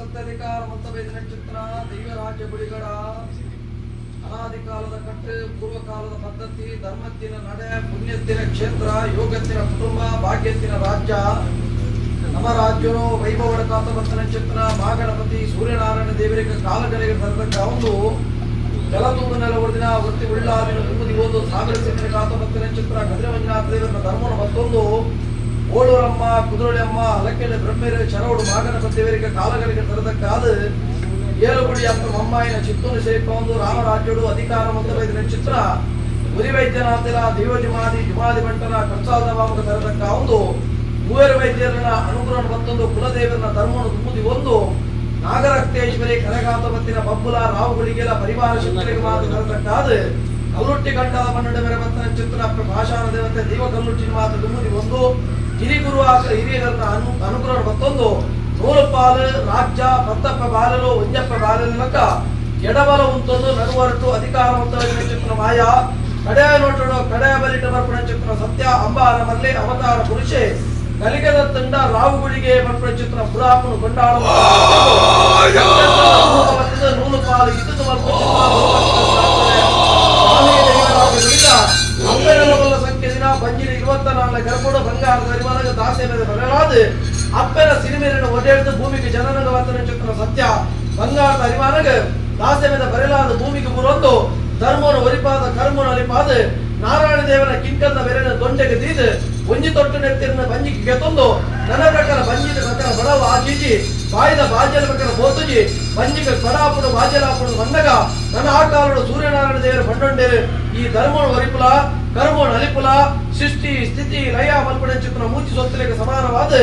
ಸತ್ಯಾಧಿಕಾರ ಮತ್ತಬೇದಿನ ಚಿತ್ರ ದೈವರಾಜ್ಯ ಗುಡಿಗಡ ಅನಾದಿ ಕಾಲದ ಕಟ್ಟು, ಪೂರ್ವಕಾಲದ ಪದ್ಧತಿ, ಧರ್ಮತ್ತಿನ ನಡೆ, ಪುಣ್ಯತ್ತಿನ ಕ್ಷೇತ್ರ, ಯೋಗತ್ತಿನ ಕುಟುಂಬ, ಭಾಗ್ಯತ್ತಿನ ರಾಜ್ಯ. ನಮ್ಮ ರಾಜ್ಯನು ವೈಭವದ ಕಾತಬತ್ತನ ಚಿತ್ರ ಮಹಾಗಣಪತಿ ಸೂರ್ಯನಾರಾಯಣ ದೇವರಿಗೆ ಕಾಲಗಳಿಗೆ ತರತಕ್ಕ ಒಂದು ಜಲತೂದು ನೆಲವರ್ದಿನ ವೃತ್ತಿ ಉಳ್ಳಾದಿನ ತುಂಬುದಿ ಓದು ಸಾಗರ ಸಿಂಹನ ಕಾತಬತ್ತನ ಚಿತ್ರ ಕದಿರಮಂಜುನಾಥ ದೇವರ ಧರ್ಮನ ಮತ್ತೊಂದು ಓಳೂರಮ್ಮ ಕುದುರಳಿಯಮ್ಮ ಅಲಕೆಲೆ ಬ್ರಹ್ಮೇರ ಚರವಡು ಮಹಾಗಣಪತಿ ದೇವರಿಗೆ ಕಾಲಗಳಿಗೆ ತರತಕ್ಕಾದ ಏಳುಗುಡಿ ಅಪ್ಪ ಮಮ್ಮಾಯಿನ ಚಿತ್ತೂರು ಸೇಪ ಒಂದು ರಾಮರಾಜ್ಯಡು ಅಧಿಕಾರ ಮತ್ತು ಚಿತ್ರ ಗುರಿ ವೈದ್ಯನಾಥಿನ ದೇವ ಜುಮಾದಿ ಜುಮಾದಿ ಬಂಟನ ಕರ್ಸಾದ ಬಾಮಕ ತರತಕ್ಕ ಒಂದು ಮೂವರು ವೈದ್ಯರನ್ನ ಅನುಗ್ರಹ ಮತ್ತೊಂದು ಕುಲದೇವರನ್ನ ಧರ್ಮವನ್ನು ತುಂಬುದಿ ಒಂದು ನಾಗರಕ್ತೇಶ್ವರಿ ಕನಗಾತಪತ್ತಿನ ಬಬ್ಬುಲ ರಾವುಗಳಿಗೆಲ್ಲ ಪರಿವಾರ ಶಕ್ತಿಗೆ ಮಾತು ತರತಕ್ಕಾದ ಕಲ್ಲುಟ್ಟಿ ಗಂಡದ ಮನ್ನಡ ಮೇರೆ ಬತ್ತನ ಚಿತ್ರ ಭಾಷಾನ ದೇವತೆ ದೈವ ಕಲ್ಲುಟ್ಟಿನ ಮಾತು ತುಂಬುದಿ ಒಂದು ಹಿರಿಗುರು ಆಗ ಹಿರಿಯರನ್ನ ಅನುಗ್ರಹ ಮತ್ತೊಂದು ನೂರುಪಾಲು ರಾಜ್ಯ ಪತ್ತಪ್ಪ ಬಾಲಲು ಒಂಜಪ್ಪ ಬಾಲಲಕ ಎಡಬಲ ಉಂತೊಂದು ನಡುವರಟು ಅಧಿಕಾರ ಚಿತ್ರ ಮಾಯ ಕಡೆಯ ನೋಟಡು ಕಡೆಯ ಬಲಿಟ ಬರ್ಪಣ ಚಿತ್ರ ಸತ್ಯ ಅಂಬಾರ ಮಲ್ಲೆ ಅವತಾರ ಪುರುಷೆ ಕಲಿಗದ ತಂಡ ರಾವುಗಳಿಗೆ ಬರ್ಪಣ ಚಿತ್ರ ಪುರಾಪನು ಕೊಂಡಾಡುವ ನೂಲು ಪಾಲು ಇದ್ದು ಸಂಖ್ಯೆ ದಿನ ಬಂಜಿನ 24 ಗರ್ಭಡು ಬಂಗಾರದ ಅರಿವಾನಗ ದಾಸೆ ಮೇಲೆ ಬರಲಾದ ಅಪ್ಪನ ಸಿರಿಮೇರಿನ ಒಡೆಯಡ್ದು ಭೂಮಿಗೆ ಜನನಗ ವರ್ತನ ಚಿತ್ರ ಸತ್ಯ ಬಂಗಾರದ ಅರಿವಾನಗ ದಾಸೆ ಮೇಲೆ ಬರಲಾದ ಭೂಮಿಗೆ ಬುರೊಂದು ಧರ್ಮನು ಒಲಿಪಾದ ಕರ್ಮನು ಅಲಿಪಾದ ನಾರಾಯಣ ದೇವನ ಕಿಂಕನ್ನ ಬೆರೆನ ದೊಂಡೆಗೆ ದೀದು ಒಂಜಿ ತೊಟ್ಟು ನೆತ್ತಿರನ ಬಂಜಿಗೆ ಕೆತ್ತೊಂದು ನನ್ನ ಪ್ರಕಾರ ಬಂಜಿದ ಪ್ರಕಾರ ಬಡವ ಆಚೀಜಿ ಬಾಯಿದ ಬಾಜಲ ಪ್ರಕಾರ ಬೋತುಜಿ ಬಂಜಿಗೆ ಬಡಾಪುಡು ಬಾಜಲಾಪುಡು ಬಂದಾಗ ನನ್ನ ಆ ಕಾಲಡು ಸೂರ್ಯನಾರಾಯಣ ದೇವರ ಬಂಡೊಂಡೇರು ಈ ಧರ್ಮನು ಒರಿಪುಲ ಕರ್ಮನು ಅಲಿಪುಲ ಸೃಷ್ಟಿ ಸ್ಥಿತಿ ಲಯ ಮಲ್ಪಡೆ ಚಿತ್ರ ಮೂಚಿ ಸೊತ್ತಲಿಗೆ ಸಮಾನವಾದ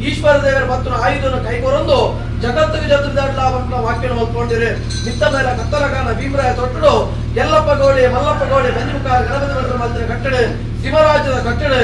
ಈಶ್ವರ ದೇವರ ಮತ್ತು ಆಯುಧವನ್ನು ಕೈಗೊರೊಂದು ಜಗತ್ತಿಗೆ ಜಗತ್ತಿದಾಡ್ಲ ಮಕ್ಕಳ ವಾಕ್ಯವನ್ನು ಮಲ್ಕೊಂಡಿರಿ ನಿತ್ತ ಮೇಲೆ ಕತ್ತಲಗಾನ ಭೀಮರಾಯ ತೊಟ್ಟಡು ಯಲ್ಲಪ್ಪ ಗೌಡಿ ಮಲ್ಲಪ್ಪ ಗೌಡಿ ಬಂಜಿಮುಖ ಗಣಪತಿ ಭಟ್ರ ಮಲ್ತಿನ ಕಟ್ಟಡ ಶಿವರಾಜ್ಯದ ಕಟ್ಟಡ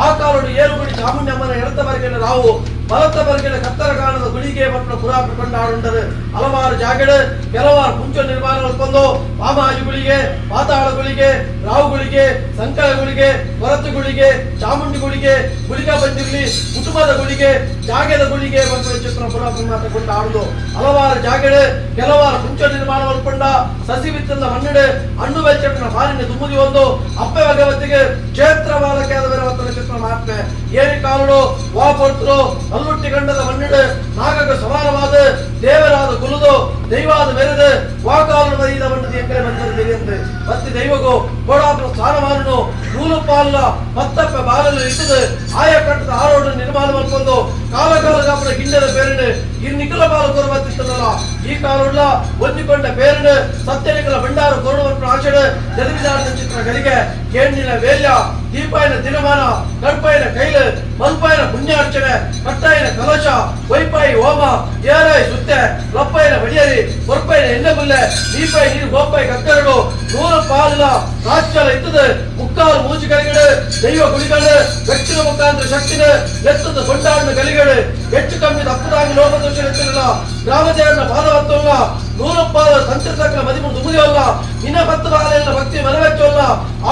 ಆ ಕಾಲಡು ಏರುಗುಡಿ ಚಾಮುಂಡಮ್ಮನ ಎಡತ ಬರಿಗೆನ ರಾವು ಬಲತ್ತ ಬರಿಗೆನ ಕತ್ತಲಗಾನದ ಗುಳಿಗೆ ಮಕ್ಕಳ ಪುರಾಪ ಕೊಂಡಾಡುಂಡರು ಹಲವಾರು ಜಾಗಡು ಕೆಲವಾರು ಪುಂಚ ನಿರ್ಮಾಣ ಮಲ್ಕೊಂಡು ವಾಮಾಜುಗಳಿಗೆ ಪಾತಾಳಗಳಿಗೆ ರಾವುಗಳಿಗೆ ಸಂಕಲಗಳಿಗೆ ಹೊರತುಗಳಿಗೆ ಚಾಮುಂಡಿಗಳಿಗೆ ಗುಳಿಗ ಬಂದಿರಲಿ ಕುಟುಂಬದ ಗುಳಿಗೆ ಜಾಗದ ಗುಳಿಗೆ ಮಕ್ಕಳ ಚಿತ್ರ ಪುರಾಪ ಕೊಂಡಾಡುದು ಹಲವಾರು ಜಾಗಡು ಕೆಲವಾರು ಪುಂಚ ನಿರ್ಮಾಣ ಮಲ್ಕೊಂಡ ಸಸಿ ಬಿತ್ತದ ಮಣ್ಣಿಡು ಹಣ್ಣು ಬೆಚ್ಚಟ್ಟಿನ ಬಾರಿನ ತುಂಬುದಿ ಒಂದು ಅಪ್ಪೆ ಭಗವತಿಗೆ ಕ್ಷೇತ್ರ ಬಾಲಕ ಚಿತ್ರ ಮಹಾತ್ಮೆ ಏರಿ ಕಾಲುಡು ವಾಪೊರ್ತರು ಕಲ್ಲುಟ್ಟಿ ಗಂಡದ ಮಣ್ಣಿಡು ನಾಗಕ ಸಮಾನವಾದ ದೇವರಾದ ಕುಲುದು ದೈವಾದ ಮೆರೆದು ವಾಕಾಲು ಮರಿದ ಮಣ್ಣು ಎಂಕರೆ ಬಂದರು ತಿಳಿಯಂತೆ ಮತ್ತೆ ದೈವಗೋ ಕೋಡಾಪುರ ಸ್ಥಾನಮಾನನು ನೂಲು ಪಾಲ ಮತ್ತಪ್ಪ ಬಾಲಲು ಇಟ್ಟದು ಆಯ ಕಟ್ಟದ ಆರೋಡು ನಿರ್ಮಾಣ ಮಾಡ್ಕೊಂಡು ಕಾಲ ಕಾಲಗಾಪುರ ಗಿಂಡದ ಬೇರಡು ಇನ್ನು ಬಾಲ ಕೊರಬತ್ತಿತ್ತಲ್ಲ ಈ ಕಾಲುಳ್ಳ ಹೊಂದಿಕೊಂಡ ಬೇರಡು ಸತ್ಯನಿಕಲ ಭಂಡಾರ ಕೊರಡುವ ಆಚೆಡು ಜಲವಿದಾರದ ಚಿತ್ರ ಗಳಿಗೆ ಕೇಣಿನ ವೇಲ್ಯ ದೀಪಾಯನ ದಿನಮಾನ ಕಡ್ಪಾಯನ ಕೈಲು ಮಲ್ಪಾಯನ ಪುಣ್ಯಾರ್ಚನೆ ಕಟ್ಟಾಯನ ಕಲಶ ವೈಪಾಯಿ ಹೋಮ ಏರಾಯಿ ಸುತ್ತೆ ಲಪ್ಪಾಯನ ಬಡಿಯರಿ ಹೊರ್ಪಾಯನ ಎಣ್ಣೆ ಬುಲ್ಲೆ ದೀಪಾಯಿ ನೀರು ಗೋಪಾಯಿ ಕಕ್ಕರಡು ನೂರು ಪಾಲ ರಾಜ್ಯಲ ಇತ್ತದ ಮುಕ್ಕಾಲು ಮೂಜು ಕಲಿಗಳು ದೈವ ಗುಳಿಗಳು ವ್ಯಕ್ತಿನ ಮುಖಾಂತರ ಶಕ್ತಿನ ಎತ್ತದ ಕೊಂಡಾಡಿನ ಕಲಿಗಳು ಹೆಚ್ಚು ಕಮ್ಮಿ ತಪ್ಪದಾಗಿ ಲೋಪದೋಷ ಎತ್ತಿರಲ್ಲ ಗ್ರಾಮದೇವರನ್ನ ಪಾದವತ್ತಲ್ಲ ನೂರು ಪಾಲ ತಂತ್ರತಕ್ಕನ ಮದಿಮು ದುಮುದಿಯಲ್ಲ ನಿನ್ನ ಪತ್ತು ಬಾಲೆಲ್ಲ ಭಕ್ತಿ ಮನವೆಚ್ಚಲ್ಲ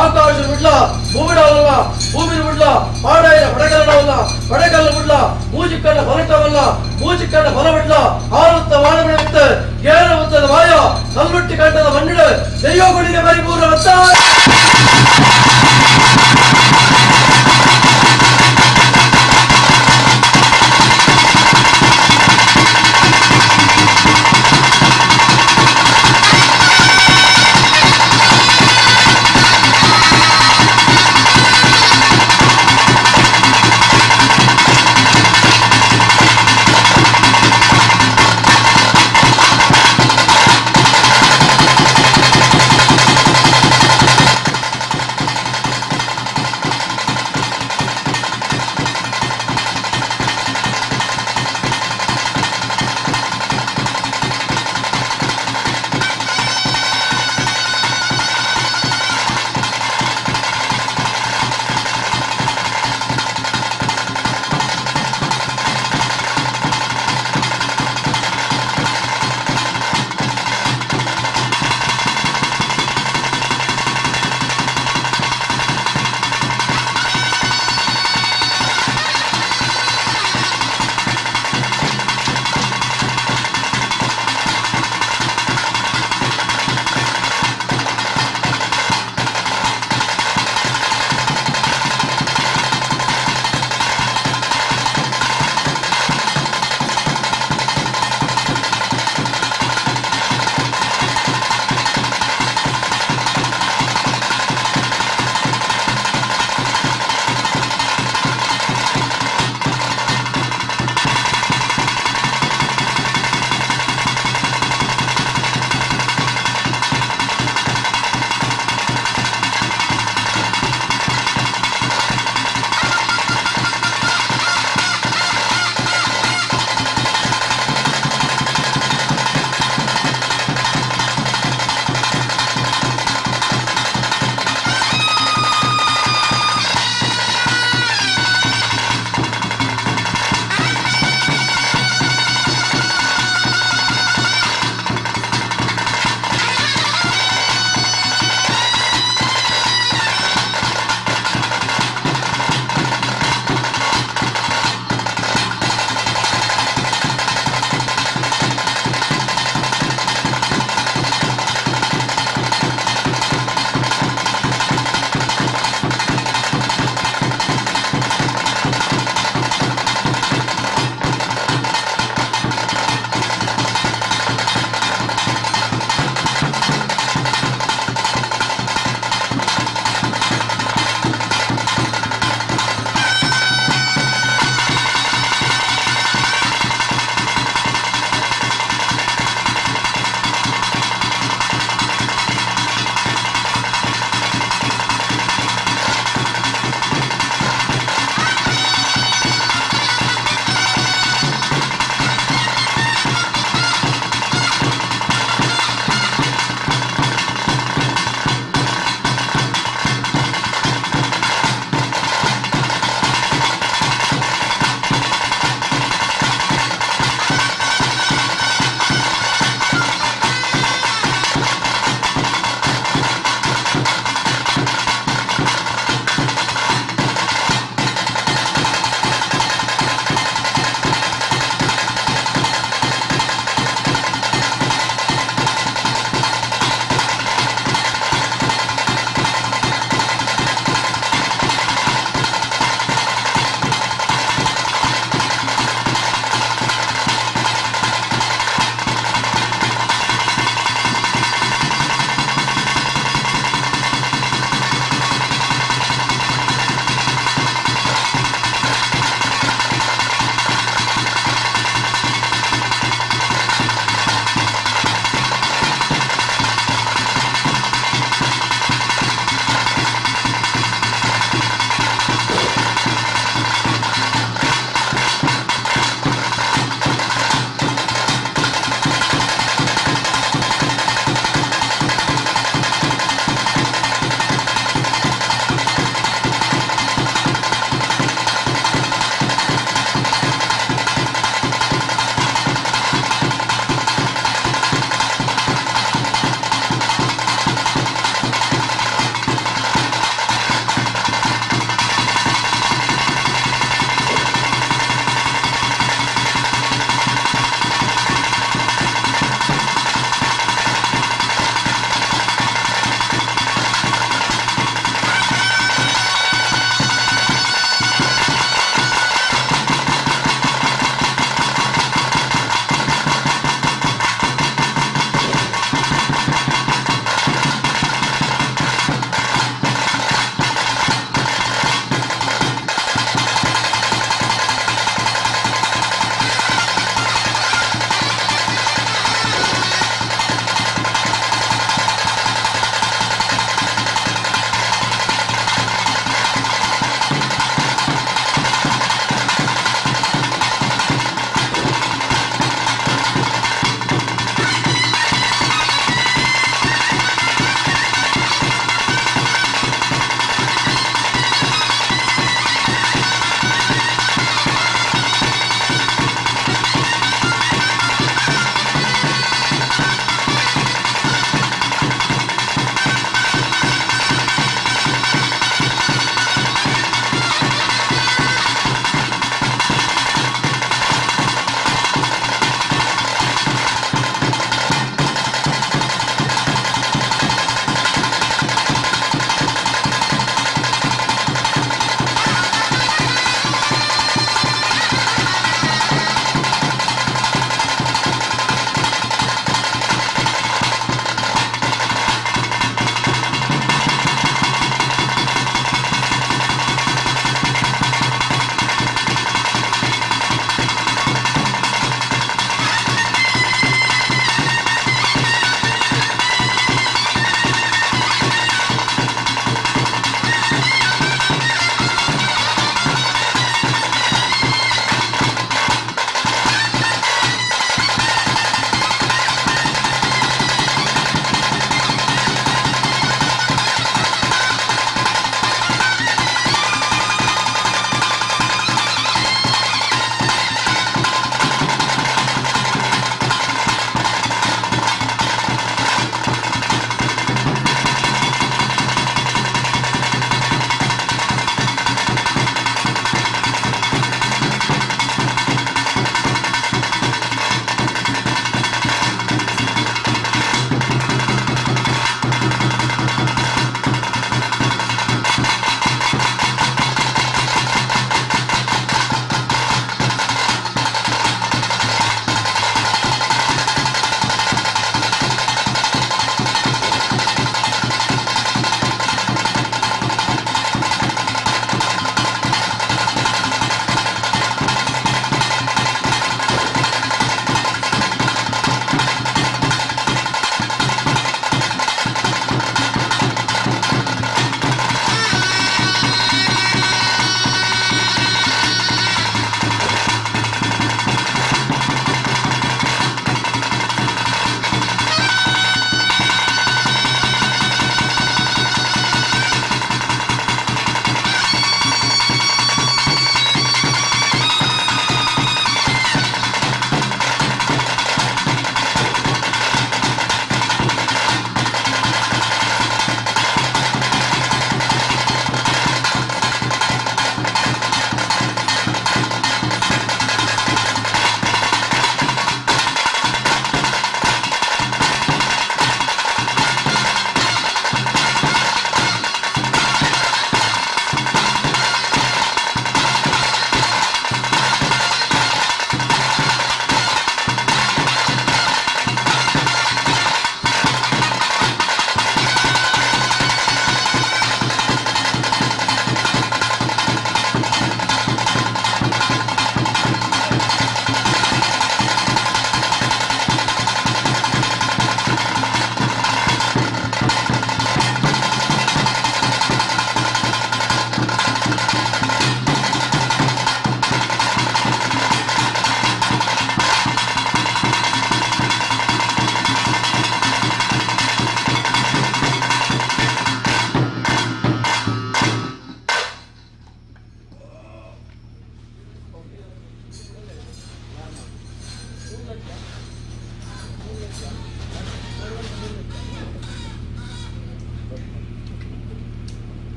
ಆಕಾಶ ಬಿಡ್ಲ ಭೂಮಿಡವಲ್ಲ ಭೂಮಿ ಬಿಡ್ಲ ಪಾಡಾಯಿನ ಪಡಗಲ್ಲವಲ್ಲ ಪಡಗಲ್ಲು ಬಿಡ್ಲ ಮೂಜಿಕಣ್ಣ ಬಲಟವಲ್ಲ ಮೂಜಿಕಣ್ಣ ಬಲ ಬಿಡ್ಲ ಆರುತ್ತ ವಾಣಬಿಡುತ್ತ ಏಳು ಉತ್ತದ ವಾಯ ಕಲ್ಲುಟ್ಟಿ ಕಂಡದ ಮಣ್ಣಿಡು ದೈವಗಳಿಗೆ ಪರಿಪೂರ್ಣ.